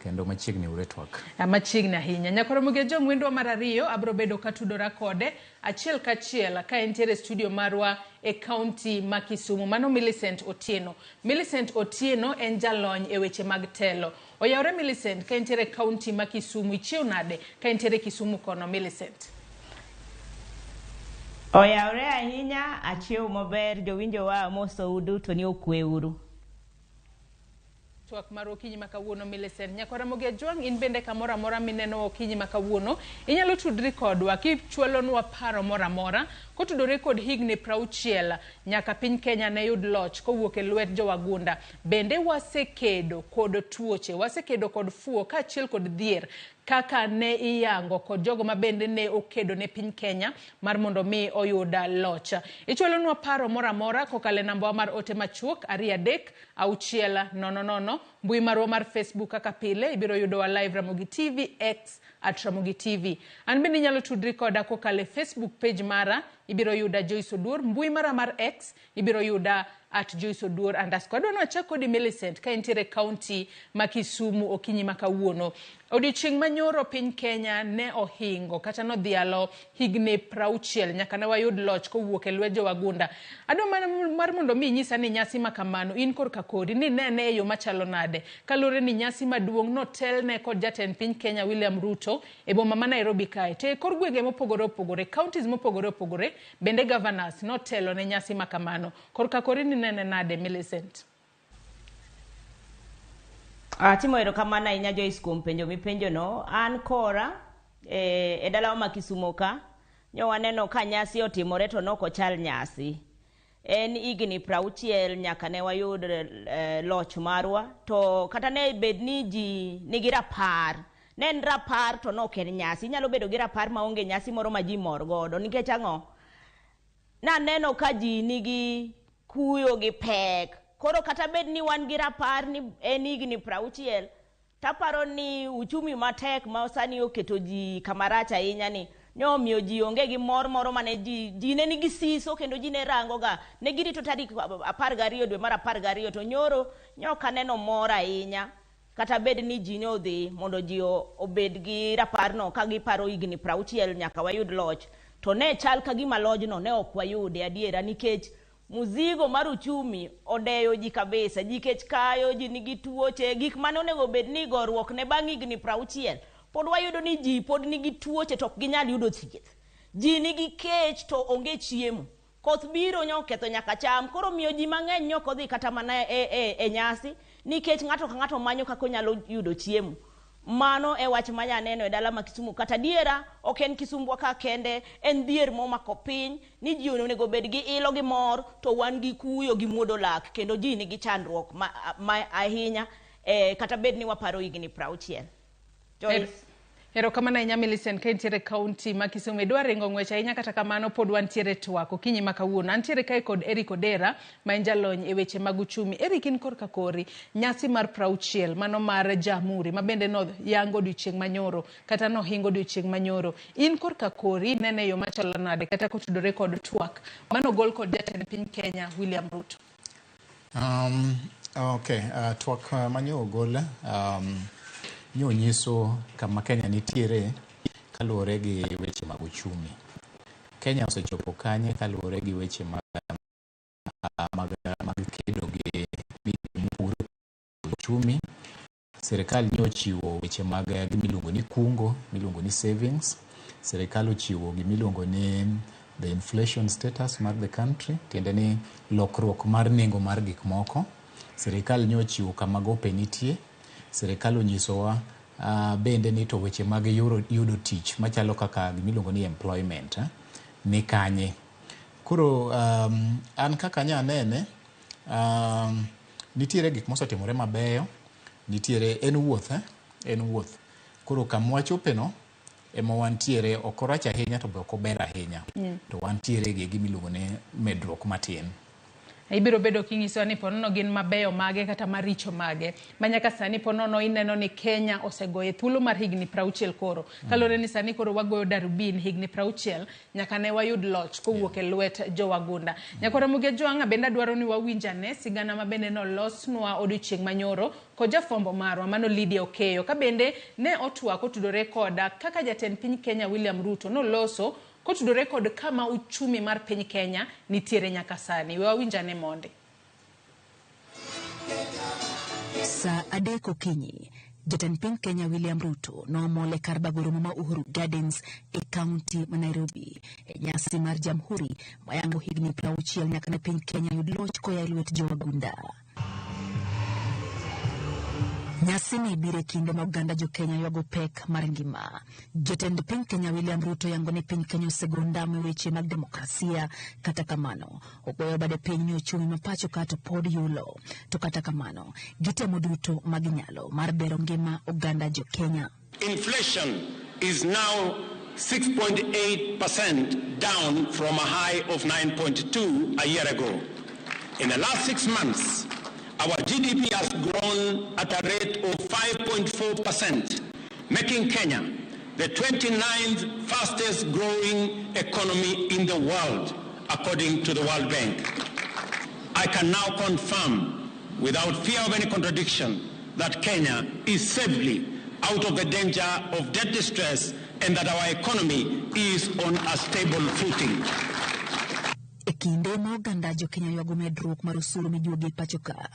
kendo machiegni uru e twak. Machiegni ahinya. Nyakwara Mugejwang' wendwa mar ariyo abiro bedo katudora kode achiel kachiel ka entiere studio marwa e kaunti ma Kisumu. Mano Millicent Otieno. Millicent Otieno en jalony e weche mag telo. Oyawre Millicent ka entiere kaunti ma Kisumu. Ichiew nade ka entiere Kisumu kono Millicent? Oyawre ahinya, achiew maber, jowinjowa amosou duto ni okwe uru. Twak mar okinyi ma kawuono Millicent. Nyakwara Mugejwang' in bende kamoro amora mineno okinyi ma kawuono inyalo tudri kodwa kichwalonwa paro moro amora kotudore kod higni 60 nyaka piny Kenya ne yud loch kowuok e lwet jowagunda. Bende wasekedo kod tuoche, wasekedo kod fuwo kaachiel kod dhier. kaka ne iyango kod jogo ma bende ne okedo ne piny Kenya mar mondo mi oyud loch. Ichwalonwa paro moro amora kokalo e nambawa mar ote machuok 2 3 6 0 0, mbui marwa mar Facebook kaka pile ibiro yudowa live Ramogi TV, X @Ramogi TV. An bende inyalo tudri koda kokalo e Facebook page mara, ibiro yuda Joyce Oduor, mbui mara mar X ibiro yuda @JoyceOduor_. Adwa ni wachak kodi Millicent ka intiere kaunti ma Kisumu okinyi ma kawuono. Odiochieng' manyoro piny Kenya ne ohingo kata nodhialo higni 60 nyaka ne wayud loch kowuok e lwet jowagunda. Adwa mar mondo mi inyisa ni nyasi ma kamano in korka kodi ni nene e yo machalo nade, kaluwore ni nyasi maduong' notelne kod jatend piny Kenya William Ruto e boma ma Nairobi kae. To e kor gwenge mopogore opogore, counties mopogore opogore, bende governors notelo ne nyasi ma kamano. Korka kori ni nene nade Millicent? Atimo erokamano ahinya Joyce kuom penjo mipenjono. An kora e dalawa ma Kisumo ka, nyo waneno ka nyasi otimore to nok ochal nyasi. En higni 60 nyaka ne wayud loch marwa, to kata ne bed ni ji nigi rapar, ne en rapar to nok en nyasi. Inyalo bedo gi rapar maonge nyasi moro ma ji mor godo, nikech ang'o? Naneno ka ji nigi kuyo gi pek. Koro kata bed ni wan gi rapar ni en higni 60, taparo ni uchumi matek ma sani oketo ji kamarach ahinya ni nyomiyo ji onge gi mor moro mane ji ne nigi siso kendo ji ne rango ga. Ne girito tarik 12 dwe mar 12 to nyoro nyok aneno mor ahinya. Kata bed ni ji ne odhi mondo ji obed gi raparno ka giparo higni 60 nyaka wayud loch. To ne chal ka gima lojno ne ok wayude adiera nikech muzigo mar uchumi odeyo ji kabisa, ji kech kayo, ji nigi tuoche, gik mane onego bed ni goruok ne bang' higni 60 pod wayudo ni ji pod nigi tuoche to ok ginyal yudo thieth. Ji nigi kech to onge chiemo. Koth biro nyo ketho nyaka cham, koro miyo ji mang'eny nyok odhi kata mana e nyasi nikech ng'ato ka ng'ato manyo kaka onyalo yudo chiemo. Mano e wach ma nyaneno e dala ma Kisumu. Kata adiera ok en Kisumbwa ka kende, en dhier momako piny ni ji onego bed gi ilo gi mor to wan gi kuyo gi muodo lak kendo ji nigi chandruok ma ahinya kata bed ni waparo higni 60. Joyce. Erokamano ahinya Millicent ka intiere kaunti ma Kisumu. Idwa ringo ng'wech ahinya kata kamano pod wantiere twak okinyi ma kawuono. Antiere kae kod Eric Odera ma en jalony e weche mag uchumi. Eric, in korka kori nyasi mar 60 mano mar Jamhuri ma bende noyango odiochieng' manyoro kata nohingo odiochieng' manyoro. In korka kori nene yo machalo nade kata kotudore kod twak manogol kod jatend piny Kenya William Ruto? Twak manyo ogol nyo nyiso kama Kenya nitiere kaluwore gi weche mag uchumi. Kenya osechopo kanye kaluwore gi weche mag kedo gi migepe mopogore uchumi. Sirikal nyo ochiwo weche mag gimiluongo ni kungo, miluongo ni savings. Sirikal ochiwo gimiluongo ni the inflation status mar the country, tiende ni lokruok mar nengo mar gik moko. Sirikal nyo ochiwo kama gope nitie. Sirikal onyisowa bende ni to weche mag yudo tich machalo kaka gimiluongo ni employment ni kanye. Koro an kaka anya nene, nitiere gik mosetimore mabeyo, nitiere en wuoth en wuoth. Koro kama wachope no ema wantiere, ok orach ahinya to be ok ober ahinya. To wantiere gi gimiluongo ni medruok matin. Ibiro bedo kinyisowa ni ponono gin mabeyo mage kata maricho mage ma nyaka sani ponono ineno ni Kenya osegoye thuolo mar higni 60 koro. Kaluwore ni sani koro wagoyo darubin higni 60 nyaka ne wayud loch kowuok e lwet jowagunda. Nyakwar Ramogi Ajwang' bende adwaro ni wawinj ane sigana ma bende nolosnwa odiochieng' manyoro kod jafwambo marwa mano Lydia Okeyo ka bende ne otwak otudore koda kaka jatend piny Kenya William Ruto noloso kotudore kod kama uchumi mar piny Kenya nitiere nyaka sani. We wawinj ane monde. Saa 3 okinyi, jatend piny Kenya William Ruto noomol e kar bago romo ma Uhuru Gardens e kaunti ma Nairobi e nyasi mar Jamhuri mayango higni 60 nyaka ne piny Kenya yud loch koa e lwet jowagunda. Nyasini biro e kinde ma oganda jo Kenya ywago pek mar ngima. Jatend piny Kenya William Ruto yango ni piny Kenya osego ondamo e weche mag demokrasia. Kata kamano, ogoyo bade piny ni uchumi ma pacho ka to pod yulo. To kata kamano, gitemo duto ma ginyalo mar bero ngima oganda jo Kenya. Inflation is now 6.8% down from a high of 9.2 a year ago. In the last 6 months, our GDP has grown at a rate of 5.4%, making Kenya the 29th fastest growing economy in the world, according to the World Bank. I can now confirm, without fear of any contradiction, that Kenya is safely out of the danger of debt distress and that our economy is on a stable footing. E kinde ma oganda jokenya ywago medruok mar osuru mijuogo e pacho ka,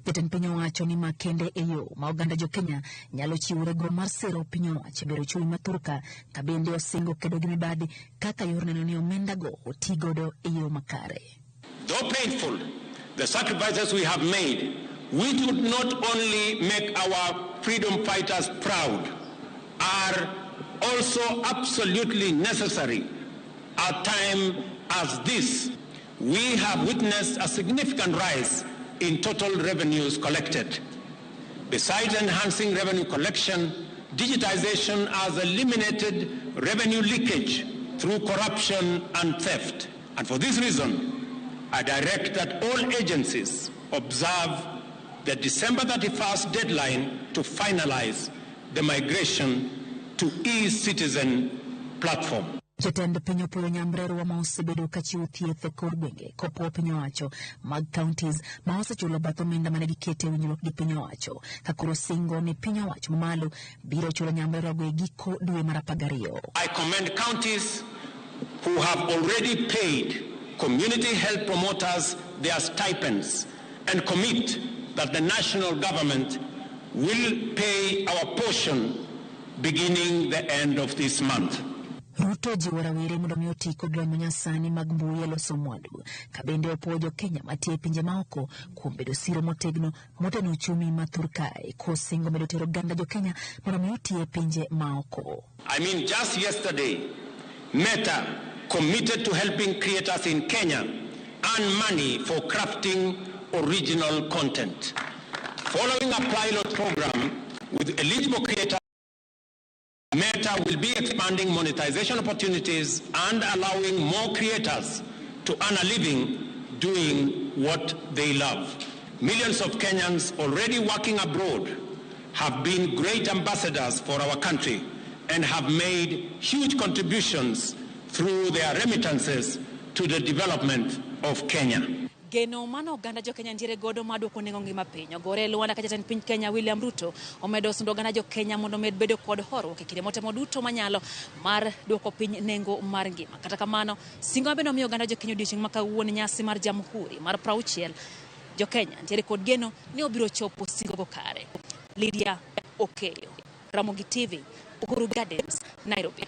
jatend piny owacho ni ma kende e yo ma oganda jokenya nyalo chiworego mar siro piny owacho e bero uchumi ma thurka ka bende osingo kedo gi mibadhi kaka yor neno ni omendago otigodo e yo makare. Though painful, the sacrifices we have made, which would not only make our freedom fighters proud, are also absolutely necessary at time as this. We have witnessed a significant rise in total revenues collected. Besides enhancing revenue collection, digitization has eliminated revenue leakage through corruption and theft. And for this reason, I direct that all agencies observe the December 31st deadline to finalize the migration to e-citizen platform. Jatend piny opuoyo nyamrerwa ma osebedo ka chiwo thieth e kor gwenge kopuo piny owacho mag counties ma osechulo bath omenda mane gikete e winjruok gi piny owacho ka koro singo ni piny owacho mamalo biro chulo nyamrerwago e giko dwe mar 12. I commend counties who have already paid community health promoters their stipends and commit that the national government will pay our portion beginning the end of this month. Ruto jiwo rawere mondo mi oti kod lony manyasani mag mbui e loso mwandu ka bende opuoyo jokenya matie e pinje maoko kuom bedo siro motegno moteno uchumi ma thur kae kosingo medo tero oganda jokenya mondo mi oti e pinje maoko. I mean, just yesterday, Meta committed to helping creators in Kenya earn money for crafting original content. Following a pilot program with eligible creators, Meta will be expanding monetization opportunities and allowing more creators to earn a living doing what they love. Millions of Kenyans already working abroad have been great ambassadors for our country and have made huge contributions through their remittances to the development of Kenya. Geno mano oganda jokenya nitiere godo mar duoko nengo ngima piny ogore e lwanda ka jatend piny Kenya William Ruto omedo sundo oganda jokenya mondo omed bedo kod horuok e kinde motemo duto manyalo mar duoko piny nengo mar ngima. Kata kamano, singo mabende omiyo oganda jokenya odiochieng' ma kawuono nyasi mar Jamhuri mar 60 jokenya nitiere kod geno ni obiro chopo singogo kare. Lydia Okeyo, Ramogi TV, Uhuru Gardens, Nairobi.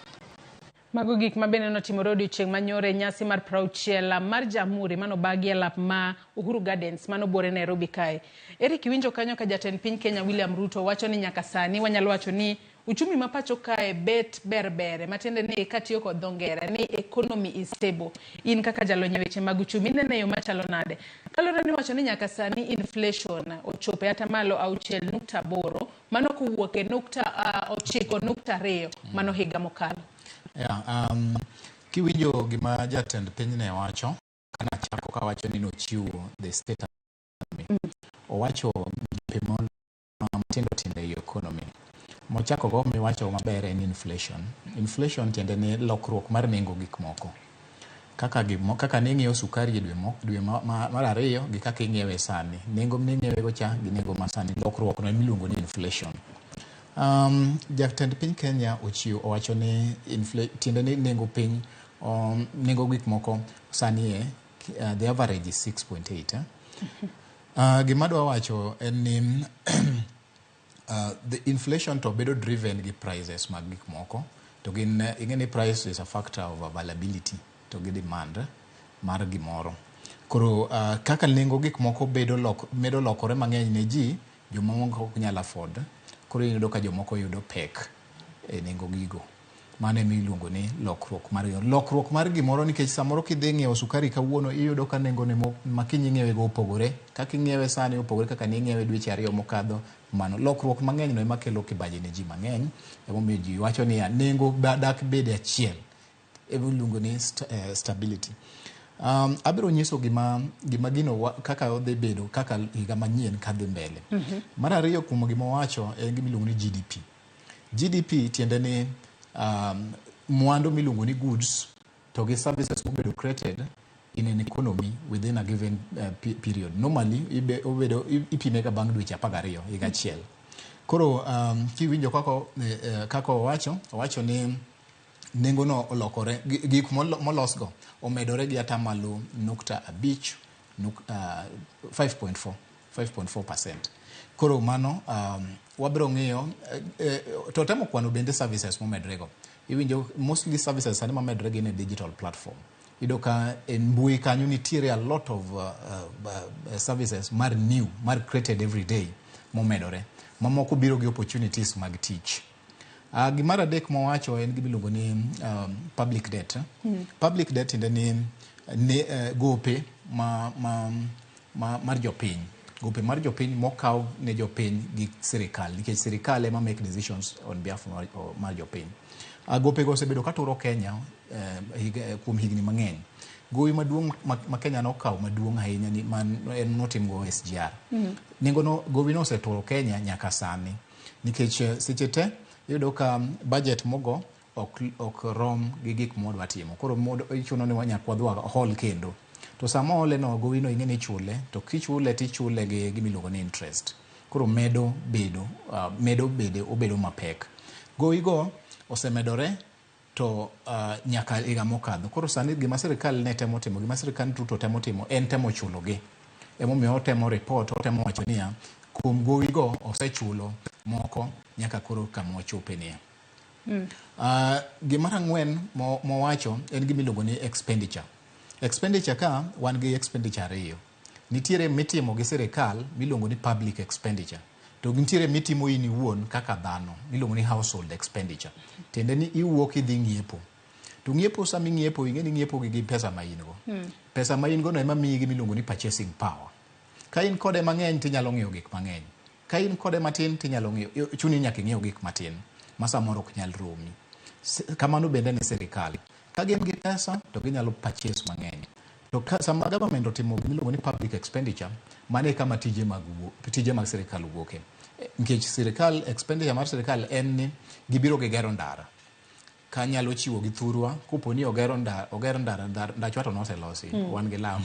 Mago gik ma bende notimore odiochieng' manyoro e nyasi mar 60 mar Jamhuri manobagi e lap ma Uhuru Gardens manobore Nairobi kae. Eric, iwinjo kanyo ka jatend piny Kenya William Ruto wacho ni nyaka sani wanyalo wacho ni uchumi ma pacho kae bet ber bere matiende ni katiyo kod dho ngere ni economy is stable. In kaka jalony e weche mag uchumi inene yo machalo nade? Kaluwore ni wacho ni nyaka sani inflation ochopo e atamalo 6.8 mano kowuok e nukta 9.2 mano higa mokalo. Yeah, kiwinjo gima jatend piny ne wacho kana chako kawacho ni nochiwo the state economy. Owacho migepe matindo tindo ei economy. Mochako go miwacho maber en inflation. Inflation tiende ni lokruok mar nengo gik moko. Kaka ning'iewo sukari e dwe mar ariyo gi kaka ing'iewe sani. Nengo mining'iewe go cha gi nengo ma sani lokruok no emiluongo ni inflation. Jatend piny Kenya ochiwo owacho ni tiende ni nengo piny nengo gik moko sani e the average is 6.8 eh? Gima adwa wacho en ni the inflation to bedo driven gi prices mag gik moko to gin ing'e ni price is a factor of availability to gi demand mar gimoro. Koro kaka nengo gik moko bedo medo lokore mang'eny ne ji, jomamoko ok nyal afford. Koro iyudo ka jomoko yudo pek e nengo gigo. Mano ema iluongo ni lokruok mar lokruok mar gimoro nikech samoro kidhi ng'iewo sukari kawuono iyudo ka nengone ma kiny ing'iewe go opogore. Kaka ing'iewe sani opogore kaka ning'iewe dweche ariyo mokadho. Mano lokruok mang'eny no ema kelo kibaji ne ji mang'eny. Emomiyo ji wacho niya nengo dak bede achiel. Ema iluongo ni stability. Abiro nyiso gima gino kaka odhi bedo kaka higa manyien kadhi mbele. Mar ariyo kuom gima owacho en gima iluongo ni GDP. GDP tiende ni mwandu miluongo ni goods to gi services mobedo created in an economy within a given period. Normally obedo ipime ga bang' dweche 12 higa achiel. Koro kiwinjo kaka owacho ni nengo no olokore, gik molosgo omedore gi atamalo nukta abich, 5.4%. Koro mano wabiro ng'iyo to temo kwano bende services momedore go. Iwinjo mostly services sani momedore gin e digital platform. Iyudo ka e mbui kanyo nitiere a lot of services mar new, mar created every day momedore. Mamoko biro gi opportunities mag tich. Gimar adek mowacho en gima iluongo ni public debt. Public debt tiende ni gope mar jopiny. Gope mar jopiny mokaw ne jopiny gi sirikal nikech sirikal ema make decisions on behalf mar jopiny. Gope go osebedo katuro Kenya kuom higni mang'eny. Gowi maduong' ma Kenya nokawo maduong' ahinya ni man en notim go SGR. Nengo no gowi no oseturo Kenya nyaka sani nikech seche te iyudo ka budget mogo ok rom gi gik mwadwa timo. Koro ichuno ni nyaka wadhi wahol kendo. To sama ohole no gowi no ing'e ni ichule, to kichule tichule gi gima iluongo ni interest. Koro medo bedo obedo mapek. Gowi go osemedore to nyaka higa mokadho. Koro sani gima sirikal ne temo timo, gima sirikal Ruto temo timo en temo chulogi. Emomiyo otemo report, otemo wacho niya kuom gowi go osechulo moko nyaka koro kama wachope niya. Gimar ang'wen mowacho en gima iluongo ni expenditure. Expenditure ka wan gi expenditure ariyo. Nitiere mitimo gi sirikal miluongo ni public expenditure. To nitiere mitimo in iwuon kaka dhano miluongo ni household expenditure. Tiende ni iwuok idhi ng'iepo. To ng'iepo sama ing'iepo ing'e ni ing'iepo gi pesa ma in go. Pesa ma in go no ema miyi gima iluongo ni purchasing power. Ka in kode mang'eny tinyalo ng'iewo gik mang'eny. Ka in kode matin tinyalo ng'iewo, chuni nyaka ing'iew gik matin ma samoro ok nyal romi. Kamano bende ne sirikal. Ka gin gi pesa to ginyalo purchase mang'eny. To sama government otimo gima iluongo ni public expenditure, mano e kama tije mag sirikal wuoke. Nikech sirikal, expenditure mar sirikal en ni gibiro gigero ndara. Kanyalo chiwo gi thurwa, kopo ni ogero ndara, ndachwa to noselosi, wan gi lam.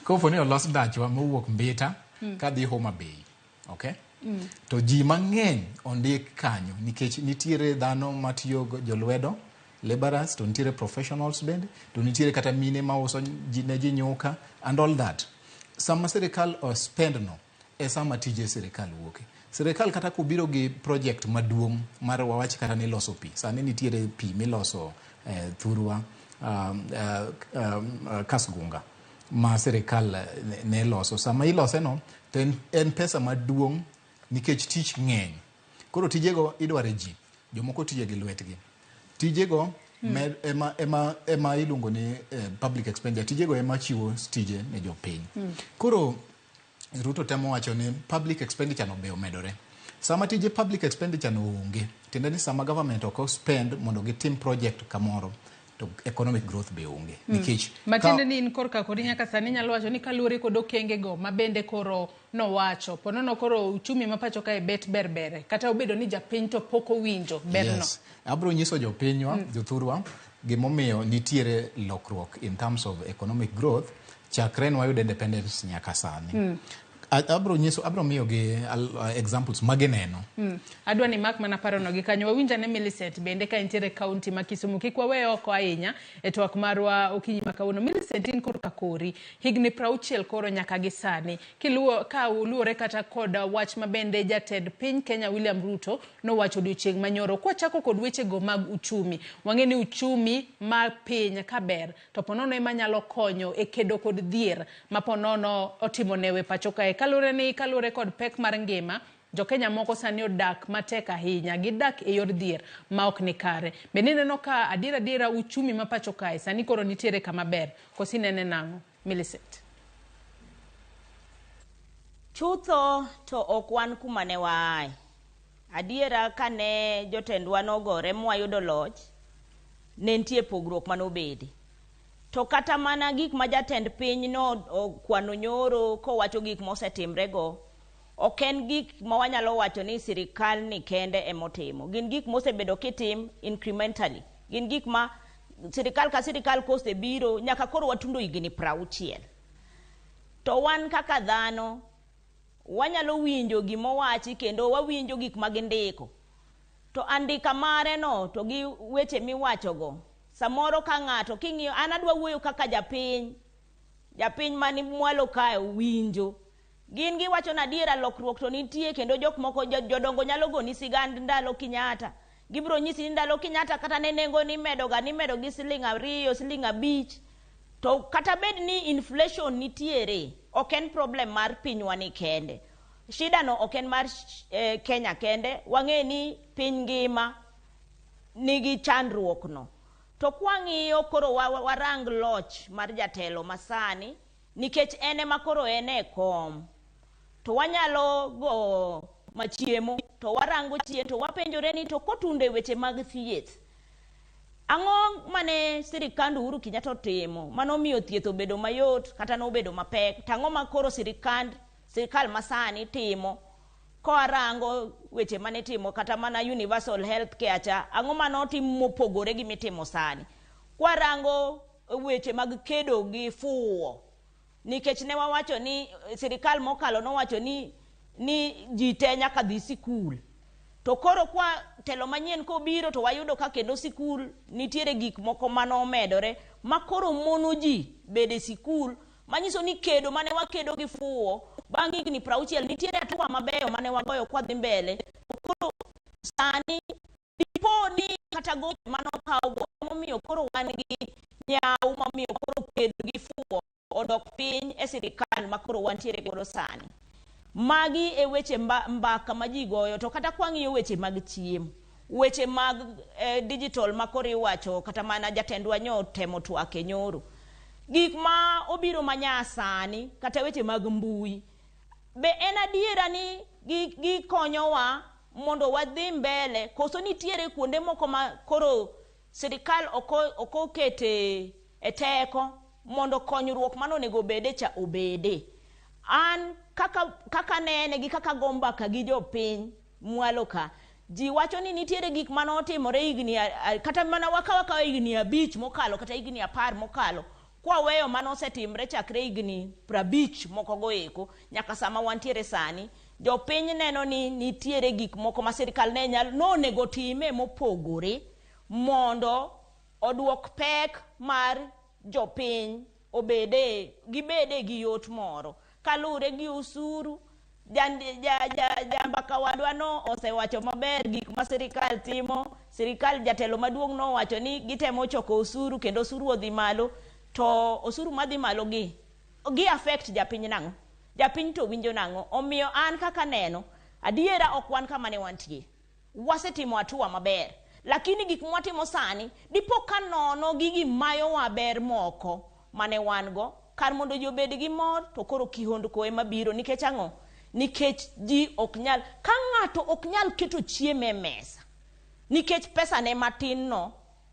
Kopo ni olos ndachwa mowuok Mbita kadhi Homa Bay. Okay? To ji mang'eny ondik kanyo nikech nitiere dhano matiyo jolwedo, laborers, to nitiere professionals bende, to nitiere kata mine mauso ne ji nyuka and all that. Sama sirikal o spend no, e sama tije sirikal wuoke. Sirikal kata kobiro gi project maduong' mar wawach kata ni loso pi. Sani nitiere pi miloso thurwa Kasgunga ma sirikal ne loso. Sama ilose no, to en pesa maduong' nikech tich ng'eny. Koro tijego idware ji, jomoko tiye gi lwetgi. Tijego ema iluongo ni public expenditure. Tijego ema chiwo tije ne jopiny. Koro Ruto temo wacho ni public expenditure no be omedore. Sama tije public expenditure no onge, tiende ni sama government ok spend mondo gitim project kamoro, to economic growth be onge. Nikech matiende ni in korka kodi nyaka sani nyalo wacho ni kaluwore kod okenge go ma bende koro nowacho ponono koro uchumi ma pacho kae bet berbere kata obedo ni japiny to pok owinjo berno. Yes. Abro nyiso jopinywa, jothurwa, gimomiyo nitiere lokruok in terms of economic growth chakre nwayudo independence nyaka sani. Abro nyiso, abro miyo gi examples magineno. Adwa ni mak mana parono gi kanyo. Wawinja ne Millicent bende ka entiere kaunti ma Kisumu. Kik wawe oko ahinya e twak marwa okinyi ma kawuono. Millicent, in korka kori higni 60 koro nyaka gi sani. Kiluwo ka uluwore kata kod wach ma bende jatend piny Kenya William Ruto nowacho odiochieng' manyoro. Kwachako kod wechego mag uchumi. Wang'e ni uchumi mar piny kaber to ponono ema nyalo konyo e kedo kod dhier ma ponono otimo newe pacho kae. Kaluwore kod pek mar ngima Jokenya moko sani odak matek ahinya, gidak e yor dhier ma ok ni kare. Bende ineno ka adiera adiera uchumi ma pacho kae sani koro nitiere kama ber, koso inene nang'o? Millicent. Chutho to ok wan kuma ne waaye. Adiera kane jotendwa nogore mwayudo loch, ne nitie pogruok manobede. To kata mana gik ma jatend piny no okwano nyoro kowacho gik mosetimre go, ok en gik ma wanyalo wacho ni sirikal ni kende emotimo. Gin gik mosebedo kitim incrementally. Gin gik ma sirikal ka sirikal kosebiro nyaka koro watundo higni 60. To wan kaka dhano wanyalo winjo gimowachi kendo wawinjo gik ma gindiko. To andika mare no to gi weche miwachogo, samoro ka ng'ato king'iyo, an adwa wuoyo kaka japiny, japiny mani mwalo kae winjo. Gin giwacho ni adiera lokruok to nitie kendo jok moko jodongo nyalo goni sigand ndalo Kenyatta. Gibiro nyisi ni ndalo Kenyatta kata ne nengo nimedo ga nimedo gi siling 2, siling 5. To kata bed ni inflation nitiere, ok en problem mar pinywa ni kende. Shida no ok en mar Kenya kende, wang'e ni piny ngima nigi chandruok no. To kwang'iyo koro warang loch mar jatelo masani, nikech en ema koro en e kom. To wanyalo go machiemo, to warango chien, to wapenjore ni to kotundo e weche mag thieth. Ang'o mane sirikand Uhuru Kenyatta otimo manomiyo thieth obedo mayot kata nobedo mapek? To ang'o ma koro sirikal masani timo? Kowarango weche manitimo kata mana universal health care cha, ang'o manotim mopogore gi mitimo sani? Kwarango weche mag kedo gi fuwo, nikech ne wawacho ni sirikal mokalo nowacho ni ji te nyaka dhi sikul. To koro kwa telo manyien kobiro to wayudo ka kendo sikul nitiere gik moko manomedore ma koro mono ji bedo e sikul, manyiso ni kedo mane wakedo gi fuwo bang' higni 60 nitiere hatua mabeyo mane wagoyo kwadhi mbele. To koro sani dipo ni kata gope manokawgo emomiyo koro wan gi nyawo mamiyo koro kedo gi fuwo odok piny e sirikal ma koro wantiere godo sani. Magi e weche mbaka ma ji goyo, to kata kwang'iyo weche mag chiemo, weche mag digital ma koro iwacho kata mana jatendwa nyo temo twak e nyoro. Gik ma obiro manyasani kata weche mag mbui, be en adiera ni gikonyowa mondo wadhi mbele, koso nitiere kuonde moko ma koro sirikal ok okete e teko mondo konyruok mano onego obede cha obede. An kaka nene gi kaka go mbaka gi jopiny mwalo ka, ji wacho ni nitiere gik mane otimore higni kata mana wakawa higni 5 mokalo kata higni 10 mokalo, kwaweyo mane osetimre chakre higni 50 moko go eko nyaka sama wantiere sani, jopiny neno ni nitiere gik moko ma sirikal ne nyalo nonego time mopogore mondo oduok pek mar jopiny obede gibede gi yot moro kaluwore gi osuru. Jambaka wadwa no osewacho maber gik ma sirikal timo. Sirikal jatelo maduong' nowacho ni gitemo choko osuru kendo osuru odhi malo, to osuru madhi malo gi affect japiny nang'o? Japiny to winjo nang'o? Omiyo an kaka neno, adiera ok wan kama ne wantie. Wasetimo hatua maber, lakini gik mwatimo sani dipo ka nono gigi mayowa ber moko mane wan go. Kar mondo ji obed gi mor to koro kihondko ema biro. Nikech ang'o? Nikech ji ok nyal, ka ng'ato ok nyal keto chiemo e mesa nikech pesa ne matin no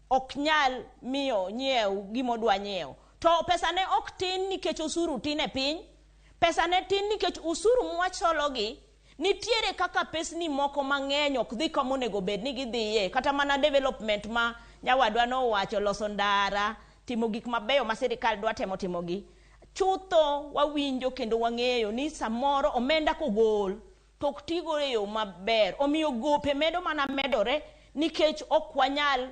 ok nyal miyo nyiew gimodwa nyiewo. To pesa ne ok tin nikech osuru tin e piny, pesa ne tin nikech osuru mwachologi nitiere kaka pesni moko mang'eny ok dhi kama onego bed ni gidhiye. Kata mana development ma nyawadwa nowacho, loso ndara, timo gik mabeyo ma sirikal dwa temo timogi. Chutho wawinjo kendo wang'eyo ni samoro omenda kogol to ok tigo e yo maber. Omiyo gope medo mana medore nikech ok wanyal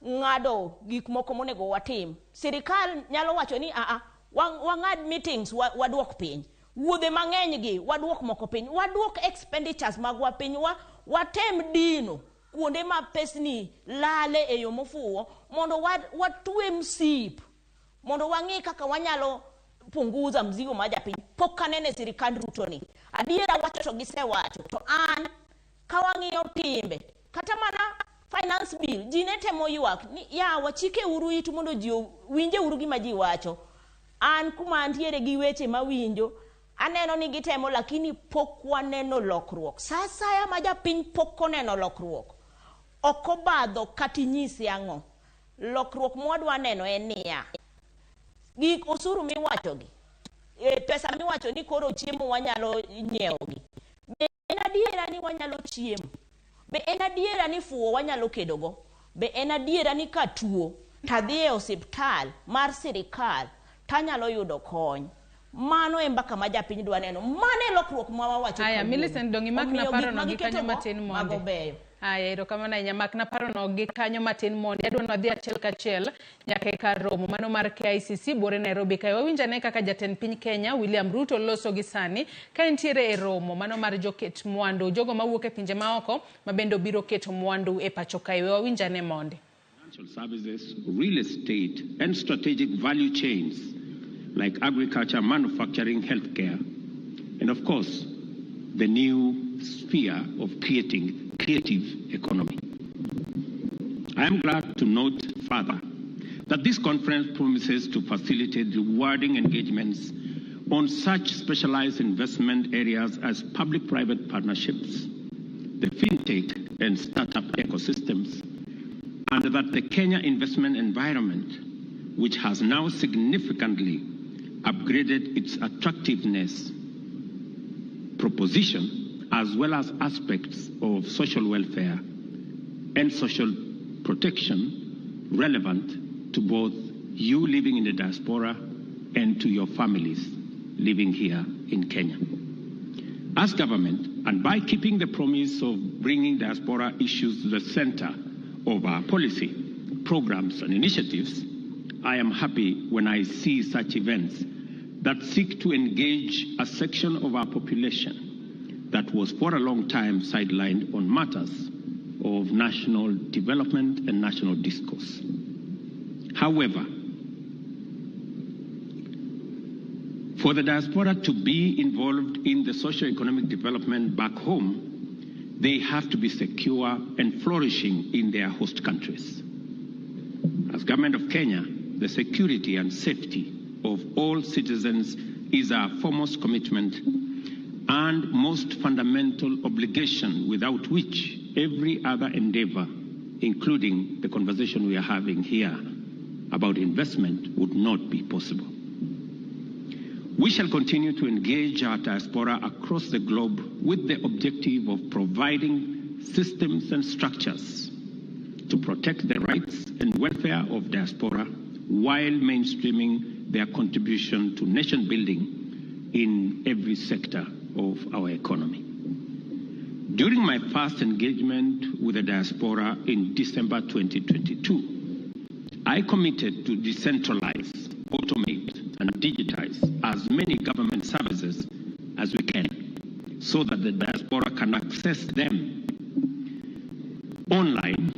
ng'ado gik moko monego watim. Sirikal nyalo wacho ni aa, wang'ad meetings waduok piny. Wuodhe mang'eny gi waduok moko piny, waduok expenditures magwa piny, watem dino kuonde ma pesni lale e yo mofuwo mondo watwe msip, mondo wang'i kaka wanyalo punguza mzigo ma japiny. Pok anene sirikand Ruto ni. Adiera wacho to gisewacho, to an ka wang'iyo timbe kata mana finance bill, ji ne temo ywak ni yawa chike uru itu mondo ji winje uru gima ji wacho. An kuma antiere gi weche mawinjo, aneno ni gitemo lakini pok waneno lokruok. Sa asaya ma japiny pok oneno lokruok, ok obadho kata inyise ang'o. Lokruok mwadwa neno en niya, gik osuru miwachogi, pesa miwacho ni koro chiemo wanyalo nyiewogi, be en adiera ni wanyalo chiemo? Be en adiera ni fuwo wanyalo kedogo? Be en adiera ni ka tuo tadhi e osiptal mar sirikal tanyalo yudo kony? Mano e mbaka ma japiny dwa neno. Mano e lokruok ma wawacho. Aya, Millicent, dong' imakna Omiyo paro gik no ma gi kanyo giketogo, matin mago mondi. beyo. Aya, erokamano ahinya. Makna paro no gi kanyo matin mondi. Adwa ni wadhi achiel kachiel nyaka e kar romo mano mar KICC buore Nairobi kae. Wawinj ane kaka jatend piny Kenya William Ruto loso gi sani ka entiere e romo mano mar joket mwandu, jogo mawuok e pinje maoko ma bende obiro keto mwandu e pacho kae. We wawinj ane mondi. Financial services, real estate, and strategic value chains like agriculture, manufacturing, healthcare, and of course, the new sphere of creating creative economy. I am glad to note further that this conference promises to facilitate rewarding engagements on such specialized investment areas as public-private partnerships, the fintech and startup ecosystems, and that the Kenya investment environment, which has now significantly upgraded its attractiveness proposition, as well as aspects of social welfare and social protection relevant to both you living in the diaspora and to your families living here in Kenya. As government, and by keeping the promise of bringing diaspora issues to the center of our policy, programs, and initiatives, I am happy when I see such events that seek to engage a section of our population that was for a long time sidelined on matters of national development and national discourse. However, for the diaspora to be involved in the socio-economic development back home, they have to be secure and flourishing in their host countries. As government of Kenya, the security and safety of all citizens is our foremost commitment and most fundamental obligation, without which every other endeavor, including the conversation we are having here about investment, would not be possible. We shall continue to engage our diaspora across the globe with the objective of providing systems and structures to protect the rights and welfare of diaspora while mainstreaming their contribution to nation building in every sector of our economy. During my first engagement with the diaspora in December 2022, I committed to decentralize, automate, and digitize as many government services as we can so that the diaspora can access them online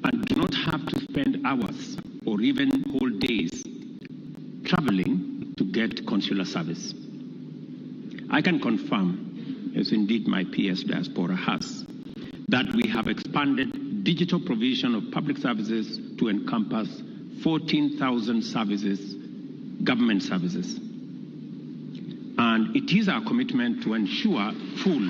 and do not have to spend hours or even whole days traveling to get consular service. I can confirm, as indeed my PS diaspora has, that we have expanded digital provision of public services to encompass 14,000 services, government services. And it is our commitment to ensure full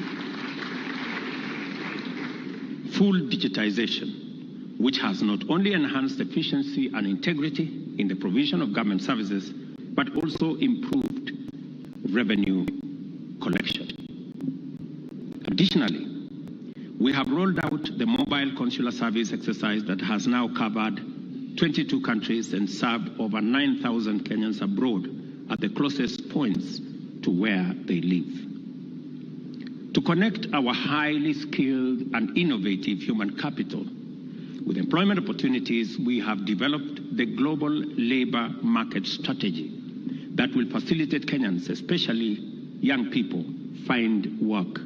digitization, which has not only enhanced efficiency and integrity in the provision of government services, but also improved revenue collection. Additionally, we have rolled out the mobile consular service exercise that has now covered 22 countries and served over 9,000 Kenyans abroad at the closest points to where they live. To connect our highly skilled and innovative human capital with employment opportunities, we have developed the global labor market strategy that will facilitate Kenyans, especially young people, find work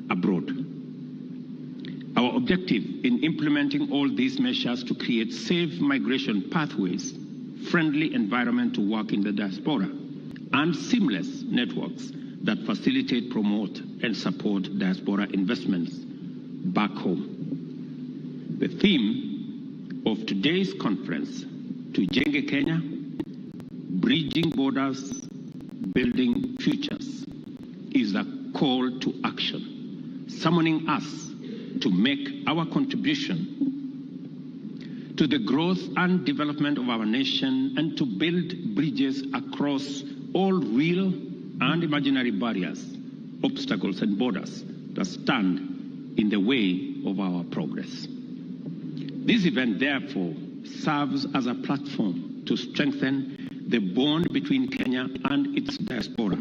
abroad. Our objective in implementing all these measures to create safe migration pathways, friendly environment to work in the diaspora, and seamless networks that facilitate, promote, and support diaspora investments back home. The theme of today's conference, Tujenge Kenya, Bridging Borders, Building Futures, is a call to action, summoning us to make our contribution to the growth and development of our nation and to build bridges across all real and imaginary barriers, obstacles, and borders that stand in the way of our progress. This event, therefore, serves as a platform to strengthen the bond between Kenya and its diaspora,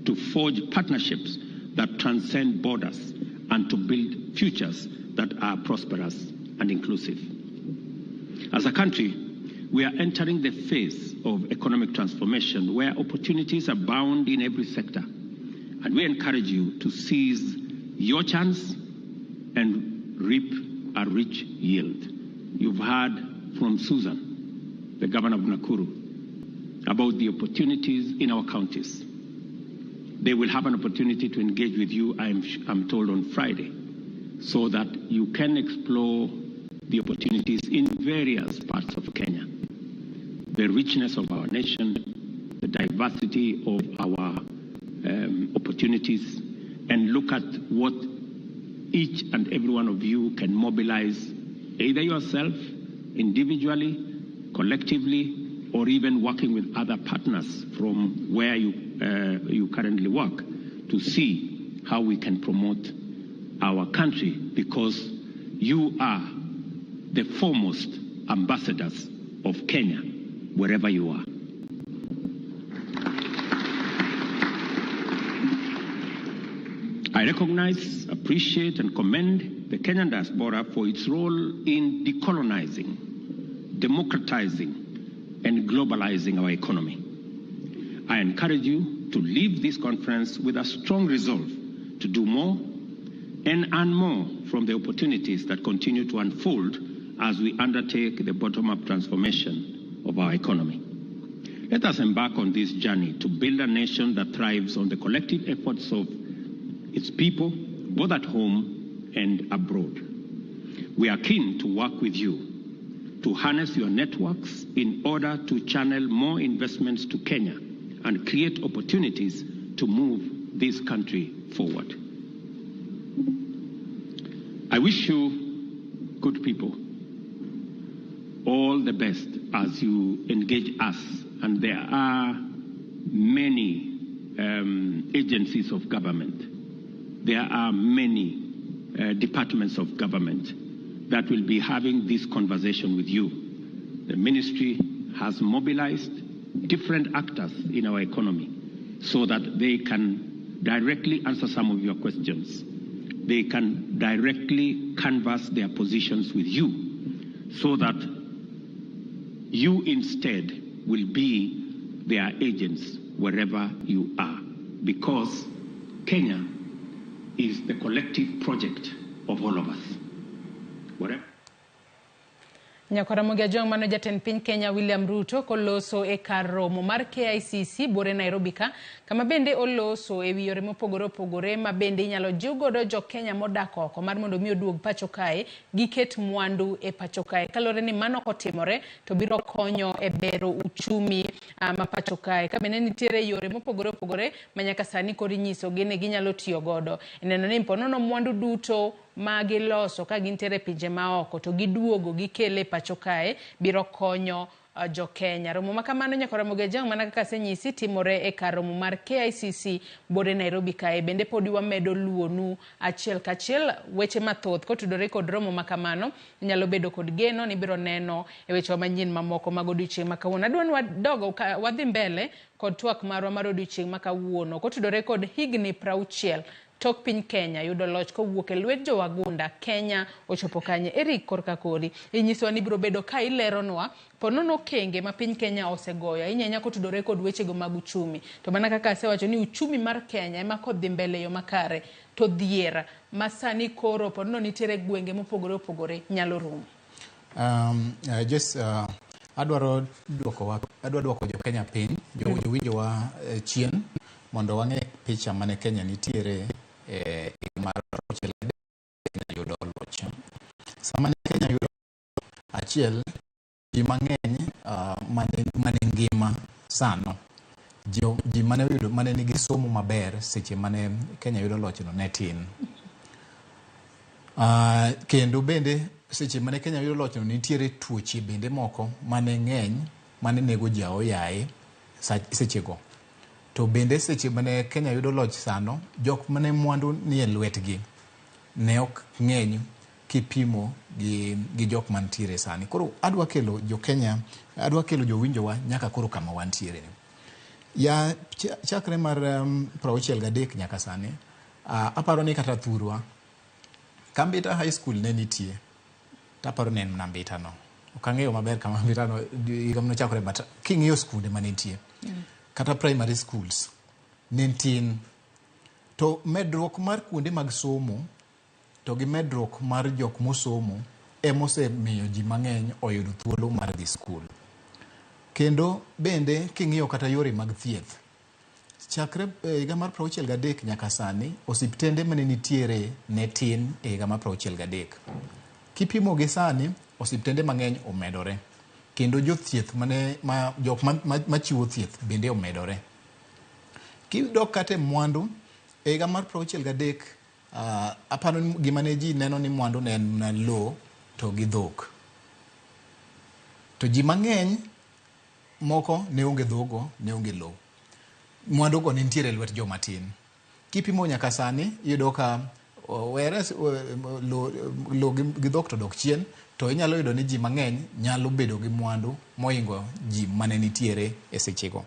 to forge partnerships that transcend borders and to build futures that are prosperous and inclusive. As a country, we are entering the phase of economic transformation where opportunities abound in every sector. And we encourage you to seize your chance and reap a rich yield. You've heard from Susan, the governor of Nakuru, about the opportunities in our counties. They will have an opportunity to engage with you, I'm told, on Friday, so that you can explore the opportunities in various parts of Kenya. The richness of our nation, the diversity of our opportunities, and look at what each and every one of you can mobilize, either yourself, individually, collectively, or even working with other partners from where you currently work, to see how we can promote our country, because you are the foremost ambassadors of Kenya, wherever you are. I recognize, appreciate, and commend the Kenyan diaspora for its role in decolonizing, democratizing, and globalizing our economy. I encourage you to leave this conference with a strong resolve to do more and earn more from the opportunities that continue to unfold as we undertake the bottom-up transformation of our economy. Let us embark on this journey to build a nation that thrives on the collective efforts of its people, both at home and abroad. We are keen to work with you to harness your networks in order to channel more investments to Kenya and create opportunities to move this country forward. I wish you, good people, all the best as you engage us. And there are many agencies of government. There are many departments of government that will be having this conversation with you. The ministry has mobilized different actors in our economy so that they can directly answer some of your questions. They can directly canvass their positions with you so that you instead will be their agents wherever you are, because Kenya is the collective project of all of us. Whatever. Nyakwara Ajwang' mano jatend piny Kenya William Ruto koloso e kar romo mar KICC buore Nairobi ka, kama bende oloso e wi yore mopogore opogore ma bende inyalo jiw godo jo Kenya modak oko mar mondo mi oduog pacho kae giket mwandu e pacho kae. Kaluwore ni mano kotimore to biro konyo e bero uchumi ma pacho kae. Ka bende nitiere yore mopogore opogore ma nyaka sani koro inyisogi ni ginyalo tiyo godo. Ineno ni ponono mwandu duto ma giloso ka gintiere pinje maoko to giduogo gikele pacho kae biro konyo jo Kenya. Romo ma kamano Nyakwara Ajwang' mana kaka asenyisi timore e kar romo mar KICC buore Nairobi kae. Bende podi wamedo luwonu achiel kachiel weche mathoth kotudore kod romo ma kamano. Inyalo bedo kod geno ni ibiro neno e wechewa manyien mamoko mag odiochieng' ma kawuono. Adwa ni wadogo wadhi mbele kod twak marwa mar odiochieng' ma kawuono kotudore kod higni 60 tok piny Kenya yudo loch kowuok e lwet jowagunda. Kenya ochopo kanye? Eric korka kori inyisowa ni ibiro bedo ka ileronwa ponono okenge ma piny Kenya osegoyo ahinya ahinya kotudore kod wechego mag uchumi. To mana kaka asewacho ni uchumi mar Kenya ema kodhi mbele e yo makare to dhier ma sani koro ponono nitiere gwenge mopogore opogore nyalo rumo. Adwaro duoko jo Kenya piny, jowinjowa chien Mondo wang'e picha mane Kenya nitiere e higa mar 63 Kenya yudo loch. Sama ne Kenya yudo achiel, ji mang'eny mane ngima sano, ji mane oyudo mane nigi somo maber seche mane Kenya yudo lochno ne tin. Kendo bende seche mane Kenya yudo lochno nitiere tuoche bende moko mane ng'eny mane nego ji aoyaye sechego. To bende seche mane Kenya yudo loch sano, jok mane mwandu nie lwetgi ne ok ng'eny kipimo gi jok mantiere sani. Koro adwa kelo jo Kenya, adwa kelo jowinjowa nyaka koro kama wantiere. Ya chakre mar 63 nyaka sani, aparo ni kata thurwa, Kambita High School ne nitie, taparo ni en mana Mbita no. Ok ang'eyo maber kama Mbita no higa manochakore, but king'iyo skunde manitie, kata primary schools ne tin. To medruok mar kuonde mag somo to gi medruok mar jok mosomo emosemiyo ji mang'eny oyudo thuolo mar dhi skul. Kendo bende king'iyo kata yore mag thieth, chakre higa mar 63 nyaka sani, osiptende mane nitiere ne tin e higa mar 63. Kipimo gi sani, osiptende mang'eny omedore. Kendo jothieth mane, ma, jok machiwo thieth bende omedore. Kidok kata e mwandu, e higa mar 63, aparo ni gima ne ji neno ni mwandu ne en mana lowo to gi dhok. To ji mang'eny moko ne onge dhogo, ne onge lowo. Mwandu go ne nitiere e lwet joma tin. Kipimo nyaka sani, iyudo ka whereas lo gi dhok to dok chien, to inyalo yudo ni ji mang'eny nyalo bedo gi mwandu mohingo ji mane nitiere e sechego.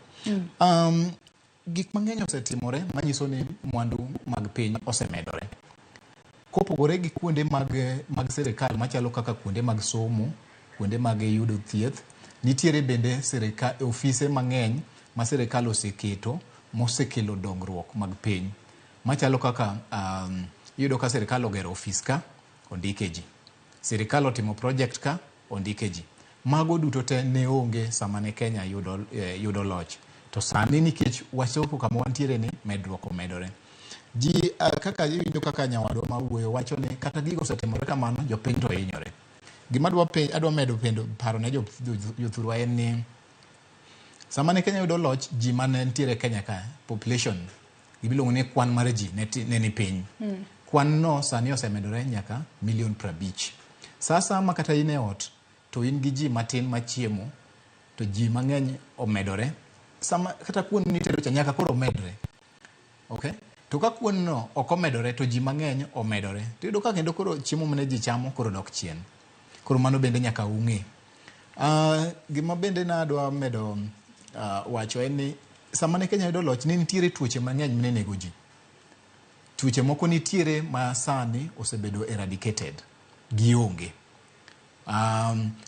Gik mang'eny osetimore manyiso ni mwandu mag piny osemedore. Kopogore gi kuonde mag sirikal machalo kaka kuonde mag somo, kuonde mag yudo thieth, nitiere bende ofise mang'eny ma sirikal oseketo mosekelo dongruok mag piny. Machalo kaka iyudo ka sirikal ogero ofis ka, ondike ji. Sirikal otimo project ka, ondike ji. Mago duto te ne onge sama ne Kenya yudo loch. To sani nikech wachopo kama wantiere ni, medruok omedore. Ji kaka iwinjo kaka nyawadwa ma wuoyo wacho ni kata gigo osetimore kamano, jopiny to hinyore. Gima adwa medo paro ne jothurwa en ni sama ne Kenya yudo loch, ji mane nitiere Kenya ka, population, gimiluongo ni kwan mar ji ne ni piny. Kwan no sani osemedore nyaka milion 50. Sa asaya kata in e ot, to in gi ji matin machiemo, to ji mang'eny omedore. Sama kata kuon nitedo cha nyaka koro omedre. Okay? To ka kuon no ok omedore to ji mang'eny omedore. To iyudo ka kendo koro chiemo mane ji chamo koro dok chien. Koro mano bende nyaka ung'e. Gima bende nadwa medo wacho en ni sama ne Kenya yudo loch ne nitiere tuoche mang'eny mane nego ji. Tuoche moko nitiere ma sani osebedo eradicated. Gionge.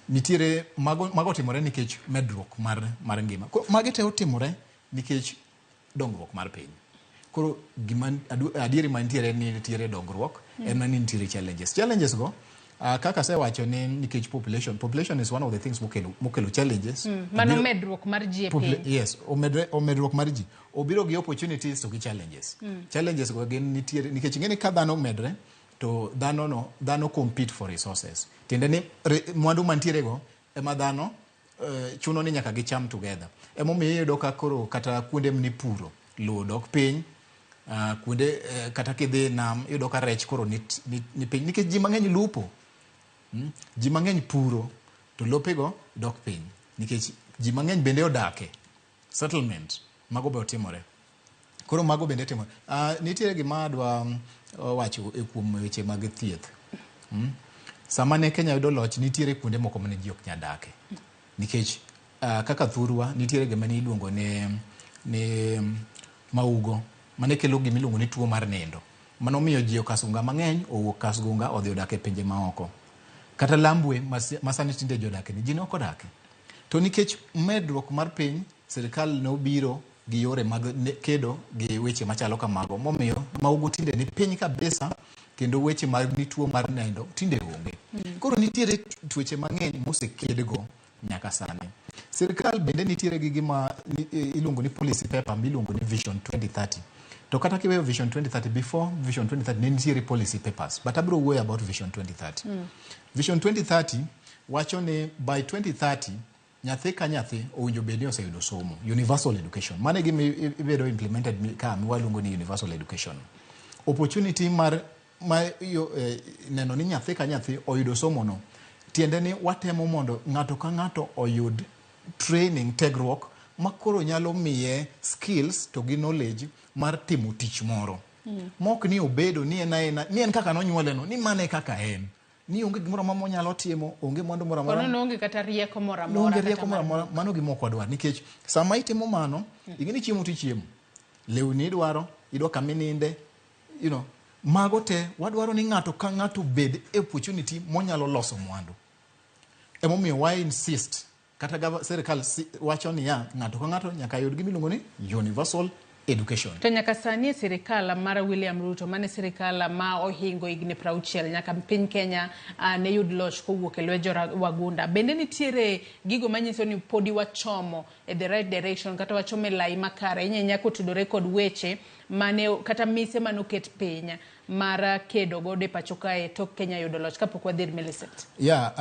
Nitiere mago otimore nikech medruok mar ngima. Magi te otimore nikech dongruok mar piny. Koro gima adieri mantiere ni nitiere dongruok, en ni nitiere challenges. Challenges go, kaka asewacho ni nikech population is one of the things mokelo challenges. Mano medruok mar ji e piny. Yes, omedruok mar ji. Obiro gi opportunities to gi challenges. Challenges go gin nitiere nikech ing'e ni ka dhano omedre to dhano compete for resources. Tiende ni mwandu mantiere go ema dhano chuno ni nyaka gicham together. Emomiyo iyudo ka koro kata kuonde mnipuro lowo dok piny, kuonde kata kidhi nam iyudo ka rech koro ni piny nikech ji mang'eny lupo. Ji mang'eny puro to lopego dok piny nikech ji mang'eny bende odake settlement mago be otimore. Koro mago bende timore. Nitiere gima adwa wacho e kuom weche mag thieth. Sama ne Kenya yudo loch nitiere kuonde moko mane ji ok nyal dake. Nikech kaka thurwa nitiere gima ne iluongo ni maugo mane kelo gima iluongo ni tuo mar nindo. Mano miyo ji okasunga mang'eny owuok Kasgunga odhi odak e pinje maoko. Kata Lambwe ma sani tinde ji odake ni ji ne ok odake. To nikech medruok mar piny, sirikal ne obiro gi yore mag kedo gi weche machalo kamago momiyo maugo tinde ni piny kabisa kendo weche mag ni tuo mar nindo tinde onge. Koro nitiere tuoche mang'eny mosekedgo nyaka sani. Sirikal bende nitiere gi gima iluongo ni policy paper miluongo ni Vision 2030. To kata kiweyo Vision 2030, before Vision 2030 ne nitiere policy papers, but abiro wuoyo about Vision 2030. Vision 2030 wacho ni by 2030 nyathi ka nyathi owinjo bed ni oseyudo somo, universal education. Mano e gima ibedo implemented ka miwaluongo ni universal education. Opportunity mar ma yo, neno ni nyathi ka nyathi oyudo somo no, tiende ni watemo mondo ng'ato ka ng'ato oyud training, tegruok ma koro nyalo miye skills to gi knowledge mar timo tich moro. Mok ni obedo ni en aena, ni en kaka nonyuole no, ni mano e kaka en. Ni onge gimoro amora monyalo timo, onge mwandu moro amora. Kono noonge kata rieko moro amora. Onge rieko moro amora, mano gima ok wadwar. Nikech sama itimo mano, ing'e ni chiemo tichiemo. Lewni idwaro, idwa kama ininde, you know, mago te wadwaro ni ng'ato ka ng'ato bed e opportunity monyalo loso mwandu. Emomiyo wa insist kata sirikal wacho niya, ng'ato ka ng'ato nyaka yud gima iluongo ni universal education. To nyaka sani e sirikal mar William Ruto, mane sirikal ma ohingo higni 60 nyaka piny Kenya ne yud loch kowuok e lwet jowagunda. Bende nitiere gigo manyiso ni podi wachomo e the right direction kata wachomo e lai makare, inyanya kotudore kod weche mane kata mise mane oket piny mar kedo godo e pacho kae tok Kenya yudo loch kapok wadhi ir Millicent. Yeah,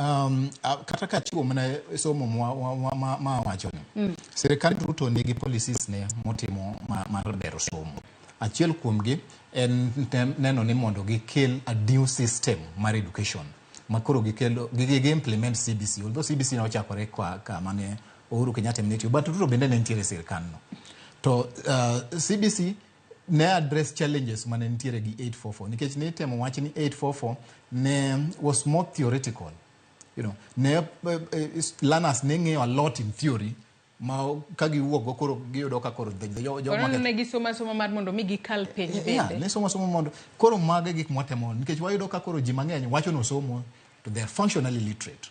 kata ka chiwo mana somo ma wacho ni. Sirikand Ruto nigi policies ne motimo mar bero somo. Achiel kuomgi en neno ni mondo gikel a new system mar education ma koro gikelo gi implement CBC, although CBC ne ochakore kama ne Uhuru Kenyatta ne tiyo, but Ruto bende ne nitiere e sirikal no. To CBC ne address challenges mane nitiere gi 844, nikech ne itemo wach ni 844 ne was more theoretical. You know, ne learners ne ng'eyo a lot in theory ma ka giwuok go koro giyudo ka koro jo Koro ne gisomo asomo mar mondo mi gikal penj bende. Yeah, ne somo asomo mondo koro mago e gik mwatemo, nikech wayudo ka koro ji mang'eny wacho ni osomo to they are functionally literate.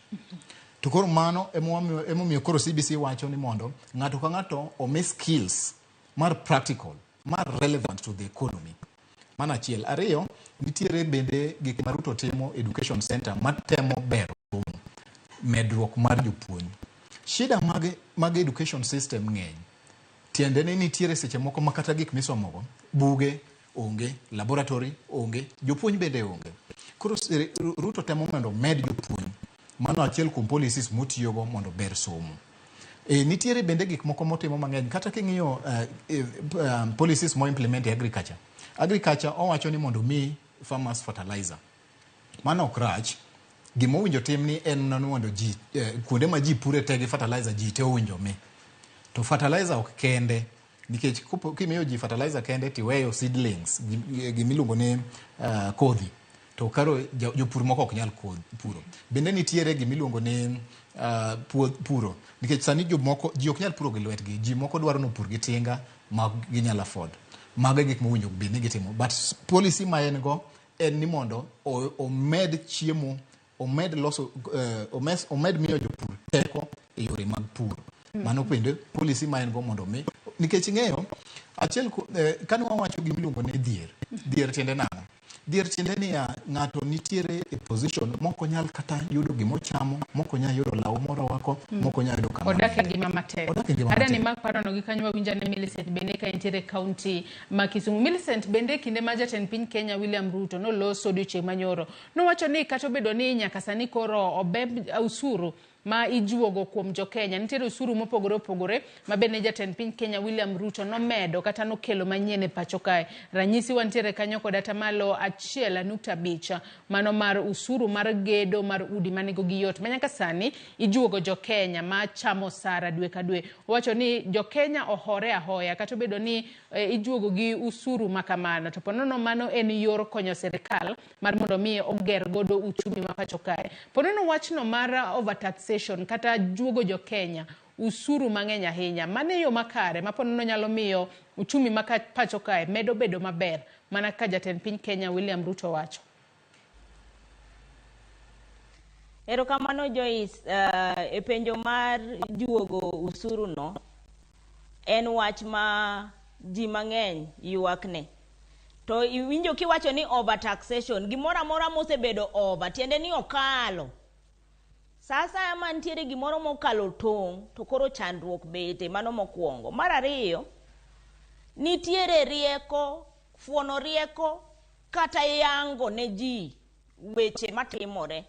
To koro mano emomiyo koro CBC wacho ni mondo ng'ato ka ng'ato omi skills mar practical, mar relevant to the economy. Mano achiel. Ariyo, nitiere bende gik ma Ruto timo education center matemo bero somo, medruok mar jopuonj. Shida mag education system ng'eny. Tiende ni nitiere seche moko ma kata gik misomogo, buge onge, laboratory onge, jopuonj bende onge. Koro Ruto temo mondo omed jopuonj. Mano achiel kuom policies motiyogo mondo ber somo. Nitiere bende gik moko motimo mang'eny. Kata king'iyo policies mo implement e agriculture. Agriculture owacho ni mondo mi farmers fertilizer. Mano ok rach. Gima owinjo tim ni en ni mondo ji, kuonde ma ji pure te gi fertilizer ji te owinjo mi. To fertilizer ok kende, nikech kimiyo ji fertilizer kende tiweyo seedlings, gimiluongo ni kodhi, to karo jopur moko ok nyal puro. Bende nitiere gimiluongo ni puro, nikech sani jomoko ji ok nyal puro gi lwetgi, ji moko dwaro ni opur gi tinga ma ginyalo afford. Mago e gik mowinjo bed ni gitimo. But policy ma en go en ni mondo omed chiemo, omed loso, omed miyo jopur teko e yore mag pur. Mano bende policy ma en go mondo mi, nikech ing'eyo achiel kane wawacho gima iluongo ni dhier, dhier tiende nang'o? Dhier tiende niya, ng'ato nitiere e position mok onyal kata yudo gima ochamo, mok onyal yudo law morwako, mok onyal yudo kama Odak e ngima matek. Odak e ngima Ada ni matek. mak parono gi kanyo wawinjo ne Millicent bende ka entiere e kaunti ma Kisumu. Millicent bende kinde ma jatend piny Kenya William Ruto noloso odiochieng' manyoro, nowacho ni kata obedo ni nyaka sani koro obeb usuru ma ijuogo kuom jo Kenya, nitiere usuru mopogore opogore ma bende jatend piny Kenya William Ruto nomedo kata nokelo manyien e pacho kae. Ranyisi wantiere kanyo kod atamalo 1.5 mano mar usuru mar gedo mar udi ma nengogi yot ma nyaka sani ijuogo jo Kenya ma chamo osara dwe ka dwe. Owacho ni jo Kenya ohore ahoya kata obedo ni ijuogo gi usuru ma kamano, to ponono mano en yor konyo sirikal mar mondo mi oger godo uchumi ma pacho kae. Ponono wachno mar overtaxation kata juogo jo Kenya usuru mang'eny ahinya, mano e yo makare ma ponono nyalo miyo uchumi ma pacho kae medo bedo maber mana ka jatend piny Kenya William Ruto wacho. Erokamano Joyce, e penjo mar juogo usuru no en wach ma ji mang'eny ywakne. To iwinjo kiwacho ni overtaxation, gimoro amora mosebedo over, tiende ni okalo. Sa asaya ma nitiere gimoro mokalo tong' to koro chandruok bete, mano mokwongo. Mar ariyo, nitiere rieko, fuono rieko kata yango ne ji weche matimore.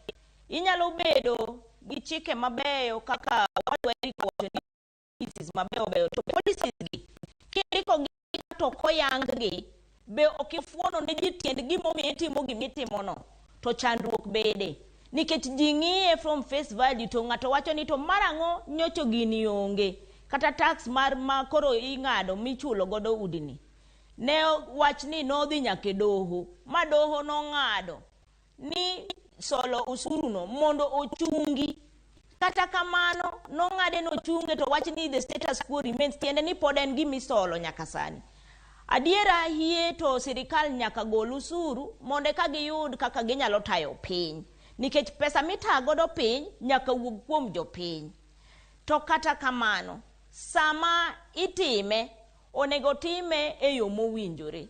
Inyalo bedo gi chike mabeyo kaka owadwa Eric owacho ni policies mabeyo beyo to policies gi kindiko gi to ok oyang gi be ok ifuono ne ji tiend gimomiyo itimo gimitimono to chandruok bede nikech ji ng'iye from face value to ng'ato wacho ni to mar ang'o nyocho gini onge kata tax mar ma koro ing'ado michulo godo udini ne wach ni nodhi nyaka e doho ma doho nong'ado ni solo usuru no mondo ochungi kata kamano nong'ade nochunge to wach ni the status quo remains tiende ni pod en gima isolo nyaka sani adiera hie to sirikal nyaka gol usuru mondo eka giyud kaka ginyalo tayo piny nikech pesa mitayo godo piny nyaka wuog kuom jopiny to kata kamano sama itime onego time e yo mowinjore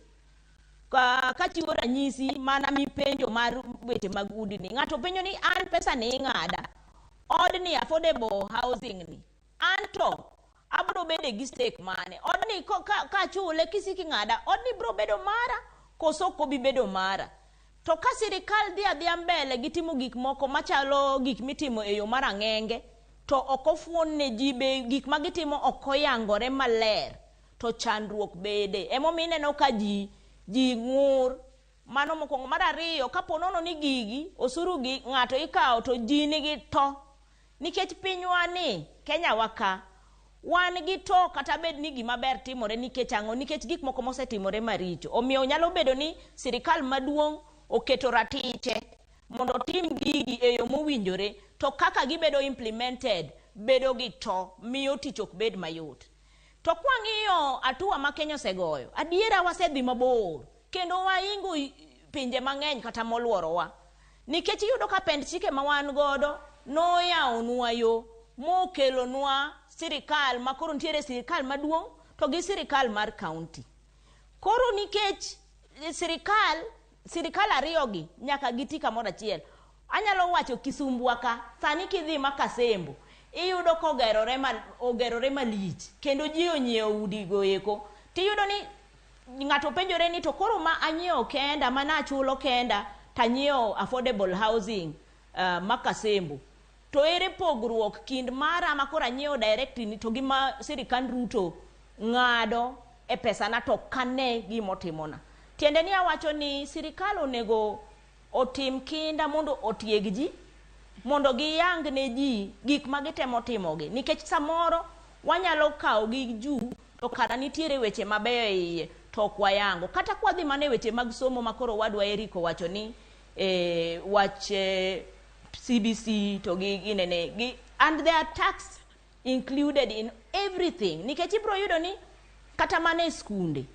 kachiwo ranyisi mana mipenjo mar weche mag udi ni ng'ato penjo ni an pesa ni ing'ada odni affordable housing ni anto abro bede gi stake mane odni kachule kisik ing'ada odni bro bedo mara koso ok obi bedo mara to ka sirikal dhi adhiya mbele gi timo gik moko machalo gik mitimo e yo mar ang'enge to ok ofuon ne ji be gik ma gitimo ok oyangore maler to chandruok bede emomiyo ineno ka ji ji ng'ur mano mokwongo mar ariyo kapo nono ni gigi osuru gi ng'ato ikawo to ji nigi to nikech pinywa ni Kenya wa ka wan gi to kata bed ni gima ber timore nikech ang'o nikech gik moko mosetimore maricho omiyo nyalo bedo ni sirikal maduong' oketo ratiche mondo otim gigi e yo mowinjore to kaka gibedo implemented bedo gi to miyo tich ok bed mayot to kwang'iyo hatua ma Kenya osegoyo adiera wasedhi mabor kendo waingo pinje mang'eny kata moluorowa nikech iyudo ka pend chike ma wan godo noyawonwa yo mokelonwa sirikal ma koro nitiere sirikal maduong' to gi sirikal mar kaunti koro nikech sirikal sirikal ariyo gi nyaka giti kamoro achiel anyalo wacho Kisumbwa ka sani kidhi Makasembo iyudo kogerore ma, ogerore malich kendo ji onyiewo udi go eko tiyudo ni ng'ato penjore ni to koro ma anyiewo kenda mana achulo kenda tanyiewo affordable housing Makasembo to ere pogruok kind mara ma koro anyiewo directly ni to gi ma sirikand Ruto ng'ado e pesana to kane gimotimona tiende ni awacho ni sirikal onego otim kinda mondo otieg ji mondo giyang ne ji gik ma gitemo timogi nikech samoro wanyalo kawo gi juu to kara nitiere weche mabeyo e iye to ok wayango kata kwadhi mana e weche mag somo ma koro wadwa Eric owacho ni wach CBC to gi ginene gi and there are tax included in everything nikech ibro yudo ni kata mana e skunde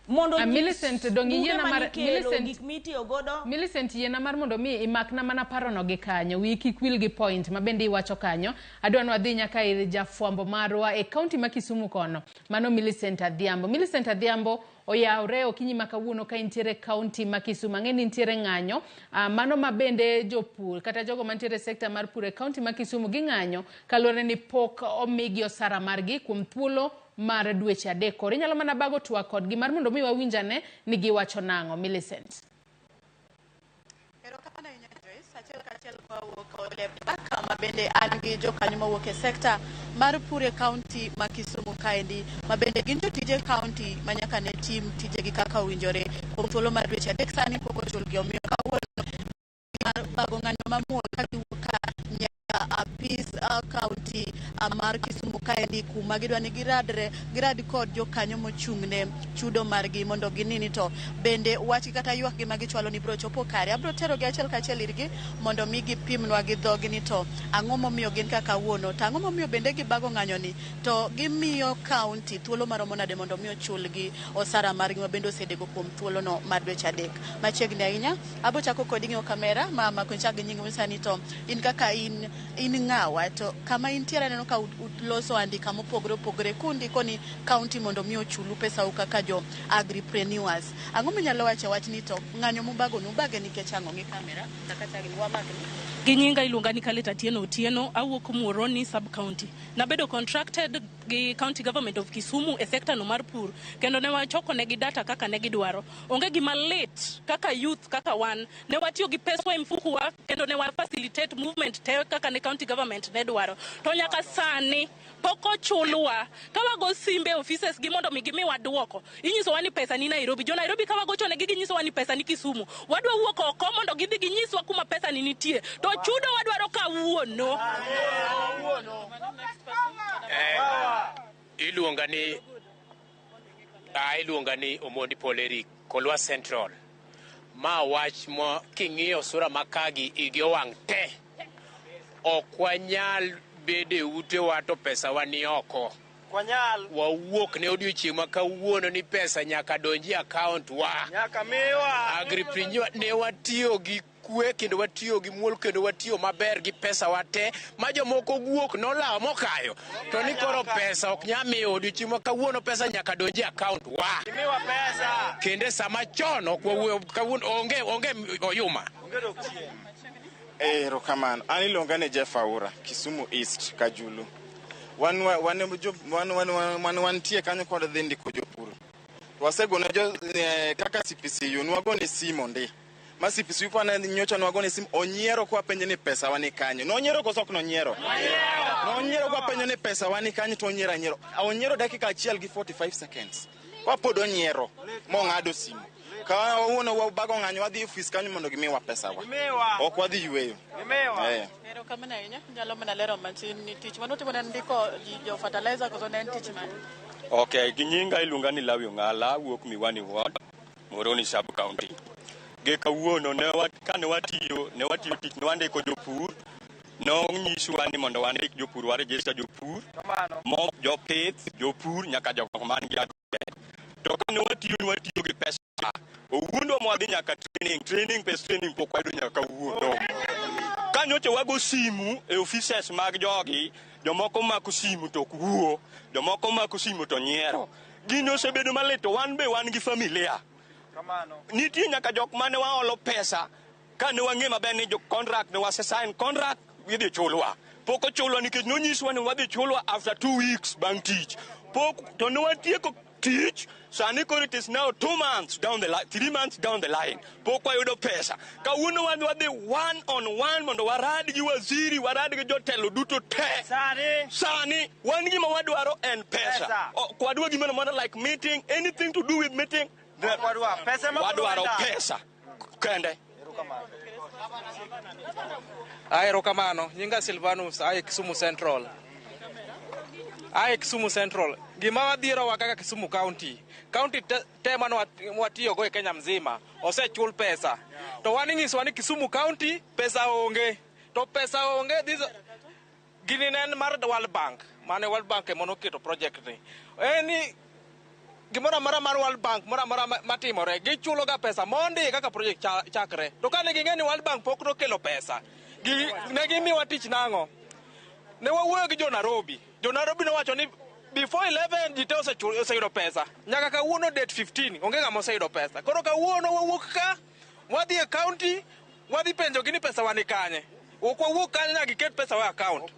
mondo Millicent dong buge yiena mar manikelo, Millicent gik mitiyo godo Millicent yiena mar mondo mi imakna mana parono gi kanyo wiyi kik wil gi point ma bende iwacho kanyo adwa ni wadhi nyaka ir jafwambo marwa e kaunti ma Kisumu kono mano Millicent Adhiambo Millicent Adhiambo oyawre okinyi ma kawuono ka intiere e kaunti ma Kisumu ang'e ni nitiere ng'anyo mano ma bende jopur kata jogo mantiere e sekta mar pur e kaunti ma Kisumu ging'anyo kaluwore ni pok omigi osara margi kuom thuolo mar dweche adek koro inyalo mana bago twak kodgi mar mondo mi wawinj ane ni giwacho nang'o Millicent. Erokamano ahinya Joyce, achiel kachiel kwawuok Ole Park ma bende an gi jokanyo mawuok e sekta mar pur e kaunti ma Kisumu kaendi ma bende gin jotije kaunti ma nyaka ne tim tijegi kaka owinjore kuom thuolo mar dweche adek sani pok ochulgi omiyo kawuono mar bago ng'anyo mamuol ka giwuok ka nyaka apis kaunti mar Kisumu kaendi kuma gidwa ni giradre girad kod jokanyo mochung'ne chudo margi mondo gini ni to bende wachgi kata ywakgi ma gichwalo ni biro chopo kare. Abiro terogi achiel kachiel irgi mondo mi gipimnwa gi dhogi ni to ang'o momiyo gin ka kawuono to ang'o momiyo bende gibago ng'anyo ni to gimiyo kaunti thuolo maromo nade mondo mi ochulgi osara margi ma bende osedeko kuom thuolono mar dweche adek. Machiegni ahinya, abo chako kodi ng'iyo kamera ma mako ichak gi nying sani to in kaka in in ng'a ng'awa to kama intiere aneno ka uloso andika mopogore opogore kundiko ni county mondo mi ochulu pesau kaka jo agripreneurs. Ang'o minyalo wacho wachni to ng'anyo mubago nubage nikech ang'o gi kamera kaka tagni wamakni? Gi nyinga iluonga ni Kaleta Atieno Otieno, awuok Muhoroni sub county. Nabedo contracted gi county government of Kisumu e sector no mar pur, kendo ne wachoko negi data kaka ne gidwaro. Onge gima lit kaka youth kaka wan, ne watiyo gi peswa e mfuku wa kendo ne wa facilitate movement te kaka ne county government ne dwaro. To nyaka sani pok ochulwa. Ka wago simbe e offices gi mondo mi gimiwa duoko, inyisowa ni pesa ni Nairobi. Jo Nairobi ka wagochonegi ginyisowa ni pesa ni Kisumu. Wadwa wuok oko mondo gidhi ginyiswa kuma pesa ni nitie. To chudo wadwaro kawuono. Iluonga ni Omondi Paul Eric, Kolwa Central. Ma wach ma king'iyo sura makagi igi owang' te. Ok wanyal bedo e utewa to pesa wa ni oko. Wawuok ne odiochieng' ma kawuono ni pesa nyaka donji e account wa. Nyaka miwa. Agripreneur ne watiyo gi kwe kendo watiyo gi muol kendo watiyo maber gi pesa wa te ma jomoko guok nolawo mokayo to ni koro pesa ok nyal miyo odiochieng' ma kawuono pesa nyaka donji e account wa. Imiwa pesa. Kendo sama chon ok wawuoyo kawuono onge oyuma. Erokamano. An iluonga ni Jeff Aura, Kisumu East, Kajulu. Wan wan wantie kanyo kod dhi ndiko jopur. To wasegone jo kaka CPCU nwagone simu ndi. Ma CPCU pa ne nyocha nwagone simu onyiero kwa penjo ni pesa wa ni kanyo. Nonyiero koso ok nonyiero? Nonyiero kwa penjo ni pesa wa ni kanyo to onyiero anyiero. Onyiero dakika 1 gi 45 seconds. Kwa pod onyiero mong'ado simu. Ka wawuono wabago ng'anyo wadhi ofis kanyo mondo gimiwa pesa wa. Ok wadhi yueyo. Erokamano ahinya. Nyalo mana lero matin ni tich manutimo ne en ndiko jo fertilizer koso ne en tich mane? Okay, gi nyinga iluonga ni Lawi Ong'ala, awuok Miwani Ward, Muhoroni sub county. Gi kawuono kane watiyo, ne watiyo tich, ne wandiko jopur, nonyiswa ni mondo wandik jopur, waregister jopur, mo jopith, jopur nyaka jogo man gi agriculture. To kane watiyo, ne watiyo gi pesa. Owuondwa mwadhi nyaka training, pes training pok wayudo nyaka kawuono. Ka nyocha wago simu e offices mag jogi, jomoko mako simu to ok wuo, jomoko mako simu to nyiero. Gini osebedo malit to wan be wan gi familia. Nitie nyaka jok mane waolo pesa kane wang'e maber ni jo contract ne wase sign contract idhi chulwa. Pok ochulwa nikech nonyiswa ni wadhi chulwa after 2 weeks bang' tich. Pok to ne watieko tich, sani koro it is now 2 months down the line, 3 months down the line. Pok wayudo pesa. Kawuono wan wadhi one on one mondo warad gi waziri, warad gi jotelo duto te. Sani wan gima wadwaro en pesa. Ok wadwa gimoro amora like meeting, anything to do with meeting. Wadwaro pesa kende. Erokamano. Nyinga Silvanus, ae Kisumu Central. Ae Kisumu Central. Gima wadhierowa kaka Kisumu County. County te mane watiyogo e Kenya mzima osechul pesa. To wan inyiswa ni Kisumu County pesa onge. To pesa onge this gini ne en mar World Bank. Mane World Bank ema noketo project ni. En ni gimoro amora mar World Bank moro amora matimore gichulo ga pesa mondi kaka project chakre. To kane ging'e ni World Bank pok nokelo pesa, ne gimiwa tich nang'o? Ne wawuoyo gi jo Nairobi. Jo Nairobi nowacho ni before 11 ji te oseyudo pesa. Nyaka kawuono date 15 onge ng'ama oseyudo pesa. Koro kawuono wawuok ka, wadhi e county, wadhi penjogi ni pesa wa ni kanye. Ok wawuok kanyo nyaka giket pesa wa e account.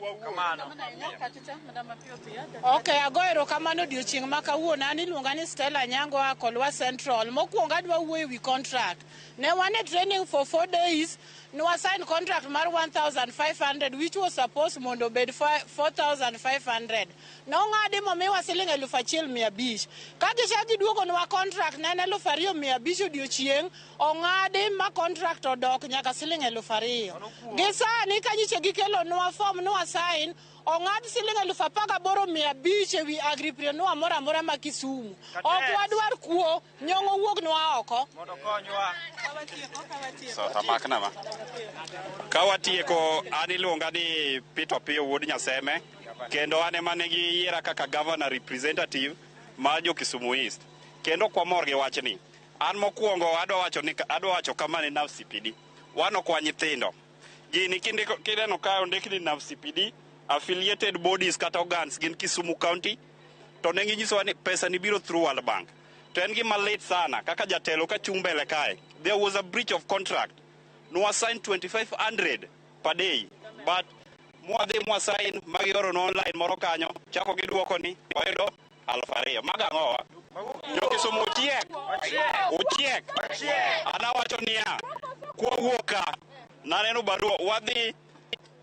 Okay, ago erokamano odiochieng' ma kawuono. An iluonga ni Stella Nyango a Kolwa Central. Mokwongo adwa wuoyo ewi contract. Ne wan e training for 4 days, ne wa sign contract mar 1,500 which was supposed mondo obed 4,500. Nong'adi momiwa siling 1,500. Ka gichak giduogonwa contract ne en 2,500 odiochieng', ong'adi ma contract odok nyaka siling 2,000. Gi sani ka nyiche gikelonwa form nwa sign, ong'ad siling 18,500 ewi agripreneur moro amora ma Kisumu. Ok wadwar kuo, nyong'o wuognwa oko. So, tamakna ma. Ka watieko, an iluonga ni Peter Opiyo wuod Nyaseme, kendo an ema ne giyiera kaka governor representative mar jo Kisumu East. Kendo ok wamor gi wachni. An mokwongo adwa wacho kama ne NAV CPD. Wan ok wan nyithindo. Gini kindiko kineno ka ondik ni NAVCPD affiliated bodies kata organs gin Kisumu County to ne ginyisowa ni pesa ni biro through World Bank. To en gima lit sana kaka jatelo ka chung' mbele kae. There was a breach of contract. Nwa sign 2500 per day but mwadhi mwa sign magioronwa online moro kanyo chako giduoko ni wayudo 2000. Mago ang'owa? Jo Kisumu ochiek. Ochiek. An awacho niya, kwawuok ka, naneno barua wadhi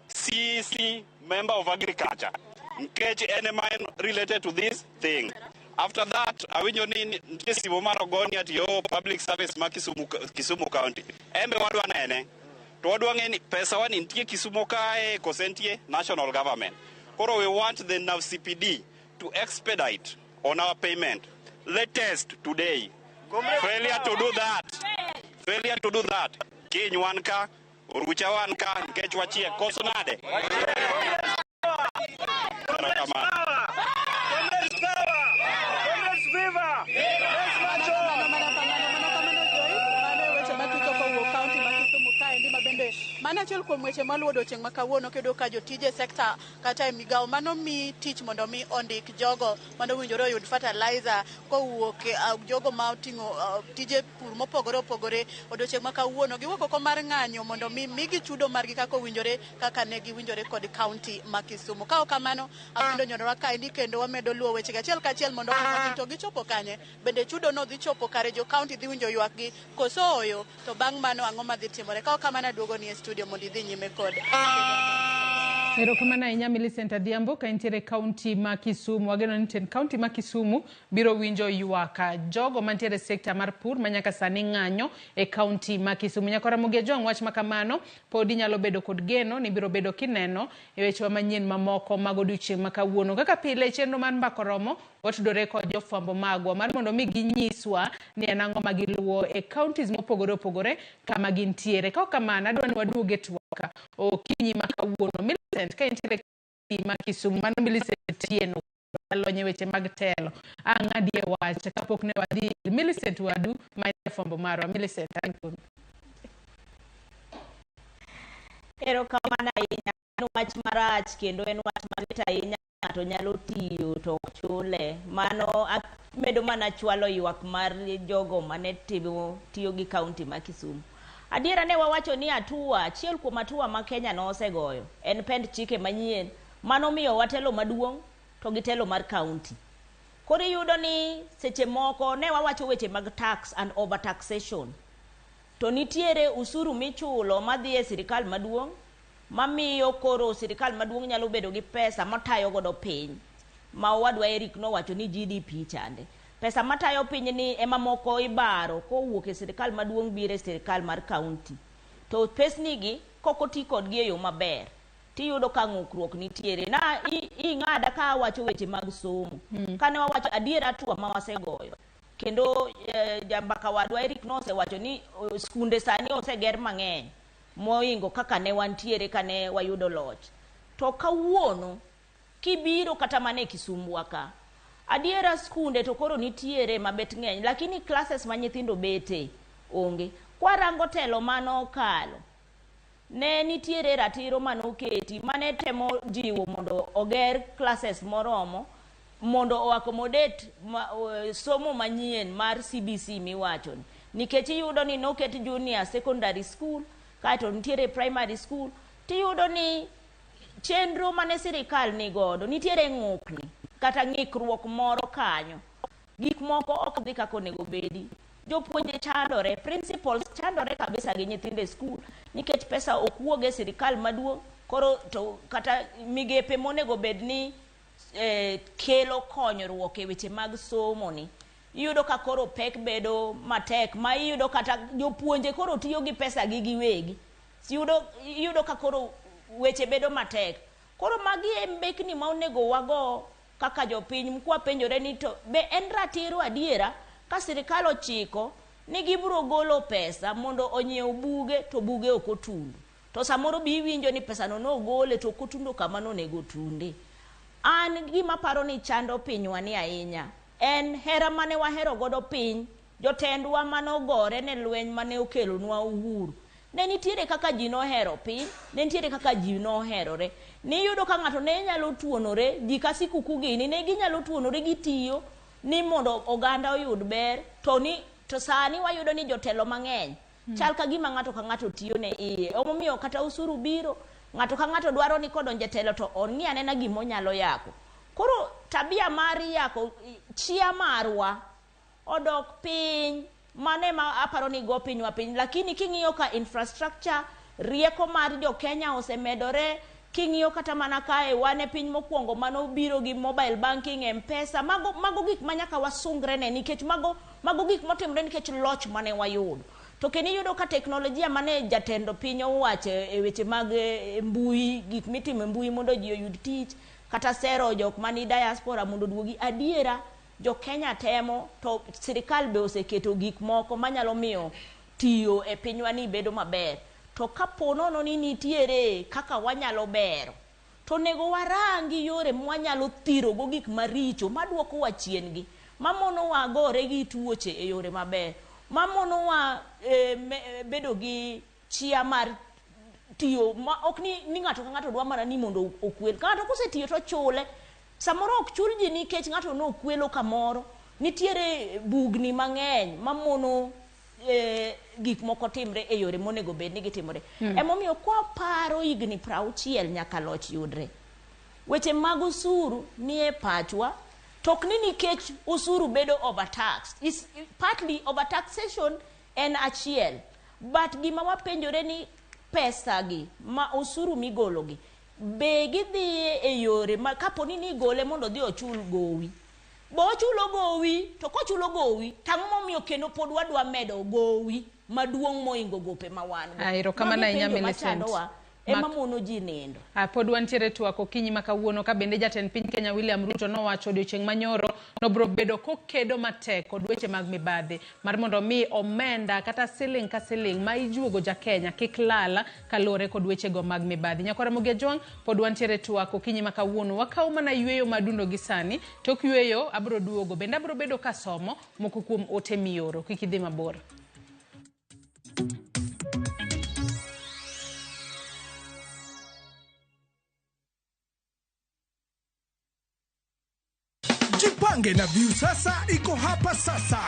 CEC member of agriculture nikech en ema en related to this thing. After that, awinjo ni nitie simu mar ogoni ati yo public service ma Kisumu, Kisumu County. Embe wadwa nene. To wadwa ng'e ni pesa wa ni nitie Kisumu kae kose nitie national government. Koro we want the NAVCPD to expedite on our payment. Latest today. Failure to do that. Failure to do that. Kiny wan ka, orucha wan ka, nikech wachiek. Koso nade? Erokamano. Mano weche matutho kowuok kaunti ma Kisumu kaendi ma bende mano achiel kuom weche maluwo odiochieng' ma kawuono kendo ka jotije sekta kata e migawo mano mi tich mondo mi ondik jogo mano owinjore oyud fertilizer kowuok e, jogo ma oting'o tije pur mopogore opogore odiochieng' ma kawuono giwuok oko mar ng'anyo mondo mi migi chudo margi kaka owinjore kaka ne giwinjore kod kaunti ma Kisumu. Ka ok kamano apindo nyonowa kaendi kendo wamedo luwo wechegi achiel kachiel mondo wang'e to gichopo kanye bende chudo no dhi chopo kare jo kaunti dhi winjo ywakgi koso ooyo to bang' mano ang'o madhi timore ka ok kamano aduogo ni e studio mondo idhi nyime kod Erokamano ahinya Millicent Adhiambo ka intiere e kaunti ma Kisumu. Wageno ni tend kaunti ma Kisumu biro winjo ywak jogo mantiere e sekta mar pur ma nyaka sani ng'anyo e kaunti ma Kisumu. Nyaka Ramogi Ajwang' wach ma kamano pod inyalo bedo kod geno ni biro bedo kineno e wechewa manyien mamoko mag odiochieng' ma kawuono. Kaka pile e chenro mar Mbaka Oromo watudore kod jofwambo magwa mar mondo mi ginyiswa ni en ang'o ma giluwo e counties mopogore opogore kama gintiere. Ka ok kamano adwa ni waduog e twak okinyi ma kawuono. Millicent ka intiere e ma Kisumu, mano Millicent Otieno alony e weche mag telo. Ang' adie wach kapok ne wadhi ir Millicent wadu ma en jafwambo marwa. Millicent, an kuomi. Erokamano ahinya. En wach marach kendo en wach malit ahinya ng'ato nyalo tiyo to ok chule. Mano medo mana chwalo ywak mar jogo mane timo tiyo gi kaunti ma Kisumu. Adiera ne wawacho ni hatua, achiel kuom hatua ma Kenya nosegoyo en pend chike manyien manomiyowa telo maduong' to gi telo mar kaunti. Koro iyudo ni seche moko ne wawacho weche mag tax and over taxation. To nitiere usuru michulo madhi e sirikal maduong' mamiyo koro sirikal maduong' nyalo bedo gi pesa matayo godo piny ma owadwa Eric nowacho ni GDP chande. Pesa matayo piny ni ema moko ibaro kowuok e sirikal maduong' biro e sirikal mar kaunti. To pesni gi kok oti kodgi e yo maber tiyudo ka ng'ukruok nitiere. Na ing'ada ka awacho weche mag somo. Kane wawacho adier hatua ma wasegoyo. Kendo jambaka wadwa Eric nosewacho ni skunde sani oseger mang'eny moingo kaka ne wantiere kane wayudo loch. To kawuono kibiro kata mana e Kisumbwa ka, adiera skunde to koro nitiere mabet ng'eny, lakini classes ma nyithindo bete onge. Kwarango telo manokalo, ne nitiere ratiro manoketi mane temo jiwo mondo oger classes moromo mondo o accommodate somo manyien mar CBC miwacho ni. Nikech iyudo ni noket junior secondary school, kaeto nitiere primary school, tiyudo ni chenro mane sirikal nigodo nitiere ng'ukni kata ng'ikruok moro kanyo. Gik moko ok dhi kaka onego bedi. Jopuonje chandore, principals chandore kabisa gi nyithindo e skul nikech pesa ok wuog e sirikal maduong' koro to kata migepe monego bed ni kelo konyruok e weche mag somo ni. Iyudo ka koro pek bedo matek ma iyudo kata jopuonje koro tiyo gi pesa gi giwegi. Iyudo ka koro weche bedo matek. Koro magi e mbekni ma onego wago kaka jopiny kwapenjore ni to be en ratiro adiera ka sirikal ochiko ni gibiro golo pesa mondo onyiew buge to buge ok otundo. To samoro be iwinjo ni pesano nogole to ok otundo kama nonego otunde. An gima paro ni chando pinywa ni ahinya en hera mane wahero godo piny, jotendwa manogore ne lweny mane okelonwa uhuru. Ne nitiere kaka ji nohero piny, ne nitiere kaka ji noherore. Niyudo ka ng'ato ne nyalo tuonore, ji ka sikuku gini, ne ginyalo tuonore gitiyo ni mondo oganda oyud ber, to ni to sani wayudo ni jotelo mang'eny chal ka gima ng'ato ka ng'ato tiyo ne iye. Omomiyo kata osuru biro, ng'ato ka ng'ato dwaro ni kodonje telo to ong'i anena gimonyalo yako. Koro tabia mar yako chia marwa odok piny, mano ema aparo ni go pinywa piny. Lakini king'iyo ka infrastructure, rieko mar jo Kenya osemedore, king'iyo kata mana kae wan e piny mokwongo manobiro gi mobile banking, M-Pesa, mago gik ma nyaka wasungre ne nikech mago gik motimre nikech loch mane wayudo. To kendo iyudo ka teknolojia mane jatend piny owacho e weche mag mbui, gik mitimo e mbui mondo ji oyud tich, kata sero jok mani diaspora mondo oduogi, adiera jo Kenya temo, to sirikal be oseketo gik moko manyalo miyo tiyo e pinywa ni bedo maber. To kapo nono ni nitiere kaka wanyalo bero, to onego warangi yore mwanyalo thirogo gik maricho maduokowa chien gi, mamonowa gore gi tuoche e yore maber, mamonowa bedo gi chia mar tiyo, ma ok ni ng'ato ka ng'ato dwa mana ni mondo okwel. Ka ng'ato kosetiyo to chule. Samoro ok chul ji nikech ng'ato nokwelo kamoro. Nitiere bugni mang'eny mamono gik moko timre e yore monego bed ni gitimore. Emomiyo kwaparo higni 60 nyaka loch yudre, weche mag osuru nie pachwa, to ok ni nikech osuru bedo overtaxed. It's partly overtaxation en achiel, but gima wapenjore ni pesa gi ma osuru migolo gi be gidhi e yore ma kapo ni nigole mondo odhi ochul gowi, bo ochulo gowi, to kochulo gowi tang'o momiyo kendo pod wadwa medo gowi maduong' moingo gope ma wan go. Erokamano ahinya Millicent. Ema mono ji nindo. Pod wantiere twak okinyi ma kawuono ka bende jatend piny Kenya William Ruto nowacho odiochieng' manyoro nobiro bedo kokedo matek kod weche mag mibadhi mar mondo mi omenda kata siling ka siling ma ijuogo ja Kenya kik lal kaluwore kod wechego mag mibadhi. Nyakwara Ramogi Ajwang', pod wantiere twak okinyi ma kawuono. Wakaw mana yweyo madundo gi sani, tok yweyo abiro duogo bende abiro bedo kasomo moko kuom ote mioro. Kik idhi mabor. Jipange na Viusasa iko hapa sasa.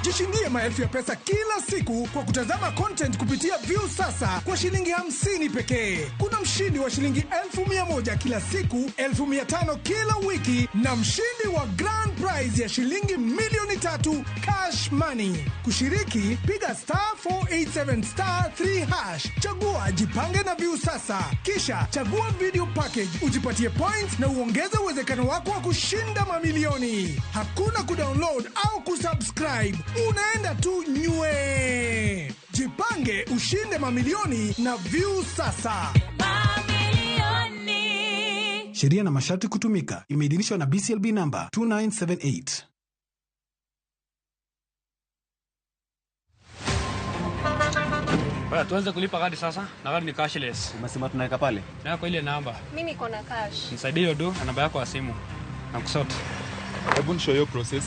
Jishindie maelfu ya pesa kila siku kwa kutazama content kupitia Viusasa kwa shilingi 50 pekee. Kuna mshindi wa shilingi 1,100 kila siku, 1,500 kila wiki na mshindi wa grand prize ya shilingi 3,000,000 cash money. Kushiriki, piga *487*3#. Chagua Jipange na Viusasa. Kisha chagua video package, ujipatie points na uongeze uwezekano wako wa kushinda mamilioni. Hakuna kudownload au kusubscribe. Unaenda tu nywe. Jipange ushinde mamilioni na Viusasa. Mamilioni. Sheria na masharti kutumika. Imeidhinishwa na BCLB number 2978. Bwana, tuanze kulipa gari sasa na gari ni cashless. Umesema tunaweka pale? Na kwa ile namba. Mimi niko na cash. Nisaidie hiyo do na namba yako ya simu. Na kusort. Hebu nishow hiyo process.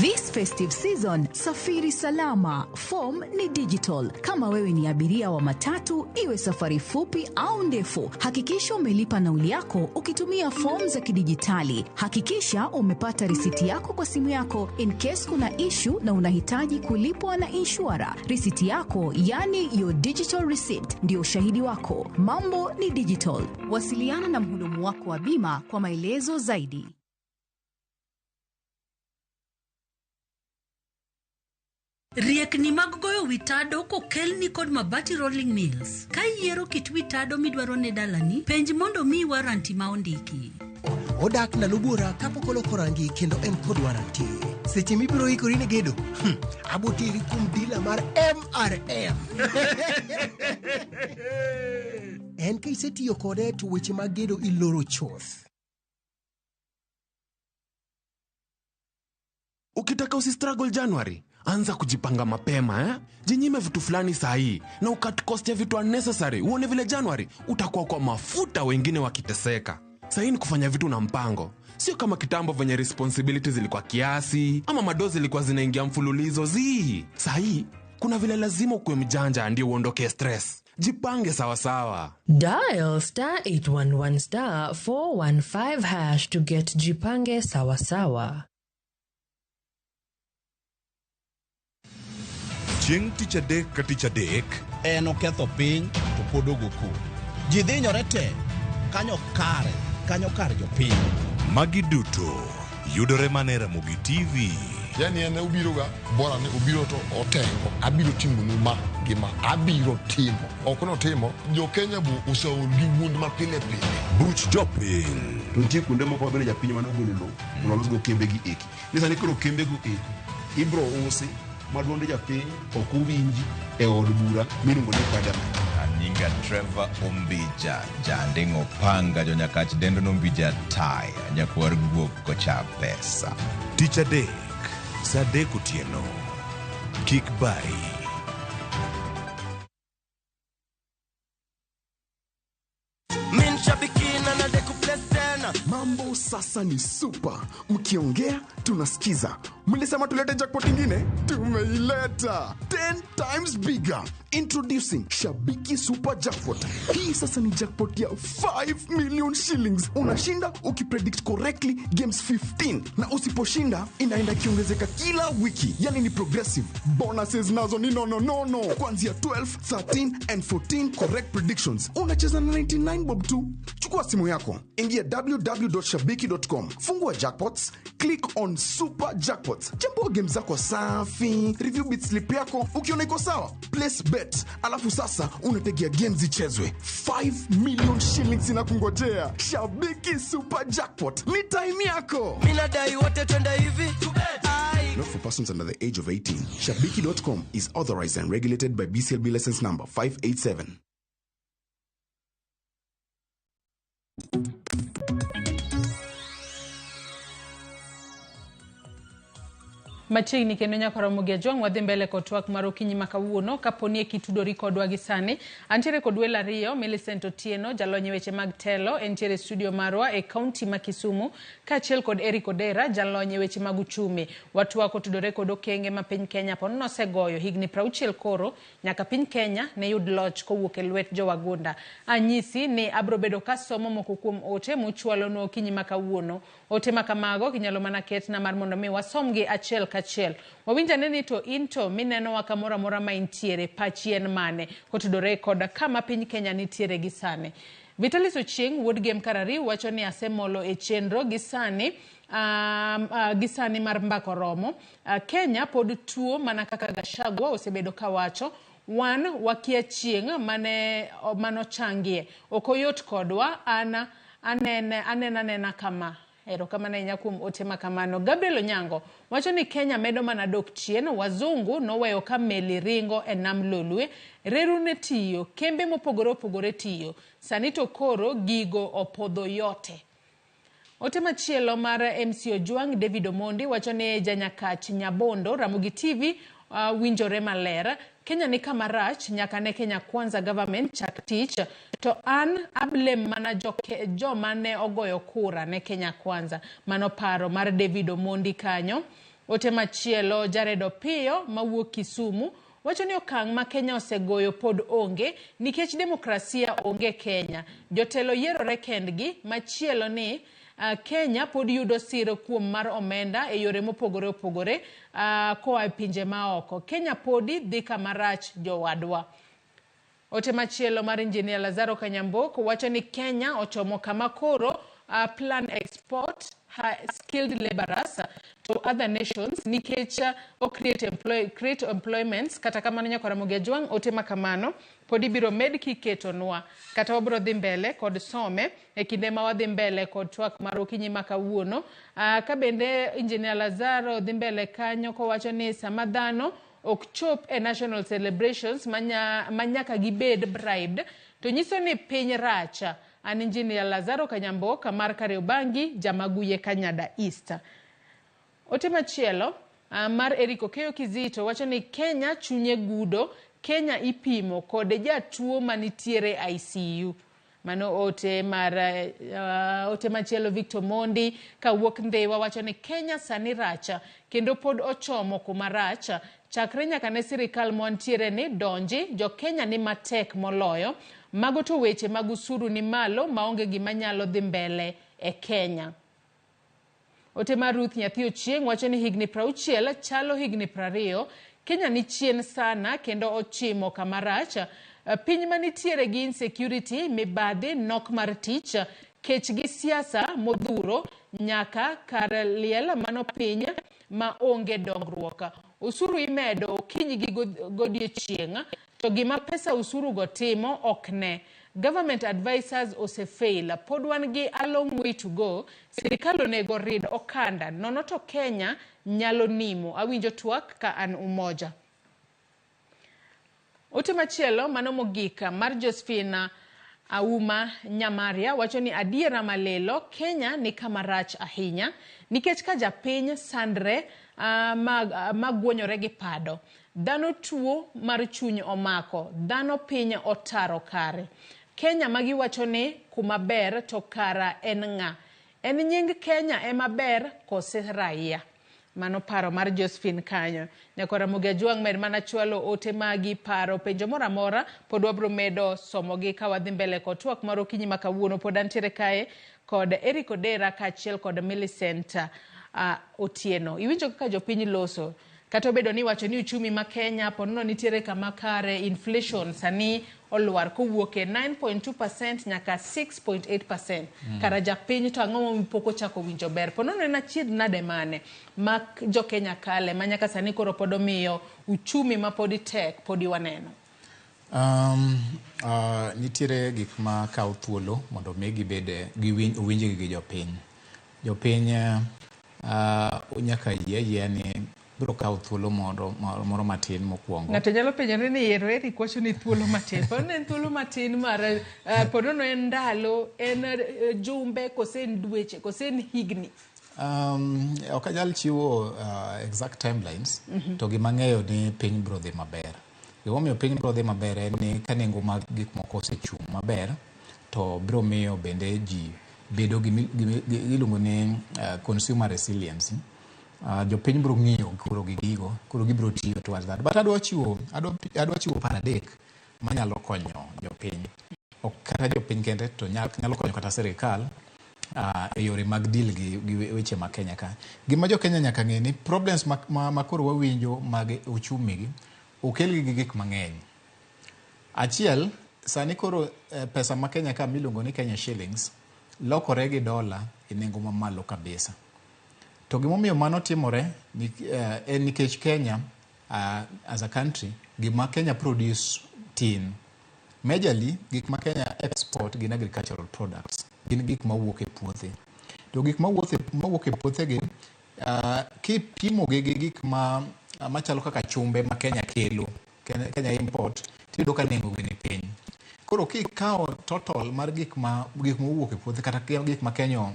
This festive season, safiri salama. Form ni digital. Kama wewe ni abiria wa matatu, iwe safari fupi au ndefu, hakikisha umelipa nauli yako ukitumia form za kidijitali. Hakikisha umepata risiti yako kwa simu yako in case kuna issue na unahitaji kulipwa na inshura. Risiti yako, yani your digital receipt, ndio ushahidi wako. Mambo ni digital. Wasiliana na mhudumu wako wa bima kwa maelezo zaidi. Riekni mag goyo witado kokelni kod Mabati Rolling Mills. Ka iyiero kit witado midwaro ne dalani, penj mondo miyi waranti ma ondiki. Odak ndalo buora kapok oloko rangi kendo en kod waranti. Seche mibiro ikori ne gedo, aboteri kuom dila mar MRM. En ka isetiyo kode to weche mag gedo iloro chuth. Ukitaka usistruggle January, anza kujipanga mapema, Jinyime vitu fulani sahi na ukat cost ya vitu unnecessary. Uone vile January utakuwa kwa mafuta wengine wakiteseka. Sahi ni kufanya vitu na mpango. Sio kama kitambo venye responsibilities zilikuwa kiasi ama madozi zilikuwa zinaingia mfululizo zi. Sahi Kuna vile lazima ukuwe mjanja ndio uondoke stress. Jipange sawasawa. Dial star 811 star 415 hash to get Jipange Sawasawa. Chieng' tich adek ka tich adek en oketho piny to pod ogo koko. Ji dhinyore te kanyo kare kanyo kar jopiny. Magi duto yudore mana e Ramogi TV. Yani en obiroga bora ni obiro to otengo abiro timonu ma gi ma abiro timo ok notimo jo Kenya bu oseol gi wuond ma pile pile Buch jopiny. To nitie kuonde moko mabende japiny mane ogolo lowo mondo olosgo kembegi eki. Ni sani koro kembego eki ibro usi ma duond japiny ok owinji e od bura miluongo ni parliament. Anyinga Trevor Ombija, janding'o panga jonyakach dendo nombija taya, nyakwar guok kocha pesa. Tich adek, saa adek otieno. Kik bayi. Min shabikina na deku bless tena. Mambo sasa ni super. Mkiongea tunasikiza. Mlisema tulete jackpot ingine, tumeileta 10 times bigger. Introducing Shabiki Super Jackpot. Hii sasa ni jackpot ya 5 million shillings. Unashinda ukipredict correctly games 15, na usiposhinda inaenda ikiongezeka kila wiki. Yani ni progressive. Bonuses nazo ni no no no no. Kuanzia 12, 13 and 14 correct predictions. Unacheza na 99 bob tu. Chukua simu yako, ingia www.shabiki.com, fungua jackpots, click on super jackpots, chambua game zako safi, review bit slip yako, ukiona iko sawa, place bet, alafu sasa unategea games zichezwe. 5 million shillings inakungojea. Shabiki Super Jackpot ni time yako. Mina dai wote twende hivi. Ai. Not for persons under the age of 18. Shabiki.com is authorized and regulated by BCLB license number 587. Machiegni kendo nyaka Ramogi Ajwang' wadhi mbele kod twak mar okinyi ma kawuono kaponi e kitudori kodwa gi sani. Antiere kod welo ariyo, Millicent Otieno, jalony e weche mag telo, entiere e studio marwa e kaunti ma Kisumu, kaachiel kod Eric Odera, jalony e weche mag uchumi. Watwak otudore kod okenge ma piny Kenya po nosegoyo higni 60 koro nyaka piny Kenya ne yud loch kowuok e lwet jowagunda. Anyisi ni abro bedo kasomo moko kuom ote muchwalonwa okinyi ma kawuono. Ote ma kamago kinyalo mana ketna mar mondo mi wasomgi achiel kachiel. Wawinj ane ni to in to minenowa kamoro amora ma intiere, pachi en mane kotudore koda kama piny Kenya nitiere gi sani. Vitalis Ochieng' wuod Gem Karariu wacho ni asemolo e chenro gi sani gi sani mar mbako romo. Kenya pod tuo mana kaka Gachagua osebedo kawacho. Wan wakia chieng' mane manochangie. Ok oyot kodwa, an anene anena kama. Erokamano ahinya kuom ote ma kamano. Gabriel Onyango wacho ni Kenya medo mana dok chien, wazungu noweyo ka meli ringo e nam Lolwe, reru ne tiyo, kembe mopogore opogore tiyo. Sani to koro gigo opodho yote. Ote machielo mar MC Ojwang' David Omondi wacho ni Janyakach Nyabondo Ramogi TV winjore maler. Kenya ni kama rach nyaka ne Kenya Kwanza government chak tich to an ablem mana joma ne ogoyo kura ne Kenya Kwanza. Mano paro mar David Omondi kanyo. Ote machielo Jared Opiyo mawuok Kisumu wacho ni okang' ma Kenya osegoyo pod onge nikech demokrasia onge Kenya. Jotelo yierore kendgi. Machielo ni Kenya pod yudo siro kuom mar omenda e yore mopogore opogore koa e pinje maoko. Kenya podi dhi kama rach jowadwa. Ote machielo mar Engineer Lazaro Kanyambok wacho ni Kenya ochomo kama koro plan export skilled laborers to other nations nikech o create employments. Kata kamano nyaka Ramogi Ajwang' ote ma kamano pod ibiro med kiketonwa kata wabiro dhi mbele kod some e kinde ma wadhi mbele kod twak mar okinyi ma kawuono. Ka bende Engineer Lazaro dhi mbele kanyo kowacho ni sama dhano ok chop e national celebrations manyaka gibed bribed to nyiso ni piny rach. An Engineer Lazaro Kanyamboka mar Kariobangi, Jamaguye Kanyada East. Ote machielo mar Eric Okeyo Kizito wacho ni Kenya chunye gudo, Kenya ipimo kod jatuo manitiere ICU. Mano ote mar ote machielo Victor Mondi kawuok Ndhiwa wacho ni Kenya sani racha kendo pod ochomo kuma rach. Chakre nyaka ne sirikal mwantiere ni donji, jo-Kenya ni matek moloyo. Mago to weche mag usuru ni malo maonge gima nyalo dhi mbele e Kenya. Ote mar Ruth Nyathi Ochieng' wacho ni higni 60 chalo higni 20. Kenya ni chien sana kendo ochimo kama rach. Piny manitiere gi insecurity, mibadhi, nok mar tich, kech gi siasa modhuro nyaka kar liel mano piny ma onge dongruok. Osuru imedo okinyi gi godiechieng' to gima pesa usuru go timo ok ne. Government advisors osefail. Pod wan gi a long way to go. Sirikal onego rid okanda. Nono to Kenya nyalo nimo. Awinjo twak ka an Umoja. Ote machielo mano mogik mar Josephine Auma Nyamaria wacho ni adiera malelo Kenya ni kama rach ahinya nikech ka japiny sandre magwonyore gi pado. Dhano tuo mar chuny omako, dhano piny otaro kare. Kenya magiwacho ni kuma ber to kara en ng'a? En nying Kenya ema ber kose raia? Mano paro mar Josephine kanyo. Nyakwar Ramogi Ajwang' med mana chwalo ote magi, paro, penjo moro amora, pod wabro medo somogi ka wadhi mbele kod twak mar okinyi ma kawuono. Pod antiere kae kod Eric Odera kaachiel kod Millicent Otieno. Iwinjo kaka jopiny loso. Kata obedo ni iwacho ni uchumi ma Kenya ponono nitiere kama kare, inflation sani olwar kowuok e 9.2% nyaka 6.8%. Kara japiny to ang'o momiyo pok ochako winjo ber? Ponono en achiedh nade mane ma jo Kenya kale ma nyaka sani koro pod omiyo uchumi ma podi tek podi waneno? Nitiere gik ma kawo thuolo mondo mi gibed owinjgi gi jopiny. Jopiny nyaka yie ayieya ni biro kawo thuolo moro matin mokwongo. Ng'ato nyalo penjore ni yiero Eric wacho ni thuolo matin. Ponono en thuolo matin mar ponono en ndalo, en jumbe, kose en dweche, kose en higni. Ok anyal chiwo exact timelines, to gima ang'eyo ni piny biro dhi maber. Gimomiyo piny biro dhi maber en ni ka nengo mag gik moko osechung' maber, to biro miyo bende ji bedo gi iluongo ni consumer resilience. Jopiny biro ng'iyo koro gi gigo, koro gibiro tiyo towards that. But adwa chiwo paro adek manyalo konyo jopiny. Ok kata jopiny kende, to nyalo konyo kata sirikal e yore mag deal gi weche ma Kenya ka. Gima jo Kenya nyaka ng'e ni problems ma koro wawinjo mag uchumi gi okel gi gik mang'eny. Achiel, sani koro pesa ma Kenya ka miluongo ni Kenya shillings lokore gi dola e nengo mamalo kabisa. To gimomiyo mano timore en nikech Kenya as a country, gima Kenya produce tin. Majorly, gik ma Kenya export gin agricultural products. Gin gik mawuok e puothe. To gik mawuok e puothe gi, kipimo gi gi gik machalo kaka chumbe ma Kenya kelo, Kenya import, tiyudo ka nengo gi ni piny. Koro kikawo total mar gik mowuok e puothe kata gik ma Kenya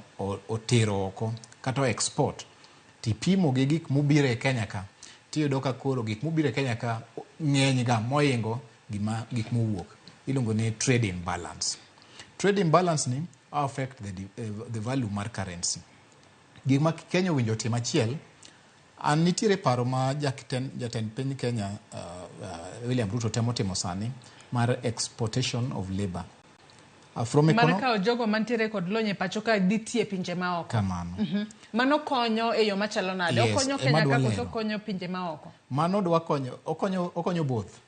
otero oko kata export, tipimo gi gik mobiro e Kenya ka, tiyudo ka koro gik mobiro e Kenya ka ng'eny ga mohingo gik mowuok. Iluongo ni trade imbalance. Trade imbalance ni affect the value mar currency. Gik ma Kenya owinjo otim achiel, an nitiere paro ma jatend piny Kenya William Ruto temo timo sani mar exportation of labor. Mar kawo jogo mantiere kod lony e pacho ka dhi tiye pinje maoko. Kamano. Mano konyo e yo machalo nade? Yes, okonyo Kenya ka koso okonyo pinje maoko? Mano dwa konyo, okonyo both.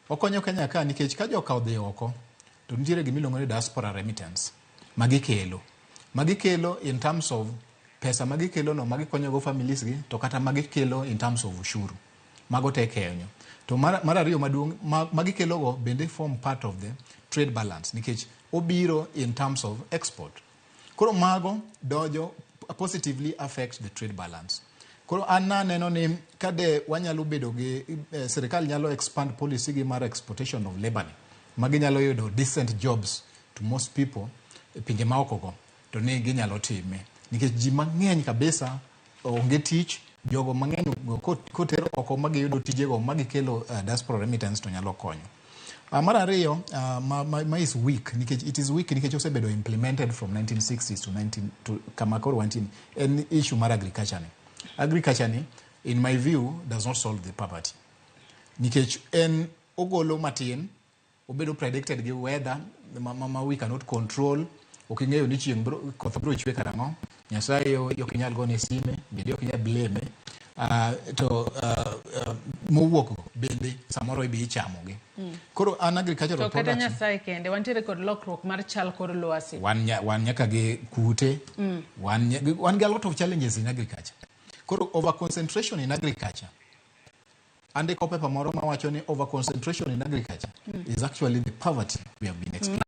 Okonyo Kenya ka nikech ka joka odhi oko, to nitiere gima iluongo ni diaspora remittance magikelo. Magikelo in terms of pesa magikelo no magikonyo go families gi, to kata magikelo in terms of ushuru. Mago te konyo. To mar ariyo maduong' magikelo go bende form part of the trade balance nikech obiro in terms of export. Koro mago dojo positively affect the trade balance. Koro an naneno ni kade wanyalo bedo gi sirikal nyalo expand policy gi mar exportation of labor ni, maginyalo yudo decent jobs to most people e pinje maoko go, to ni ginyalo time. Nikech ji mang'eny kabisa onge tich, jogo mang'eny kotero oko magiyudo tijego magikelo diaspora remittance to nyalo konyo. Mar ariyo, ma is weak, nikech it is weak nikech osebedo implemented from 1960s to 19 to kama koro wantie, en issue mar agriculture ni. Agriculture ni, in my view, does not solve the poverty. Nikech en ogolo matin, obedo predicted gi weather ma we cannot control. Ok ing'eyo ni chieng' koth biro chwe karang'o. Nyasaye ok inyal gone sime, bende ok inyal blame. To mowuok go bende samoro ibi ichamogi. Koro an agricultural To kata products Nyasaye kende, wantiere kod lokruok mar chal kor lwasi. Wan nyaka gi kute. Wan gi a lot of challenges in agriculture. Koro over concentration in agriculture, andiko paper moro mawacho ni over concentration in agriculture is actually the poverty we have been experiencing.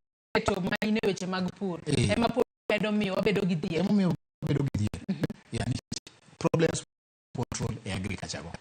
To maine weche mag pur ema pod medo miyo wabedo gi dhier. Emomiyo wabedo gi dhier. Yeah, nikech problems control e agriculture go.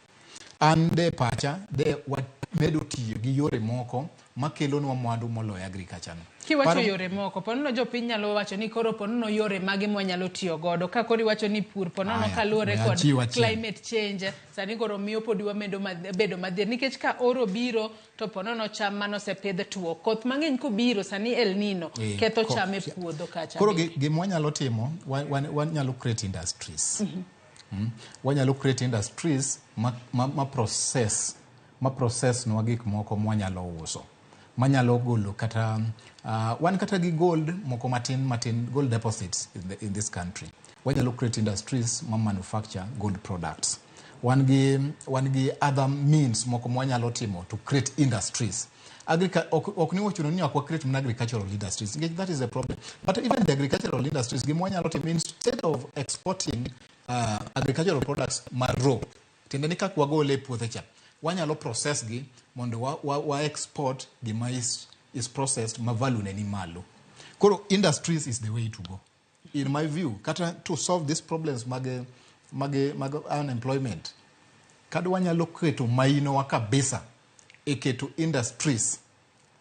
An de pacha de wamedo tiyo gi yore moko makelonwa mwandu moloyo agriculture no. Kiwacho Paro yore moko, ponono jopiny nyalo wacho ni koro ponono yore mage mwanyalo tiyo godo ka koro iwacho ni pur ponono Aya, kaluwore we kod achiw achiel. climate change sani koro miyo podi wamedo bedo madhier nikech ka oro biro to ponono cham manosepidh tuo, koth mang'eny kobiro sani El Nino ketho cham e puodho kacha. Koro gima wanyalo timo, wanyalo create industries. Wanyalo create industries ma process nwa gik moko mwanyalo uso, manyalo golo kata wan kata gi gold moko matin matin, gold deposits in this country. Wanyalo create industries ma manufacture gold products. Wan gi other means moko mwanyalo timo to create industries. Ok ni ochuno ni ok wa create mana agricultural industries, nikech that is a problem. But even the agricultural industries, gima wanyalo timo, instead of exporting agricultural products ma raw, tiende ni kaka wagole e puothe cha, wanyalo process gi mondo wa export gima is processed ma value ne ni malo. Koro industries is the way to go in my view, kata to solve these problems mag unemployment. Kada wanyalo keto mainowa kabisa e keto industries,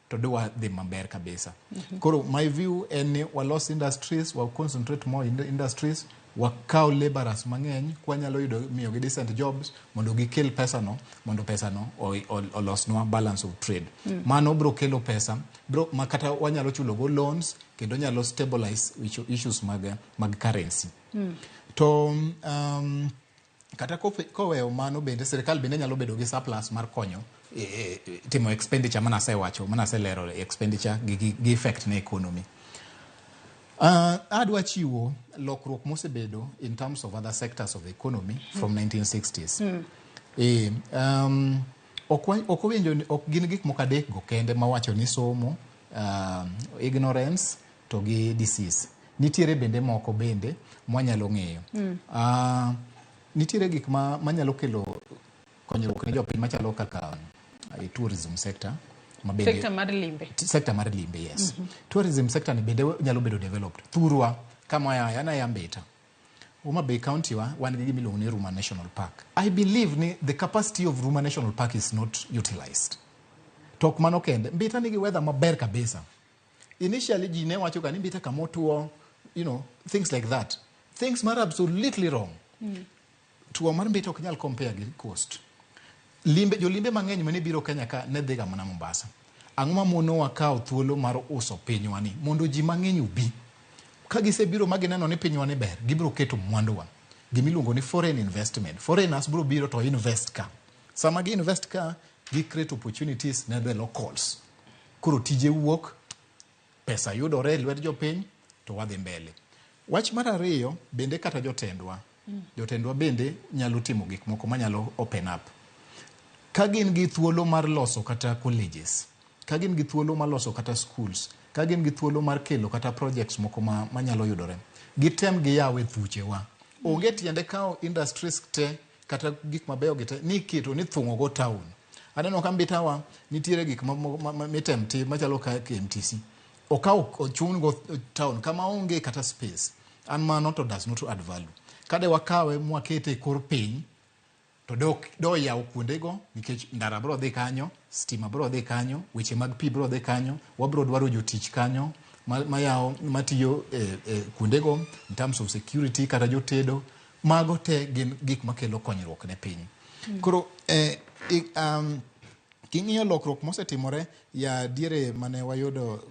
to dwa dhi maber kabisa. Koro my view en ni walos industries, wa concentrate more in the industries, wakaw laborers mang'eny kwanyalo yudo, miyogi decent jobs mondo gikel pesa no, mondo pesa no olosnwa balance of trade. Mano bro kelo pesa bro ma kata wanyalo chulogo loans, kendo nyalo stabilize issues mag currency. To kata koweyo mano, bende sirikal bende nyalo bedo gi surplus mar konyo e timo expenditure manasewacho, manaselero expenditure gi effect ne economy. Adwa chiwo lokruok mosebedo in terms of other sectors of the economy from 1960s. Ok owinjo ok gin gik moko adek go kende mawacho ni somo, ignorance to gi disease. Nitiere bende moko bende mwanyalo ng'eyo. Nitiere gik manyalo kelo konyruok ne jopiny machalo kaka tourism sector ma bende Sector mar limbe. Sector mar limbe, yes. Tourism sector ni bende nyalo bedo developed thurwa kama aya. An aya Mbita, Homa Bay County wa, wan gi gima iluongo ni Ruma National Park. I believe ni the capacity of Ruma National Park is not utilized. To ok mano kende, Mbita nigi weather maber kabisa. Initially ji ne wacho ga ni Mbita kama otuo, things like that, things mar absolutely wrong. Tuo mar Mbita ok nyal compare gi coast. Limbe, jolimbe mang'eny mane biro Kenya ka ne dhiga mana Mombasa. Ang'o ma monowa kawo thuolo mar uso pinywa ni mondo ji mang'eny obi? Ka gisebiro ma gineno ni pinywa ni ber, gibiro keto mwanduwa, gimiluongo ni foreign investment. Foreigners biro biro to invest ka. Sama gi invest ka, gi create opportunities ne the locals. Koro tije wuok, pesa yudore e lwet jopiny, to wadhi mbele. Wach mar ariyo bende, kata jotendwa, jotendwa bende nyalo timo gik moko manyalo open up. Ka gin gi thuolo mar loso kata colleges, ka gin gi thuolo mar loso kata schools, ka gin gi thuolo mar kelo kata projects moko manyalo yudore, gitem giyaw e thuchewa. Onge tiende kawo industries te kata gik mabeyo gi te ni iketo ni thung'o go town. Aneno ka Mbitawa nitiere gik mitem tim machalo ka KMTC okaw ochung go town kama onge kata space. An mano to does not add value. Kade wakawe mwakete e kor piny to do yaw kuondego, nikech ndara bro dhi kanyo, stima bro dhi kanyo, weche mag pi bro dhi kanyo, wabro dwaro jotich kanyo mayawo matiyo e kuondego in terms of security kata jotedo. Mago te gin gik makelo konyruok ne piny. Koro king'iyo lokruok mosetimore ya diere mane wayudo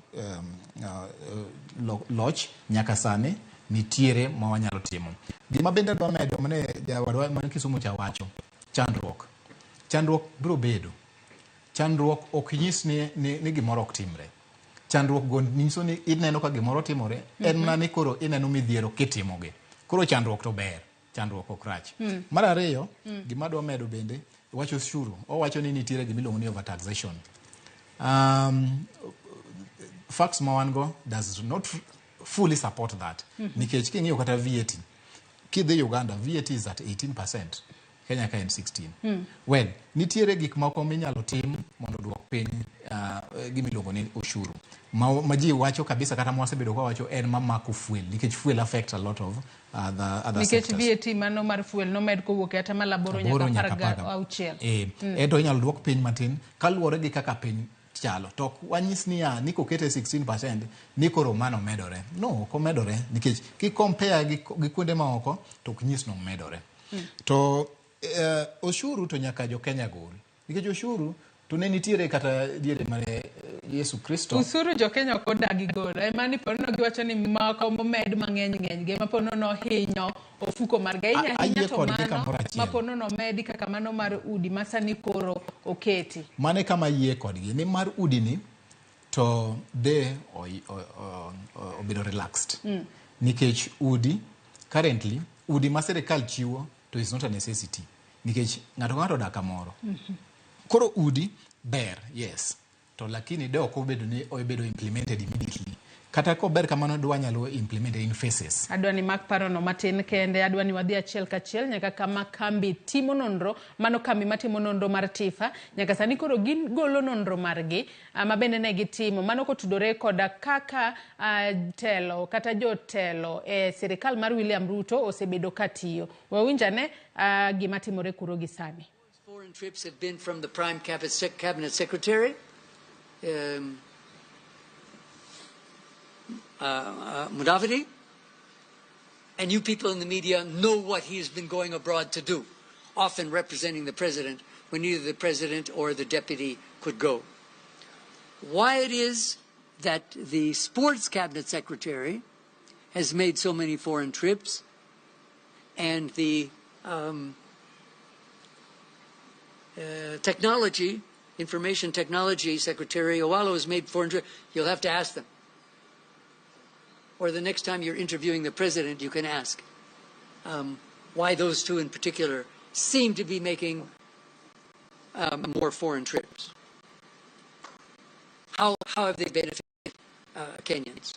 loch nyaka sani, nitiere ma wanyalo timo. Gima bende adwa medo mane jawadwa man Kisumu cha wacho, chandruok biro bedo. Chandruok ok nyis ni gimoro ok timre. Chandruok go nyiso ni ineno ka gimoro timore, en mana ni koro ineno midhiero kitimogi. Koro chandruok to ber, chandruok ok rach. Mar ariyo, gima adwa medo bende, wacho ushuru. Owacho ni nitiere gima iluongo ni overtaxation. Facts ma wan go does not fully support that. Nikech king'iyo kata VAT, kidhi Uganda, VAT is at 18%, Kenya ka en 16. Well, nitiere gik moko minyalo tim mondo oduok piny gima iluongo ni ushuru. Ma ji wacho kabisa kata mwasebedo ka wacho en mamako fuel, nikech fuel affect a lot of the other Nikech sectors. VAT mano mar fuel nomed kowuok e atamalo 8 Aboro nyaka nyaka apar apar ga- auchiel. Ento inyalo duok piny matin kaluwore gi kaka piny chalo. To ok wanyis niya ni kokete 16% ni koro mano medore. No, ok omedore nikech ki compare gi kuonde maoko to ok nyis ni omedore. To ushuru to nyaka jo Kenya gol. Nikech ushuru to ne nitiere kata diere mane Yesu Kristo. Usuru jo Kenya ok odagi golo. Ema ni ponono giwacho ni moko momed mang'eny ng'eny gi ema ponono hinyo ofuko margi. Ahinya ahinya Ayie to kodgi mano kamoro achiel. ma ponono omedi kaka mano mar udi ma sani koro oketi. Mano e kama ayie kodgi ni mar udi ni to de obedo relaxed. Nikech udi currently udi ma sirikal chiwo to is not a necessity. Nikech ng'ato ka ng'ato odak kamoro. Koro udi ber, yes. To lakini de ok obedo ni obedo implemented immediately. Kata kober kamano dwa nyalo implement in phases. Adwa ni mak parono matin kende, adwa ni wadhi achiel kachiel nyaka kama kambi timo nonro, mano kambi matimo nonro mar TIFA, nyaka sani koro gigolo nonro margi, ma bende ne gitimo, mano kotudore koda kaka telo kata jotelo e sirikal mar William Ruto osebedo katiyo. Wawinj ane gima timore kuro gi sani. Foreign trips have been from the Prime Cabinet Secretary, Mudavadi, and you people in the media know what he has been going abroad to do, often representing the president when neither the president or the deputy could go. Why it is that the sports cabinet secretary has made so many foreign trips and the technology, information technology secretary Owalo has made foreign trips, you'll have to ask them. Or the next time you're interviewing the president, you can ask why those two in particular seem to be making more foreign trips. How have they benefited Kenyans?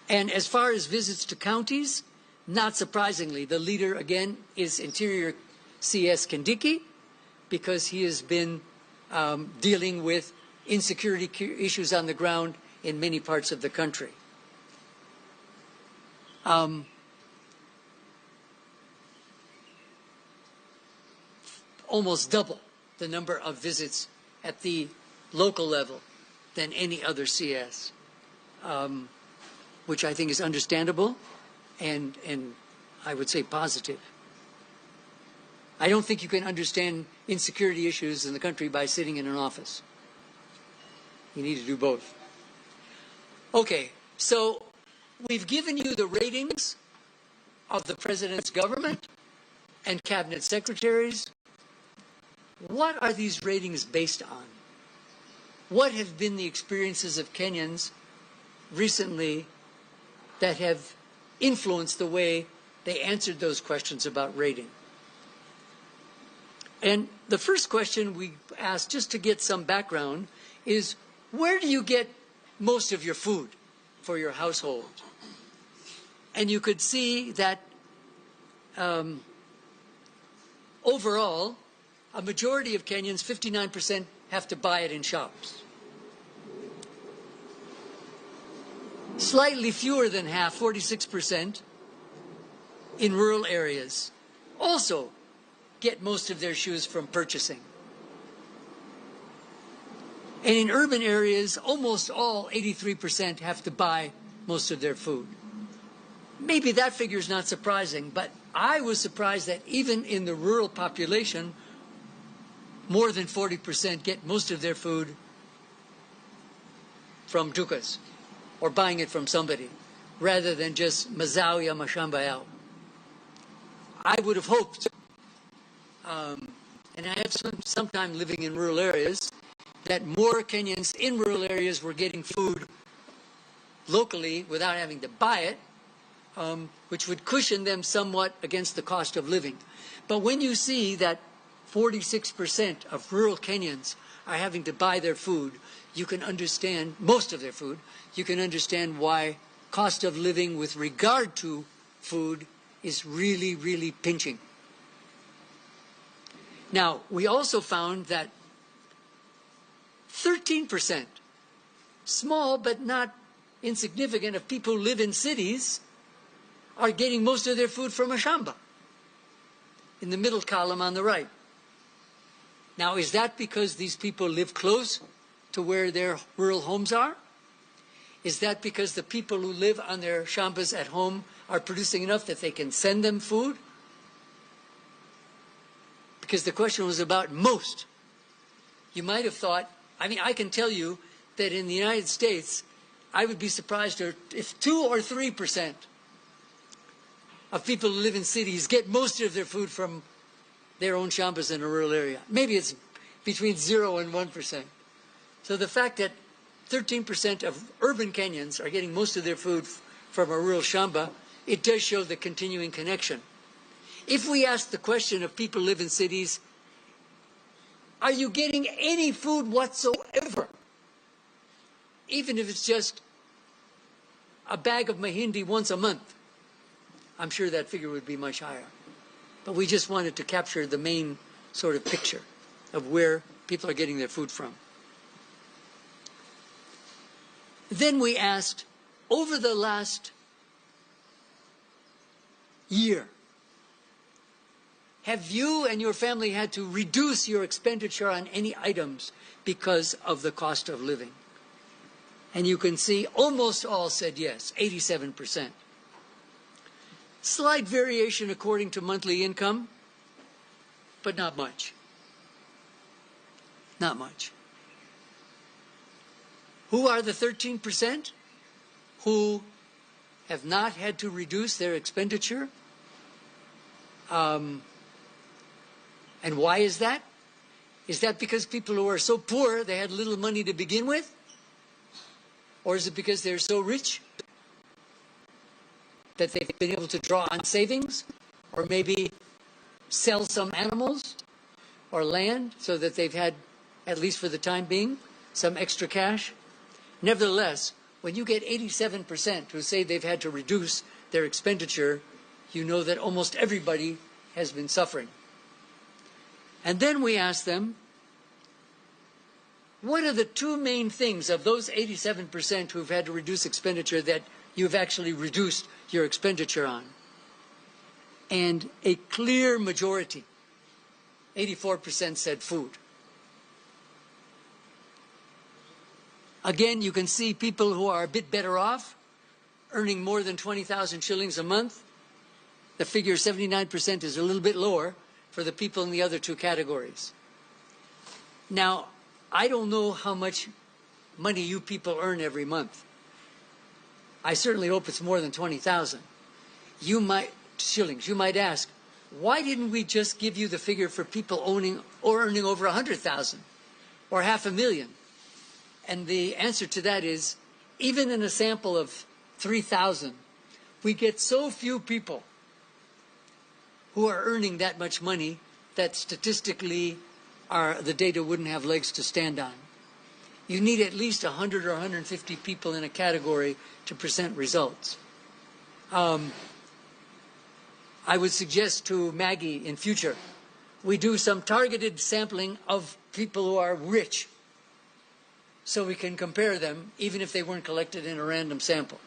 And as far as visits to counties, not surprisingly, the leader again is Interior CS Kindiki, because he has been dealing with insecurity issues on the ground in many parts of the country. Almost double the number of visits at the local level than any other CS, which I think is understandable and I would say positive. I don't think you can understand insecurity issues in the country by sitting in an office. You need to do both. Okay, so we've given you the ratings of the president's government and cabinet secretaries. What are these ratings based on? What have been the experiences of Kenyans recently that have influenced the way they answered those questions about rating? And the first question we asked, just to get some background, is where do you get most of your food for your household? And you could see that overall, a majority of Kenyans, 59%, have to buy it in shops. Slightly fewer than half, 46%, in rural areas also get most of their shoes from purchasing. And in urban areas, almost all, 83%, have to buy most of their food. Maybe that figure is not surprising, but I was surprised that even in the rural population, more than 40% get most of their food from dukas or buying it from somebody, rather than just mazao ya mashamba yao. I would have hoped, and and I have some time living in rural areas, that more Kenyans in rural areas were getting food locally without having to buy it, which would cushion them somewhat against the cost of living. But when you see that 46% of rural Kenyans are having to buy their food, you can understand, most of their food, you can understand why cost of living with regard to food is really, really pinching. Now, we also found that 13%, small but not insignificant, of people who live in cities are getting most of their food from a shamba, in the middle column on the right. Now, is that because these people live close to where their rural homes are? Is that because the people who live on their shambas at home are producing enough that they can send them food? Because the question was about most. You might have thought, I mean, I can tell you that in the United States, I would be surprised if 2 or 3% of people who live in cities get most of their food from their own shambas in a rural area. Maybe it's between 0 and 1%. So the fact that 13% of urban Kenyans are getting most of their food from a rural shamba, it does show the continuing connection. If we ask the question of people who live in cities, are you getting any food whatsoever? Even if it's just a bag of mahindi once a month, I'm sure that figure would be much higher. But we just wanted to capture the main sort of picture of where people are getting their food from. Then we asked, over the last year, have you and your family had to reduce your expenditure on any items because of the cost of living? And you can see almost all said yes, 87%. Slight variation according to monthly income, but not much. Not much. Who are the 13% who have not had to reduce their expenditure? And why is that? Is that because people who are so poor, they had little money to begin with? Or is it because they're so rich that they've been able to draw on savings, or maybe sell some animals or land so that they've had, at least for the time being, some extra cash? Nevertheless, when you get 87% who say they've had to reduce their expenditure, you know that almost everybody has been suffering. And then we asked them, what are the two main things of those 87% who've had to reduce expenditure that you've actually reduced your expenditure on? And a clear majority, 84%, said food. Again, you can see people who are a bit better off, earning more than 20,000 shillings a month. The figure 79% is a little bit lower for the people in the other two categories. Now, I don't know how much money you people earn every month. I certainly hope it's more than 20,000. You might, shillings, you might ask, why didn't we just give you the figure for people owning or earning over 100,000 or 500,000? And the answer to that is, even in a sample of 3,000, we get so few people who are earning that much money that statistically the data wouldn't have legs to stand on. You need at least 100 or 150 people in a category to present results. I would suggest to Maggie in future, we do some targeted sampling of people who are rich so we can compare them, even if they weren't collected in a random sample.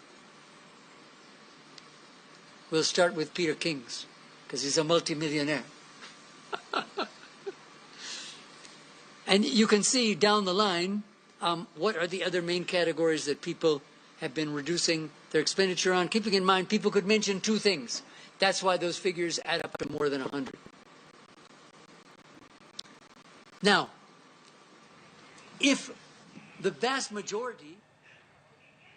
We'll start with Peter Kings, because he's a multimillionaire. And you can see down the line, what are the other main categories that people have been reducing their expenditure on? Keeping in mind, people could mention two things. That's why those figures add up to more than 100. Now, if the vast majority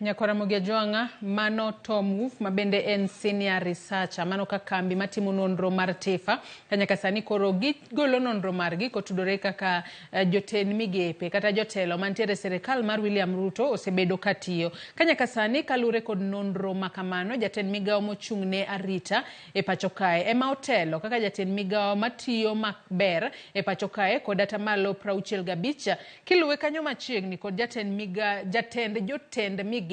Nyakwara Ramogi Ajwang'a, mano Tom Wolf ma bende en senior researcher, mano ka kambi matimo nonro mar TIFA, ka nyaka sani koro gigolo nonro margi kotudore kaka jotend migepe kata jotelo mantiere e sirikal mar William Ruto osebedo katiyo. Ka nyaka sani kalure kod nonro makamano, jatend migawo mochung' ne arita e pacho kae ema otelo kaka jatend migawo matiyo maber e pacho kae kod atamalo 65, kiluwe kanyo machiegni kod jatend jotend migepe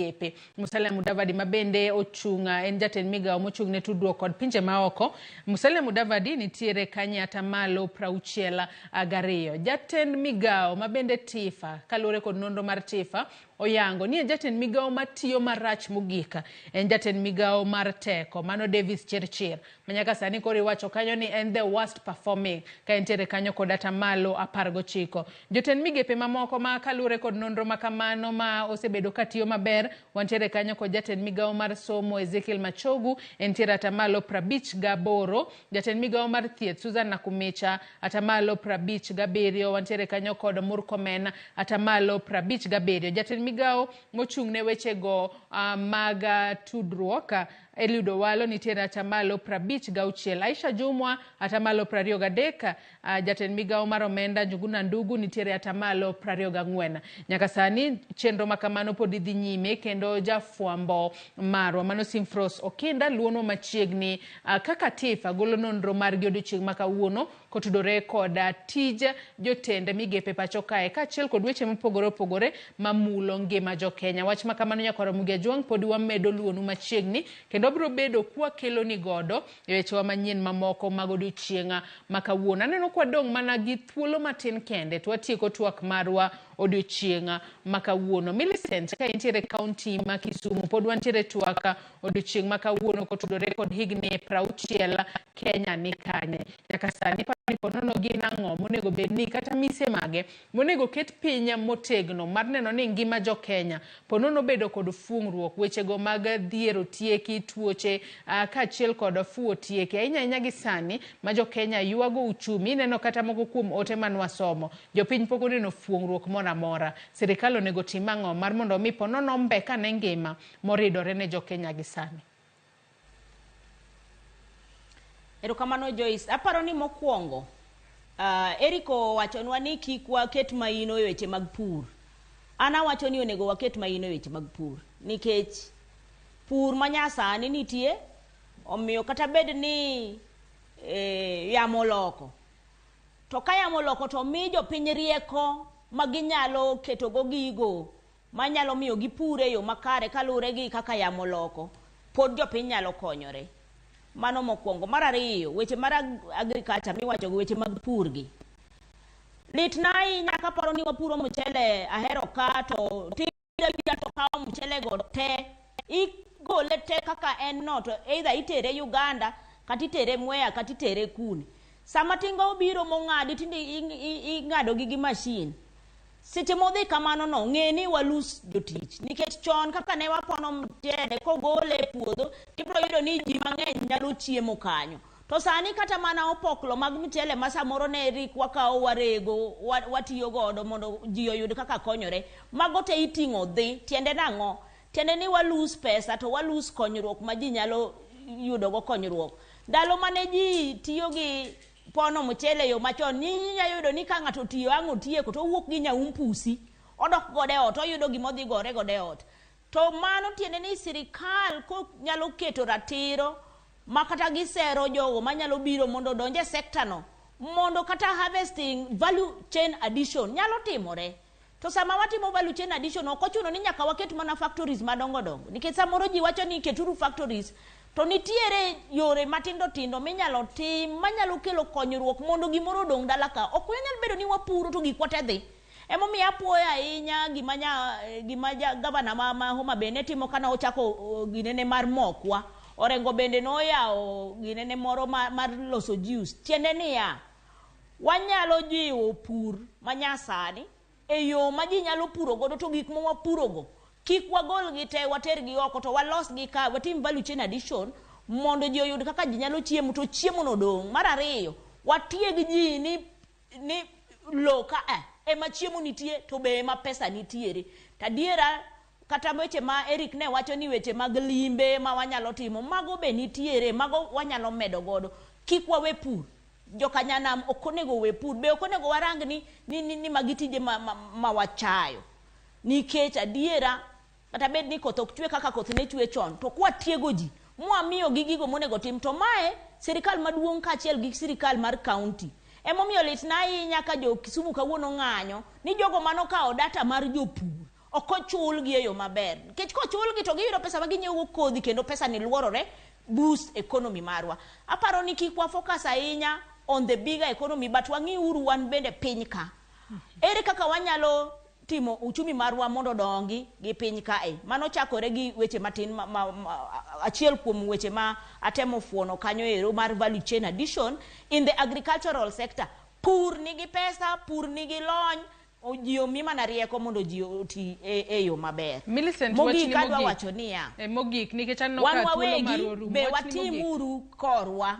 Musalia Mudavadi ma bende ochung' en jatend migawo mochung' ne tudruok kod pinje maoko. Musalia Mudavadi nitiere kanye atamalo 62. Jatend migawo ma bende TIFA kaluwore kod nonro mar TIFA oyango ni en jatend migawo matiyo marach mogik, en jatend migawo mar teko mano Davis Chirchir ma nyaka sani koro iwacho kanyo ni en the worst performing ka entiere kanyo kod atamalo 19. Jotend migepe mamoko ma kaluwore kod nonro makamano ma osebedo katiyo maber, wantiere kanyo kod jatend migawo mar somo Ezekiel Machogu entiere atamalo 58, jatend migawo mar thieth Susan Nakumicha atamalo 57, wantiere kanyo kod Murkomen atamalo 57, jatend migawo mochung' ne wechego mag tudruok Eliud Owalo nitiere atamalo 56, Aisha Jumwa atamalo 23, jatend migawo mar omenda Njuguna Ndugu nitiere atamalo 24. Nyaka sani chenro makamano pod dhi nyime kendo jafwambo marwa mano Simfros Okinda luonwa machiegni kaka TIFA golo nonro margi odiochieng' ma kawuono kotudore kod tij jotend migepe pacho kae kaachiel kod weche mopogore opogore mamulo ngima jokenya. Wach makamano nyakwar Ramogi Ajwang' pod wamedo luonu machiegni kendo wabiro bedo kwakeloni godo e wechewa manyien mamoko mag odiochieng' ma kawuono. Aneno kwadong' mana gi thuolo matin kende to watieko twak marwa odiochieng' ma kawuono. Millicent, ka intiere e kaunti ma Kisumu, pod wantiere twak odiochieng' ma kawuono kotudore kod higni 60 Kenya ni kanye. Nyaka sani ponono gin ang'o monego bed ni kata mise mage monego ket piny motegno mar neno ni ngima jo Kenya ponono bedo kod fungruok wechego mag dhier otieki, tuoche kaachiel kod fuwo tieki ahinya ahinya gi sani ma jo Kenya ywago uchumi. Ineno kata moko kuom ote manwasomo, jopiny pok oneno fuongruok moro amora. Sirikal onego tim ang'o mar mondo mi ponono mbeka ne ngima moridore ne jo Kenya gi sani? Erokamano Joyce. Aparo ni mokwongo, Eric owachonwa ni kik waket maino e weche mag pur. An awacho ni onego waket maino e weche mag pur nikech pur manyasani nitie, omiyo kata bed ni yamo oloko, to ka yamo oloko to mi jopiny rieko ma ginyalo ketogo gigo manyalo miyo gipur e yo makare kaluwore gi kaka yamo oloko, pod jopiny nyalo konyore. Mano mokwongo. Mar ariyo, weche mar agriculture miwacho gi weche mag pur gi. Litna ahinya kaparo ni wapuro mchele Ahero ka to tinga to kawo mchele go te, igole te kaka en no to either itere Uganda kata itere Mwea kata itere kune. Sama tinga obiro mong'adi tinde ing'ado gi machine. Seche modhi kamano no, ng'e ni walus jotich. Nikech chon kaka ne wapono mchele kogole e puodho, tibiro yudo ni ji mang'eny nyalo chiemo kanyo. To sani kata mana opoklo mag mchele ma samoro ne rik wakawo warego, watiyo godo mondo ji oyud kaka konyore, mago te iting'o dhi. Tiende nang'o? Tiende ni walus pesa to walus konyruok ma ji nyalo yudogo konyruok. Ndalo mane ji tiyo gi pono mchele yo machon, inyalo yudo ni ka ng'ato otiyo ang' otieko to owuok gi nyaum pusi, odok godo e ot, oyudo gima odhi gore godo e ot. To mano tiende ni sirikal nyalo keto ratiro ma kata gisero jogo manyalo biro mondo odonj e sekta no, mondo kata harvesting value chain addition nyalo timore. To sama watimo value chain addition, ok ochuno ni nyaka waket mana factories madongo dongo. Nikech samoro ji wacho ni keturu factories, to nitiere yore matindo tindo minyalo tim manyalo kelo konyruok mondo gimoro odong' dala ka. Ok wanyal bedo ni wapuro to gikwa te dhi. Emomiyo apuoyo ahinya gima gavana ma Homa Bay ne timo kane ochako ginene mar mokwa. Orengo bende noyawo ginene moro mar loso juice. Tiende niya, wanyalo jiwo pur manyasani e yo ma ji nyalo puro godo to gik ma wapurogo kik wagolgi te watergi oko to walosgi ka watim value chain addition mondo ji oyud kaka ji nyalo chiemo to chiemo no dong'. Mar ariyo, watieg ji ni lo ka ema chiemo nitie to be ema pesa nitiere. To adiera Kata weche ma Eric ne wacho ni weche mag limbe ma wanyalo timo, mago be nitiere, mago wanyalo medo godo. Kik wawe pur. Jokanyanam ok onego we pur, be ok onego warang ni magi tije ma wachayo. Nikech adiera, kata bed ni koth ok chwe kaka koth ne chwe chon, to kwatiego ji, mwamiyo gi gigo monego tim, to mae sirikal maduong' kaachiel gi sirikal mar kaunti. Emomiyo litna ahinya ka jo Kisumu kawuono ng'anyo ni jogo manokawo data mar jopur ok ochulgi e yo maber. Nikech kochulgi to giyudo pesa ma ginyiewogo kodhi kendo pesa ni luorore boost economy marwa. Aparo ni kik wa focus ahinya on the bigger economy, but wang'i uru wan bende piny ka. Ere kaka wanyalo timo uchumi marwa mondo odongi gi piny kae? Mano chakore gi weche matin achiel kuom weche ma atemo fuono kanyo ero mar value chain addition in the agricultural sector. Pur nigi pesa, pur nigi lony, ji omi mana rieko mondo ji oti e yo maber. Millicent, Mogik adwa wacho niya. Mogik, nikech aneno Wan ka thuolo wawegi marwa orumo. be Wachni mogik. watimuru korwa.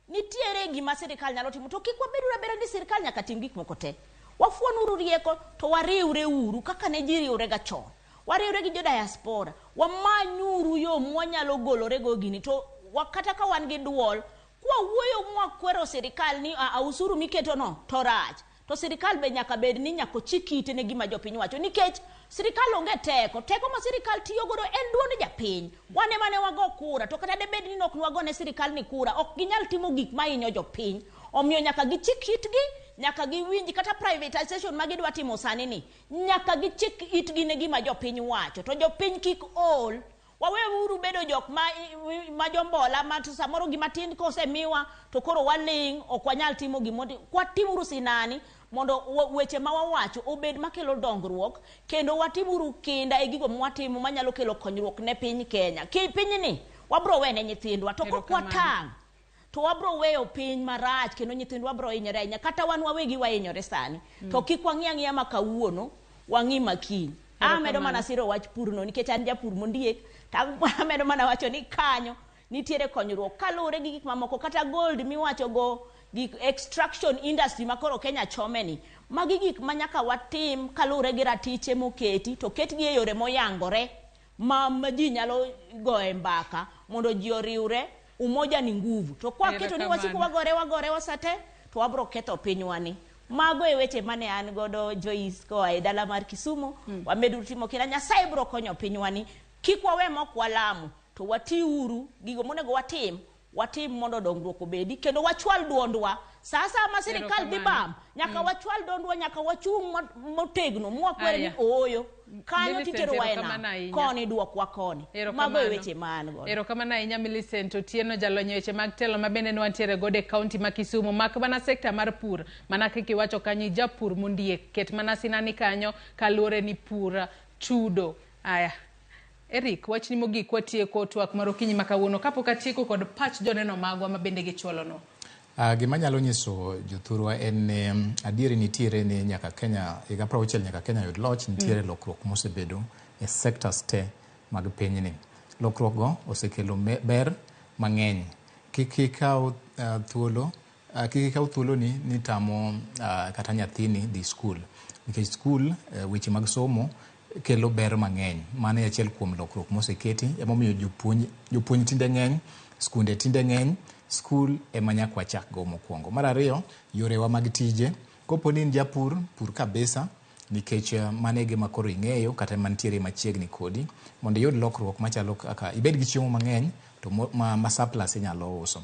Nitiere gima sirikal nyalo timo, to kik wabeduru abeda ni sirikal nyaka tim gik moko te. Wafuonuru rieko to wariwre uru kaka ne ji riwre ga chon. Wariwre gi jo diaspora, wamanyuru yo mwanyalo golore go gini, to kata ka wan gi duol, kwawuoyo mwakwero sirikal ni a usuru miketo no to rach. To sirikal be nyaka bed ni nyaka ochik ite ne gima jopiny wacho, nikech sirikal onge teko. Teko ma sirikal tiyo godo en duond japiny. Wan ema ne wago kura, to kata debed ni ok nwagone sirikal ni kura, ok ginyal timo gik mahinyo jopiny. Omiyo nyaka gichik itgi, nyaka giwinj kata privatization ma gidwa timo sani ni, nyaka gichik itgi ne gima jopiny wacho. To jopiny kik ol. Waweuru bedo jok ma jombola, ma to samoro gima tin kosemiwa to koro waling', ok wanyal timo gimoro. Kwatimuru sinani mondo weche ma wawacho obed makelo dongruok, kendo watimuru kinda e gigo mwatimo manyalo kelo konyruok ne piny Kenya. Ki pinyni wabro wene nyithindwa, to kok watang' to wabro weyo piny marach kendo nyithindwa bro hinyore ahinya. Kata wan wawegi wahinyore sani. To kik wang'i ang'iya ma kawuono, wang'i ma kiny. Amedo mana siro wach purno nikech an japur mondiek, to amedo mana wacho ni kanyo nitiere konyruok kaluwore gi gik mamoko, kata gold miwacho go, gik extraction industry ma koro Kenya chome ni. Magi gik ma nyaka watim kaluwore gi ratiche moketi, to ketgi e yore moyangore ma ji nyalo goye mbaka mondo ji oriwre. Umoja ni nguvu. To kwa keto ni wasiko wagore wasate, to wabro ketho pinywa ni. Mago e weche mane an godo Joyce koa e dala mar Kisumu. Wamedu timo kila Nyasaye bro konyo pinywa ni. Kik wawe mok walamo, to watiuru gigo monego watim, watim mondo dongruok obedi, kendo wachwal duondwa. Sasa ma sirikal dhi bam, nyaka wachwal duondwa, nyaka wachung' motegno, mwakwere ni ooyo. Kanyo titero waena, koni duokwa koni. Mago e weche ma an godo. Erokamano ahinya Millicent Otieno, jalony e weche mag telo ma bende ne wantiere godo e kaunti ma Kisumu. Mak mana sekta mar pur, mana kaka iwacho kanyo, japur mondiek, ket mana sinani kanyo kaluwore ni pur chudo. Aya. Eric, wachni mogik watieko twak mar okinyi ma kawuono kapok atieko kod pach joneno magwa ma bende gichwalono. Gima nyalo nyiso jothurwa en ni adieri nitiere ni nyaka Kenya higa 60 nyaka Kenya yud loch, nitiere lokruok mosebedo e sectors te mag pinyni. Lokruok go osekelo ber mang'eny. Kik ikaw thuolo, kik ikaw thuoloni ni tamo kata nyathini dhi skul, nikech skul weche mag somo kelo ber mang'eny. Mano e achiel kuom lokruok moseketi, emomiyo jopuonj tinde ng'eny, skunde tinde ng'eny, skul ema nyaka wachak go mokwongo. Mar ariyo, yorewa mag tije. Kopo ni in japur, pur kabisa, nikech mano e gima koro ing'eyo kata mantiere machiegni kodi, mondo iyud lokruok machalo kaka ibed gi chiemo mang'eny to ma surplus inyalo uso.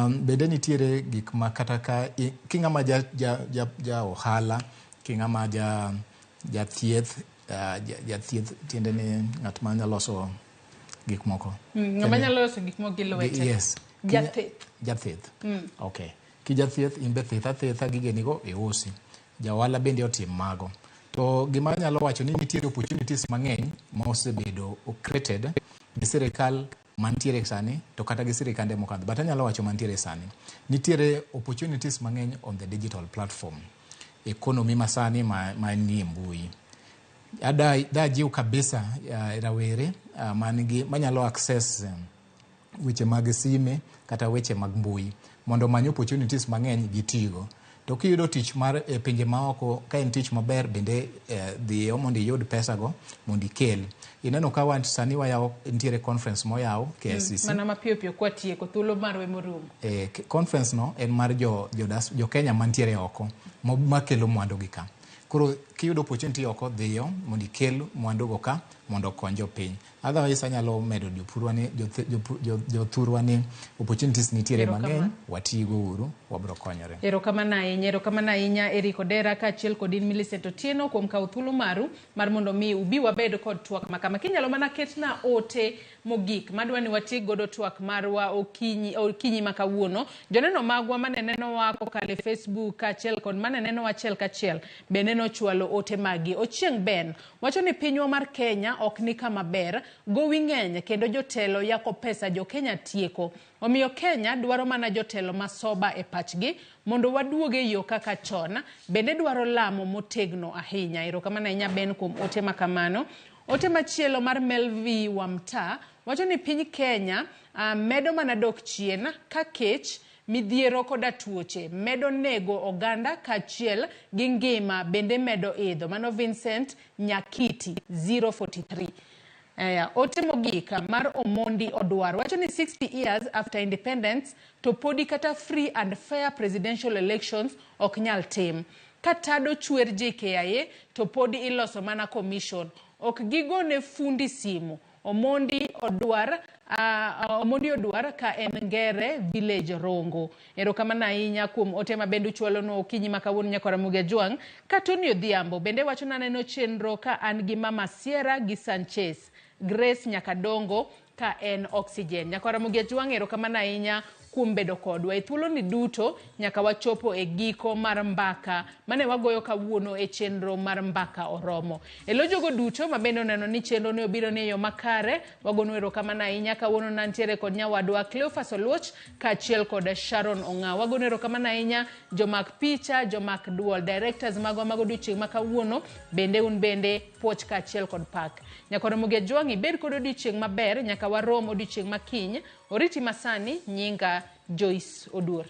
Bende nitiere gik ma kata ka king'ama ja ohala, king'ama jathieth, jathieth tiende ni ng'at ma nyalo loso gik moko. Ng'ama nyalo loso gik moko gi lwete. Yes. Jathieth. Jathieth. Okay. Ki jathieth in be thitha gigenigo iusi. Ja ohala bende otim mago. To gima anyalo wacho ni nitiere opportunities mang'eny ma osebedo created gi sirikal mantiere sani to kata gi sirikande mokadho. But anyalo wacho mantiere sani. Nitiere opportunities mang'eny on the digital platform. Economy masani ma nie mbui. Ada jiw kabisa rawere manigi manyalo access weche mag sime kata weche mag mbui mondo omany opportunities mang'eny gitigo. To kiyudo tich mar e pinje maoko ka en tich maber bende dhiyo mondo iyud pesago mondo ikel. Ineno ka wan sani wayawo nitiere conference moyaw KICC. Mana mapiyo piyo kwatieko thuolo marwa morumo. Conference no en mar jo Kenya mantiere oko makelo mwandu gi ka. Koro kiyudo opportunity oko dhiyo mondo ikel mwandu go ka mondo okony jopiny. Otherwise anyalo medo jopurwa ni jothurwa ni opportunities nitiere mang'eny, watigo uru, wabro konyore. Erokamano ahinya, erokamano ahinya Eric Odera kaachiel kod in Millicent Otieno kuom kawo thuolo maru mar mondo mi ubi wabed kod twak makama. Kinyalo mana ketna ote mogik madwa ni watiek godo twak marwa okinyi ma kawuono. Joneno magwa mane nenowa kokalo e Facebook kaachiel kod mane nenowa achiel kachiel bende nochwalo ote magi. Ochieng' Ben wacho ni pinywa mar Kenya ok ni kama ber, gowi ng'eny kendo jotelo yako pesa jo Kenya tieko. Omiyo Kenya dwaro mana jotelo masoba e pachgi mondo waduog e yo kaka chon, bende dwaro lamo motegno ahinya. Erokamano ahinya Ben kuom ote makamano. Ote machielo mar Melvi Wamta wacho ni piny Kenya medo mana dok chien ka kech, midhiero koda tuoche medo nego oganda kaachiel gi ngima bende medo idho. Mano Vincent Nyakiti 043. Ote mogik mar Omondi Odwar wacho ni 60 years after independence to podi kata free and fair presidential elections ok nyal tim. Ka tado chwer JKIA to podi iloso mana commission. Ok gigone fundi simu. Omondi Odwar ka en Ngere Village Rongo. Erokamano ahinya kuom ote ma bende uchwalonwa okinyi ma kawuono nyaka Ramogi Ajwang'. Ka Tony Odhiambo bende wacho ni aneno chenro ka an gi Mama Sierra gi Sanchez, Grace Nyakadongo ka en Oxygen. Nyaka Ramogi Ajwang' erokamano ahinya kuom bedo kodwa e thuoloni duto nyaka wachopo e giko mar mbaka mane wagoyo kawuono e chenro mar Mbaka Oromo. E lo jogo duto ma bende oneno ni chenro ne obiro ni e yo makare, wagono erokamano ahinya. Kawuono nantiere kod nyawadwa Cleophas Oluoch kaachiel kod Sharon Ong'aw. Wagono erokamano ahinya jomak picha, jomak duol, directors magwa mag odiochieng' ma kawuono, bende un bende puoch kaachiel kod pak. Nyaka Ramogi Ajwang' ibed kod odiochieng' maber, nyaka warom odiochieng' ma kiny. Oriti masani, nyinga Joyce Oduor.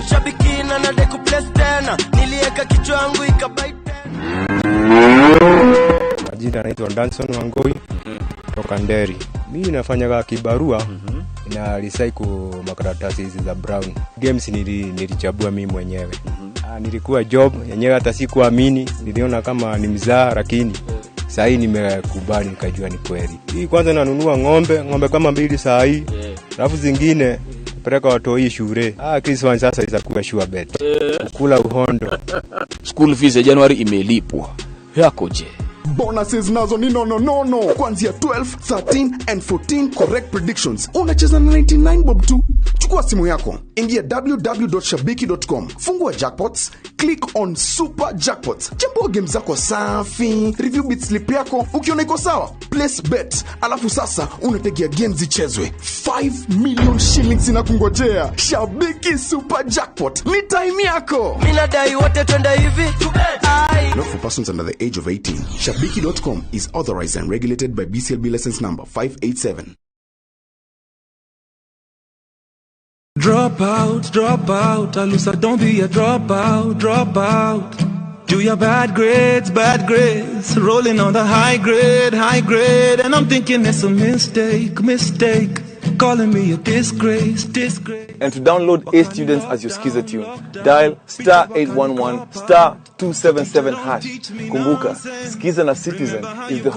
Shabikina na deku place tena, nilieka kichwa yangu ikabaite. Majina naitwa Danson Wangoi kutoka Nderi. Mimi nafanya kibarua na recycle makaratasi hizi za brown. Games nilichagua mimi mwenyewe. Nilikuwa job yenyewe hata sikuamini, niliona kama ni mzaha, lakini saa hii nimekubali nikajua ni kweli. Hii kwanza nanunua ng'ombe kama 2 saa hii. Alafu zingine peleka watoi shule. Christmas sasa itakuwa sure bet. Kula uhondo. School fees ya January imelipwa. Yako je? Bonuses nazo ni no. Kuanzia 12, 13 and 14 correct predictions. Unacheza na 99 bob tu. Chukua simu yako, ingia www.shabiki.com, fungua jackpots, click on super jackpots. Chambua game zako safi, review bit slip yako, ukiona iko sawa, place bet. Alafu sasa unategea games zichezwe. 5 million shillings inakungojea. Shabiki Super Jackpot, ni time yako. Mimi nadai wote twende hivi. Not for persons under the age of 18. Shabiki.com is authorized and regulated by BCLB license number 587. Drop out, Alusa, don't be a dropout, drop out. Do your bad grades, rolling on the high grade, and I'm thinking it's a mistake, mistake. Calling me a disgrace, disgrace. And to download A Students as your Skiza tune, dial star 811 star 277 hash. Kumbuka, Skiza na Citizen is the